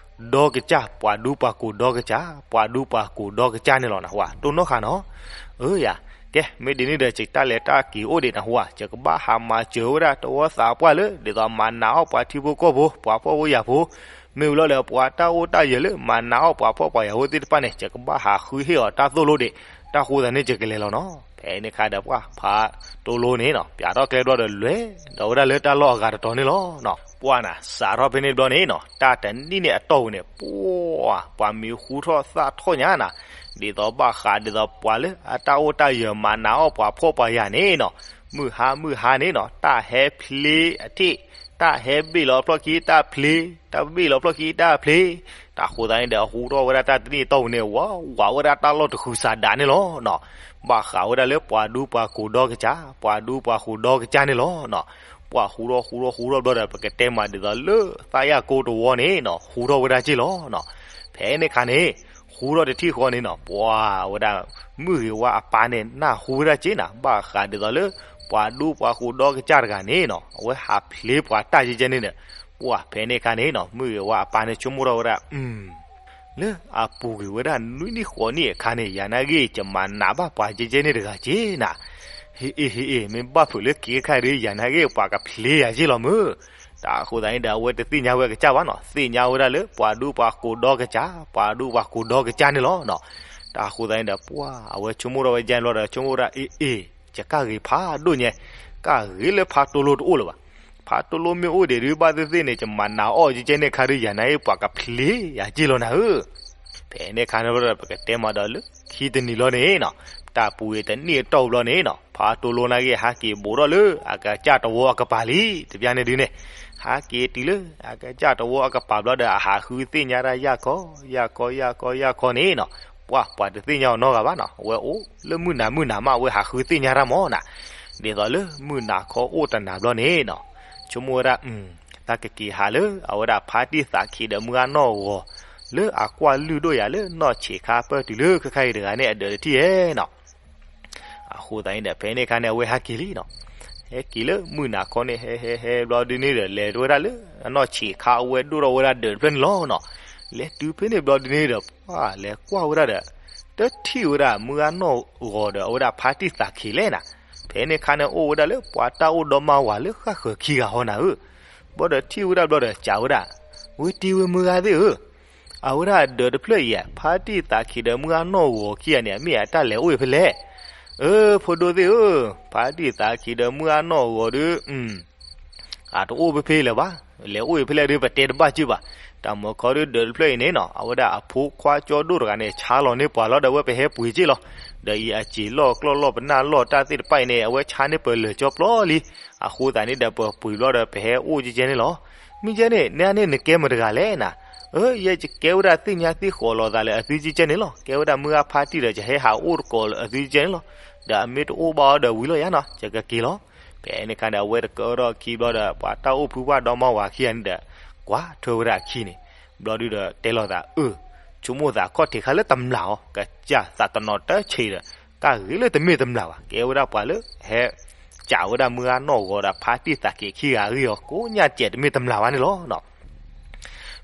ဒီကစၢ်, ပှၤဒူပှၤကိးဒီကစၢ်, ပှၤဒူပှၤကိးဒီကစၢ်န့ၣ်လီၤနဟူဧါ, တိၢ်နီၣ်ဃာ်နီၤ. အၢယၤ, ကဲ မ့ၢ်ဒ်န့ၣ်ဒီး ယတၢ်လဲၤတၢ်က့ၤအိၣ်ဒံးနဟူဧါ, ယကဘၣ်ဟးမၤစၢၤဝဲဒၣ်တဝီသးပှၢ်လၢ ဒ်သိးမၤနးအီၣ်ပှၤထံဖိကီၢ်ဖိ ပှၤဖှီၣ်ဖိယာ်ဖိ, မ့ၢ်ဝံၤလီၤဒီး ပှၤတၢ်အိၣ်တၢ်ယၢၤလၢ မၤနးအီၣ်ပှၤဖှီၣ်ပှၤယာ်ဖိသ့ၣ်တဖၣ်န့ၣ် ယကဘၣ်ဟးဃုဟ့ၣ်အီၤတၢ်သိၣ်လိဒံး, တၢ်ဃိသတးန့ၣ် ယကလဲၤလီၤနီၤ. ဖဲန့ၣ်ခါဒီး ပှၤဖးတိလိန့ၣ်နီၤ ပၠးထီၣ်ကျဲဘျီဒီး လဲၤဒီးဝဲဒၣ်လၢတၢ်လီၢ်အဂၤတတီၤန့ၣ်လီၤ. ပှၢ်နၤ စးထီၣ်ဖဲန့ၣ်ဘျီန့ၣ်နီၤ တၢ်တနံၣ်န့ၣ်အတီၢ်ပူၤန့ၣ် ပှၢ် ပှၤမံၤဟူထီၣ်သၣ်ထီၣ်ညါနၤ, ဒ်သိးဘၣ်ဃးဒ်သိးပှၤလၢအတၢ်အိၣ်တၢ်ယၢၤမၤနးအီၣ်ပှၤဖှီၣ်ပှၤယာ်န့ၣ်နီၤ, မုၢ်ဟါမုၢ်ဟါန့ၣ်နီၤ တၢ်ဟဲဖျ့အထံၣ်, တၢ်ဟဲဘ့ၣ်လီၤဖျီၣ်ခံတၢ်ဖျ့, တၢ်ဘ့ၣ်လီၤဖျီၣ်ခံတၢ်ဖျ့, တၢ်ဃိသတးန့ၣ်ဒီး ဟူထီၣ်ဝဲဒၣ်တၢ်တနံၣ်အတီၢ်ပူၤန့ၣ် ဝးဝးဝဲဒၣ်တၢ်လီၢ်တဃုာ်စးဒးန့ၣ်လီၤနီၤ. ဘၣ်ဃးဝဲဒၣ်လၢပှၤဒူပှၤကိးဒီကစၢ်, ပှၤဒူပှၤကိးဒီကစၢ်န့ၣ်လီၤနီၤ. ပှၢ်ဟူထီၣ်ဟူထီၣ်ဟူထီၣ်ဘျီဒီး ပကတဲမးဒ်သိးလၢ သၣ်ယၢ်ကိတဝီန့ၣ်နီၤ ဟူထီၣ်ဝဲဒၣ်က့ၢ်လီၤနီၤ. ဖဲန့ၣ်ခါန့ၣ် ဟူထီၣ်တထံၣ်ဃီန့ၣ်နီၤ ပှၢ်ဝဲဒၣ် မုၢ်ဂ့ၤဝါအပၢ်န့ၣ် နၢ်ဟူဝဲဒၣ်က့ၢ်နၤ ဘၣ်ဃးဒ်သိးလၢ ပှၤဒူပှၤကိးဒီကစၢ်တဂၤန့ၣ်နီၤ အဝဲဟးဖျ့ပှၤတၢ်ကဲကဲန့ၣ်ဒီး ပှၢ်ဖဲန့ၣ်ခါန့ၣ်နီၤ မုၢ်ဂ့ၤဝါအပၢ်န့ၣ်ဆိကမိၣ်ထီၣ်ဝဲဒၣ် လၢအပူၤကွံာ်ဝဲဒၣ်နွံနံၣ်ဃိးနံၣ်အခါန့ၣ် ယၤနာ်က့ၢ် ယမၤနးဘၣ်ပှၤကဲကဲန့ၣ်တဂၤက့ၢ်နၤ. ဟ့ၣ်အ့ၣ်ဟ့ၣ်အ့ၣ် မ့ၢ်ဘၣ်ဖုးလၢက့ၤခါဒီး ယၤနာ်က့ၢ် ပှၤကဖျ့ယၤက့ၢ်လီၤမုၢ်. တၢ်ဃိသတးန့ၣ်ဒီး အဝဲတသ့ၣ်ညါဝဲကစၢ်ဘၣ်နီၤ သ့ၣ်ညါဝဲဒၣ်လၢ ပှၤဒူပှၤကိးဒီကစၢ်, ပှၤဒူပှၤကိးဒီကစၢ်န့ၣ်လီၤနီၤ. တၢ်ဃိသတးန့ၣ်ဒီး ပှၢ်အဝဲဆိကမိၣ်ထီၣ်ဝဲဒ်န့ၣ်ဘျီဒီး ဆိကမိၣ်ဝဲဒၣ် အ့ၣ်အ့ၣ် ယကၢ်ဂ့ၤဖးဒိၣ်ညါ, ကၢ်ဂ့ၤလၢဖးတိလိတအိၣ်လၢၤဘၣ်. ဖးတိလိမ့ၢ်အိၣ်ဒံးဒုး ဘၣ်သ့ၣ်သ့ၣ်န့ၣ် ယမၤနးအီၣ်ကဲကဲန့ၣ်ခါဒီး ယၤနာ်က့ၢ် ပှၤကဖျ့ယၤက့ၢ်လီၤနၤဧၢ. ဖဲန့ၣ်ခါန့ၣ်ဘျီဒီး ပကတဲမးဒီးလၢ ခံတနံၤဘျီန့ၣ်နီၤ တၢ်ပူၤအံၤတနံၣ်အတီၢ်ပူၤဘျီန့ၣ်နီၤ ဖးတိလိနာ်က့ၢ် ဟးက့ၤဘူးထီၣ်လၢအကစၢ်တဝီအကပၤလံ တဘျီန့ၣ်ဒုးန့ၣ်, ဟးက့ၤတုၤလၢအကစၢ်တဝီအကပၤဘျီဒီး အဟးဃုသ့ၣ်ညါတၢ်ယၢ်ခီ ယၢ်ခီ ယၢ်ခီ ယၢ်ခီန့ၣ်နီၤ ပှၢ်ပှၤတသ့ၣ်ညါအီၤနီတဂၤဘၣ်နီၤ အဝဲအိၣ်လၢမုၢ်နၤမုၢ်နၤမး အဝဲဟးဃုသ့ၣ်ညါတၢ်မးနၤ. ဒ်သိးလၢမုၢ်နၤခီအိၣ်တနၤဘျီန့ၣ်နီၤ ဆိကမိၣ်ဝဲဒၣ် တၢ်ကက့ၤဟးလၢအဝဲဒၣ်ဖါတံၢ်သးခံဒီးမုၢ်ဂၢ်နီၢ်ဂီၤ လၢအကွၢ်လုၢ်ဒိၣ်ယၤလၢနီၢ်ဆံးခါပၢၢ်တုၤလၢခဲခါအံၤတဂၤန့ၣ် အဒၢးတထံၣ်ဧဲနီၤ. အဃိသတးန့ၣ်ဒီး ဖဲန့ၣ်ခါန့ၣ် အဝဲဟဲက့ၤလံနီၤ. ဟဲက့ၤလၢမုၢ်နၤခီန့ၣ် ဟဲဟဲဟဲဘျီဒုးန့ၣ်ဒီး လဲၤဝဲဒၣ်လၢအနီၢ်ဆံးခါအဝဲဒိၣ်ထီၣ်ဝဲဒၣ်ဒၢးတဖျၢၣ်န့ၣ်လီၤနီၤ. လဲၤတုၤဖဲန့ၣ်ဘျီဒုးန့ၣ်ဒီး ပှၢ်လဲၤကွၢ်ဝဲဒၣ်ဒီး တထံၣ်ဝဲဒၣ်မုၢ်ဂၢ်နီၢ်ဂီၤဒီးအဝဲဒၣ်ဖါတံၢ်သးခံလဲၣ်နၤ. ဖဲန့ၣ်ခါန့ၣ် အိၣ်ဝဲဒၣ်လၢပှၤတၢ်အိၣ်ဒီမါဝၤလၢဃၣ်ဃၢၤခံဂၤဟီနၤဧၢ. ဘျီဒီးထံၣ်ဝဲဒၣ်ဘျီဒီး စံးဝဲဒၣ်, ဝဲတ့ဝဲမုၢ်ဂၢ်သ့ၣ်ဧၢ, အဝဲဒၣ်ဒၢးတဖျၢၣ်အံၤ ဖါတံၢ်သးခံဒီးမုၢ်ဂၢ်နီၢ်ဂီၤခံဂၤန့ၣ် အမ့ၢ်အတၢ်လဲၤအိၣ်ဖဲလဲၣ်. အၢ ဖိဒိၣ်သ့ၣ်ဧၢ, ဖါတံၢ်သးခံဒီးမုၢ်ဂၢ်နီၢ်ဂီၤဒီး အတအိၣ်ဖဲဖဲလၢၤဘၣ်. လဲၤအိၣ်ဖဲလဲၣ်ဒီး ပတဲတဘၣ်စ့ၢ်ဘၣ်. တၢ်မၤခီဒီးဒၢးတဖျၢၣ်အံၤန့ၣ်နီၤ အဝဲဒၣ်အဖိခွါကၠီဒိၣ်တဂၤန့ၣ် ဆါလီၤန့ၢ်ပှၤလီၤဒီး အဝဲပဟဲပှ့ၤက့ၢ်လီၤ. ဒီးအံၤအစ့ၤလီၢ်ကျီၢ်လီၢ်ပနၢ်လီၢ်တၢ်သ့ၣ်တဖၣ်အံၤန့ၣ် အဝဲဆါန့ၢ်ပလၢာ်ကၠီပျီလံ. အဃိသတးန့ၣ်ဒီး ပပှ့ၤဘျီဒီး ပဟဲအိၣ်ကဲကဲန့ၣ်လီၤ. မ့ၢ်ကဲန့ၣ် နဲန့ၣ်နကဲမတၤတဂၤလဲၣ်နၤ. အၢ ယဲယကဲဝဲဒၣ်သ့ၣ်ညါသ့ၣ်ဃိးလိာ်သးလၢအသုကဲကဲန့ၣ်လီၤ. ကဲဝဲဒၣ်မုၢ်ဂၢ်ဖါတံၢ်ဒီး ယဟဲဟးအိၣ်တကိးအသုကဲကဲန့ၣ်လီၤ. ဒီးအမ့ၢ်တအိၣ်ဘၣ်အီၤဒီးဝံၤလီၤယါနီၤ ယကက့ၤလီၤ. ဖဲန့ၣ်ခါန့ၣ် အဝဲတကၢထီၣ်အခံဘျီဒီး ပှၤတၢ်အိၣ်ဖုပှၢ်ဒီမါဝၤခံဂၤန့ၣ်ဒီး ကွၢ်ထွဲဝဲဒၣ်အခံန့ၣ် ဘျီဒုဒီးတဲလိာ်သး အၢ ဆိကမိၣ်သးခီၣ်ထံးခါလၢတမျၢ်အီၤ ကစၢ်သးတနီၤတၢ်ဆံးဒီး ကၢ်ဂ့ၤလၢတမ့ၢ်တမျၢ်ဘၣ်. ကဲဝဲဒၣ်ပှၤလၢ ဟဲ ကးဝဲဒၣ်မုၢ်ဂၢ်နီၢ်ဂီၤဒီးဖါတံၢ်သးက့ၤခံဂၤအဂ့ၢ်အီၤ ကိးညါစဲးတမ့ၢ်တမျၢ်ဘၣ်န့ၣ်လီၤ.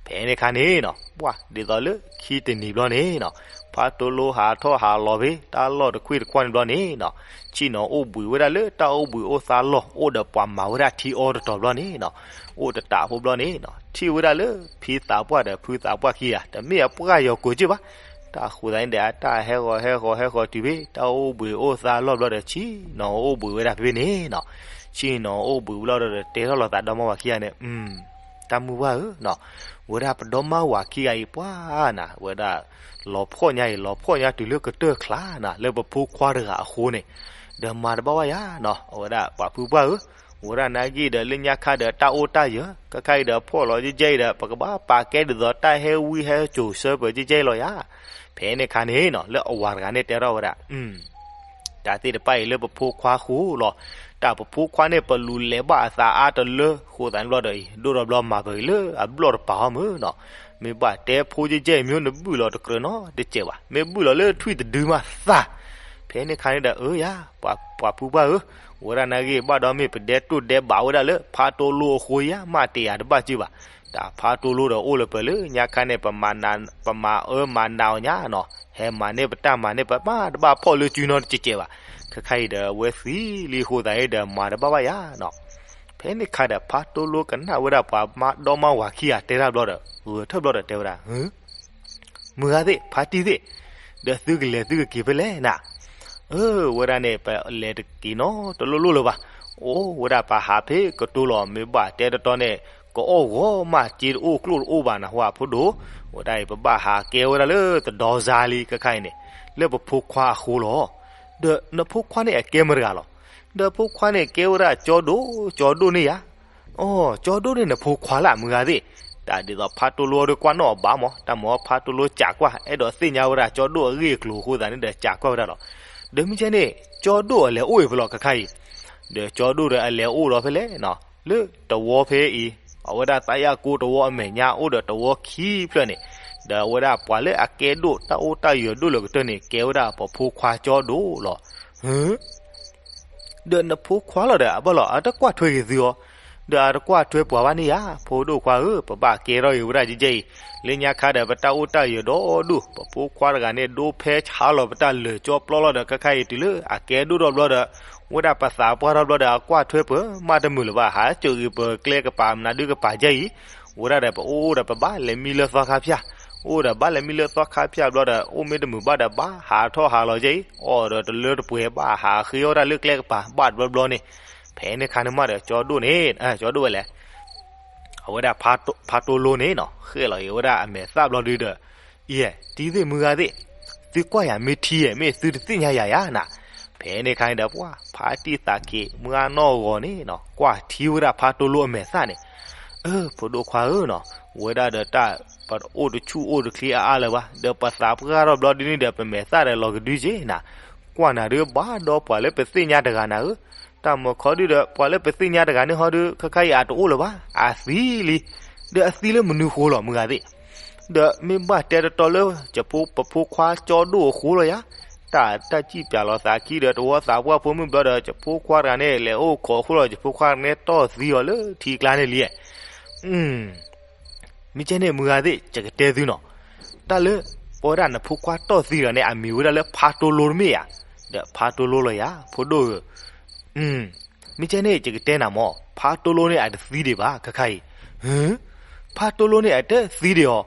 ဖဲန့ၣ်ခါန့ၣ်နီၤ ပှၢ်ဒ်သိးလၢခံတနံၤဘျီန့ၣ်နီၤ ဖါတိလိဟးထီၣ်ဟးလီၤဖဲ တၢ်လီၢ်တခွံၣ်တခွါန့ၣ်ဘျီန့ၣ်နီၤ ဆ့ၣ်နီၤအိၣ်ဘှံးဝဲဒၣ်လၢတၢ်အိၣ်ဘှံးအိၣ်သါလီၢ် အိၣ်ဒီးပှၤမၤဝဲဒၣ်ထံအီတတီၤဘျီန့ၣ်နီၤ အိၣ်တတးဖိဘျီန့ၣ်နီၤ ထံၣ်ဝဲဒၣ်လၢဖံသးပှၢ်ဒီးဖုသးပှၢ်ခံဂၤ တမ့ၢ်အပှၢ်ယီၤကိာ်က့ၢ်ဘၣ်. တၢ်ဃိသတးန့ၣ်ဒီး အတၢ်ဟဲဃီၤဟဲဃီၤဟဲဃီၤတုၤဖဲ တၢ်အိၣ်ဘှံးအိၣ်သါလီၢ်ဘျီဒီး ဆ့ၣ်နီၤအိၣ်ဘှံးဝဲဒၣ်ဖဲဖဲန့ၣ်နီၤ ဆ့ၣ်နီၤအိၣ်ဘှံးဝဲလီၤဒီး တဲထီၣ်လိာ်သးဒီမါဝၤခံဂၤန့ၣ် တၢ်မုၢ်ပှၢ်ဧၢနီၤ ဝဲဒၣ်ပဒီမါဝၤခံဂၤအံၤပှၢ်နၤ ဝဲဒၣ် လီၤဖှီၣ်ညါအံၤ လီၤဖှီၣ်ညါတုၤလၢကတၢၢ်ချါနၤ လၢပဖိခွါတဂၤအဃိန့ၣ် ဒီးမၤတဘၣ်ဝဲယါနီၤ အဝဲဒၣ်ပှၤဖုပှၢ်ဧၢ ဝဲဒၣ်နာ်က့ဒီးလၢညါခါဒီးတၢ်အိၣ်တၢ်ယၢၤ ခဲခါအံၤဒီးဖှီၣ်လီၤကဲကဲအံၤဒီး ပကဘၣ်ပာ်ကဲဒ်သိးတၢ်ဟဲဝံဟဲစိာ်ဆၢပၢၤကဲကဲအံၤလီၤယါ. ဖဲန့ၣ်ခါန့ၣ်နီၤ လၢအဝၤတဂၤန့ၣ်တဲထီၣ်ဝဲဒၣ် တၢ်သ့ၣ်တဖၣ်အံၤလၢပဖိခွါဃိလီၤ. တၢ်ပဖိခွါန့ၣ် ပလူၤလဲၤဘၣ်အသးအါတလၢအဃိသတးန့ၣ်ဘျီဒီးအံၤ ဒိၣ်ထီၣ်ဘျီမၤပဂ့ၤလၢအဘျီၣ်တပၤအီၤမ့ၢ်နီၤ. မ့ၢ်ဘၣ်တဲဖိကဲကဲမ့ၢ်နဘုၣ်လီၤတကြၢးနီတစဲးဘၣ်, မ့ၢ်ဘုၣ်လီၤလၢထွံၣ်တဒုမးသၣ်. ဖဲန့ၣ်ခါန့ၣ်ဒီး အၢယၤ ပှၤဖုပှၢ်ဧၢ, ဝဲဒၣ်နာ်က့ဘၣ်ဒီးမ့ၢ်ပဒဲတိၢ်ဒဲးဘးဝဲဒၣ်လၢ ဖါတိလိအဃိယါ မးတယၤတဘၣ်က့ဘၣ်. တၢ်ဖါတိလိဒီးအိၣ်လၢပလၢညါခါန့ၣ် ပမၤအၢမၤနးအီၤညါနီၤ, ဟဲမၤန့ၢ်ပတၢ်မၤန့ၢ် ပမၤတဘၣ်ဖီၣ်လၢစုနီတစဲးကဲးဘၣ်. ခဲခါအံၤဒီး အဝဲသံလံအဃိသတးအံၤဒီး မၤတဘၣ်ဘၣ်ယါနီၤ. ဖဲန့ၣ်ခါဒီး ဖါတိလိကနၣ်ဝဲဒၣ်ပှၤမါဒီမါဝၤခံဂၤတဲတၢ်ဘျီဒီး ဂဲၤထၢၣ်ဘျီဒီးတဲဝဲဒၣ် မုၢ်ဂၤသ့ၣ် ဖါတံၢ်သ့ၣ်, ဒီးသုကလဲၤသုကက့ၤဖဲလဲၣ်နၤ. အၢ ဝဲဒၣ်န့ၣ် ပလဲၤတက့ၤနီတလိၣ်လိၣ်လၢၤဘၣ်. အိၣ်ဝဲဒၣ်ပဟးဖဲကတိၤလီၤ မ့ၢ်ဘၣ်တဲတတီန့ၣ် ကအီၣ်ဂီၤမး စ့တအိၣ်ကျိၣ်တအိၣ်ဘၣ်နဟူအဖိဒိၣ်. ဝဲဒၣ်အံၤ ပဘၣ်ဟးကဲဝဲဒၣ်လၢတဒီစါလံ ခဲခါအံၤန့ၣ် လၢပဖိခွါအဃိလီၤ. ဒီးနဖိခွါန့ၣ်အကဲမတဂၤလီၤ. ဒီးဖိခွါန့ၣ်ကဲဝဲဒၣ်ကၠီဒိၣ်, ကၠီဒိၣ်န့ၣ်ယါ အိ ကၠီဒိၣ်န့ၣ်နဖိခွါလၢ် မုၢ်ဂၤသ့ၣ်. တၢ်ဒ်သိးဖါတိလိအီၤဒီးကွၢ်နီၣ်အဘၣ်မး, တၢ်မၤဖါတိလိစံးကွၢ် အဲၣ်ဒိးသ့ၣ်ညါဝဲဒၣ်ကၠီဒိၣ်အဂ့ၢ်အကျိၤအဃိသတးန့ၣ်ဒီး စံးကွၢ်ဝဲဒၣ်လီၤ. ဒီးမ့ၢ်ကဲန့ၣ် ကၠီဒိၣ်အလဲၤအိၣ်အံၤဖဲလဲၣ် ခဲခါအံၤ. ဒီးကၠီဒိၣ်ဒီးအလဲၤအိၣ်ဒီးဖဲလဲၣ်နီၤ, လၢတဝီဖဲအံၤ အဝဲဒၣ်သးယၢ်ကိတဝီအမဲာ်ညါ အိၣ်ဒီးတဝီခံဖျၢၣ်န့ၣ်, ဒီးအဝဲဒၣ်ပှၤလၢအကဲဒိၣ်တၢ်အိၣ်တၢ်ယၢၤဒိၣ်လၢကတၢၢ်န့ၣ် ကဲဝဲဒၣ်ပဖိခွါကၠီဒိၣ်လီၤ. ဒီးနဖိခွါလီၤဒီး အဘၣ်လီၤ အတကွၢ်ထွဲက့ၤသုအီၤ, ဒီးအတကွၢ်ထွဲပှၤဘၣ်န့ၣ်ဧါ, ဖိဒိၣ်ခွါဧၢ, ပဘၣ်ကဲထီၣ်က့ၤဝဲဒၣ်ကဲကဲအံၤ, လၢညါခါဒီး ပတၢ်အိၣ်တၢ်ယၢၤဒီဒူၣ်, ပဖိခွါတဂၤန့ၣ် ဒိဖဲဆါလီၤပတၢ်လၢာ်ကၠီပျီလီၤဒီး ခဲခါအံၤတုၤလၢအကဲဒိၣ်ထီၣ်ဘျီဒီး ဝဲဒၣ်ပသးပှၢ်ထီၣ်ဘျီဒီး အကွၢ်ထွဲပမးတမုာ်လၢၤဘၣ်, ဟးစၢၤဂ့ၤပကျဲကပၤ မနုၤဒုကပၤကဲအံၤ, ဝဲဒၣ်ဒီးပအိၣ်အိၣ်ဒီးပဘၣ်လဲၤမံလၢသီခါဖၠၣ်, အိၣ်ဒီးဘၣ်လဲၤမံလၢသီခါဖၠၣ်ဘျီဒီး အိၣ်မ့ၢ်တမုာ်ဘၣ်ဒီးဘၣ်ဟးထီၣ်ဟးလီၤကဲအံၤ, အီၣ်ဒီးတလၢတပှဲၤဘၣ်ဟးဃ့အီၣ်တၢ်လၢကျဲကပၤ ဘၣ်တဘျီဘျီန့ၣ်, ဖဲန့ၣ်ခါန့ၣ်မးဒီး ကၠီဒိၣ်န့ၣ်, ကၠီဒိၣ်ဝဲလဲၣ် အဝဲဒၣ်ဖါတိလိန့ၣ်နီၤ ဃဲၣ်လီၤက့ၤဝဲဒၣ်အမဲာ်သၣ်ဘျီဒုဒီး, ယဲၢ် တံၤသ့ၣ်မုၢ်ဂၤသ့ၣ်, သုကွၢ်ယၤမ့ၢ်ထံယဲၢ် မ့ၢ်သုတသ့ၣ်ညါယၤယၤနၤ. ဖဲန့ၣ်ခါန့ၣ်ဒီး ပှၤဖါတံၢ်သးခံး မုၢ်ဂၤနီၢ်ဂီၤန့ၣ်နီၤ ကွၢ်ထံဝဲဒၣ်ဖါတိလိအမဲာ်သၣ်န့ၣ်, အၢ ဖိဒိၣ်ခွါဧၢနီၤ, ဝဲဒၣ်ဒီးတၢ် ပအိၣ်တဆူၣ်အိၣ်တချ့အါအါလၢၤဘၣ်, ဒီးပသးပှၢ်ထီၣ်ဘျီဒုန့ၣ်ဒီး ပမဲာ်သၣ်ဒီးလီၤကဒုက့ၤနၤ, ကွၢ်နၤဒုဘၣ်ဒီးပှၤလၢပသ့ၣ်ညါတဂၤနၤဧၢ, တၢ်မၤခီဒုဒီး ပှၤလၢပသ့ၣ်ညါတဂၤန့ၣ်ဟီဒု ခဲခါအံၤအတအိၣ်လၢၤဘၣ်, အသံလံ, ဒီးအသံလၢမနုၤဃိလီၤ မုၢ်ဂၤသ့ၣ်. ဒီးမ့ၢ်ဘၣ်တဲတတီလၢ ပဖိခွါကၠီဒိၣ်အဃိလီၤယၤ, တၢ်တၢ်စံၣ်ပၠးလီၤသးခံဒီး တဝီသးပှၢ်ဖိမုၣ်ဘျီဒီး ပဖိခွါတဂၤန့ၣ် လဲၤအိၣ်ခိးအဃိလီၤ ပဖိခွါတဂၤန့ၣ်တီၢ်သံအီၤလၢထံကျါန့ၣ်လံ. မ့ၢ်ကဲန့ၣ် မုၢ်ဂၤသ့ၣ် ယကတဲသုနီၤ, တၢ်လၢ ပဝဲဒၣ်နဖိခွါတီၢ်သံတဂၤန့ၣ် အမံၤဝဲဒၣ်လၢဖါတိလိတမ့ၢ်ဧါ, ဒီးဖါတိလိလီၤယၤ ဖိဒိၣ်ဧၢ. မ့ၢ်ကဲန့ၣ် ယကတဲနၤမး ဖါတိလိန့ၣ် အတသံဒံးဘၣ် ခဲခါအံၤ. ဖါတိလိန့ၣ် အတသံဒံးအီၤ.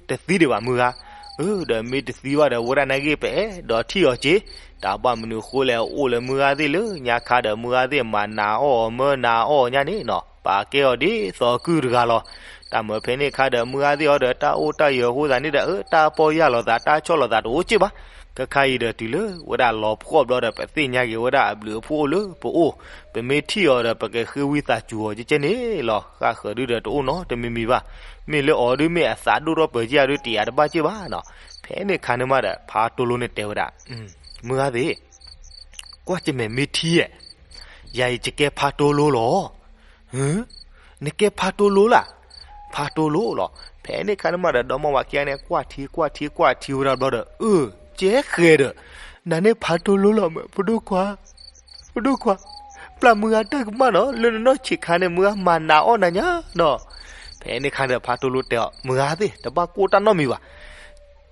တသံဒံးဘၣ် မုၢ်ဂၤ. အၢ ဒီးမ့ၢ်တသံဘၣ်ဒီး ဝဲဒၣ်နာ်က့ ပအဲၣ်ဒိးထံၣ်အီၤက့ၤ, တၢ်ဘၣ်မနုၤအဃိလဲၣ် အိၣ်လၢမုၢ်ဂၤသ့ၣ်လၢညါခါဒီး မုၢ်ဂၤသ့ၣ်မၤနးအီၣ်အီၤ မၢနးအီၣ်ညါန့ၣ်နီၤ ပာ်ကဲအီၤဒ်သိးကုၢ်တဂၤလီၤ. တၢ်မၤဖဲန့ၣ်ခါဒီး မုၢ်ဂၤသ့ၣ်အီၤဒီး တၢ်အိၣ်တၢ်ယၢၤအဃိသတးန့ၣ်ဒီး အၢ တၢ်ပီၢ်ယၢ်လိာ်သး တၢ်ဆီၣ်လိာ်သးတအိၣ်က့ၤဘၣ်. ခဲခါအံၤဒီး တုၤလၢဝဲဒၣ်လီၤဖှီၣ်ဘျီဒီး ပသ့ၣ်ညါက့ၤဝဲဒၣ်အဘျုးအဖှိၣ်အိၣ်လၢပအိၣ်, ပမ့ၢ်ထံၣ်အီၤဒီး ပကဃ့ဝံသးစူၤအီၤကဲကဲန့ၣ်လီၤ. ဃၣ်ဃၢၤဒုဒီးတအိၣ်နီတမံၤမံၤဘၣ်. မ့ၢ်လၢအီၤဒု မ့ၢ်အသးဒိၣ်ထီၣ်ပၢၤက့ၤအဒု တယာ်တဘၣ်က့ၤဘၣ်နီၤ. ဖဲန့ၣ်ခါန့ၣ်မးဒီး ဖါတိလိန့ၣ်တဲဝဲဒၣ်, မုၢ်ဂၤသ့ၣ် ကွၢ်ကမ့ၢ်မ့ၢ်ထံဧါ, ယၤအံၤယကဲဖါတိလိလီၤ. နကဲဖါတိလိလၢ်. ဖါတိလိလီၤ. ဖဲန့ၣ်ခါန့ၣ်မးဒီး ဒီမါဝၤခံဂၤန့ၣ် ကွၢ်ထံကွၢ်ထံကွၢ်ထံဝဲဒၣ်ဘျီဒီး အၢ ကဲဃဲၤဒီး နၤန့ၣ်ဖါတိလိလီၤမး ဖိဒိၣ်ခွါ, ဖိဒိၣ်ခွါ, ပျၢ်မုၢ်ဂၤတၢ်ကမၣ်နီၤ လၢနနီၢ်ဆံးခါန့ၣ် မုၢ်ဂၤမၤနးအီၣ်နၤညါနီၤ. ဖဲန့ၣ်ခါဒီး ဖါတိလိတဲအီၤ မုၢ်ဂၤသ့ၣ် တဘၣ်ကိၢ်တၢ်နီတမံၤဘၣ်.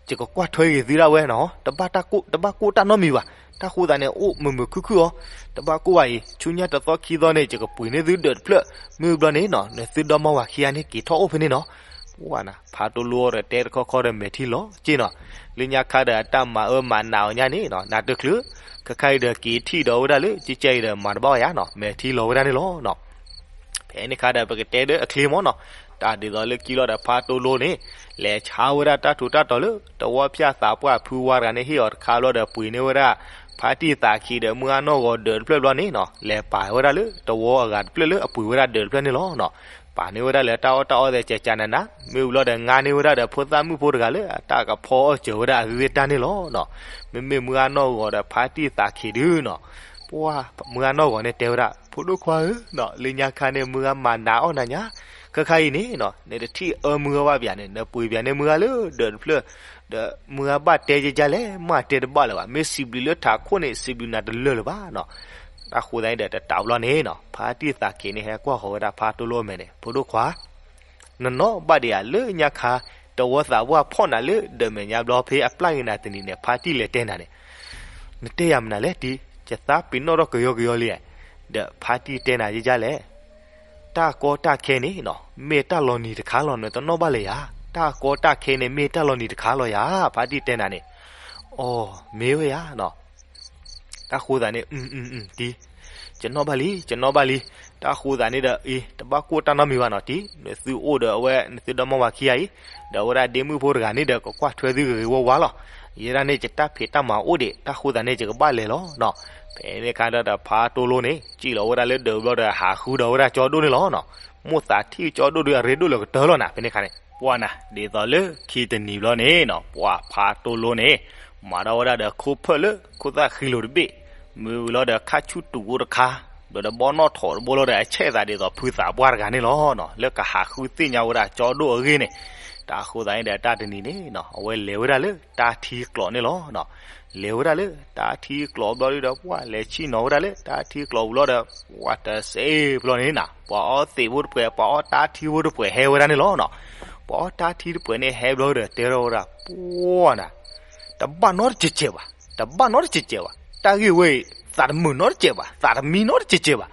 ယကကွၢ်ထွဲက့ၤသုဒၣ်ဝဲနီၤ, တဘၣ်ကိၢ်တၢ်နီတမံၤဘၣ်. တၢ်ဃိသးန့ၣ် အိၣ်မုာ်မုာ်ခုၣ်ခုၣ်အီၤ, တဘၣ်ကိၢ်ဘၣ်အံၤ ဆူညါတသီခံသီန့ၣ် ယကပှ့ၤန့ၢ်သုဒၢးတဖျၢၣ်, မ့ၢ်ဘျီန့ၣ်နီၤ နသုဒီမါဝၤခံဂၤန့ၣ် က့ၤထီၣ်အိၣ်ဖဲန့ၣ်နီၤ. ပှၤနၤ ဖါတိလိအီၤဒီးတဲတခီခီဒီး မဲာ်ထံလီၤက့ၤနီၤ, လၢညါခါဒီး အတၢ်မၤအၢမၤနးအီၤညါန့ၣ်နီၤ နးတချုး, ခဲခါအံၤဒီး က့ၤထံၣ်ဒီးဝဲဒၣ်လၢ ကဲကဲအံၤဒီး မၤတဘၣ်ယၤနီၤ မဲာ်ထံလီၤဝဲဒၣ်န့ၣ်လီၤနီၤ. ဖဲန့ၣ်ခါဒီး ပကတဲဒီးအချ့မးနီၤ, တၢ်ဒ်သိးလၢခံလီၤဒီး ဖါတိလိန့ၣ် လဲၤဆါဝဲဒၣ်တၢ်ထူးတၢ်တီၤလၢ တဝီဖၠၣ်သးပှၢ်ဖုဝါတဂၤန့ၣ် ဟ့ၣ်အီၤတခါဘျီဒီး ပှ့ၤန့ၢ်ဝဲဒၣ် ဖါတံၢ်သးခံဒီး မုၢ်ဂၤနီၢ်ဂီၤဒၢးတဖျၢၣ်ဘျီန့ၣ်နီၤ, လဲၤပာ်ဝဲဒၣ်လၢ တဝီအဂၤတဖျၢၣ်လၢအပှ့ၤဝဲဒၣ်ဒၢးတဖျၢၣ်န့ၣ်လီၤနီၤ. ပာ်န့ၢ်ဝဲဒၣ်လၢတၢ်အီၣ်တၢ်အီသ့ၣ်ကကနၤနၤ, မ့ၢ်ဝံၤလီၤဒီး ငါန့ၢ်ဝဲဒၣ်ဒီးဖိသၣ်မုၣ်ဖိတဂၤလၢ အတၢ်ကဖီအီၣ်စၢၤဝဲဒၣ်အဂ့ၢ်တၢ်န့ၣ်လီၤနီၤ. မ့မ့ၢ်မုၢ်ဂၢ်နီၢ်ဂီၤဒီးဖါတံၢ်သးခ့ဒုနီၤ, ပှၢ်မုၢ်ဂၢ်နီၢ်ဂီၤန့ၣ်တဲဝဲဒၣ် ဖိဒိၣ်ခွါဧၢနီၤ, လၢညါခါန့ၣ် မုၢ်ဂၢ်မၤနးအီၣ်နၤညါ, ခဲခါအံၤန့ၣ်နီၤ နတထံၣ်အၢမုၢ်ဂၢ်ဘၣ်ပၠးန့ၣ် နပှ့ၤပၠးန့ၢ်မုၢ်ဂၢ်လၢဒၢးတဖျၢၣ်, ဒီးမုၢ်ဂၢ်ဘၣ်တဲယဲယါလဲၣ်, မ့ၢ်တဲတဘၣ်လၢၤဘၣ်, မ့ၢ်စံးဘျုးလၢထးခိၣ်န့ၣ် စံးဘျုးနၤတလၢာ်လၢၤဘၣ်နီၤ. တၢ်ဃိသတးန့ၣ်ဒီး တတးဘျီန့ၣ်နီၤ ဖါတံၢ်သးခ့န့ၣ်ဟဲကွၢ်ဃီၤဝဲဒၣ်ဖါတိၢ်လိၣ်အမဲာ်န့ၣ်, ဖိဒိၣ်ခွါ နနီၣ်ဘၣ်ဒံးဧါ, လၢညါခါ တဝီသးပှၢ်ဖီၣ်နၤလၢဒၢးမဲာ်ညါဘျီ ဖဲအပျၢ်ဂ့ၤနၤတနံၤန့ၣ် ဖါတံၢ်လဲၤတဲနၤန့ၣ်, နတဲယၤမနုၤလဲၣ်တံၢ်, ယသးပ့ၤနီၣ်ထီၣ်ကယီကယီလံ, ဒီးဖါတံၢ်တဲနၤယဲယါလဲၣ်, တၢ်ကီတၢ်ခဲန့ၣ်နီၤ မ့ၢ်တၢ်လီၤနံၤတခါလီၤ, နတနီၣ်ဘၣ်လၢၤယၤ, တၢ်ကီတၢ်ခဲန့ၣ်မ့ၢ်တၢ်လီၤနံၤတခါလီၤယၤ, ဖါတံၢ်တဲနၤန့ၣ်, အိ မ့ၢ်ဝဲယၤနီၤ တၢ်ဃိသးန့ၣ် အ တံၢ်, ယနီၣ်ဘၣ်လံ ယနီၣ်ဘၣ်လံ, တၢ်ဃိသးန့ၣ်ဒီး အံၤ တဘၣ်ကိၢ်တၢ်နီတမံၤဘၣ်နီၤတံၢ်, နသုအိၣ်ဒီးအဝဲ နသုဒီမါဝၤခံဂၤအံၤ, ဒီးအဝဲဒၣ်ဒ့မုၣ်ဖိတဂၤန့ၣ်ဒီး ကကွၢ်ထွဲသုဂ့ၤဂ့ၤဝါဝါလီၤ. ယဲဒၣ်န့ၣ် ယတၢ်ဖံးတၢ်မၤအိၣ်ဒံး, တၢ်ဃိသးန့ၣ် ယကဘၣ်လဲၤလီၤနီၤ. ဖဲန့ၣ်အခါဒီး ဖါတိၢ်လိၣ်န့ၣ် စံၣ်လီၤဝဲဒၣ်လၢဒၢးဘျီဒီး ဟးဃုဒီးဝဲဒၣ်ကၠီဒိၣ်န့ၣ်လီၤနီၤ. မိၢ်သးထံၣ်ကၠီဒိၣ်ဒီး အရ့ဒိၣ်လၢကတၢၢ်လီၤနၤ ဖဲန့ၣ်အခါန့ၣ်, ပှၢ်နၤ ဒ်သိးလၢခံတနံၤဘျီန့ၣ်နီၤ ပှၢ်ဖါတိၢ်လိၣ်န့ၣ် မၤထီၣ်ဝဲဒၣ်ဒီးခိၣ်ဖၢၣ်လၢခိၣ်သၣ်ဃံလိၤတဘ့ၣ်, မ့ၢ်ဝံၤလီၤဒီးခါဆူၣ်တူာ်အိၣ်တခါ, ဒီးဒီးဘီနီၣ်ထိးတဘိလီၤဒီး အဆဲးသးဒ်သိးဖုသးပှၢ်တဂၤန့ၣ်လီၤနီၤ. လၢကဟးဃုသ့ၣ်ညါဝဲဒၣ်ကၠီဒိၣ်အဂ့ၢ်န့ၣ်, တၢ်ဃိသးန့ၣ်ဒီး တၢ်တနံၤန့ၣ်နီၤ အဝဲလဲၤဝဲဒၣ်လၢတၢ်ထံကျိးန့ၣ်လီၤနီၤ. လဲၤဝဲဒၣ်လၢတၢ်ထံကျိးဘျီဒီး ပှၢ်လဲၤဆံၣ်နီၤဝဲဒၣ်လၢတၢ်ထံကျိးဝံၤလီၤဒီး ပှၢ်တစဲးဘျီန့ၣ်နီၤ ပှၤအီသံးဖိတပှဲၤ ပှၤအီတၢ်ထံဖိတပှဲၤဟဲဝဲဒၣ်န့ၣ်လီၤနီၤ. ပှၤအီတၢ်ထံတပှဲၤန့ၣ်ဟဲဘျီဒီး တဲထီၣ်ဝဲဒၣ် ပှၢ်နၤ တဘၣ်နီတစဲးစဲးဘၣ်, တဘၣ်နီတစဲးစဲးဘၣ်, တၢ်ဂ့ၢ်ဝဲအံၤ သးတမုာ်နီတစဲးဘၣ်, သးတမံနီတစဲးစဲးဘၣ်.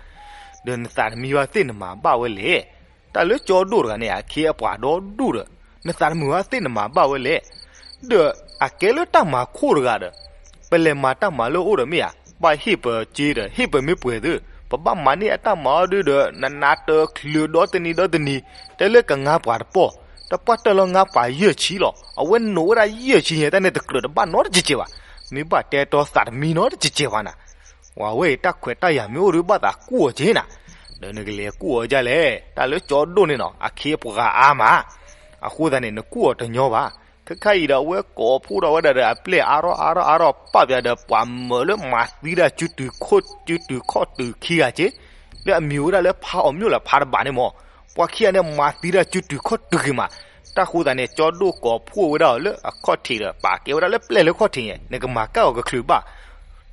ဒီးနသးတမံဘၣ်သ့ၣ်နမၤဘၣ်ဝဲလဲၣ်, တၢ်လၢကၠီဒိၣ်တဂၤန့ၣ် အခ့အပှၤဒီဒူၣ်ဒီး နသးတမုာ်ဘၣ်သ့ၣ်နမၤဘၣ်ဝဲလဲၣ်. ဒီးအကဲလၢတၢ်မၤခိၣ်တဂၤဒီး ပလဲၤမၤတၢ်မၤလၢအိၣ်ဒီးမ့ၢ်ဧါ, ဘၣ်ဟ့ၣ်ပစ့ဒီး ဟ့ၣ်ပမ့ၢ်ပှဲၤသု, ပဘၣ်မၤန့ၢ်အတၢ်မၤအီၤဒုဒီး နနးတချုးဒီတနံၤဒီတနံၤ, တဲလၢကငါပှၤတပီၢ်, တပှၢ်တၢၢ်လီၤငါပှၤယဲၢ်ဆံလီၤ, အဝဲနိးဝဲဒၣ်ယဲၢ်ဆံညါ တၢ်န့ၣ်တကြၢးတဘၣ်နီတစဲးစဲးဘၣ်, မ့ၢ်ဘၣ်တဲတီသးတမံနီတစဲးစဲးဘၣ်နၤ. ဝဲအံၤတၢ်ခွဲးတၢ်ယာ်မ့ၢ်အိၣ်ဒီးဘၣ်သးကူၣ်အီၤက့နၤ, ဒီးနကလဲၤကူၣ်အီၤဒ်လဲၣ်, တၢ်လၢကၠီဒိၣ်န့ၣ်နီၤ အခ့အပှၤအါမး, အဃိသတးန့ၣ် နကူၣ်အီၤတညီဘၣ်. ခဲခါအံၤဒီး အဝဲကိးဖှိၣ်ထီၣ်ဝဲဒၣ်ဒီးအပျဲၢ်အါထီၣ်အါထီၣ်အါထီၣ်ပာ်ပၠးဒီး ပှၤမၢလၢမၤသံတၢ်စုတုၤခီၣ်တုၤခံဂၤက့, လၢအမံၤဝဲဒၣ်လၢဖးအီၤမျိၣ်လၢဖးတဘးန့ၣ်မး, ပှၤခံဂၤန့ၣ် မၤသံတၢ်စုတုၤခီၣ်တုၤက့ၤမး. တၢ်ဃိသတးန့ၣ် ကၠီဒိၣ်ကိးဖှိၣ်ဝဲဒၣ်လၢအခီၣ်ထံးဒီး ပာ်ကဲဝဲဒၣ်လၢပျဲၢ်လၢခီၣ်ထံးန့ၣ် နကမၤကၢ်အီၤကချုးဘၣ်.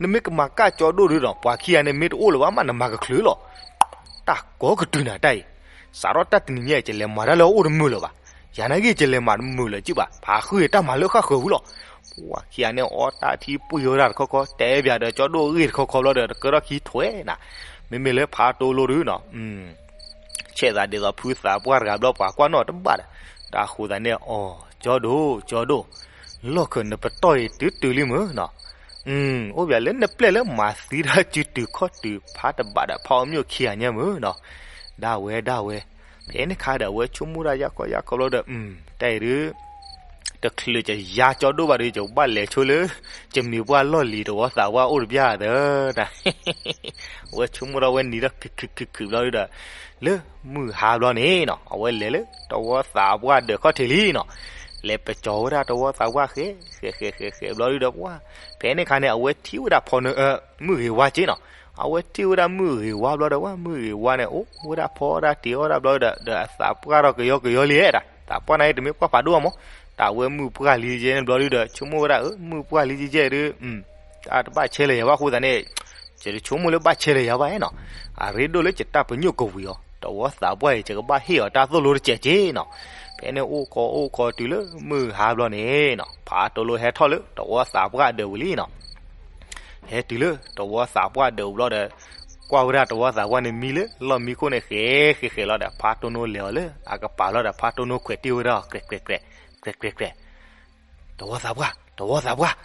နမ့ၢ်ကမၤကၢ်ကၠီဒိၣ်ဒုဒီး ပှၤခံဂၤန့ၣ် မ့ၢ်တအိၣ်လၢၤဘၣ်မး နမၤကချုးလီၤ. တၢ်ကိးကတုၤနၤတၢ်အံၤ, စးထီၣ်တၢ်တနံၤညါအံၤ ယလဲၤမၤတၢ်လၢအအိၣ်တမုာ်လၢၤဘၣ်. ယၤနာ်က့ ယလဲၤမၤတမုာ်လၢၤက့ဘၣ်, ဖးဃုာ်တၢ်မၤလၢဃၣ်ဃၢၤဝံၤလီၤ. ပှၤခံဂၤန့ၣ် အီတၢ်ထံပှံၢ်ဝဲဒၣ်တခီခီ တဲပၠးဒီးကၠီဒိၣ်အဂ့ၢ်တခီခီဘျီဒီး တကဲထီၣ်ခံထွဲနၤ, မ့မ့ၢ်လၢဖးတိၢ်လိၣ်ဒုနီၤ ဆဲးသးဒ်သိးဖုသးပှၢ်တဂၤဘျီ ပှၤကွၢ်နီၣ်တဘၣ်ဒီး, တၢ်ဃိသတးန့ၣ် အိ ကၠီဒိၣ် ကၠီဒိၣ်, လီၢ်ခၢၣ်နပတီၢ်အံၤတုၤတုၤလံမုၢ်နီၤ, အိၣ်ပၠးလၢနပျဲၢ်လၢမၤသံတၢ်စုတုၤခီၣ်တုၤဖးတဘးဒီးဖးအီၤမျိၣ်ခံဂၤညါမုၢ်နီၤ, ဒၣ်ဝဲဒၣ်ဝဲ, ဖဲန့ၣ်ခါဒီး အဝဲဆိကမိၣ်ဒၣ်ယၢ်ခီယၢ်ခီဘျီဒီး တၢ်အံၤဒု တချုးယယါကၠီဒိၣ်ဘၣ်ဒီး ယကဘၣ်လဲၤဆိလၢ ယမံၤပှၢ်လီၢ်လံၤတဝီသးပှၢ်အိၣ်တဘျီဒီး အဝဲဆိကမိၣ်ထီၣ်ဝဲနံၤထီၣ်ခုၣ်ခုၣ်ခုၣ်ခုၣ်ဘျီဒီး, လၢမုၢ်ဟါဘျီန့ၣ်နီၤ အဝဲလဲၤလၢတဝီသးပှၢ်ဒၢးခီၣ်ထံးလံနီၤ, လဲၤပကၠီၤဝဲဒၣ်တဝီသးပှၢ်ဃဲ ဃဲဃဲဃဲဃဲဘျီဒီး ပှၢ်ဖဲန့ၣ်ခါန့ၣ် အဝဲထံၣ်ဝဲဒၣ်ဖီနၢ မုၢ်ဂ့ၤဝါက့နီၤ, အဝဲထံၣ်ဝဲဒၣ်မုၢ်ဂ့ၤဝါဘျီဒီး ပှၢ်မုၢ်ဂ့ၤဝါန့ၣ် အိၣ်ဝဲဒၣ်ဖီဒၣ်တ့ၤအီၣ်ဒၣ်ဘျီဒီး ဒီးအသးပှၢ်ထီၣ်ကယီကယီလံဧါ, သးပှၢ်န့ၣ်တမ့ၢ်ပှၢ်ဖးဒိၣ်အမး, တၢ်ဝဲမုၢ်ပှၢ်လံယဲန့ၣ်ဘျီဒီး ဆိကမိၣ်ဝဲဒၣ် မုၢ်ပှၢ်လံယဲဒု တၢ်တဘၣ်ဆဲးလၢၤယၤဘၣ်အဃိသတးန့ၣ်, ယတဆိကမိၣ်လၢဘၣ်ဆဲးလၢၤယၤဘၣ်နီၤ, အရ့ဒိၣ်လၢယတၢ်ပညိၣ်ကဝံၤအီၤ တဝီသးပှၢ်အံၤ ယကဘၣ်ဟ့ၣ်အီၤတၢ်သိၣ်လိတစဲးက့နီၤ, ဖဲန့ၣ်အိၣ်ကီးအိၣ်ကီးတုၤလၢမုၢ်ဟါဘျီန့ၣ်နီၤ ဖးတိၢ်လိၣ်ဟဲထီၣ်လၢတဝီသးပှၢ်ဒၢးဝံၤလံနီၤ ဟဲတုၤလၢတဝီသးပှၢ်ဒၢးဝံၤဘျီဒီး, ကွၢ်ဝဲဒၣ်တဝီသးပှၢ်န့ၣ်မံလၢလီၢ်မံခိၣ်န့ၣ် ဃဲဃဲဃဲလီၤဒီး ဖးတိၢ်နိလဲၤအီၤလၢအကပၤလီၤဒီး ဖးတိၢ်နိခွဲးတ့ၢ်ဝဲဒၣ် ကြဲးကြဲးကြဲး ကြဲးကြဲးကြဲး တဝီသးပှၢ် တဝီသးပှၢ်,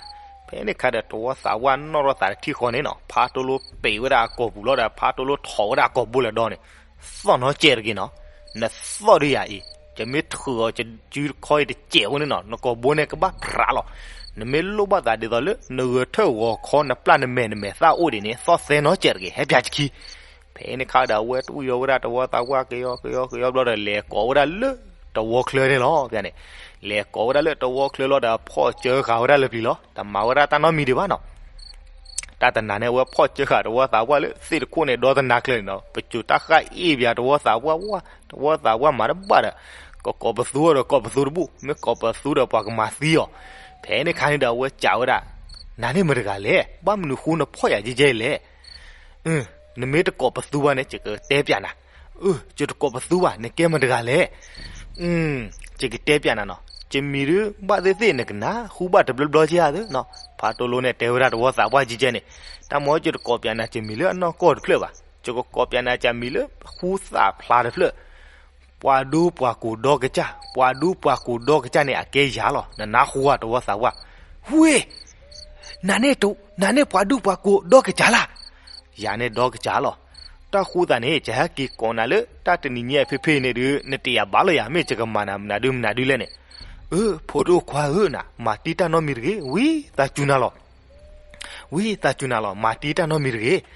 ဖဲန့ၣ်ခါဒီးတဝီသးပှၢ်နီၣ်ထီၣ်သးတထံၣ်ဃီန့ၣ်နီၤ ဖးတိၢ်လိၣ်ပံးဝဲဒၣ်အကိာ်ပူၤလီၤဒီး ဖးတိၢ်လိၣ်ထိးဝဲဒၣ်အကိာ်ဘိလၢဒီန့ၣ်, သီၣ်နီတစဲးတဂ့ၤနီၤ, နသီၣ်ဒုယၤအံၤ, ယမ့ၢ်ထုးအီၤစုခီအံၤတစဲးဖိန့ၣ်နီၤ နကိာ်ဘိန့ၣ်ကဘၣ်ဖြးလီၤ, နမ့ၢ်လိၣ်ဘၣ်သးဒ်သိးလၢ နဂဲၤထၢၣ်ဂီၤခီနပျၢ်နမဲာ်နမဲာ်သၣ်အိၣ်ဒံးန့ၣ် သီၣ်သဲနီတစဲးတဂ့ၤ ဟဲပၠးတခံ ဖဲန့ၣ်ခါဒီး အဝဲတဝံၣ်ဒီးဝဲဒၣ်တဝီသးပှၢ်ကယီကယီကယီဘျီဒီး လဲၤကိးဝဲဒၣ်လၢတဝီချၢန့ၣ်လီၤ. ဖဲန့ၣ် လဲၤကိးဝဲဒၣ်လၢတဝီချၢလီၤဒီး ဖီၣ်စၢဃာ်ဝဲဒၣ်လၢပျံၤလီၤ. တမၤဝဲဒၣ်တၢ်နီတမံၤဒံးဘၣ်နီၤ. တၢ်တနၤန့ၣ် အဝဲဖီၣ်စၢဃာ်တဝီသးပှၢ်လၢသ့ၣ်တခိၣ်န့ၣ် ဒီတနၤကျၢၤန့ၣ်နီၤ. ပစိၤတၢ်ဃၣ်အ့ၣ်ပၠးတဝီသးပှၢ်ဝဲ, တဝီသးပှၢ်မၤတဘၣ်ဒီး ကကိးပသူဒီးကိးပသူတဘူၣ်, မ့ၢ်ကိးပသူဒီးပှၤကမၤသံအီၤ. ဖဲန့ၣ်ခါန့ၣ်ဒီး အဝဲစံးဝဲဒၣ်, နၤန့ၣ်မတၤတဂၤလဲၣ်, ဘၣ်မနုၤဃိနဖီၣ်ယၤကဲကဲလဲၣ်. နမ့ၢ်တကိးပသူဘၣ်န့ၣ် ယကတဲပၠးနၤ. အၢ ယတကိးပသူဘၣ်, နကဲမတၤတဂၤလဲၣ်. ယကတဲပၠးနၤနီၤ, ယမံၤဒုးဘၣ်သ့ၣ်သ့ၣ် နကနၣ် ဃုဘၣ်တဘျီဘျီကဲဧါသၢနီၤ. ဖးတိလိန့ၣ် တဲဝဲဒၣ်တဝီသးပှၢ်ကဲကဲန့ၣ်, တၢ်မ့ၢ်ယတကိးပၠးနၤယမံၤလၢအနီၢ်ကီၢ်တဖျၢၣ်ဘၣ်, ယကကိးပၠးနၤယမံၤလၢဃူသၣ်ဖျါတဖျၢၣ်. ပှၤဒူပှၤကိးဒီကစၢ်, ပှၤဒူပှၤကိးဒီကစၢ်န့ၣ် အကဲယၤလီၤ. နနၢ်ဟူဧါတဝီသးပှၢ်. ဝ့ၢ် နၤန့ၣ်, နၤန့ၣ်ပှၤဒူပှၤကိးဒီကစၢ်လၢ်. ယၤန့ၣ်ဒီကစၢ်လီၤ. တၢ်ဃိသးန့ၣ် ယဟဲက့ၤကိးနၤလၢတၢ်တနံၤညါအဖဲဖဲအံၤန့ၣ်ဒီး နတယာ်ဘၣ်လီၤယၤ, မ့ၢ်ယကမၤနၤမနုၤဒုမနုၤဒုလဲၣ်န့ၣ်. အၢ ဖိဒိၣ်ခွါဧၢ, နမၤတံၢ်တၢ်နီတမံၤတဂ့ၤ, ဝံသးစူၤနၤလီၤ. ဝံသးစူၤနၤလီၤ, မၤတံၢ်တၢ်နီတမံၤတဂ့ၤ.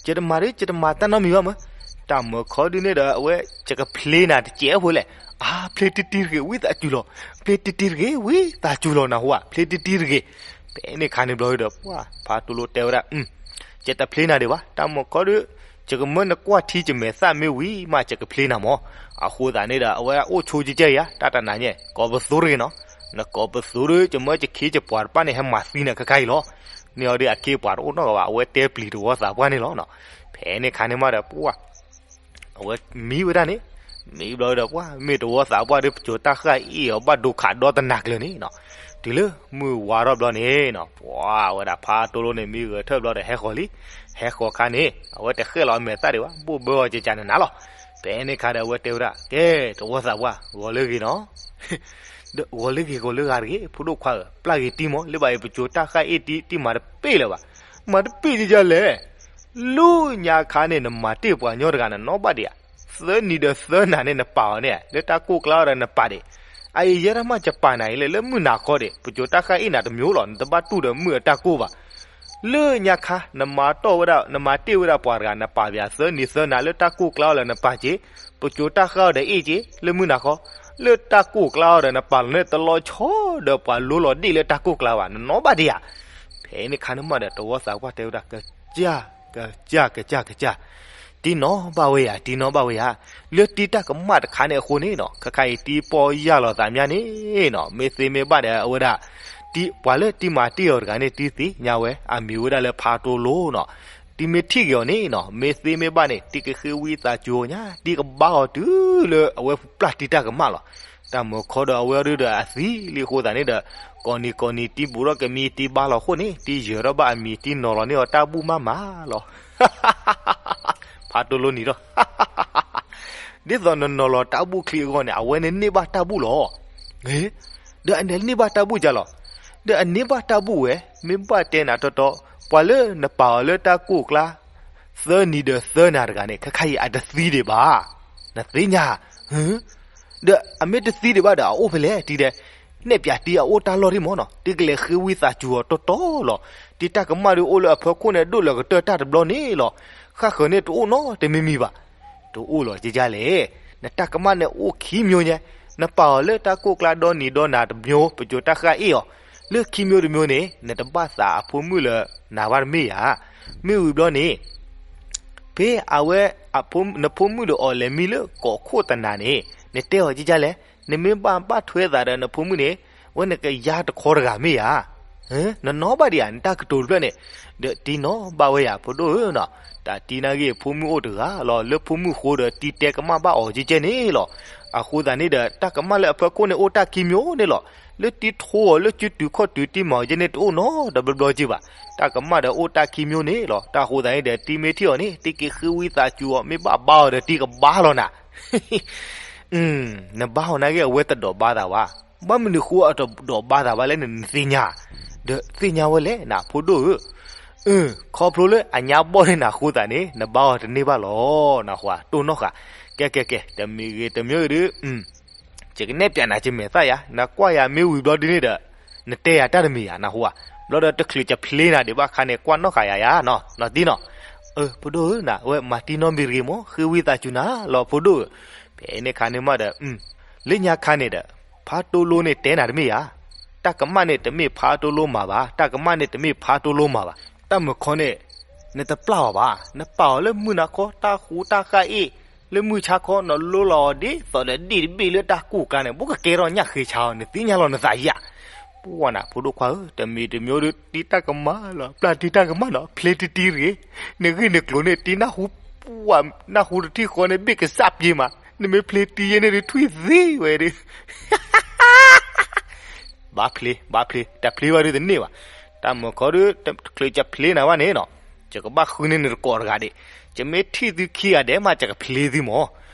ယတမၤဒုး, ယတမၤတၢ်နီတမံၤဘၣ်မး. တၢ်မုာ်ခီဒုန့ၣ်ဒီး အဝဲ ယကဖျ့နၤတစဲးဖိလဲၣ်. အါ ဖျ့တံၢ်တံၢ်တဂ့ၤ, ဝံသးစူၤလီၤ. ဖျ့တံၢ်တံၢ်တဂ့ၤ, ဝံသးစူၤလီၤနၢ်ဟူဧါ, ဖျ့တံၢ်တံၢ်တဂ့ၤ. ဖဲန့ၣ်ခါန့ၣ်ဘျီဒီး ပှၤဖးတိလိတဲဝဲဒၣ်, ယတဖျ့နၤဒံးဘၣ်, တၢ်မုာ်ခီဒုး ယကမၢနကွၢ်ထံယမဲာ်သၣ်မ့ၢ်ဝံၤမး ယကဖျ့နၤမး. အဃိသတးန့ၣ်ဒီး အဝဲအိၣ်ဆိကဲကဲဧါ, တၢ်တနၤညါ ကိးပသူတဂ့ၤနီၤ. နကိးပသူဒီး ယမၢယခံ ယပှၤတဖၣ်န့ၣ် ဟဲမၤသံနၤခဲခါအံၤလီၤ. န့ၣ်အီၤဒီး အက့ပှၤတအိၣ်နီတဂၤဘၣ်, အဝဲတဲပျံၤတဝီသးပှၢ်န့ၣ်လီၤ. ဖဲန့ၣ်ခါန့ၣ်မးဒီး ပှၤ အဝဲမံဝဲဒၣ်န့ၣ်, မံဘျီဒီး ပှၤမ့ၢ်တဝီသးပှၢ်ဒီး ပစိၤတၢ်ဃၣ်အ့ၣ်အီၤဘၣ်ဒိခးဒီတနၤကျၢၤန့ၣ်နီၤ. တုၤလၢမုၢ်ဝါထီၣ်ဘျီန့ၣ်နီၤ, ပှၤဝဲဒၣ်ဖးတိလိန့ၣ် မံဂဲၤထၢၣ်ဘျီဒီး ဟဲဃီၤလံ. ဟဲဃီၤခါန့ၣ် အဝဲတဃဲၣ်လီၤအမဲာ်သၣ်ဒံးဘၣ်, ဘိၣ်ဘၢအီၤကကနနၤလီၤ. ဖဲန့ၣ်ခါဒီး အဝဲတဲဝဲဒၣ်, ကဲ တဝီသးပှၢ် ဂီၤလၢဂ့ၤနီၤ. ဂီၤလၢဂ့ၤ ဂီၤလၢဂ့ၤတဂ့ၤ ဖိဒိၣ်ခွါဧၢ, ပျၢ်ဂ့ၤတံၢ်မး, လၢဘၣ်အံၤ ပစိၤတၢ်ဃၣ်အ့ၣ်တံၢ် တံၢ်မၤတပ့ၢ်လၢၤဘၣ်. မၤတပ့ၢ်ကကလဲၣ်. လၢညါခါန့ၣ် နမၤတ့ၢ်ပှၤကညီတဂၤ နနီၣ်ဘၣ်ဒံးဧါ. သၢနံၤဒီးသၢနၤန့ၣ် နပာ်အီၤန့ၣ် လၢတၢ်ကိၢ်ကျါအီၤဒီးနပာ်ဒံး. အအံၤယဲဒၣ်မး ယပာ်နၤအံၤလဲၣ် လၢမုၢ်နၤခီဒံး, ပစိၤတၢ်ဃၣ်အ့ၣ်နၤတမံၤလီၤ, နတဘၣ်တူၢ်ဒီးမုၢ်အတၢ်ကိၢ်ဘၣ်. လၢညါခါ နမၤတီၢ်ဝဲဒၣ် နမၤတ့ၢ်ဝဲဒၣ်ပှၤတဂၤ နပာ်ပၠးသၢနံၤသၢနၤ လၢတၢ်ကိၢ်ကျါအီၤလၢနပာ်က့ၤ, ပစိၤတၢ်ဃၣ်အီၤဒီးအ့ၣ်က့ၤ လၢမုၢ်နၤခီ, လၢတၢ်ကိၢ်ကျါအီၤဒီးနပာ်လီၤန့ၣ် တလီၤဆီဒီးပှၤလိလီၤဒ့ၣ်လၢတၢ်ကိၢ်ကျါဘၣ်, နနီၣ်ဘၣ်ဒံးဧါ. ဖဲန့ၣ်ခါန့ၣ်မးဒီး တဝီသးပှၢ်တဲဝဲဒၣ် ကစၢ် ကစၢ် ကစၢ် ကစၢ်, တံၢ်နီၣ်ဘၣ်ဝဲယၤ တံၢ်နီၣ်ဘၣ်ဝဲယၤ, လၢတံၢ်တၢ်ကမၣ်တခါန့ၣ်အဃိန့ၣ်နီၤ, ခဲခါအံၤတံၢ်ပီၢ်ယၢ်လီၤသးမးန့ၣ်နီၤ, မ့ၢ်သ့မ့ၢ်ဘၣ်ဒီး အဝဲဒၣ် တံၢ် ပှၤလၢတံၢ်မၤတ့ၢ်အီၤတဂၤန့ၣ် တံၢ်သ့ၣ်ညါဝဲ အမံၤဝဲဒၣ်လၢဖးတိလိနီၤ, တံၢ်မ့ၢ်ထံၣ်က့ၤအီၤန့ၣ်နီၤ, မ့ၢ်သ့မ့ၢ်ဘၣ်န့ၣ် တံၢ်ကဃ့ဝံသးစူၤအီၤညါ, တံၢ်ကဘါအီၤတုၤလၢအဝဲပျၢ်တံၢ်တၢ်ကမၣ်လီၤ. တၢ်မုာ်ခီဒီးအဝဲဒုဒီးအသံလံအဃိသတးန့ၣ်ဒီး ကိးနံၤကိးနံၤ တံၢ်ဘူးထီၣ်ကမံ တံၢ်ဘါလီၤအဃိန့ၣ် တံၢ်ယၢၤထီၣ်ဘၣ်အမံၤ တံၢ်နီၤလီၤန့ၢ်အီၤတၢ်ဘူၣ်မးမးလီၤ. ဖးတိလိနံၤဒီး ဒ်သိးနနီၤလီၤတၢ်ဘူၣ်ချံအဂီၢ်န့ၣ် အဝဲန့ၣ်န့ၢ်ဘၣ်တၢ်ဘူၣ်လီၤ. ဒီးအန့ၣ်န့ၢ်ဘၣ်တၢ်ဘူၣ်ကလီၤ. ဒီးအန့ၢ်ဘၣ်တၢ်ဘူၣ်ဝဲ မ့ၢ်ဘၣ်တဲနၤတီတီ, ပှၤလၢနပာ်အီၤလၢတၢ်ကိၢ်ကျါ သၢနံၤဒီးသၢနၤတဂၤန့ၣ် ခဲခါအံၤအတသံဒံးဘၣ်. နသ့ၣ်ညါဧါ. ဒီးအမ့ၢ်တသံဒံးဘၣ်ဒီး အအိၣ်ဖဲလဲၣ်တံၢ်ဒဲး, နဲၣ်ပၠးတံၢ်အအိၣ်တၢ်လီၢ်ဒံးမ့ၢ်နီၤ, တံၢ်ကလဲၤဃ့ဝံသးစူၤအီၤတီတီလီၤ. တံၢ်တၢ်ကမၣ်ဒုးအိၣ်လၢအဖီခိၣ်န့ၣ် ဒိၣ်လၢကတၢၢ်တၢ်တဘျီန့ၣ်လီၤ. ဃၣ်ဃၢၤန့ၣ်တအိၣ်နီတမံၤမံၤဘၣ်. တအိၣ်လီၤကကလဲၣ်. နတၢ်ကမၣ်န့ၣ်အိၣ်ခံမျိုးညါ, နပာ်အီၤလၢတၢ်ကိၢ်ကျါဒီနံၤဒီနၤတမျိုး, ပစိၤတၢ်ဃၣ်အ့ၣ်အီၤ, လၢခံမျိုးတမျိုးန့ၣ် နတဘၣ်သးအဖိမုၣ်လၢနၤဘၣ်တမ့ၢ်ဧါ. မ့ၢ်ဝံၤဘျီန့ၣ် ဖဲအဝဲ နဖိမုၣ်ဒီးအီၤလဲၤမံလၢကီၢ်ခိၣ်တနၤန့ၣ် နတဲအီၤကကလဲၣ်, နမ့ၢ်ဘၣ်ဘၣ်ထွဲသးဒီးနဖိမုၣ်န့ၣ် ဝဲနကယါတခီတဂၤမ့ၢ်ဧါ. နနီၣ်ဘၣ်ဒံးဧါ နတၢ်ကတိၤတဖျၢၣ်န့ၣ်. ဒီးတံၢ်နီၣ်ဘၣ်ဝဲယၤ ဖိဒိၣ်ဧၢနီၤ, တၢ်တံၢ်နာ်က့ ဖိမုၣ်အိၣ်တဂၤလီၤ, လၢဖိမုၣ်ဃိဒီးတံၢ်တဲကမၣ်ဘၣ်အီၤကကဲန့ၣ်လီၤ. အဃိသတးန့ၣ်ဒီး တၢ်ကမၣ်လၢအဖီခိၣ်န့ၣ်အိၣ်တၢ်ခံမျိုးန့ၣ်လီၤ. လၢတံၢ်ထိအီၤလၢစုတုၤခီၣ်တုၤတံၢ်မၤအီၤကဲန့ၣ်တအိၣ်နီတဘျီဘျီက့ဘၣ်. တၢ်ကမၣ်ဒီးအိၣ်တၢ်ခံမျိုးန့ၣ်လီၤ. တၢ်အဃိသတးန့ၣ်ဒီး တံၢ်မ့ၢ်ထံၣ်အီၤန့ၣ် တံၢ်က့ၤဃ့ဝံသးစူၤအီၤ, မ့ၢ်ဘၣ်ဘါအီၤဒီးတံၢ်ကဘါလီၤနၤ. နဘါအီၤနာ်က့ အဝဲတဒိးဘါသးဘၣ်. ဘၣ်မနုၤဃိအတဒိးဘါသးဘၣ်လဲၣ်န့ၣ် နသ့ၣ်ညါ, ဒီးသ့ၣ်ညါဝဲလဲၣ် နဖိဒိၣ်ဧၢ. ခီဖျိလၢအညါဘီၣ်န့ၢ်နၤအဃိသတးန့ၣ် နဘါအီၤတန့ၢ်ဘၣ်လီၤ နဃိ တိၢ်နီၣ်ဃာ်. ကဲကဲကဲ တမံၤဂ့ၤတမံၤဂ့ၤဒီး ယကနဲၣ်ပၠးနၤယမဲာ်သၣ်ယၤ, နကွၢ်ယၤမ့ၢ်ဝံၤဘျီဒ်န့ၣ်ဒီး နတဲယၤတၢ်တမံၤယၤ နဃိဧါ. ဘျီဒီးတချုးယဖျ့နၤဒံးဘၣ်ခါန့ၣ် ကွၢ်နီၣ်ဃာ်ယၤယၤနီၤ, နီၤတံၢ်နီၤ. အၢ ဖိဒိၣ်ဧၢ နဝဲမၤတံၢ်နီတမံၤတဂ့ၤမး ဃ့ဝံသးစူၤနၤလီၤဖိဒိၣ်ဧၢ. ဖဲန့ၣ်ခါန့ၣ်မးဒီး လၢညါခါန့ၣ်ဒီး ဖါတိလိန့ၣ်တဲနၤတမ့ၢ်ဧါ, တၢ်ကမၣ်န့ၣ်တမ့ၢ်ဖါတိလိမၤဘၣ်, တၢ်ကမၣ်န့ၣ်တမ့ၢ်ဖါတိလိမၤဘၣ်, တၢ်မုာ်ခီန့ၣ် နတပျၢ်အီၤဘၣ်, နပာ်အီၤလၢမုၢ်နၤခီ တၢ်ဃူတၢ်ဃၣ်အ့ၣ်, လၢမုၢ်ဆါခီ နလိလီၤအီၤဒ်သိးဒီးဒ့ၣ်တဘ့ၣ်လၢတၢ်ကိၢ်ကျါန့ၣ် ဘူးကကဲထီၣ်ညၣ်ဃ့ဆါအီၤ နသ့ၣ်ညါလီၤနသးယါ. ပှၢ်နၤ ဖိဒိၣ်ခွါဧၢ, တမံၤတမံၤဒီး တံၢ်တၢ်ကမၣ်လီၤ, ပျၢ်တံၢ်တၢ်ကမၣ်နီၤ, ဖျ့တံၢ်တံၢ်တဂ့ၤ, နဂ့ၢ်နကျိၤန့ၣ် တံၢ်နၢ်ဟူ, ပှၢ်နၢ်ဟူတထံၣ်ဃီန့ၣ် ဘ့ၣ်ကစၢ်ပျ့ၤမး, နမ့ၢ်ဖျ့တံၢ်ယဲန့ၣ်ဒီး ထွံၣ်သ့ဝဲဒီး ဘၣ်ဖျ့ ဘၣ်ဖျ့, တဖျ့ဘၣ်ဒီးတန့ၢ်ဘၣ်. တၢ်မုာ်ခီဒီး တချုးယဖျ့နၤဘၣ်န့ၣ်နီၤ, ယကဘၣ်ဃုန့ၢ်နတကိးတဂၤဒံး, ယမ့ၢ်ထံၣ်သုခံဂၤဒဲးမး ယကဖျ့သုမး.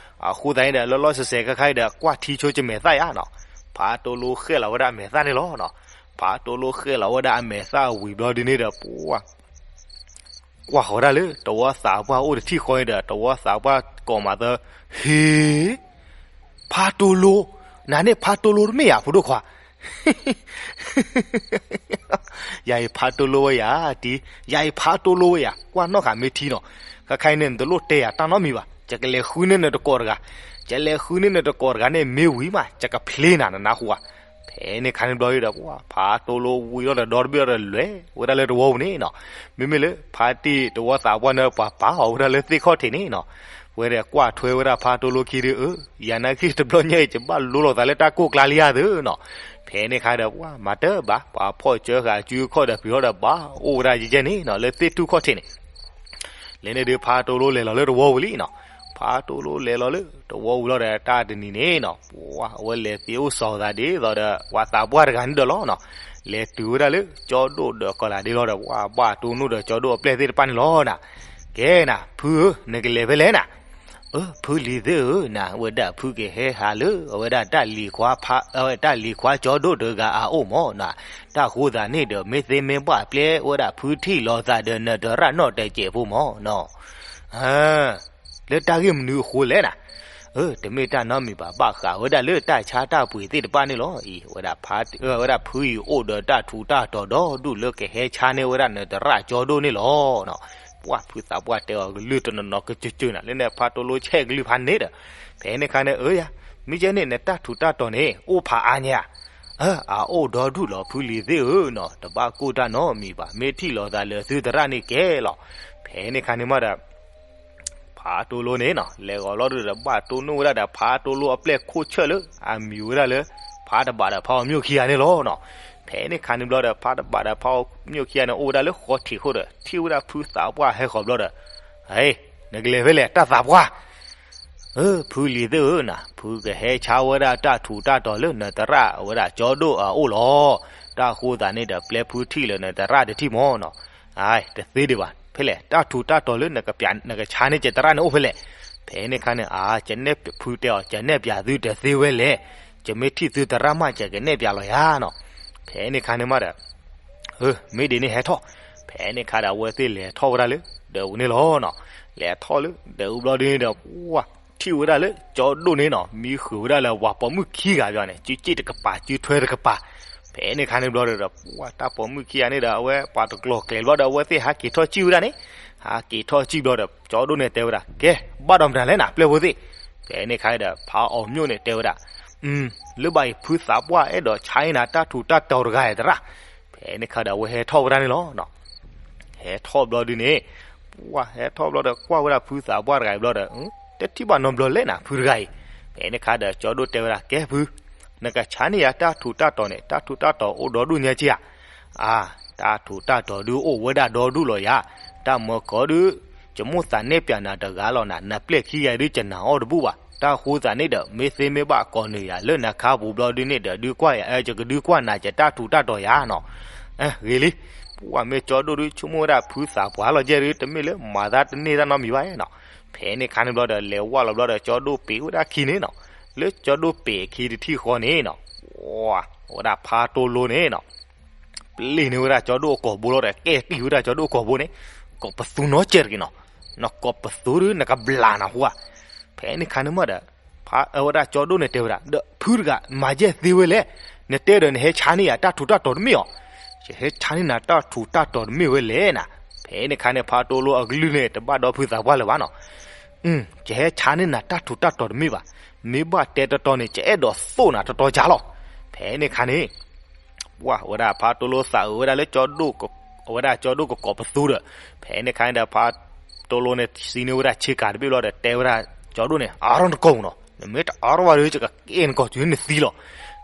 အဃိသတးန့ၣ်ဒီး လီၤလီၤဆဲးဆဲးခါခါအံၤဒီး ကွၢ်ထံဆိယမဲာ်သၣ်ယါနီၤ. ဖါတိလိဃဲၣ်လီၤဝဲဒၣ်အမဲာ်သၣ်န့ၣ်လီၤနီၤ. ဖါတိလိဃဲၣ်လီၤဝဲဒၣ်အမဲာ်သၣ်ဝံၤဘျီဒ်န့ၣ်ဒီး ပှၢ် ကွၢ်ဃီၤဒၣ်လၢ တဝီသးပှၢ်အိၣ်တထံၣ်ဃီန့ၣ်ဒီး တဝီသးပှၢ်ကိးမးသၢ, ဟ့, ဖါတိလိ, နၤန့ၣ်ဖါတိလိတမ့ၢ်ဧါ ဖိဒိၣ်ခွါ, ယၤအံၤဖါတိလိဝဲယၤ, တံၢ်, ယၤအံၤဖါတိလိဝဲယၤ, ကွၢ်နီၣ်ဃာ်မ့ၢ်ထံနီၤ. ခါခါအံၤန့ၣ် နတလိၣ်တဲယၤတၢ်နီတမံၤဘၣ်, ယကလဲၤဃုန့ၢ်နတကိးတဂၤ, ယလဲၤဃုန့ၢ်နတကိးတဂၤန့ၣ် မ့ၢ်ဝံၤမး ယကဖျ့နၤ နနၢ်ဟူဧါ. ဖဲန့ၣ်ခါန့ၣ်ဘျီဒီး ပှၢ်ဖါတိလိဝံၤလီၤဒီး ဒီတဘ့ၣ်ဒီးလဲၤဝဲဒၣ်လၢတဝီပူၤန့ၣ်နီၤ. မ့မ့ၢ်လၢဖါတံၢ်တဝီသးပှၢ်န့ၣ် ပှၤပာ်အီၤဝဲဒၣ်လၢသ့ၣ်ခီၣ်ထံးန့ၣ်နီၤ. ဝဲဒီးကွၢ်ထွဲဝဲဒၣ်ဖါတိလိခံဒီး အၢ ယၤနာ်က့တဘျီညါအံၤ ယဘၣ်လိလီၤသးလၢတၢ်ကိၢ်ကျါလံဧါသ့နီၤ. ဖဲန့ၣ်ခါဒီး ပှၢ်မၤတၢ်ဘၣ်, ပှၤဖီၣ်ကၢဃာ်စုခီၣ်ဒီးပျံၤထီၣ်ဒီးဘၣ်အိၣ်ဝဲဒၣ်ယဲၢ်န့ၣ်နီၤ လၢသ့ၣ်ထူၣ်ခီၣ်ထံးန့ၣ် လဲၤန့ၣ်ဒီး ဖါတိလိလဲၤလီၤလၢတဝီပူၤလံနီၤ. ဖါတိလိလဲၤလီၤလၢတဝီပူၤလီၤဒီး တၢ်တနံၤန့ၣ်နီၤ ပှၢ်အဝဲလဲၤသ့အိၣ်စီၤသးဒ်သိးဒီး ပှၤသးပှၢ်တဂၤန့ၣ်ဒီးလီၤနီၤ. လဲၤတုၤဝဲဒၣ်လၢကၠီဒိၣ်ဒီးကီၤလၤဒ့လီၤဒီး ပှၢ်ဘၣ်တိၢ်နီၣ်ဒီးကၠီဒိၣ်အပျဲၢ်သ့ၣ်တဖၣ်န့ၣ်လီၤနီၤ. ကဲနၤ ဖုဧၢ နကလဲၤဖဲလဲၣ်နၤ. အၢ ဖုလံၤသ့ၣ်ဧၢ နၤ ဝဲဒၣ်ဖုကဟဲဟးလၢ အဝဲဒၣ်တၢ်လံၤခွါဖါ, အဝဲတၢ်လံၤခွါကၠီဒိၣ်တဂၤအအိၣ်မးနီၤ. တၢ်ဃိသးန့ၣ်ဒီး မ့ၢ်သ့မ့ၢ်ဘၣ်ပျဲဝဲဒၣ်ဖုထံၣ်လိာ်သးဒီးနတရၣ်နီၣ်တစဲးဖိမးနီၤ. လၢတၢ်ဂ့ၢ်မနုၤအဃိလဲၣ်နၤ. အၢ တမ့ၢ်တၢ်နီတမံၤဘၣ် ဘၣ်ဃးဝဲဒၣ်လၢတၢ်ဆါတၢ်ပှ့ၤသ့ၣ်တဖၣ်န့ၣ်လီၤ. အံၤ ဝဲဒၣ်ဖုအံၤအိၣ်ဒီးတၢ်ထူးတၢ်တီၤဒီဒူၣ်လၢကဟဲဆါန့ၢ်ဝဲဒၣ်နတရၣ်ကၠီဒိၣ်န့ၣ်လီၤ. ပှၢ်ဖုသးပှၢ်တဲအီၤကလုၢ်တနီၤနီၤကစၢၢ်ကစၢၢ်နၤ လၢန့ၣ်ဖါတိလိဆဲးကလုၢ်ဖးန့ၣ်ဒီး ဖဲန့ၣ်ခါန့ၣ် အၢယၤ မ့ၢ်ကဲန့ၣ် နတၢ်ထူးတၢ်တီၤန့ၣ် အိၣ်ဖးအါညါဧါ. အၢ အအိၣ်ဒီဒူၣ်လီၤ ဖုလံၤသ့ၣ်ဧၢနီၤ တဘၣ်ကိၢ်တၢ်နီတမံၤဘၣ် မ့ၢ်ထံၣ်လိာ်သးလၢသုသရၣ်န့ၣ်ကဲလီၤ. ဖဲန့ၣ်ခါန့ၣ်မးဒီး ဖါတိလိန့ၣ်နီၤ လဲၤဂီၤလီၤဒုးဒီး ဘၣ်တိၢ်နီၣ်ဝဲဒၣ်ဒီးဖါတိလိအပျဲၢ်ခိၣ်ဆၢၣ်လၢ အမံၤဝဲဒၣ်လၢ ဖါတဘးဒီးဖါအီၤမျိာ်ခံဂၤန့ၣ်လီၤနီၤ. ဖဲန့ၣ်ခါန့ၣ်ဘျီဒီး ဖါတဘးဒီးဖါအီၤမျိာ်ခံဂၤန့ၣ် အိၣ်ဝဲဒၣ်လၢဃီထံးခိၣ်ဒီး ထံၣ်ဝဲဒၣ်ဖုသးပှၢ်ဟဲဃီၤဘျီဒီး ဟဲ နကလဲၤဖဲလဲၣ် တၢ်သးပှၢ်. အၢ ဖုလံၤသ့ၣ်ဧၢနၤ ဖုကဟဲဆါဝဲဒၣ်တၢ်ထူးတၢ်တီၤလၢနတရၣ်အဝဲဒၣ်ကၠီဒိၣ်အအိၣ်လီၤ. တၢ်ဃိသးန့ၣ်ဒီး ပျဲဖုထံၣ်လၢနတရၣ်တထံၣ်မးနီၤ. အၢ တသ့ဒံးဘၣ် ဖဲလဲၣ် တၢ်ထူးတၢ်တီၤလၢ နကဆါန့ၢ်ကတရၣ်န့ၣ်အိၣ်ဖဲလဲၣ်. ဖဲန့ၣ်ခါန့ၣ် အၢ ကနဲၣ်ဖုတဲအီၤ ကနဲၣ်ပၠးသုတသ့ဝဲလဲၣ်. ယမ့ၢ်ထံၣ်သုသရၣ်မး ယကနဲၣ်ပၠးလီၤယၤနီၤ. ဖဲန့ၣ်ခါန့ၣ်မးဒီး အၢ မ့ၢ်ဒ်န့ၣ်ဟဲထီၣ်. ဖဲန့ၣ်ခါဒီး အဝဲသ့ၣ်လဲၤထီၣ်ဝဲဒၣ်လၢ ဒၢးအူန့ၣ်လီၤနီၤ. လဲၤထီၣ်လၢဒၢးအူဘျီဒ်န့ၣ်ဒီး ပှၢ်ထံၣ်ဝဲဒၣ်လၢကၠီဒိၣ်န့ၣ်နီၤ မံဃုာ်ဝဲဒၣ်လၢပှၤပိာ်မုၣ်ခံဂၤဘၣ်န့ၣ် စုစ့ၣ်တကပၤ စုထွဲတကပၤ. ဖဲန့ၣ်ခါန့ၣ်ဘျီဒီး ပှၢ်တၢ်ပိာ်မုၣ်ခံဂၤန့ၣ်ဒီး အဝဲပှၤတကျိၤကျဲၤဘျီဒီး အဝဲသ့ၣ်ဟးက့ၤထီၣ်စံၣ်ဝဲဒၣ်န့ၣ် ဟးက့ၤထီၣ်စံၣ်ဘျီဒီး ကၠီဒိၣ်န့ၣ်တဲဝဲဒၣ် ကဲ ဘၣ်ဒီးမတၤလဲၣ်နၤ ပျဲၢ်ဖိသ့ၣ်. ဖဲန့ၣ်ခါဒီး ဖါအီၤမျိာ်န့ၣ်တဲဝဲဒၣ် လၢဘၣ်အံၤ ဖုသးပှၢ်အဲၣ်ဒိးဆါအံၤနၤ တၢ်ထူးတၢ်တီၤတဂၤအံၤသရၣ်. ဖဲန့ၣ်ခါဒီး အဝဲဟဲထီၣ်ဝဲဒၣ်န့ၣ်လီၤ. ဟဲထီၣ်ဘျီဒ်န့ၣ် ပှၢ်ဟဲထီၣ်ဘျီဒီး ကွၢ်ဝဲဒၣ်ဖုသးပှၢ်တဂၤအံၤဘျီဒီး တထံၣ်ဘၣ်နီတဘျီလဲၣ်နၤ ဖုတဂၤအံၤ. ဖဲန့ၣ်ခါဒီး ကၠီဒိၣ်တဲဝဲဒၣ် ကဲဖု နကဆါန့ၢ်ယၤတၢ်ထူးတၢ်တီၤန့ၣ် တၢ်ထူးတၢ်တီၤအိၣ်ဒီဒူၣ်ညါက့ဧါ. အၢ တၢ်ထူးတၢ်တီၤဒုးအိၣ်ဝဲဒၣ်ဒီဒူၣ်လီၤယၤ. တၢ်မၢကီဒုး ယမိၣ်သးနဲၣ်ပၠးနၤတဂၤလီၤနၤ နပျဲၢ်ခံဂၤဒုး ယနာ်အီၤတဘူၣ်ဘၣ်. တၢ်ဃိသးန့ၣ်ဒီး မ့ၢ်သ့မ့ၢ်ဘၣ်ကိးနုာ်ယၤ လၢနခါပူၤဘျီဒုးန့ၣ်ဒီး ဒုးကွၢ်ယၤ ယကဒုးကွၢ်နၤ ယတၢ်ထူးတၢ်တီၤယၤနီၤ. ဂ့ၤလံ. ပှၢ်မ့ၢ်ကၠီဒိၣ်ဒုး ဆိကမိၣ်ဝဲဒၣ်ဖုသးပှၢ်လီၤယဲၢ်ဒုး တမ့ၢ်လၢမၤသးတန့ၢ်တၢ်နီတမံၤဘၣ်နီၤ. ဖဲန့ၣ်ခါန့ၣ်ဘျီဒီး လဲၤဝဲလီၤဘျီဒီး ကၠီဒိၣ်ပ့ၤဝဲဒၣ်ခံန့ၣ်နီၤ. လၢကၠီဒိၣ်ပ့ၤအခံတထံၣ်ဃီန့ၣ်နီၤ ဝဲဒၣ်ဖါတိလိန့ၣ်နီၤ ပျ့ၤန့ၢ်ဝဲဒၣ်ကၠီဒိၣ်အကိာ်ဘိလီၤဒီး ကဲကံၢ်ဝဲဒၣ်ကၠီဒိၣ်အကိာ်ဘိန့ၣ် ကိးပသူနီတစဲးတဂ့ၤနီၤ. နကိးပသူဒုး နကဘျးနဟူဧါ. ဖဲန့ၣ်ခါန့ၣ်မးဒီး ဖဲဝဲဒၣ်ကၠီဒိၣ်န့ၣ်တဲဝဲဒၣ် ဒီးဖုတဂၤ မၤယဲၢ်သ့ဝဲလဲၣ်. နတဲဒီးနဟဲဆါန့ၢ်ယၤတၢ်ထူးတၢ်တီၤတမ့ၢ်ဧါ. ယဟဲဆါန့ၢ်နၤတၢ်ထူးတၢ်တီၤတမ့ၢ်ဝဲလဲၣ်နၤ. ဖဲန့ၣ်ခါန့ၣ် ဖါတိလိအကလုၢ်န့ၣ် တဘၣ်ဒီဖုသးပှၢ်လၢၤဘၣ်နီၤ. ယဟဲဆါန့ၢ်နၤတၢ်ထူးတၢ်တီၤတမ့ၢ်ဘၣ်. မ့ၢ်ဘၣ်တဲတီတီန့ၣ် ယအဲၣ်ဒိးသိၣ်နၤတီတီကၢ်လီၤ. ဖဲန့ၣ်ခါန့ၣ် ပှၢ်ဝဲဒၣ်ဖါတိလိသးအုးဝဲဒၣ်လၢကၠီဒိၣ်, အဝဲဒၣ်ကၠီဒိၣ်ကကိးပသူဒီး, ဖဲန့ၣ်ခါန့ၣ်ဒီး ဖါတိလိန့ၣ် စံန့ၢ်ဝဲဒၣ်ဆ့ကၤတဘ့ၣ်ဘျီဒီး တဲဝဲဒၣ်ကၠီဒိၣ်န့ၣ် အါထီၣ်နကိာ်နီၤ, နမ့ၢ်တအါထီၣ်ဘၣ်ဒီး ယကကဲနကိာ်တုၤနသံလီၤ.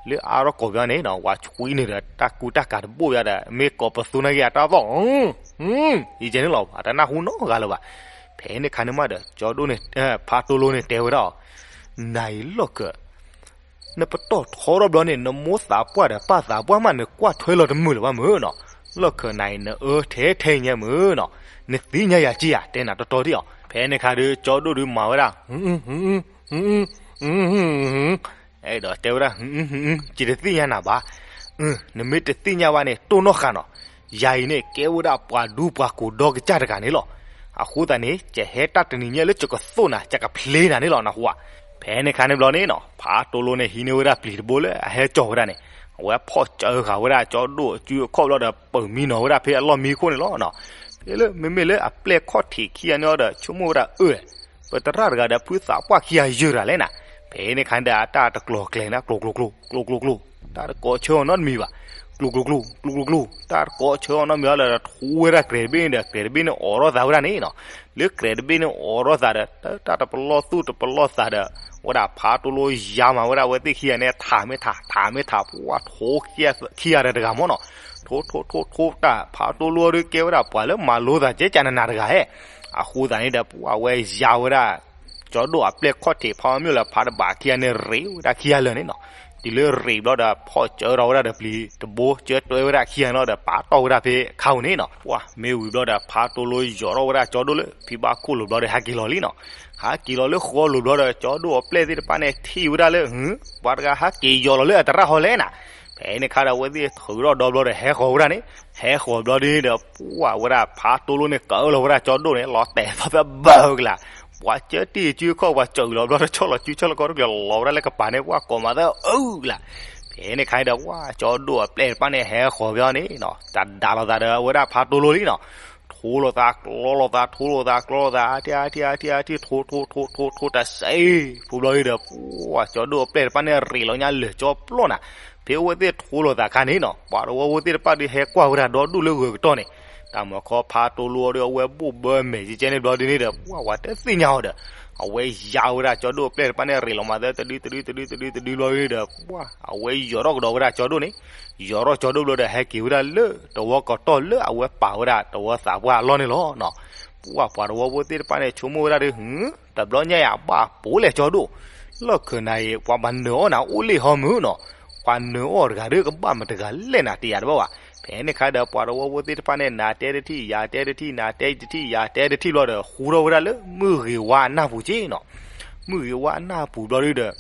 လၢအါထီၣ်ကိာ်ဘၣ်န့ၣ်နီၤ ဝဲဆွံန့ၣ်ဒီး တၢ်ကူတၢ်ကၤတဘိၣ်ယါဒီး မ့ၢ်ကိးပသူနာ်က့အတၢ်သီၣ်, ယကဲန့ၣ်လီၤ အတနၢ်ဟူနီတဂၤလၢၤဘၣ်. ဖဲန့ၣ်ခါန့ၣ်မးဒီး ကၠီဒိၣ်န့ၣ်, ဖါတိလိန့ၣ်တဲဝဲဒၣ်အီၤ, နၤအံၤလီၢ်ခၢၣ် နပတီၢ်ထီထီၣ်ဘျီန့ၣ် နမိၢ်သးပှၢ်ဒီးပၢ်သးပှၢ်မး နကွၢ်ထွဲလီၤတမုာ်လၢၤဘၣ်မုၢ်နီၤ. လီၢ်ခၢၣ်နၤအံၤ နအၢထဲထဲညါမုၢ်နီၤ, နသ့ၣ်ညါယၤက့ဧါ, တဲနၤတီတီဒံးအီၤ. ဖဲန့ၣ်ခါဒီး ကၠီဒိၣ်ဒုးမၤဝဲဒၣ် အဲၣ်ဒိးတဲဝဲဒၣ် ယတသ့ၣ်ညါနၤဘၣ်. နမ့ၢ်တသ့ၣ်ညါဘၣ်န့ၣ် တိၢ်နီၣ်ဃာ်နီၤ, ယၤအံၤန့ၣ် ကဲဝဲဒၣ်ပှၤဒူပှၤကိးဒီကစၢ်တဂၤန့ၣ်လီၤ. အဃိသတးန့ၣ် ယဟဲတၢ်တနံၤညါလၢယကသိၣ်နၤ ယကဖျ့နၤန့ၣ်လီၤ နၢ်ဟူဧါ. ဖဲန့ၣ်ခါန့ၣ်ဘျီန့ၣ်နီၤ ဖါတိလိန့ၣ် ဟံးန့ၢ်ဝဲဒၣ်ပျံၤတဘိလၢအဟဲကၠီၣ်ဝဲဒၣ်န့ၣ်, အဝဲဖီၣ်စၢဃာ်ဝဲဒၣ်ကၠီဒိၣ်အစုအခီၣ်ဘျီဒီး ပၢၤမံနီၤဝဲဒၣ်ဖဲအလီၢ်မံခိၣ်န့ၣ်လီၤ. ဖဲလၢမ့မ့ၢ်လၢအပျဲၢ်ခီၣ်ထံးခံဂၤန့ၣ်အီၤဒီး ဆိကမိၣ်ဝဲဒၣ်အၢ ပသရၣ်တဂၤဒီးဖုသးပှၢ်ခံဂၤယုၢ်တဂၤလဲၣ်နၤ. ဖဲန့ၣ်ခါန့ၣ်ဒီး အတၢ်တကျိၤကျဲၤန့ၣ် ကျိၤကျိၤကျိၤ ကျိၤကျိၤကျိၤ, တၢ်တကိးဆၢအီၤနီတမံၤဘၣ်. ကျိၤကျိၤကျိၤ ကျိၤကျိၤကျိၤ, တၢ်တကိးဆၢအီၤနီတမံၤဘၣ်လၢ ထူဝဲဒၣ်ကြဲးတဘ့ၣ်န့ၣ်ဒီး ကြဲးတဘ့ၣ်န့ၣ်အိးထီၣ်သးဝဲဒၣ်န့ၣ်နီၤ. လၢကြဲးတဘ့ၣ်န့ၣ်အိးထီၣ်သးဒီး တၢ်တပလီၢ်သူၣ်တပလီၢ်သးဒီး ဝဲဒၣ်ဖါတိလိယါမၤဝဲဒၣ်အဝဲသ့ၣ်ခံဂၤန့ၣ် ထးမ့ၢ်ထး ထးမ့ၢ်ထး ပှၢ်ထိခံဂၤဒီးတဂၤမ့ၢ်နီၤ. ထိထိထိထိတၢ် ဖါတိလိအီၤဒုးကဲဝဲဒၣ်ပှၤလၢမၤလိသးကဲကနနၤတဂၤဧဲ. အဃိသတးန့ၣ်ဒီး ပှၢ်ဝဲယါဝဲဒၣ် ကၠီဒိၣ်အပျဲၢ်ခီၣ်ထံးဖါမံလၢဖးတဘၣ်ခံဂၤန့ၣ် ရ့းဝဲဒၣ်ခံဂၤလၢာ်န့ၣ်နီၤ. တုၤလၢရ့းဘျီဒီး ဖီၣ်စၢထီၣ်ဝဲဒၣ်ဒီးပျံၤတဘိ စၢတွဲဝဲဒၣ်ခံဂၤန့ၣ်လီၤဒီး ပာ်တီၢ်ဝဲဒၣ်ဖဲခါဧိၤန့ၣ်နီၤ. ပှၢ်မ့ၢ်ဝံၤဘျီဒီး ဖါတိလိယိးထီၣ်ဝဲဒၣ်ကၠီဒိၣ်လၢဖံဘၣ်ခိၣ်လိၤဘျီဒီး ဟးက့ၤလီၤလံနီၤ. ဟးက့ၤလီၤလၢဃီလိၤဘျီဒီး ကၠီဒိၣ်အပျဲၢ်သ့ၣ်တဖၣ်န့ၣ် ထံၣ်ဝဲဒၣ်လၢ ပှၤတဂၤဟးက့ၤယိးလီၤလၢအသရၣ်ဟီလဲၣ်နၤ. ဖဲန့ၣ်ခါဒီး အဝဲသ့ၣ်ထုးထီၣ်ဒီဘျီဒီး ဟဲဃီၤဝဲဒၣ်န့ၣ်, ဟဲဃီၤဘျီဒ်န့ၣ်ဒီး ပှၢ်ဝဲဒၣ်ဖါတိလိန့ၣ် ကၢလီၤဝဲဒၣ်ကၠီဒိၣ်န့ၣ် လီၤတဲာ်သီၣ်ဖဲဘၢကလၤ, ပှၤကၢတံၢ်စုခီၣ် ပှၤစၢၤလီၤဘျီဒီး ဆီၣ်လီၤစုဆီၣ်လီၤကီၢ်တကျၢၤ လီၤဝဲဒၣ်လၢကပၤန့ၣ် ပှၢ်ကိးမးသၢအုၣ်ကလၤ. ဖဲန့ၣ်ခါဒီး ပှၢ်ကၠီဒိၣ်အပျဲၢ်တဖၣ်န့ၣ် ဟဲဃီၤဘျီန့ၣ်နီၤ တၢ်ဒၣ်လိာ်သးဒီးအဝဲဒၣ်ဖါတိလိလံနီၤ. ထိလိာ်သးကျီလိာ်သး ထိလိာ်သးကျီလိာ်သး အါထံၣ်အါထံၣ်အါထံၣ်အါထံၣ် ထိထိထိထိထိတၢ်စဲး ဖိဘျီဒ်ဒီး ပှၢ်ကၠီဒိၣ်အပျဲၢ်တဖၣ်န့ၣ် ရ့းလီၤညါလၢာ်ကၠီပျီနၤ. ဖဲအဝဲသ့ၣ်ထိလိာ်သးခါန့ၣ်နီၤ ပှၤတဝီဖိသ့ၣ်တဖၣ်ဒုးဟဲကွၢ်ဝဲဒၣ်ဒီဒူၣ်လၢဂၢၤကတီၢ်န့ၣ်, တၢ်မၤခီဖါတိလိအီၤဒီး အဝဲဘိၣ်ဘၢမဲာ်ကဲကဲန့ၣ်ဘျီဒ်န့ၣ်ဒီး ပှၢ်ဝဲတသ့ၣ်ညါအီၤဒီး အဝဲယါဝဲဒၣ်ကၠီဒိၣ်အပျဲၢ်တဖၣ်န့ၣ် ရ့းလီၤမးသၢတဒုတဒုတဒုတဒုတဒုဘျီဒ်ဒီး ပှၢ်အဝဲယိးထီၣ်ကဒီးဝဲဒၣ်ကၠီဒိၣ်န့ၣ် ယိးထီၣ်ကၠီဒိၣ်ဘျီဒီး ဟဲက့ၤဝဲဒၣ်လၢတဝီကတီၢ်လၢအဝဲပာ်ဝဲဒၣ်တဝီသးပှၢ်အလီၢ်န့ၣ်လီၤ. ပှၢ်ပှၤတဝီဖိသ့ၣ်တဖၣ်န့ၣ် ဆိကမိၣ်ဝဲဒၣ်ဒီး တဘျီညါအံၤဘၣ်ပိာ်လဲၣ်ကၠီဒိၣ်, လီၢ်ခၢၣ်နၤအံၤ ပှၤဘၣ်နၢၤအီၣ်နၤအိၣ်လ့ၣ်ဟီမုၢ်နီၤ, ပှၤနၢၤအီၣ်တဂၤဒီးကဘၣ်မတၤတဂၤလဲၣ်နၤ တယာ်တဘၣ်ဘၣ်. ဖဲန့ၣ်ခါဒီး ပှၤတဝီဖိသ့ၣ်တဖၣ်န့ၣ် နၤတဲတထံၣ် ယၤတဲတထံၣ် နၤတဲတထံၣ် ယၤတဲတထံၣ်ဘျီဒီး ဃူထီၣ်ဝဲဒၣ်လၢမုၢ်ဂ့ၤဝါအနၢ်ပူၤက့နီၤ. မုၢ်ဂ့ၤဝါအနၢ်ပူၤဘျီဒ်ဒီး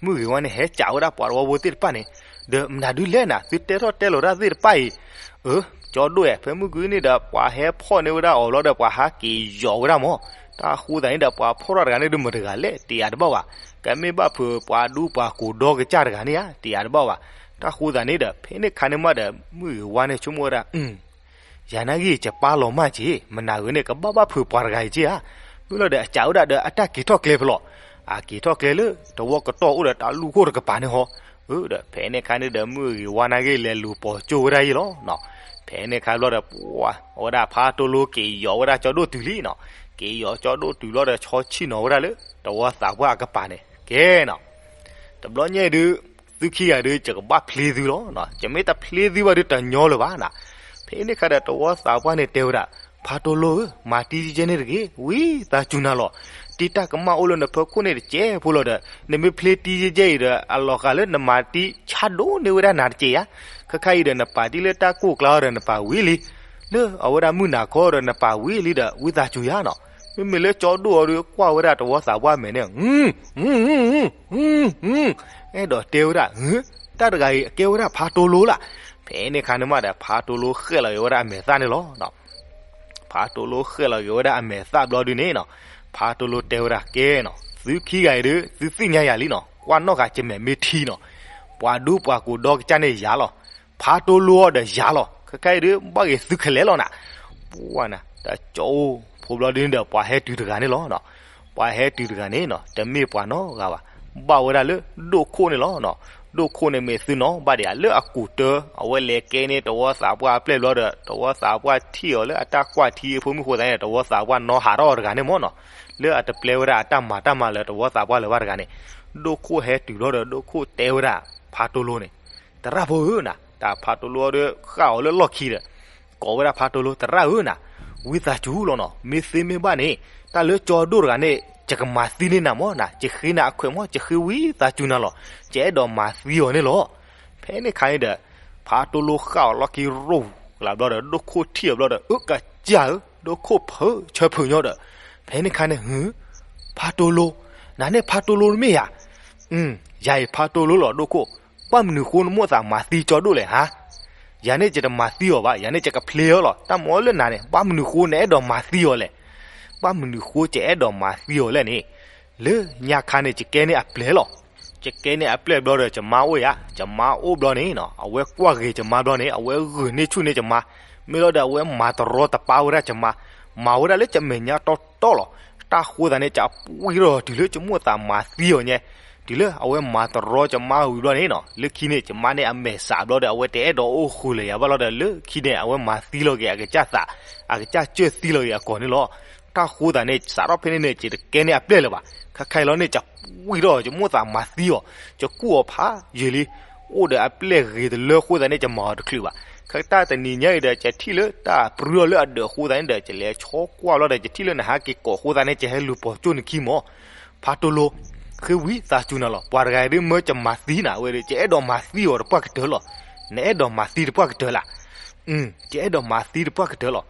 မုၢ်ဂ့ၤဝါန့ၣ် ဟဲစံးဝဲဒၣ်ပှၤတဝီဖိသ့ၣ်တဖၣ်န့ၣ်, ဒီးမနုၤဒုလဲၣ်နၤ သုတဲထီၣ်တဲလီၤတၢ်သ့ၣ်တဖၣ်အံၤ, အၢ, ကၠီဒိၣ်ဧၢ, ဖဲမုၢ်ကွံာ်န့ၣ်ဒီး ပှၤဟဲဖီၣ်န့ၢ်ဝဲဒၣ်အီၤဘျီဒီး ပှၤဟးက့ၤယိးဝဲဒၣ်မး, တၢ်ဃိသးန့ၣ်ဒီး ပှၤဖီၣ်ထီၣ်တဂၤန့ၣ်ဒုးမတၤတဂၤလဲၣ် တယာ်တဘၣ်ဘၣ်, ကမ့ၢ်ဘၣ်ဖုးပှၤဒူပှၤကိးဒီကစၢ်တဂၤန့ၣ်ဧါ တယာ်တဘၣ်ဘၣ်, တၢ်ဃိသးန့ၣ်ဒီး ဖဲန့ၣ်ခါန့ၣ်မးဒီး မုၢ်ဂ့ၤဝါန့ၣ်ဆိကမိၣ်ဝဲဒၣ် ယၤနာ်ဂ့ၤ ယပၢ်လီၤမၢ်က့ၤ, မနၤဂ့ၤန့ၣ် ကဘၣ်ဘၣ်ဖုးပှၤတဂၤအံၤက့ဧါ, မုၢ်လီၤဒီး အစံးဝဲဒၣ်ဒီး အတၢ်က့ၤထီၣ်ကျဲဖဲလဲၣ်, အက့ၤထီၣ်ကျဲလၢ တဝီကတီၢ်အိၣ်ဒီးတၢ်လူၢ်ခိၣ်တကပၤန့ၣ်ဟီ, ဒီး ဖဲန့ၣ်ခါန့ၣ်ဒီး မုၢ်ဂ့ၤဝါနာ်ဂ့ၤ လဲၤလူၤပိာ်ကၠိဝဲဒၣ်အံၤလီၤ. ဖဲန့ၣ်ခါဘျီဒီး ပှၤ အဝဲဒၣ်ဖးတိလိက့ၤယီၤဝဲဒၣ်ကၠီဒိၣ်တုၤလံနီၤ, က့ၤယီၤကၠီဒိၣ်တုၤဘျီဒီး ဆီဆံၣ်နီၤဝဲဒၣ်လၢ တဝီသးပှၢ်အကပၤန့ၣ် ကဲနီၤ တဘျီညါအံၤဒုး သုခံဂၤဒုး ယကဘၣ်ဖျ့သုလီၤ, ယမ့ၢ်တဖျ့သုဘၣ်ဒီး တညီလၢၤဘၣ်နၤ. ဖဲန့ၣ်ခါဒီး တဝီသးပှၢ်န့ၣ်တဲဝဲဒၣ်, ဖးတိလိဧၢ, မၤတံၤယဲန့ၣ်တဂ့ၤ, ဝံသးစူၤနၤလီၤ. တံၤတၢ်ကမၣ်အိၣ်လၢနဖီခိၣ်န့ၣ်တစဲးဖိလီၤဒီး နမ့ၢ်ဖျ့တံၤယဲအံၤဒီး အလီၤဃာ်လၢနမၤတံၤဆါဒိၣ်န့ၢ်ဝဲဒၣ်နၤတက့ၢ်ဧါ. ခဲခါအံၤဒီး နပာ်တံၤလၢတၢ်ကိၢ်ကျါအီၤဒီး နပာ်ဝံၤလံ လၢအဝဲဒၣ်မုၢ်နၤခီဒီး နပာ်ဝံၤလံဒီး ဝံသးစူၤယၤနီၤ. မ့မ့ၢ်လၢကၠီဒိၣ်အီၤဒီး ကွၢ်ဝဲဒၣ်တဝီသးပှၢ်မဲာ်န့ၣ် အဲၣ်ဒိးတဲဝဲဒၣ်, တၢ်တဂၤအံၤ အကဲဝဲဒၣ်ဖးတိလိလီၤ. ဖဲန့ၣ်ခါန့ၣ်မးဒီး ဖးတိလိဃဲၣ်လီၤက့ၤဝဲဒၣ်အမဲာ်သၣ်န့ၣ်လီၤ. ဖးတိလိဃဲၣ်လီၤက့ၤဝဲဒၣ်အမဲာ်သၣ်ဘျီဒုန့ၣ်နီၤ, ဖးတိလိတဲဝဲဒၣ်ကဲနီၤ, သုခံဂၤအံၤဒီး သုသ့ၣ်ညါယၤလံနီၤ, ကွၢ်နီၣ်ဃာ်ကမဲာ်မ့ၢ်ထံနီၤ, ပှၤဒူပှၤကိးဒီကစၢ်န့ၣ်ယၤလီၤ. ဖးတိလိအီၤဒီးယၤလီၤ. ခဲခါအံၤဒီး ဘၣ်ဂ့ၤသုခဲလၢာ်လီၤနၤ. ပှၢ်နၤ တၢ်ကၠီအိၣ်ဖိဘျီဒ်န့ၣ်ဒီး ပှၤဟဲတုၤတဂၤန့ၣ်လီၤနီၤ. ပှၤဟဲတုၤတဂၤန့ၣ်နီၤ တမ့ၢ်ပှၤနီတဂၤဘၣ်. ဘၣ်ဝဲဒၣ်လၢဒိၣ်ခိၣ်န့ၣ်လီၤနီၤ. ဒိၣ်ခိၣ်န့ၣ်မ့ၢ်သုနီၤဘၣ်ဒံးဧါ လၢအကူးတၢ် အဝဲလဲၤကဲန့ၢ်တဝီသးပှၢ်အပျဲၢ်ဘျီဒီး တဝီသးပှၢ်ထံၣ်အီၤလၢအတၢ်ကွၢ်ထံအဖိမုၣ်ဃိသတးန့ၣ် တဝီသးပှၢ်နီၣ်ဟးထီၣ်အီၤတဂၤန့ၣ်မ့ၢ်နီၤ. လၢအတပျဲဝဲဒၣ်အတၢ်မၤတၢ်မၤလၢတဝီသးပှၢ်လၢၤဘၣ်တဂၤန့ၣ် ဒိၣ်ခိၣ်ဟဲတုၤဘျီဒီး ဒိၣ်ခိၣ်တဲဝဲဒၣ် ဖါတိလိန့ၣ် သရၣ်ဖိဧၢနၤ, တၢ်ဖါတိလိဒီးဃၣ်အီၤလၢလီၢ်ခံဒီး ကိးဝဲဒၣ်ဖါတိလိ သရၣ်ဧၢနၤ, ဝံသးစူၤလီၤနီၤ, မ့ၢ်သ့မ့ၢ်ဘၣ်န့ၣ် တၢ်လၢကၠီဒိၣ်တဂၤန့ၣ် ယကမၤသံန့ၢ်နၤမ့ၢ်နၤ, ယဃ့နၤအခွဲးမ့ၢ် ယဃ့ဝံသးစူၤနၤလီၤ, ယအဲၣ်ဒိးမၤသံအီၤန့ၣ်လီၤ. ဖဲန့ၣ်ခါန့ၣ်ဒီး ဖါတိလိဃၣ်အီၤလီၢ်ခံရိၢ်ကလးဘျီဒီး ဒိၣ်ခိၣ်ထံၣ်အီၤဘျီဒီး အၢ ကစၢ်ဧၢ, ဒိၣ်ခိၣ်ဖုးဆၢဖုးညီဒီး ဖဲန့ၣ်ခါန့ၣ် ဟ ဖါတိလိ, နၤန့ၣ်ဖါတိလိတမ့ၢ်ဧါ. ယၤအံၤဖါတိလိလီၤဒိၣ်ခိၣ်, ဘၣ်မနုၤဃိနမိၣ်သးမၤသံကၠီဒိၣ်လဲၣ်ဟါ. ယၤန့ၣ်ယတမၤသံအီၤဘၣ်, ယၤန့ၣ်ယကဖျ့အီၤလီၤ, တၢ်မၤလၢနၤန့ၣ် ဘၣ်မနုၤဃိနအဲၣ်ဒိးမၤသံအီၤလဲၣ်. ဘၣ်မနုၤဃိယအဲၣ်ဒိးမၤသံအီၤလဲၣ်န့ၣ်, လၢညါခါန့ၣ် ယကဲန့ၢ်အပျဲၢ်လီၤ. ယကဲန့ၢ်အပျဲၢ်ဘျီဒီး ယမါအိၣ်ယၤ, ယမါအိၣ်ဘျီန့ၣ်နီၤ အဝဲကွၢ်ဂ့ၤယမါဘျီန့ၣ် အဝဲဂုာ်န့ၢ်ဆူၣ်န့ၢ်ယမါ, မ့ၢ်လီၤဒီးအဝဲမၤတရီတပါဝဲဒၣ်ယမါ, မၤဝဲဒၣ်လၢယမဲာ်ညါတီတီလီၤ. တၢ်ဃိသးန့ၣ် ယပှံၢ်ထီၣ်တုၤလၢယမိၣ်သးမၤသံအီၤညါ, တုၤလၢအဝဲမၤတရီယမါဝံၤဘျီန့ၣ်နီၤ လၢခံန့ၣ် ယမါန့ၣ်အမဲာ်စးဘျီဒီး အဝဲတအဲၣ်ဒိးအိၣ်ဃုာ်လၢၤယၤဘၣ်လီၤဒီး လၢခံန့ၣ် အဝဲမၤသံလီၤက့ၤအကစၢ်သး, အကစၢ်ကၢၢ်သံလီၤက့ၤအကိာ်န့ၣ်လီၤ. တၢ်ဃိသးန့ၣ် စးထီၣ်ဖဲန့ၣ်န့ၣ် ယတကဲန့ၢ်အပျဲၢ်လၢၤဘၣ်. ခဲခါအံၤလီၤန့ၣ် ယပှံၢ်ထီၣ် ယမိၣ်သးမၤသံအီၤ, ယကူၣ်အီၤဖးယံာ်လံ, အိၣ်ဒီးအပျဲၢ်ဂ့ၤတလၢဃိသးန့ၣ် ယမၤအီၤတချုးဘၣ်. ခဲတၢ်တနံၤညါအံၤဒီး ယထံၣ်လၢတၢ်ပြူအီၤလၢအဒၢးဃိသးန့ၣ်ဒီး ယလဲၤဆီကွၢ်ဘျီဒီး ယထံၣ်လၢနဟးက့ၤကိးဃိသးန့ၣ် ယဟဲလူၤပိာ်ကၠိၣ်နခံမး ဖါတိလိ, ဃ့ဝံသးစူၤနၤလီၤ. ပှၤတဂၤအံၤဒ်မၢယမၤသံနၤဝဲဒီး ယအဲၣ်ဒိးမၤသံအီၤတပှၢ်ကတၢၢ်လီၤ. နအဲၣ်ဒိးမၤသံတပှၢ်ကတၢၢ်လၢ်. ယအဲၣ်ဒိးမၤသံတပှၢ်ကတၢၢ်လီၤ.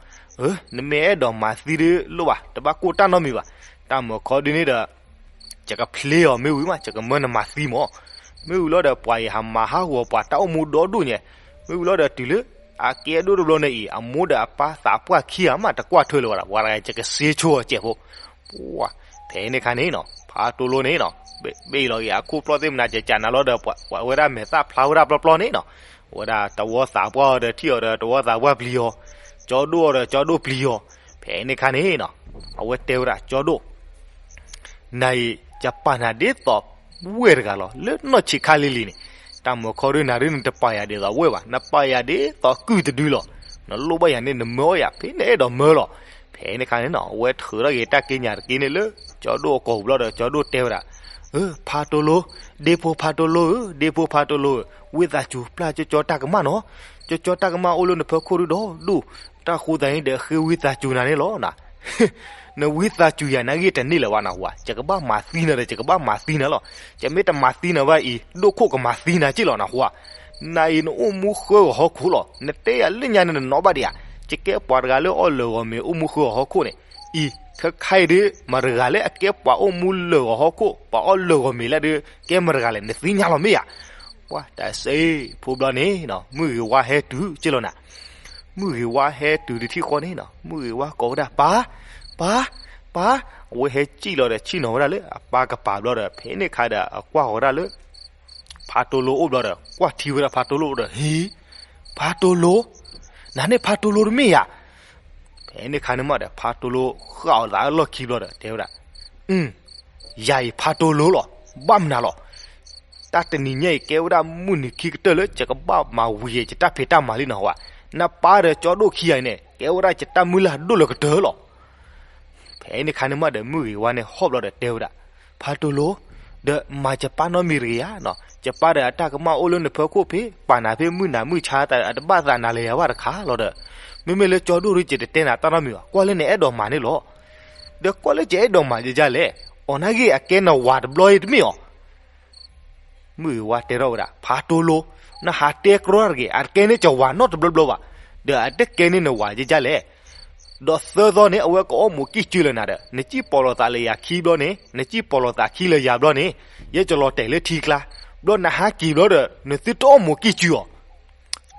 နမ့ၢ်အဲၣ်ဒိးမၤသံဒ်လိၣ်ဘၣ် တဘၣ်ကိၢ်တၢ်နီတမံၤဘၣ်. တၢ်မၢခီဒ်န့ၣ်ဒီး ယကဖျ့အီၤမ့ၢ်ဝံၤမး ယကမၢနမၤသံမး. မ့ၢ်ဝံၤလီၤဒီး ပှၤအံၤဟးမၤဟးဂီၤပှၤတၢ်အိၣ်မူဒီဒူၣ်ညါ, မ့ၢ်ဝံၤလီၤဒီးတုၤလၢ အကဲဒိၣ်တဘျီန့ၣ်အံၤ အမိၢ်ဒီးအပၢ်သးပှၢ်ခံဂၤမး တကွၢ်ထွဲလၢၤဝဲဒၣ် ပှၤတဂၤယကစ့ဆိအီၤစဲးဖိ ဖဲန့ၣ်ခါန့ၣ်နီၤ ဖါတိလိန့ၣ်နီၤ ဘ့ၣ်လီၤက့ၤအခိၣ်ပျီသ့ၣ်မနၤ ကကးနၤလီၤဒီး ပှၤဝဲဒၣ်မဲာ်သၣ်ဖျါဝဲဒၣ်ပျီပျီန့ၣ်နီၤ, အဝဲဒၣ်တဝီသးပှၢ်အီၤဒီးထံၣ်အီၤဒီးတဝီသးပှၢ်ပျံၤအီၤ, ကၠီဒိၣ်အီၤဒီးကၠီဒိၣ်ပျံၤအီၤ, ဖဲန့ၣ်ခါန့ၣ်နီၤ အဝဲတဲဝဲဒၣ်ကၠီဒိၣ် နၤအံၤ ယပာ်နၤဒ်သိးဝဲၢ်တဂၤလီၤ လၢနီၢ်ဆံးခါလံလံန့ၣ်, တၢ်မၢခီဒ်နၤဒ်နတပာ်ယၤဒ်သိးဝဲၢ်ဘၣ် နပာ်ယၤဒ်သိးကုၢ်တဒုလီၤ. နလိၣ်ဘၣ်ယၤန့ၣ် နမၢအီၣ်ယၤ ဖဲနအဲၣ်ဒိးမၢလီၤ. ဖဲန့ၣ်ခါန့ၣ်နီၤ အဝဲထုးထီၣ်က့ၤတၢ်က့ညါတက့န့ၣ်လၢ ကၠီဒိၣ်အကိာ်ပူၤဘျီဒီး ကၠီဒိၣ်တဲဝဲဒၣ်, ဖါတိလိ, ဒ့ဖိဖါတိလိဧၢ, ဒ့ဖိဖါတိလိဧၢ, ဝံသးစူၤပျၢ်ကၠီကၠီတၢ်ကမၣ်နီၤ, ကၠီကၠီတၢ်ကမၣ်အိၣ်လၢနဖၢခိၣ်ဒုဒီဒူၣ်, တၢ်ဃိသးန့ၣ်ဒီးဃ့ဝံသးစူၤနၤန့ၣ်လီၤနၤ နဝံသးစူၤယၤနဂ့ၢ်တန့ၢ်လၢၤဘၣ်နဟူဧါ, ယကဘၣ်မၤသံနၤဒီး ယကဘၣ်မၤသံနၤလီၤ. ယမ့ၢ်တမၤသံနၤဘၣ်အံၤ ဒိၣ်ခိၣ်ကမၤသံနၤက့လီၤနဟူဧါ. နၤအံၤနအိၣ်မူဃၢဂီၤဟီၣ်ခိၣ်လီၤ. နတဲယၤလၢညါန့ၣ်နနီၣ်ဘၣ်ဒံးဧါ. ယကဲပှၤတဂၤလၢအီၣ်လၢာ်ဂီၤမ့ၤအိၣ်မူဃၢဂီၤဟီၣ်ခိၣ်န့ၣ်, အံၤ ခဲခါအံၤဒ် မတၤတဂၤလၢအကဲပှၤအိၣ်မူလၢာ်ဂီၤဟီၣ်ခိၣ် ပှၤအီၣ်လၢာ်ဂီၤမ့ၤလၢဒ် ကဲမတၤတဂၤလဲၣ် နသ့ၣ်ညါလီၤမ့ၢ်ဧါ. ပှၤတၢ်စ့ဖိဘျီန့ၣ် မုၢ်ဂ့ၤဝါဟဲတုၤက့လီၤနၤ မုၢ်ဂ့ၤဝါဟဲတုၤတထံၣ်ဃီန့ၣ်နီၤ မုၢ်ဂ့ၤဝါကိးဝဲဒၣ် ပၢ်, ပၢ်, ပၢ်, အဝဲဟဲစံၣ်လီၤဒီး ဆ့ၣ်နီၤဝဲဒၣ်လၢအပၢ်ကပၤဘျီဒီး ဖဲန့ၣ်ခါဒီး အကွၢ်ဃီၤဝဲဒၣ်လၢ ဖါတိလိအိၣ်ဘျီဒီး ကွၢ်ထံဝဲဒၣ်ဖါတိလိဒီး ဟ့, ဖါတိလိ, နၤန့ၣ်ဖါတိလိတမ့ၢ်ဧါ. ဖဲန့ၣ်ခါန့ၣ်မးဒီး ဖါတိလိဃၣ်အီၤသးလၢလီၢ်ခံဘျီဒီး တဲဝဲဒၣ် ယၤအံၤဖါတိလိလီၤ, ဘၣ်မနုၤလီၤ. တၢ်တနံၤညါအံၤ ကဲဝဲဒၣ်မုၢ်နံၤခံကတၢၢ်လၢ ယကဘၣ်မၤဝံၤယတၢ်ဖံးတၢ်မၤလံနဟူဧါ. နပၢ်ဒီးကၠီဒိၣ်ခံဂၤအံၤန့ၣ် ကဲဝဲဒၣ်ယတၢ်မုၢ်လၢ်ဒိၣ်လၢကတၢၢ်လီၤ. ဖဲန့ၣ်ခါန့ၣ်မးဒီး မုၢ်ဂ့ၤဝါန့ၣ်ဟီၣ်ဘျီဒီးတဲဝဲဒၣ်, ဖါတိလိ, ဒီးမၤယပၢ်နီတမံၤတဂ့ၤဧါနီၤ, ယပၢ်ဒီးအတၢ်ကမၣ်အိၣ်လၢနဖၢခိၣ်ဖဲ ပာ်နၤဖဲမုၢ်နၤမုၢ်ဆါတၢ်ဒီး အတဘၣ်သးနၤလၢၤယၤဘၣ်တခါလီၤဒီး, မ့မ့ၢ်လၢကၠီဒိၣ်ဒ် ယတတဲနၤတၢ်နီတမံၤဘၣ်, ကွၢ်လၢနအဲၣ်ဒိးမၤန့ၣ်လီၤ. ဒီးကွၢ်လၢယအဲၣ်ဒိးမၤယကလဲၣ်, အီၤနာ်က့အကဲနဝၤတဘျီအံၤတမ့ၢ်ဧါ. မုၢ်ဂ့ၤဝါတဲထီၣ်ဝဲဒၣ်, ဖါတိလိ, နဟးတဲကြီတဂ့ၤ, အတကဲန့ၢ်ယဝၤနီတဘျီဘျီဘၣ်, ဒီးအတကဲန့ၢ်နဝၤယကလဲၣ်. ဒီးသၢသီန့ၣ် အဝဲကအီၣ်မူးကံၢ်စုလၢနၤဒီး နစံၣ်ပိာ်လီၤသးလၢယၤခံဘျီန့ၣ်, နစံၣ်ပိာ်လီၤသးခံလၢယၤဘျီန့ၣ်, ယဲယလီၤတဲာ်လၢထံကျါ, ဘျီနဟးက့ၤဘျီဒီး နသုတအီၣ်မူးကံၢ်စုအီၤ.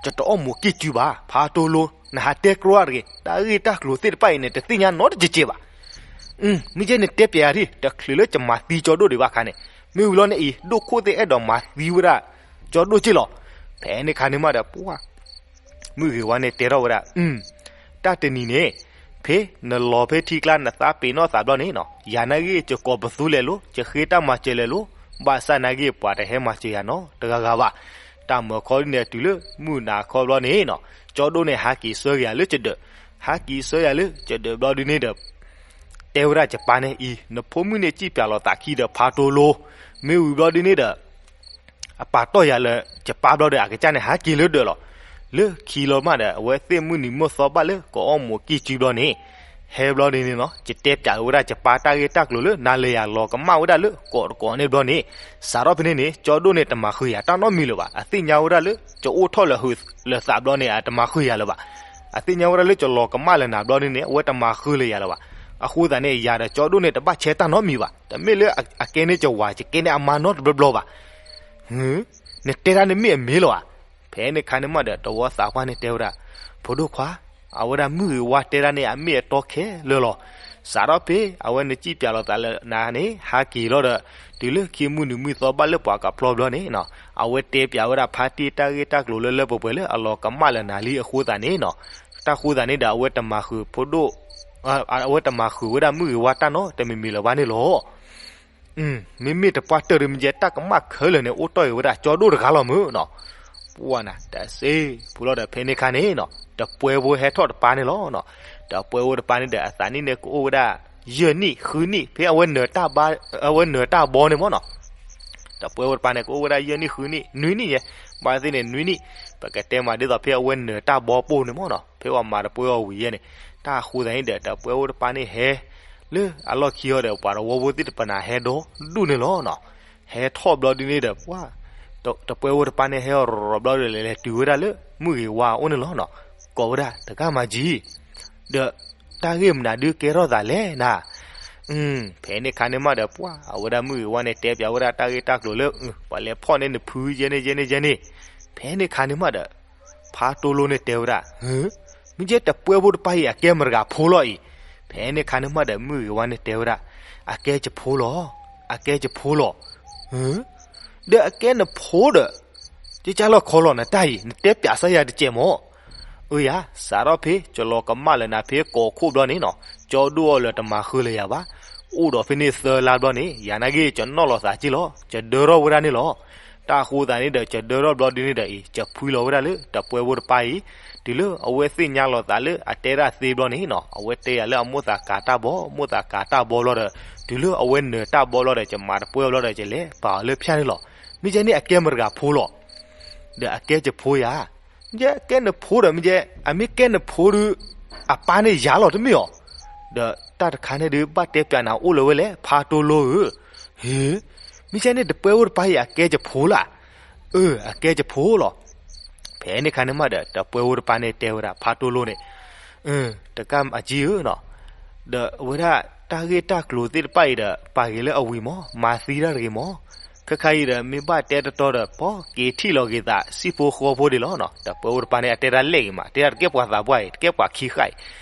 ယတအီၣ်မူးကံၢ်စုဘၣ်, ဖါတိလိ, နဟးတဲကြီတဂ့ၤ, တၢ်ဂ့ၢ်တၢ်ကျိၤသ့ၣ်တဖၣ်အံၤန့ၣ် တသ့ၣ်ညါနီတကဲးကဲးဘၣ်. မ့ၢ်ယဲနတဲပျဲယၤဒ် တချုးလၢယမၤသံကၠီဒိၣ်ဒံးဘၣ်ခါန့ၣ်, မ့ၢ်ဝံၤလီၤန့ၣ်အံၤ ဒိၣ်ခိၣ်သ့ၣ်အဲၣ်ဒိးမၤသံဝဲဒၣ် ကၠီဒိၣ်က့လီၤ. ဖဲန့ၣ်ခါန့ၣ်မးဒီး ပှၤ မုၢ်ဂ့ၤဝါန့ၣ်တဲထီၣ်ဝဲဒၣ်, တၢ်တနံၤန့ၣ် ဖဲနလီၤဖဲထံကျါ နသးပ့ၤနီၣ်သးဘျီန့ၣ်နီၤ, ယၤနာ်ဂ့ၢ် ယကိးပသူလဲၣ်လိၤ, ယဃ့တၢ်မၤစၢၤလဲၣ်လိၤ, ဘၣ်ဆၣ်နာ်ဂ့ၢ် ပှၤတဟဲမၤစၢၤယၤနီတဂၤဂၤဘၣ်. တၢ်မၢခီဒ်န့ၣ် တုၤလၢမုၢ်နၤခီဘျီန့ၣ်နီၤ, ကၠီဒိၣ်န့ၣ် ဟးက့ၤဆှၢက့ၤယၤလၢယဒၢး, ဟးက့ၤဆှၢယၤလၢယဒၢးဘျီဒ်န့ၣ်ဒီး တဲဝဲဒၣ်ယပၢ်န့ၣ်အံၤ, နဖိမုၣ်န့ၣ် စံၣ်ပၠးလိာ်သးခံဒီးဖါတိလိ, မ့ၢ်ဝံၤဘျီဒ်န့ၣ်ဒီး အပာ်တီၢ်ယၤလၢ ယပၢ်ဘျီဒီး အကစၢ်န့ၣ် ဟးက့ၤလၢဒၢးလီၤ. လၢခံလီၤမးဒီး အဝဲသ့ၣ်မုၢ်နံၤမုၢ်သီဘၣ်လၢ ကအီၣ်မူးကံၢ်စုဘျီန့ၣ်, ဟဲဘျီဒ်န့ၣ်နီၤ, ယတဲပၠးဝဲဒၣ်ယပၢ်တၢ်ဂ့ၢ်တၢ်ကျိၤလၢ နၤလၢယၤလီၤကမၣ်ဝဲဒၣ်လၢကိးတကိးန့ၣ်ဘျီန့ၣ်, စးထီၣ်ဖဲန့ၣ်န့ၣ် ကၠီဒိၣ်န့ၣ် တမၤဃုာ်ယၤတၢ်နီတမံၤလၢၤဘၣ်. အသ့ၣ်ညါဝဲဒၣ်လၢ ယအိၣ်ထီၣ်လၢဟုးလၢသးဘျီန့ၣ် အတမၤဃုာ်ယၤလၢၤဘၣ်. အသ့ၣ်ညါဝဲဒၣ်လၢ ယလီၤကမၣ်လၢနၤဘျီဒ်န့ၣ် အဝဲတမၤဃုာ်လၢယၤလၢၤဘၣ်. အဃိသတးန့ၣ် ယၤဒီးကၠီဒိၣ်န့ၣ် တဘၣ်ဆဲးတၢ်နီတမံၤဘၣ်. တမ့ၢ်လၢအကဲန့ၢ်ယဝၤ ယကဲန့ၢ်အမါနီတဘျီဘျီဘၣ်. နတဲဒၣ်န့ၣ်မ့ၢ်အမ့ၢ်လီၤဧါ. ဖဲန့ၣ်ခါန့ၣ်မးဒီး တဝီသးပှၢ်န့ၣ်တဲဝဲဒၣ်, ဖိဒိၣ်ခွါ, အဝဲဒၣ်မုၢ်ဂ့ၤဝါတဲဒၣ်န့ၣ် အမ့ၢ်အတီခဲလၢာ်လီၤ. စးထီၣ်ဖဲ အဝဲန့ၣ်စံၣ်ပၠးလိာ်သးလၢနၤန့ၣ် ဟးက့ၤလီၤဒီး တုၤလၢခံမုၢ်နံၤမုၢ်သီဘၣ်လၢပှၤကဖျီဘျီန့ၣ်နီၤ, အဝဲတဲပၠးဝဲဒၣ်ဖါတံၢ်တၢ်ဂ့ၢ်တၢ်ကျိၤလၢလၢပှဲၤပှဲၤလၢအလီၤကမၣ်လၢနၤလံအဃိသတးန့ၣ်နီၤ, တၢ်ဃိသတးန့ၣ်ဒီး အဝဲတမၤဃုာ်ဖိဒိၣ် အဝဲတမၤဃုာ်ဝဲဒၣ်မုၢ်ဂ့ၤဝါတၢ်နီတမံၤမံၤလၢၤဘၣ်န့ၣ်လီၤ. မ့မ့ၢ်တပှၢ်တၢၢ်ဒ်မ့ၢ်ကဲ တၢ်ကမၣ်ခဲလၢာ်န့ၣ် အိၣ်တီၢ်အံၤဝဲဒၣ်ကၠီဒိၣ်တဂၤလီၤမုၢ်နီၤ. ပှၢ်နၤ တစ့ၢ်ဖိလီၤဒီး ဖဲန့ၣ်ခါန့ၣ်နီၤ တပှဲၤဖိဟဲထီၣ်တပၤန့ၣ်လီၤနီၤ. တပှဲၤဖိတပၤန့ၣ်ဒီး အသးနံၣ်န့ၣ်ကအိၣ်ဝဲဒၣ် ယဲၢ်နံၣ်ဃုနံၣ် ဖဲအဝဲနၢၤတၢ်ဘီ အဝဲနၢၤတၢ်ဘီန့ၣ်မ့ၢ်နီၤ. တပှဲၤဖိတပၤန့ၣ် ကအိၣ်ဝဲဒၣ်ယဲၢ်နံၣ်ဃုနံၣ် နွံနံၣ်ယဲၢ်, ဘၣ်သ့ၣ်န့ၣ် နွံနံၣ်, ပကတဲမးဒ်သိးဖဲအဝဲနၢၤတၢ်ဘီပိၢ်န့ၣ်မ့ၢ်နီၤ, ဖဲပှၤမၤတပှဲၤအီၤဝံၤယဲၢ်န့ၣ်, တၢ်ဃိသတးန့ၣ်ဒီး တပှဲၤဖိတပၤန့ၣ်ဟဲ လၢအလီၢ်ခံအီၤဒီး ပှၤတဝီဖိသ့ၣ်တဖၣ်န့ၣ် ဟဲဒီဒူၣ်န့ၣ်လီၤနီၤ. ဟဲထီၣ်ဘျီဒ်န့ၣ်ဒီး ပှၤ တပှဲၤဖိတပၤန့ၣ် ဟဲအီၤရီၤရီၤဘျီဒီး လဲၤလဲၤတုၤဝဲဒၣ်လၢ မုၢ်ဂ့ၤဝါအအိၣ်န့ၣ်လီၤနီၤ. ကိးဝဲဒၣ်တဂၤမၤကံ ဒီးတၢ်ဂ့ၢ်မနုၤဒုးကဲထီၣ်သးလဲၣ်နၤ. ဖဲန့ၣ်ခါန့ၣ်မးဒီး ပှၤအဝဲဒၣ်မုၢ်ဂ့ၤဝါန့ၣ် တဲပၠးဝဲဒၣ်တၢ်ဂ့ၢ်တၢ်ကျိၤလၢ ပှၤလဲၤဖီၣ်န့ၢ်နဖုယဲၢ်န့ၣ်ယဲၢ်န့ၣ်ယဲၢ်န့ၣ်. ဖဲန့ၣ်ခါန့ၣ်မးဒီး ဖါတိလိန့ၣ်တဲဝဲဒၣ်, မ့ၢ်ကဲတပှဲၤဖိတပၤအံၤ အကဲမတၤတဂၤဖိလီၤအံၤ. ဖဲန့ၣ်ခါန့ၣ်မးဒီး မုၢ်ဂ့ၤဝါန့ၣ်တဲဝဲဒၣ်, အကဲယဖိလီၤ, အကဲယဖိလီၤ. ဒီးအကဲနဖိဒီး ကကၢ်လီၤခီလီၤနတၢ်အံၤ နတဲပၠးစၢ်ယၤတစဲးမး. အၢယၤ စးထီၣ်ဖဲ ယလီၤကမၣ်လၢနၤဖဲကိးခိၣ်ဘျီန့ၣ်နီၤ, ကၠီဒိၣ်အီၤလၢတမၤဃုာ်လၢယၤဘၣ်. အိၣ်ဒီးဖဲန့ၣ်သၢလါဘျီန့ၣ် ယၤနာ်က့ ယနီၣ်လီၤသးက့ၢ်လီၤ, ယဒၢထီၣ်ဝဲဒၣ်န့ၣ်လီၤ. တၢ်ဃိသတးန့ၣ်ဒီး ယဒၢထီၣ်ဘျီဒ်န့ၣ်ဒီးအံၤ ယဖှံလီၤဝဲဒၣ်လၢတပှဲၤဖိတပၤအံၤ, တုၤလၢအဝဲသ့ၣ်ညါလီၤသးလၢအတဲဒၣ်သ့ဘျီန့ၣ်နီၤ, အဝဲတဲယၤလၢအမိၢ်သးကၤတၢ်ဘီ, မိၢ်သးကၤတၢ်ဘီဘျီဒီး တုၤလၢအဝဲနၢၤတၢ်ဘီဘျီဒီး ယမၤတပှဲၤဘျီဒီး ယလဲၤပာ်အီၤလၢဖၠၣ်န့ၣ်လီၤ. မ့ၢ်ကဲန့ၣ်အကဲမတၤတဂၤဖိလီၤ. ဒီးအကဲယဖိယၤ, မ့ၢ်ကဲကဲနဖိဒီး မ့ၢ်ကဲ အမ့ၢ်ကဲနဖိဒီး အပၢ်န့ၣ်ယၤလီၤတမ့ၢ်အီၤ. ဒီးတၢ်တခါန့ၣ်ဒုး ဘၣ်တဲပၠးနၤအိၣ်လၢၤဝဲလဲၣ် ဖါတိလိဧၢ. ဟ့, မ့ၢ်ကဲန့ၣ်တပှဲၤဖိတပၤအံၤ အကဲယဖိလၢ်. အၢ အကဲယဖိလီၤ. ဖဲန့ၣ်ခါန့ၣ်မးဒီး တပှဲၤဖိတပၤန့ၣ်တဲဝဲဒၣ် ဖါတိလိန့ၣ်, တကၢ်အကံဧၢနီၤ, ဒီးအဝဲဒၣ်တၢ်ဂ့ၢ်တၢ်ကျိၤသ့ၣ်တဖၣ်အံၤဒီး ပာ်ဂ့ၤလၢအဝံၤမး, မၤသံတၢ်တဂ့ၤမး. ခဲခါအံၤဒီး မ့ၢ်ဘၣ်တဲတတီဒီး ပက့ၤထံၣ်လီၤက့ၤသး စံၣ်ဖိဃီဖိဒံးလီၤနီၤ. တပှဲၤဖိတပၤန့ၣ် အတဲတၢ်လဲၣ်ဂ့ၤမး, တဲတၢ်တကဲပှၤသးပှၢ်အံၤ, တကဲပှၤခံဃၣ်အံၤ,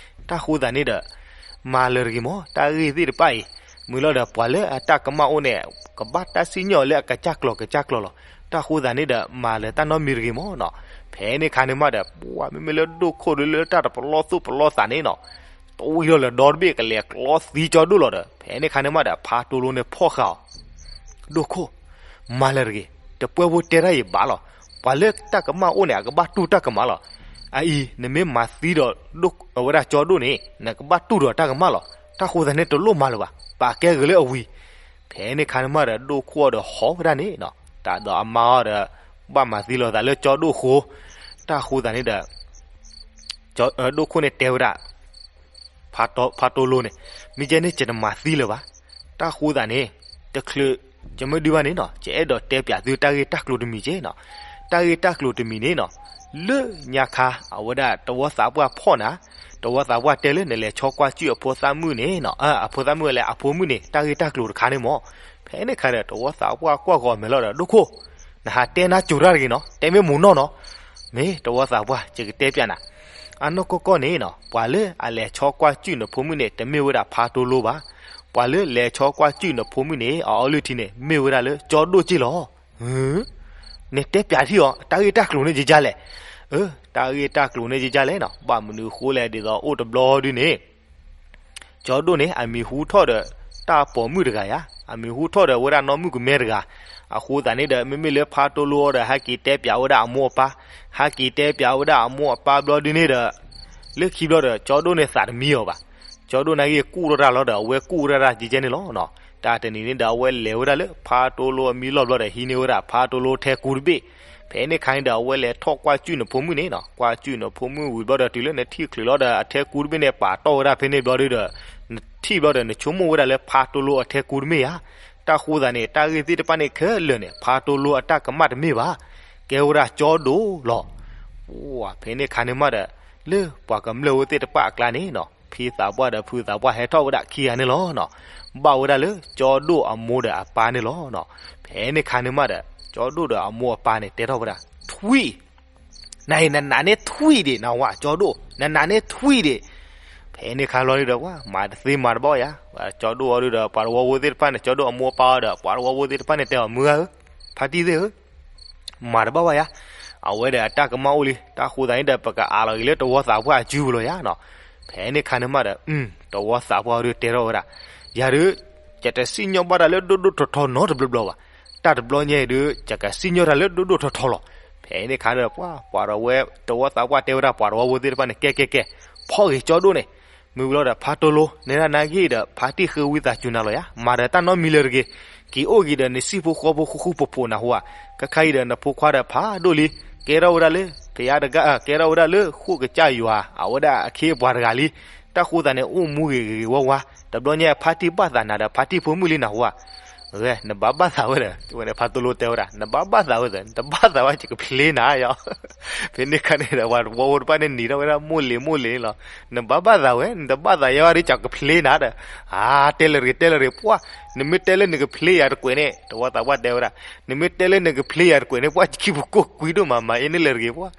တၢ်ဃိသတးန့ၣ်ဒီး မၤလၢၤတဂ့ၤမး တၢ်ဂ့ၢ်သ့ၣ်တဖၣ်အံၤ. မုၢ်လီၤဒီး ပှၤလၢအတၢ်ကမၣ်အိၣ်န့ၣ် ကဘၣ်တၢ်စံၣ်ညီၣ်လၢအကစၢ်ကျိၤကစၢ်ကျိၤလီၤ. တၢ်ဃိသတးန့ၣ်ဒီး မၤလၢၤတၢ်နီတမံၤတဂ့ၤမးနီၤ. ဖဲန့ၣ်ခါန့ၣ်မးဒီး ပှၤမ့မ့ၢ်လၢဒိၣ်ခိၣ်ဒီး လၢတၢ်တပလီၢ်သူၣ်ပလီၢ်သးန့ၣ်နီၤ, တဝံၤလီၤလၢၤဒီတဘ့ၣ် ကလဲၤကျီသံကၠီဒိၣ်လီၤဒီး ဖဲန့ၣ်ခါန့ၣ်မးဒီး ဖါတိလိန့ၣ်ဖီၣ်ဃာ်အီၤ, ဒိၣ်ခိၣ်, မၤလၢၤတဂ့ၤ, တပှဲၤဖိတဲတၢ်အံၤဘၣ်လီၤ. ပှၤလၢတၢ်ကမၣ်အိၣ်န့ၣ် အကဘၣ်တူၢ်တၢ်ကမၣ်လီၤ. အအံၤ နမ့ၢ်မၤသံဒီး အဝဲဒၣ်ကၠီဒိၣ်န့ၣ် နကဘၣ်တူၢ်ဒီးတၢ်ကမၣ်လီၤ. တၢ်ဃိသတးန့ၣ် တလိၣ်မၤလၢၤဘၣ်, ပာ်ကဲဂ့ၤလၢအဝံၤ. ဖဲန့ၣ်ခါန့ၣ်မးဒီး ဒိၣ်ခိၣ်အီၤဒီးဟီၣ်ဝဲဒၣ်န့ၣ်နီၤ, တၢ်ဒီးအမါအီၤဒီး ဘၣ်မၤသံလီၤသးလၢကၠီဒိၣ်အဃိ, တၢ်ဃိသတးန့ၣ်ဒီး ဒိၣ်ခိၣ်န့ၣ်တဲဝဲဒၣ် ဖါတိလိန့ၣ်, မ့ၢ်ကဲန့ၣ် ယတမၤသံလၢၤဘၣ်. တၢ်ဃိသတးန့ၣ် တချုး ယမ့ၢ်ဒုးဘၣ်န့ၣ်နီၤ, ယအဲၣ်ဒိးတဲပၠးသုတၢ်ဂ့ၢ်တၢ်ကျိၤတမံၤက့နီၤ. တၢ်ဂ့ၢ်တၢ်ကျိၤတမံၤန့ၣ်နီၤ, လၢညါခါ အဝဲဒၣ်တဝီသးပှၢ်ဖီၣ်နၤ, တဝီသးပှၢ်တဲလၢနလဲၤဆီကွၢ်စူၣ်အဖိသၣ်မုၣ်န့ၣ်နီၤ, အဖိသၣ်မုၣ်ဝဲလၢအဖိမုၣ်န့ၣ် တၢ်ဂ့ၢ်တၢ်ကျိၤတခါန့ၣ်မး. ဖဲန့ၣ်ခါဒီး တဝီသးပှၢ်ကွၢ်ဃီၤမဲာ်လီၤဒီး ဒိၣ်ခိၣ်, နဟးတဲနါစိၤတၢ်တဂ့ၤနီၤ, တဲမ့ၢ်မုာ်နီၢ်နီၤ. မ့ၢ်တဝီသးပှၢ် ယကတဲပၠးနၤ, အနီၢ်ကီၢ်ကီၢ်န့ၣ်နီၤ, ပှၤလၢအလဲၤဆီကွၢ်စူၣ်နဖိမုၣ်န့ၣ် တမ့ၢ်ဝဲဒၣ်ဖါတိလိဘၣ်. ပှၤလၢလဲၤဆီကွၢ်စူၣ်နဖိမုၣ်န့ၣ် အအီလုၢ်ထံန့ၣ် မ့ၢ်ဝဲဒၣ်လၢကၠီဒိၣ်က့လီၤ. နတဲပၠးထံၣ်အီၤ တၢ်ဂ့ၢ်တၢ်ကျိၤန့ၣ် ယယါလဲၣ်. အၢ တၢ်ဂ့ၢ်တၢ်ကျိၤန့ၣ်ကကလဲၣ်နီၤ, ဘၣ်မနုၤဃိလဲၣ်ဒ်သိးအိၣ်တဘျီဒုန့ၣ် ကၠီဒိၣ်န့ၣ် အမံၤဟူထီၣ်ဒီးတၢ်ပိာ်မုၣ်တဂၤယါ, အမံၤဟူထီၣ်ဒီးဝဲဒၣ်နီၢ်မုၣ်ကမဲတဂၤ. အဃိသတးန့ၣ်ဒီး မ့မ့ၢ်လၢဖါတိလိအီၤဒီး ဟဲက့ၤတဲပၠးဝဲဒၣ်အမိၢ်အပၢ်, ဟဲက့ၤတဲပၠးဝဲဒၣ်အမိၢ်အပၢ်ဘျီဒုန့ၣ်ဒီး လၢခံဘျီဒီး ကၠီဒိၣ်န့ၣ်သးတမံအီၤဘၣ်. ကၠီဒိၣ်န့ၣ်ဂ့ၤကူၣ်ထီၣ်တၢ်လီၤဒီး အဝဲကူၣ်ဝဲဒၣ်ကဲကဲန့ၣ်လီၤ. တၢ်တနံၤန့ၣ်ဒီး အဝဲလဲၤဝဲဒၣ်လၢဖါတိလိအမံလီၢ်ဘျီဒီး ဟံးန့ၢ်ဝဲဒၣ်ဖါတိလိထဲကူတဘ့ၣ်. ဖဲန့ၣ်ခါန့ၣ်ဒီး အဝဲလဲၤထီၣ်ကွၢ်စူၣ်နဖိမုၣ်န့ၣ်နီၤ, ကွၢ်စူၣ်နဖိမုၣ်ဝံၤဘျီဒီး တုၤလၢနထံၣ်ချုးလီၤဒီး အထဲကူတဘ့ၣ်န့ၣ် ပာ်တီၢ်ဝဲဒၣ်ဖဲန့ၣ်ဘျီဒုဒီး နထံၣ်ဘျီဒီး နဆိကမိၣ်ဝဲဒၣ်လၢဖါတိလိအထဲကူတမ့ၢ်ဧါ. တၢ်ဃိသတးန့ၣ် တၢ်ဂ့ၢ်သ့ၣ်တဖၣ်န့ၣ်ခဲလၢာ်န့ၣ် ဖါတိလိအတၢ်ကမၣ်တမ့ၢ်ဘၣ်, ကဲဝဲဒၣ်ကၠီဒိၣ်လီၤ. ပှၤဖဲန့ၣ်ခါန့ၣ်မးဒီး လၢပှၤကမျၢၢ်ဝဲသ့ၣ်တဖၣ်အကျါန့ၣ်နီၤ, ဖံသးပှၢ်ဒီးဖုသးပှၢ်ဟဲထီၣ်ဝဲဒၣ်ခံဂၤန့ၣ်လီၤနီၤ. ဘၣ်ဝဲဒၣ်လၢကၠီဒိၣ်အမိၢ်ဒီးအပၢ်န့ၣ်လီၤနီၤ. ဖဲန့ၣ်ခါန့ၣ်မးဒီး ကၠီဒိၣ်ဒီးအမိၢ်အပၢ်န့ၣ်တဲထီၣ်ဝဲဒၣ် ထွံၣ် နနနာ်န့ၣ်ထွံၣ်ဒံး နဝၤကၠီဒိၣ် နနာ်န့ၣ်ထွံၣ်ဒံး. ဖဲန့ၣ်ခါလီၤဒုဒီး ပှၤမၤတသ့မၤတဘၣ်ယါ, ကၠီဒိၣ်အီၤဒုဒီး ပှၤတဝီဖိသ့ၣ်တဖၣ်န့ၣ် ကၠီဒိၣ်အမိၢ်အပၢ်အီၤဒီး ပှၤတဝီဖိသ့ၣ်တဖၣ်န့ၣ် တဲအီၤမုၢ်ဂၤဧၢ, ဖါတံၢ်သ့ၣ်ဧၢ, မၤတဘၣ်ဘၣ်ယါ, အဝဲဒီးအတၢ်ကမၣ်အိၣ်လံ. တၢ်ဃိသတးန့ၣ်ဒီး ပကအးလီၤက့ၤလၢတဝီသးပှၢ်အစုပူၤလီၤယါနီၤ. ဖဲန့ၣ်ခါန့ၣ်မးဒီး တဝီသးပှၢ်အီၤဒုတဲထီၣ်ဝဲဒၣ်, ယၤဒု ယတစံၣ်ညီၣ်ဘၣ်တၢ်လၢဒိၣ်ဒိၣ်ထီထီနီတဘျီဘျီဘၣ်. တၢ်တဘျီညါအံၤဒု ယကစံၣ်ညီၣ်တၢ်လၢဒိၣ်ဒိၣ်ထီထီလီၤ. ဖဲန့ၣ်ခါဒီး ပှၤ ပှၤတဝီသးပှၢ်တဲဝဲဒၣ် ပှၤတဝီဖိသ့ၣ်တဖၣ်န့ၣ် ကဲကဲကဲ, ဖီၣ်ဂ့ၤကၠီဒိၣ်န့ၣ်, မ့ၢ်ဝံၤလီၤဒီး ဖါတိလိ နဲဒၣ်နၤဂ့ၤဒီး ဖါတံၢ်ဃ့ဝံသးစူၤနၤလီၤယါ, မၤဒီးတၢ်နီတမံၤလၢၤတဂ့ၤ, က့ၤအိၣ်က့ၤဒီးနစံၣ်ဖိဃီဖိဃူဃူဖိးဖိးနၢ်ဟူဧါ. ခဲခါအံၤဒီး နဖိခွါဒီးဖးဒိၣ်လံ, ကဲထီၣ်ဝဲဒၣ်လၢ ပယါတဂၤ ကဲထီၣ်ဝဲဒၣ်လၢဃိၣ်ကစၢ်ယွၤ အဝဲဒၣ်အခ့အပှၤတဂၤလံ. တၢ်ဃိသတးန့ၣ် အိၣ်မူဂ့ၤဂ့ၤဂ့ၤဝါဝါ, တဘျီညါဖါတံၢ်ဘၣ်သးနၤဒီး ဖါတံၢ်ဖိမုၣ်လံနၢ်ဟူဧါ. ဝဲ နဘၣ်ဘၣ်သးဝဲဒီး ဝဲန့ၣ်ဖါတိလိတဲဝဲဒၣ် နဘၣ်ဘၣ်သးဝဲဒီး နတဘၣ်သးဝဲ ယကဖျ့နၤယါ. ဖဲန့ၣ်ခါန့ၣ်ဒီး ပှၤတဝီဖိတဖၣ်န့ၣ်နံၤထီၣ်ဝဲဒၣ်မိၢ်လ့ၤမိၢ်လ့ၤန့ၣ်လီၤ. နဘၣ်ဘၣ်သးဝဲ နတဘၣ်သးယါဝဲဒီး ယကဖျ့နၤဒီး, အါ တဲလၢၤတဂ့ၤ တဲလၢၤတဂ့ၤ ပှၤ, နမ့ၢ်တဲလၢနကဖျ့ယၤတကွဲးန့ၣ် တဝီသးပှၢ်တဲဝဲဒၣ်, နမ့ၢ်တဲလၢနကဖျ့ယၤတကွဲးန့ၣ် ပှၤ ယခံပူၤကိၢ်ကွံဒိၣ်မး မၤအ့န့ၣ်လၢၤတဂ့ၤ ပှၤ.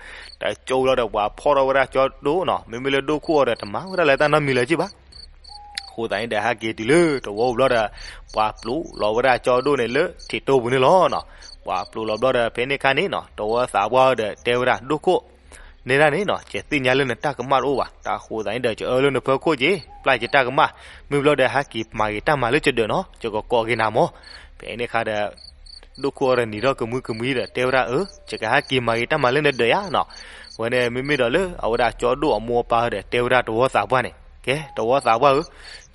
တကၠိလီၤဒီး ပှၤဖီၣ်ထီၣ်ဝဲဒၣ်ကၠီဒိၣ်နီၤ, မ့မ့ၢ်လၢဒိၣ်ခိၣ်အီၤဒီး တမၤဝဲဒၣ်လၢတၢ်နီတမံၤလၢၤက့ဘၣ်. အဃိသတးန့ၣ်ဒီး ဟဲက့ၤတုၤလၢတဝီပူၤဘျီဒီး ပှၤပျိးလီၤဝဲဒၣ်ကၠီဒိၣ်န့ၣ်လၢထံးတိၢ်ပူၤန့ၣ်လီၤနီၤ. ပှၤပျိးလီၤဘျီဒီး ဖဲန့ၣ်ခါန့ၣ်နီၤ တဝီသးပှၢ်ဒီး တဲဝဲဒၣ်ဒိၣ်ခိၣ်, နဲဒၣ်န့ၣ်နီၤ ယသ့ၣ်ညါလၢနတၢ်ကမၣ်တအိၣ်ဘၣ်. တၢ်ဃိသတးန့ၣ်ဒီး ယအၢလၢနဖီခိၣ်က့ၤ ပျၢ်ယတၢ်ကမၣ်, မ့ၢ်ဘျီဒီး ဟဲက့ၤမၤဂ့ၤတၢ်မၤလၢယဒၢးနီၤ, ယကကိးက့ၤနၤမၢ်. ဖဲန့ၣ်ခါဒီး ဒိၣ်ခိၣ်အီၤဒီးနံၤထီၣ်ကမှံကမှံဒီး တဲဝဲဒၣ် အၢ ယကဟဲက့ၤမၤဂ့ၤတၢ်မၤလၢနဒၢးယါနီၤ. ဝဲန့ၣ် မ့မ့ၢ်ဒီးလၢအဝဲဒၣ်ကၠီဒိၣ်အမိၢ်အပၢ်ဒီး တဲဝဲဒၣ်တဝီသးပှၢ်န့ၣ်, ကဲ တဝီသးပှၢ်ဧၢ,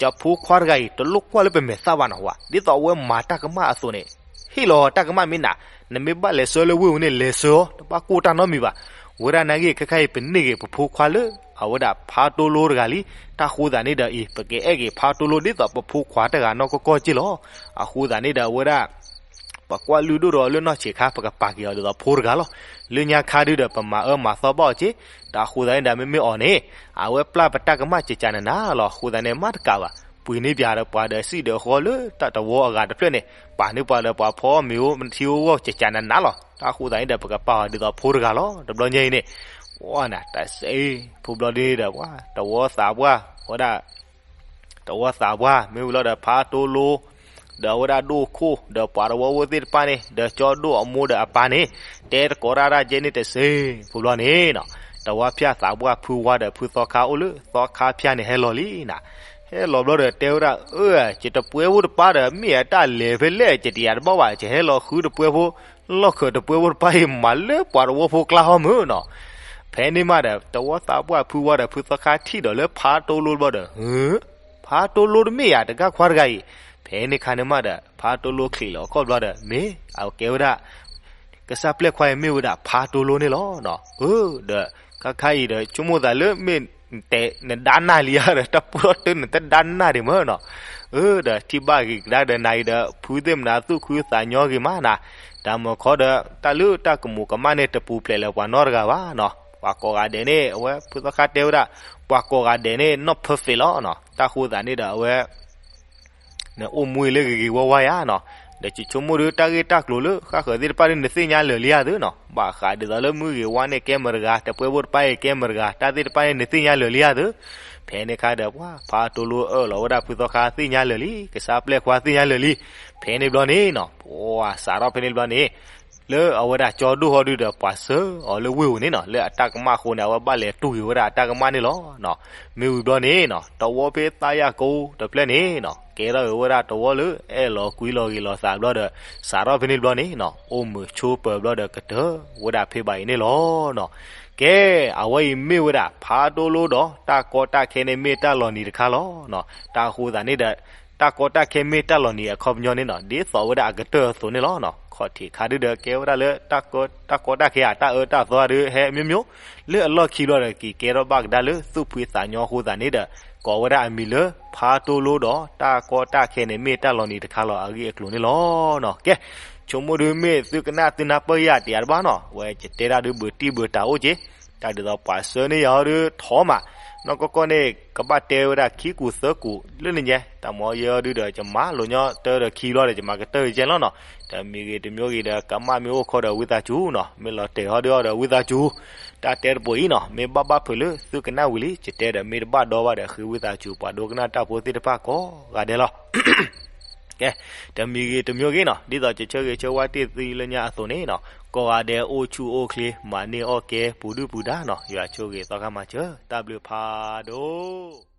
ယဖိခွါတဂၤအံၤ တလိၣ်ကွၢ်လၢပမဲာ်သၣ်ဘၣ်နၢ်ဟူဧါ, ဒ်သိးအဝဲမၤတၢ်ကမၣ်အသိးန့ၣ် ဟ့ၣ်လီၤတၢ်ကမၣ်မ့ၢ်နၤ, နမ့ၢ်ဘၣ်လဲၤဆှၢလၢဝ့ၢ်ပူၤန့ၣ် လဲၤဆှၢအီၤ တဘၣ်ကိၢ်တၢ်နီတမံၤဘၣ်. ဝဲဒၣ်နၢ်ဂ့ၢ်ခဲခါအံၤ ပန့ၢ်က့ၤပဖိခွါလၢ အဝဲဒၣ်ဖါတိလိတဂၤလံ. တၢ်ဃိသတးန့ၣ်ဒီးအံၤ ပကအဲၣ်က့ၤဖါတိလိဒ်သိးပဖိခွါတဂၤနီၢ်ကီၢ်ကီၢ်က့လီၤ. အဃိသတးန့ၣ်ဒီးအဝဲဒၣ် ပကွၢ်လုၢ်ဒိၣ်ဒီးအီၤလၢနီၢ်ဆံးခါ ပကပာ်က့ၤအီၤဒ်သိးဖိတဂၤလီၤ. လၢညါခါဒုဒီး ပမၤအၢမၤသီဘၣ်အီၤက့, တၢ်ဃိသတးန့ၣ်ဒီး မ့မ့ၢ်အီၤန့ၣ် အဝဲပျၢ်ပတၢ်ကမၣ်ကကနနၤလီၤ. အဃိသတးန့ၣ် မၤတကးဘၣ်, ပှ့ၤန့ၢ်ပှၤဒီးပှၤဒီးစံၣ်ဒီးဃီလၢတၢ်တဝီအဂၤတဖျၢၣ်န့ၣ် ပာ်န့ၢ်ပှၤဒီးပှၤဖီမ့ၤအိၣ်ထံအိၣ်ဂီၢ်ကကနနၤလီၤ. တၢ်ဃိသတးန့ၣ်ဒီး ပကပာ်အီၤဒ်သိးဖိတဂၤလီၤ. တဘျီညါအံၤန့ၣ် ပှၤနၤ တၢ်စဲအံၤ ဖိဘျီဒုဒီး ပှၤတဝီသးပှၢ် ဝဲဒၣ် တဝီသးပှၢ် မ့ၢ်ဝံၤလီၤဒီး ဖါတိလိ ဒီးအဝဲဒၣ်ဒိၣ်ခိၣ် ဒီးပှၤတဝီဖိသ့ၣ်တဖၣ်န့ၣ် ဒီးကၠီဒိၣ်အမိၢ်ဒီးအပၢ်န့ၣ် တဲတကိးတၢ်ဒၣ်ကဲန့ၣ်တစ့ၢ် ဖိဘျီန့ၣ်နီၤ. တဝီဖၠၣ်သးပှၢ်ဖုဝါဒီးဖုသီခါအိၣ်လၢသီခါဖၠၣ်န့ၣ် ဟဲလီၤလံနၤ. ဟဲလီၤဘျီဒီးတဲဝဲဒၣ် အၢ ယတပှဲၤဖိတပၢ်ဒီး မ့ၢ်အတၢ်လဲၤဖဲလဲၣ် ယတယာ်တဘၣ်ဘၣ် ယဟဲလီၤဃုတပှဲၤဖိ လီၢ်ခၢၣ်တပှဲၤဖိတပၢ်အံၤ မၤလၢပှၤတဝီဖိကျါဟီမုၢ်နီၤ. ဖဲန့ၣ်မးဒီး တဝီသးပှၢ်ဖုဝါဒီးဖုသီခါထံၣ်ဒီးလၢဖါတိလိဘျီဒီး ဟၢ ဖါတိလိတမ့ၢ်ယၤတဂၤခွါတဂၤအံၤ. ဖဲန့ၣ်ခါန့ၣ်မးဒီး ဖါတိလိချံးလီၤခီၣ်ဘျီဒီး မ့ၢ်အကဲဝဲဒၣ် ကစၢ်ပျဲၢ်ခွါအံၤမ့ၢ်ဝဲဒၣ်ဖါတိလိန့ၣ်လီၤ. အၢ ဒီး ခါခါအံၤဒီး ဆိကမိၣ်သးလၢမ့ၢ် နဒါနၢ်လံဧါဒီး တၢ်ပူထီၣ်တၢ်နတဒါနၢ်ဒံးမ့ၢ်နီၤ. အၢ ဒီးထံၣ်ဘၣ်ဂ့ၤကဒါဒီးနၤအံၤဒီး ဖုသ့ၣ်မနၤသူၣ်ခုသးညီဂ့ၤမးနၤ. တၢ်မၤခီဒီး တၢ်လၢတၢ်ကမူးကမၣ်န့ၣ် တပူၤဖျဲးလၢပှၤနီတဂၤဘၣ်နီၤ. ပှၤကိးဂၤဒဲးန့ၣ် အဝဲ ဖုသီခါတဲဝဲဒၣ် ပှၤကိးဂၤဒဲးန့ၣ် နီၢ် perfect လီၤနီၤ. တၢ်ဃိသးန့ၣ်ဒီး အဝဲ နအိၣ်မူအံၤလၢဂ့ၤဂ့ၤဝါဝါယါနီၤ. ဒီးယဆိကမိၣ်ဒီး တၢ်ဂ့ၢ်တၢ်ကျိၤလၢဃၣ်ဃၢၤသ့ၣ်တဖၣ်န့ၣ် နသ့ၣ်ညါလၢာ်လံဧါသုနီၤ. ဘၣ်ဃးဒ်သိးလၢမုၢ်ဂ့ၤဝါန့ၣ်ကဲမတၤတဂၤ, တပှဲၤဖိတပၢ်အံၤကဲမတၤတဂၤ, တၢ်သ့ၣ်တဖၣ်န့ၣ် နသ့ၣ်ညါလၢာ်လံဧါသု. ဖဲန့ၣ်ခါဒီး ပှၤဖါတိလိအၢၣ်လီၤဝဲဒၣ်ဖုသီခါသ့ၣ်ညါလၢာ်လံ, ကစၢ်ပျဲၢ်ခွါသ့ၣ်ညါလၢာ်လံ. ဖဲန့ၣ်ဘျီန့ၣ်နီၤ, ပှၤစးထီၣ်ဖဲန့ၣ်ဘျီန့ၣ် လၢအဝဲဒၣ်ကၠီဒိၣ်ဟီဒုဒီး ပှၤဆှၢအီၤလၢဝ့ၢ်ဧိၤန့ၣ်နီၤ, လၢအတၢ်ကမၣ်အဃိန့ၣ် အဝဲဘၣ်လဲၤတူၢ်က့ၤဝဲဒၣ်အတၢ်ကမၣ်န့ၣ်လီၤ. မ့ၢ်ဝံၤဘျီန့ၣ်နီၤ, တဝီဖဲသးယၢ်ကိတဖျၢၣ်န့ၣ်နီၤ, ကဲထီၣ်က့ၤဝဲဒၣ်တဝီလၢအဲၣ်လီၤကွံလီၤဂ့ၤလီၤသးဘျီဒီး စးထီၣ်ဖဲန့ၣ်ဘျီန့ၣ်နီၤ, အိၣ်မုာ်ဆိးပၢၤဘျီဒီးကတၢၢ်ဝဲဒၣ်ဖဲဘၣ်အံၤန့ၣ်လီၤ. ကဲ, အဝဲအံၤမ့ၢ်ဝဲဒၣ် ဖးဒိၣ်လိဒီး တၢ်ကီတၢ်ခဲန့ၣ်မ့ၢ်တၢ်လီၤနံၤတခါလီၤ. တၢ်အဃိသတးန့ၣ်ဒီး တၢ်ကီတၢ်ခဲမ့ၢ်တၢ်လီၤနံၤအခီပညီန့ၣ်နီၤ, ဒ်သိးဝဲဒၣ်အကတၢၢ်အသိးန့ၣ်လီၤ. ခီၣ်ထံးခါဒုဒီး ကဲဝဲဒၣ်လၢ တၢ်ကီတၢ်ခဲဧါ တၢ်အၢတၢ်သီဧါဒု ဟဲအမျိုးမျိုး, လၢအလီၢ်ခံဘျီဒီး က့ၤကဲထီၣ်ဘၣ်ကဒါလၢသူၣ်ဖှံသးညီအဃိသတးန့ၣ်ဒီး ကိးဝဲဒၣ်အမံၤလၢ ဖးဒိၣ်လိဒီး တၢ်ကီတၢ်ခဲန့ၣ်မ့ၢ်တၢ်လီၤနံၤတခါလီၤအဂ့ၢ်အကျိၤန့ၣ်လီၤ. ကဲ, ဆိကမိၣ်ဒုမ့ၢ်သုကနၣ်သုနၢ်ပၢၢ်ယၤတယၤတဘၣ်နီၤ, ဝဲယတဲဒၣ်ဒုဘုးတံၢ်ဘုးတၢ်အိၣ်က့ၤ, တၢ်ဒ်သိးပှၤဆှၢန့ၢ်ယၤဟီဒုထီမး, နီၢ်ကီၢ်ကီၢ်န့ၣ် ကဘၣ်တဲဝဲဒၣ်ခံကူာ်သၢကူာ်လၢနညါ, တၢ်မၤယဲဟီဒုဒီး ယမၤလိာ်ညီတၢ်ဒီးခံဘျီဒီး ယမၤကတၢၢ်ယကဲလီၤနီၤ. တမံၤဂ့ၤတမံၤဂ့ၤဒီး ကမၣ်မ့ၢ်အိၣ်ခီဒီးဝံသးစူၤနီၤ, မ့ၢ်လီၤတဲာ်ဟီဒုအီၤဒီးဝံသးစူၤ, တၢ်တဲတပိၤအံၤနီၤ, မ့ၢ်ဘၣ်ဘၣ်ဖုးလၢသုကနၣ်ဝံၤလံ ယတဲဒီး မ့ၢ်တဘၣ်ဒီဘၣ်ဒီး ဃ့ဝံသးစူၤပှၤဒိကနၣ်တၢ်ဖိသ့ၣ်တဖၣ်ကိးဂၤဒဲးလီၤ. ကဲ, တမံၤဂ့ၤတမံၤဂ့ၤနီၤ, ဒ်သိးယဆၢဂ့ၤဆၢဝါတ့ၢ်သုလၢညါအသိးန့ၣ်နီၤ, ကိးဂၤဒဲးအိၣ်ဆူၣ်အိၣ်ချ့ မၤန့ၢ်အီၣ်ကဲပူၤဒုၣ်ပူၤဒါနီၤ, ယွၤဆိၣ်ဂ့ၤသီခါမၤစၢၤ, တၢ်ဘျုးဖးဒိၣ်.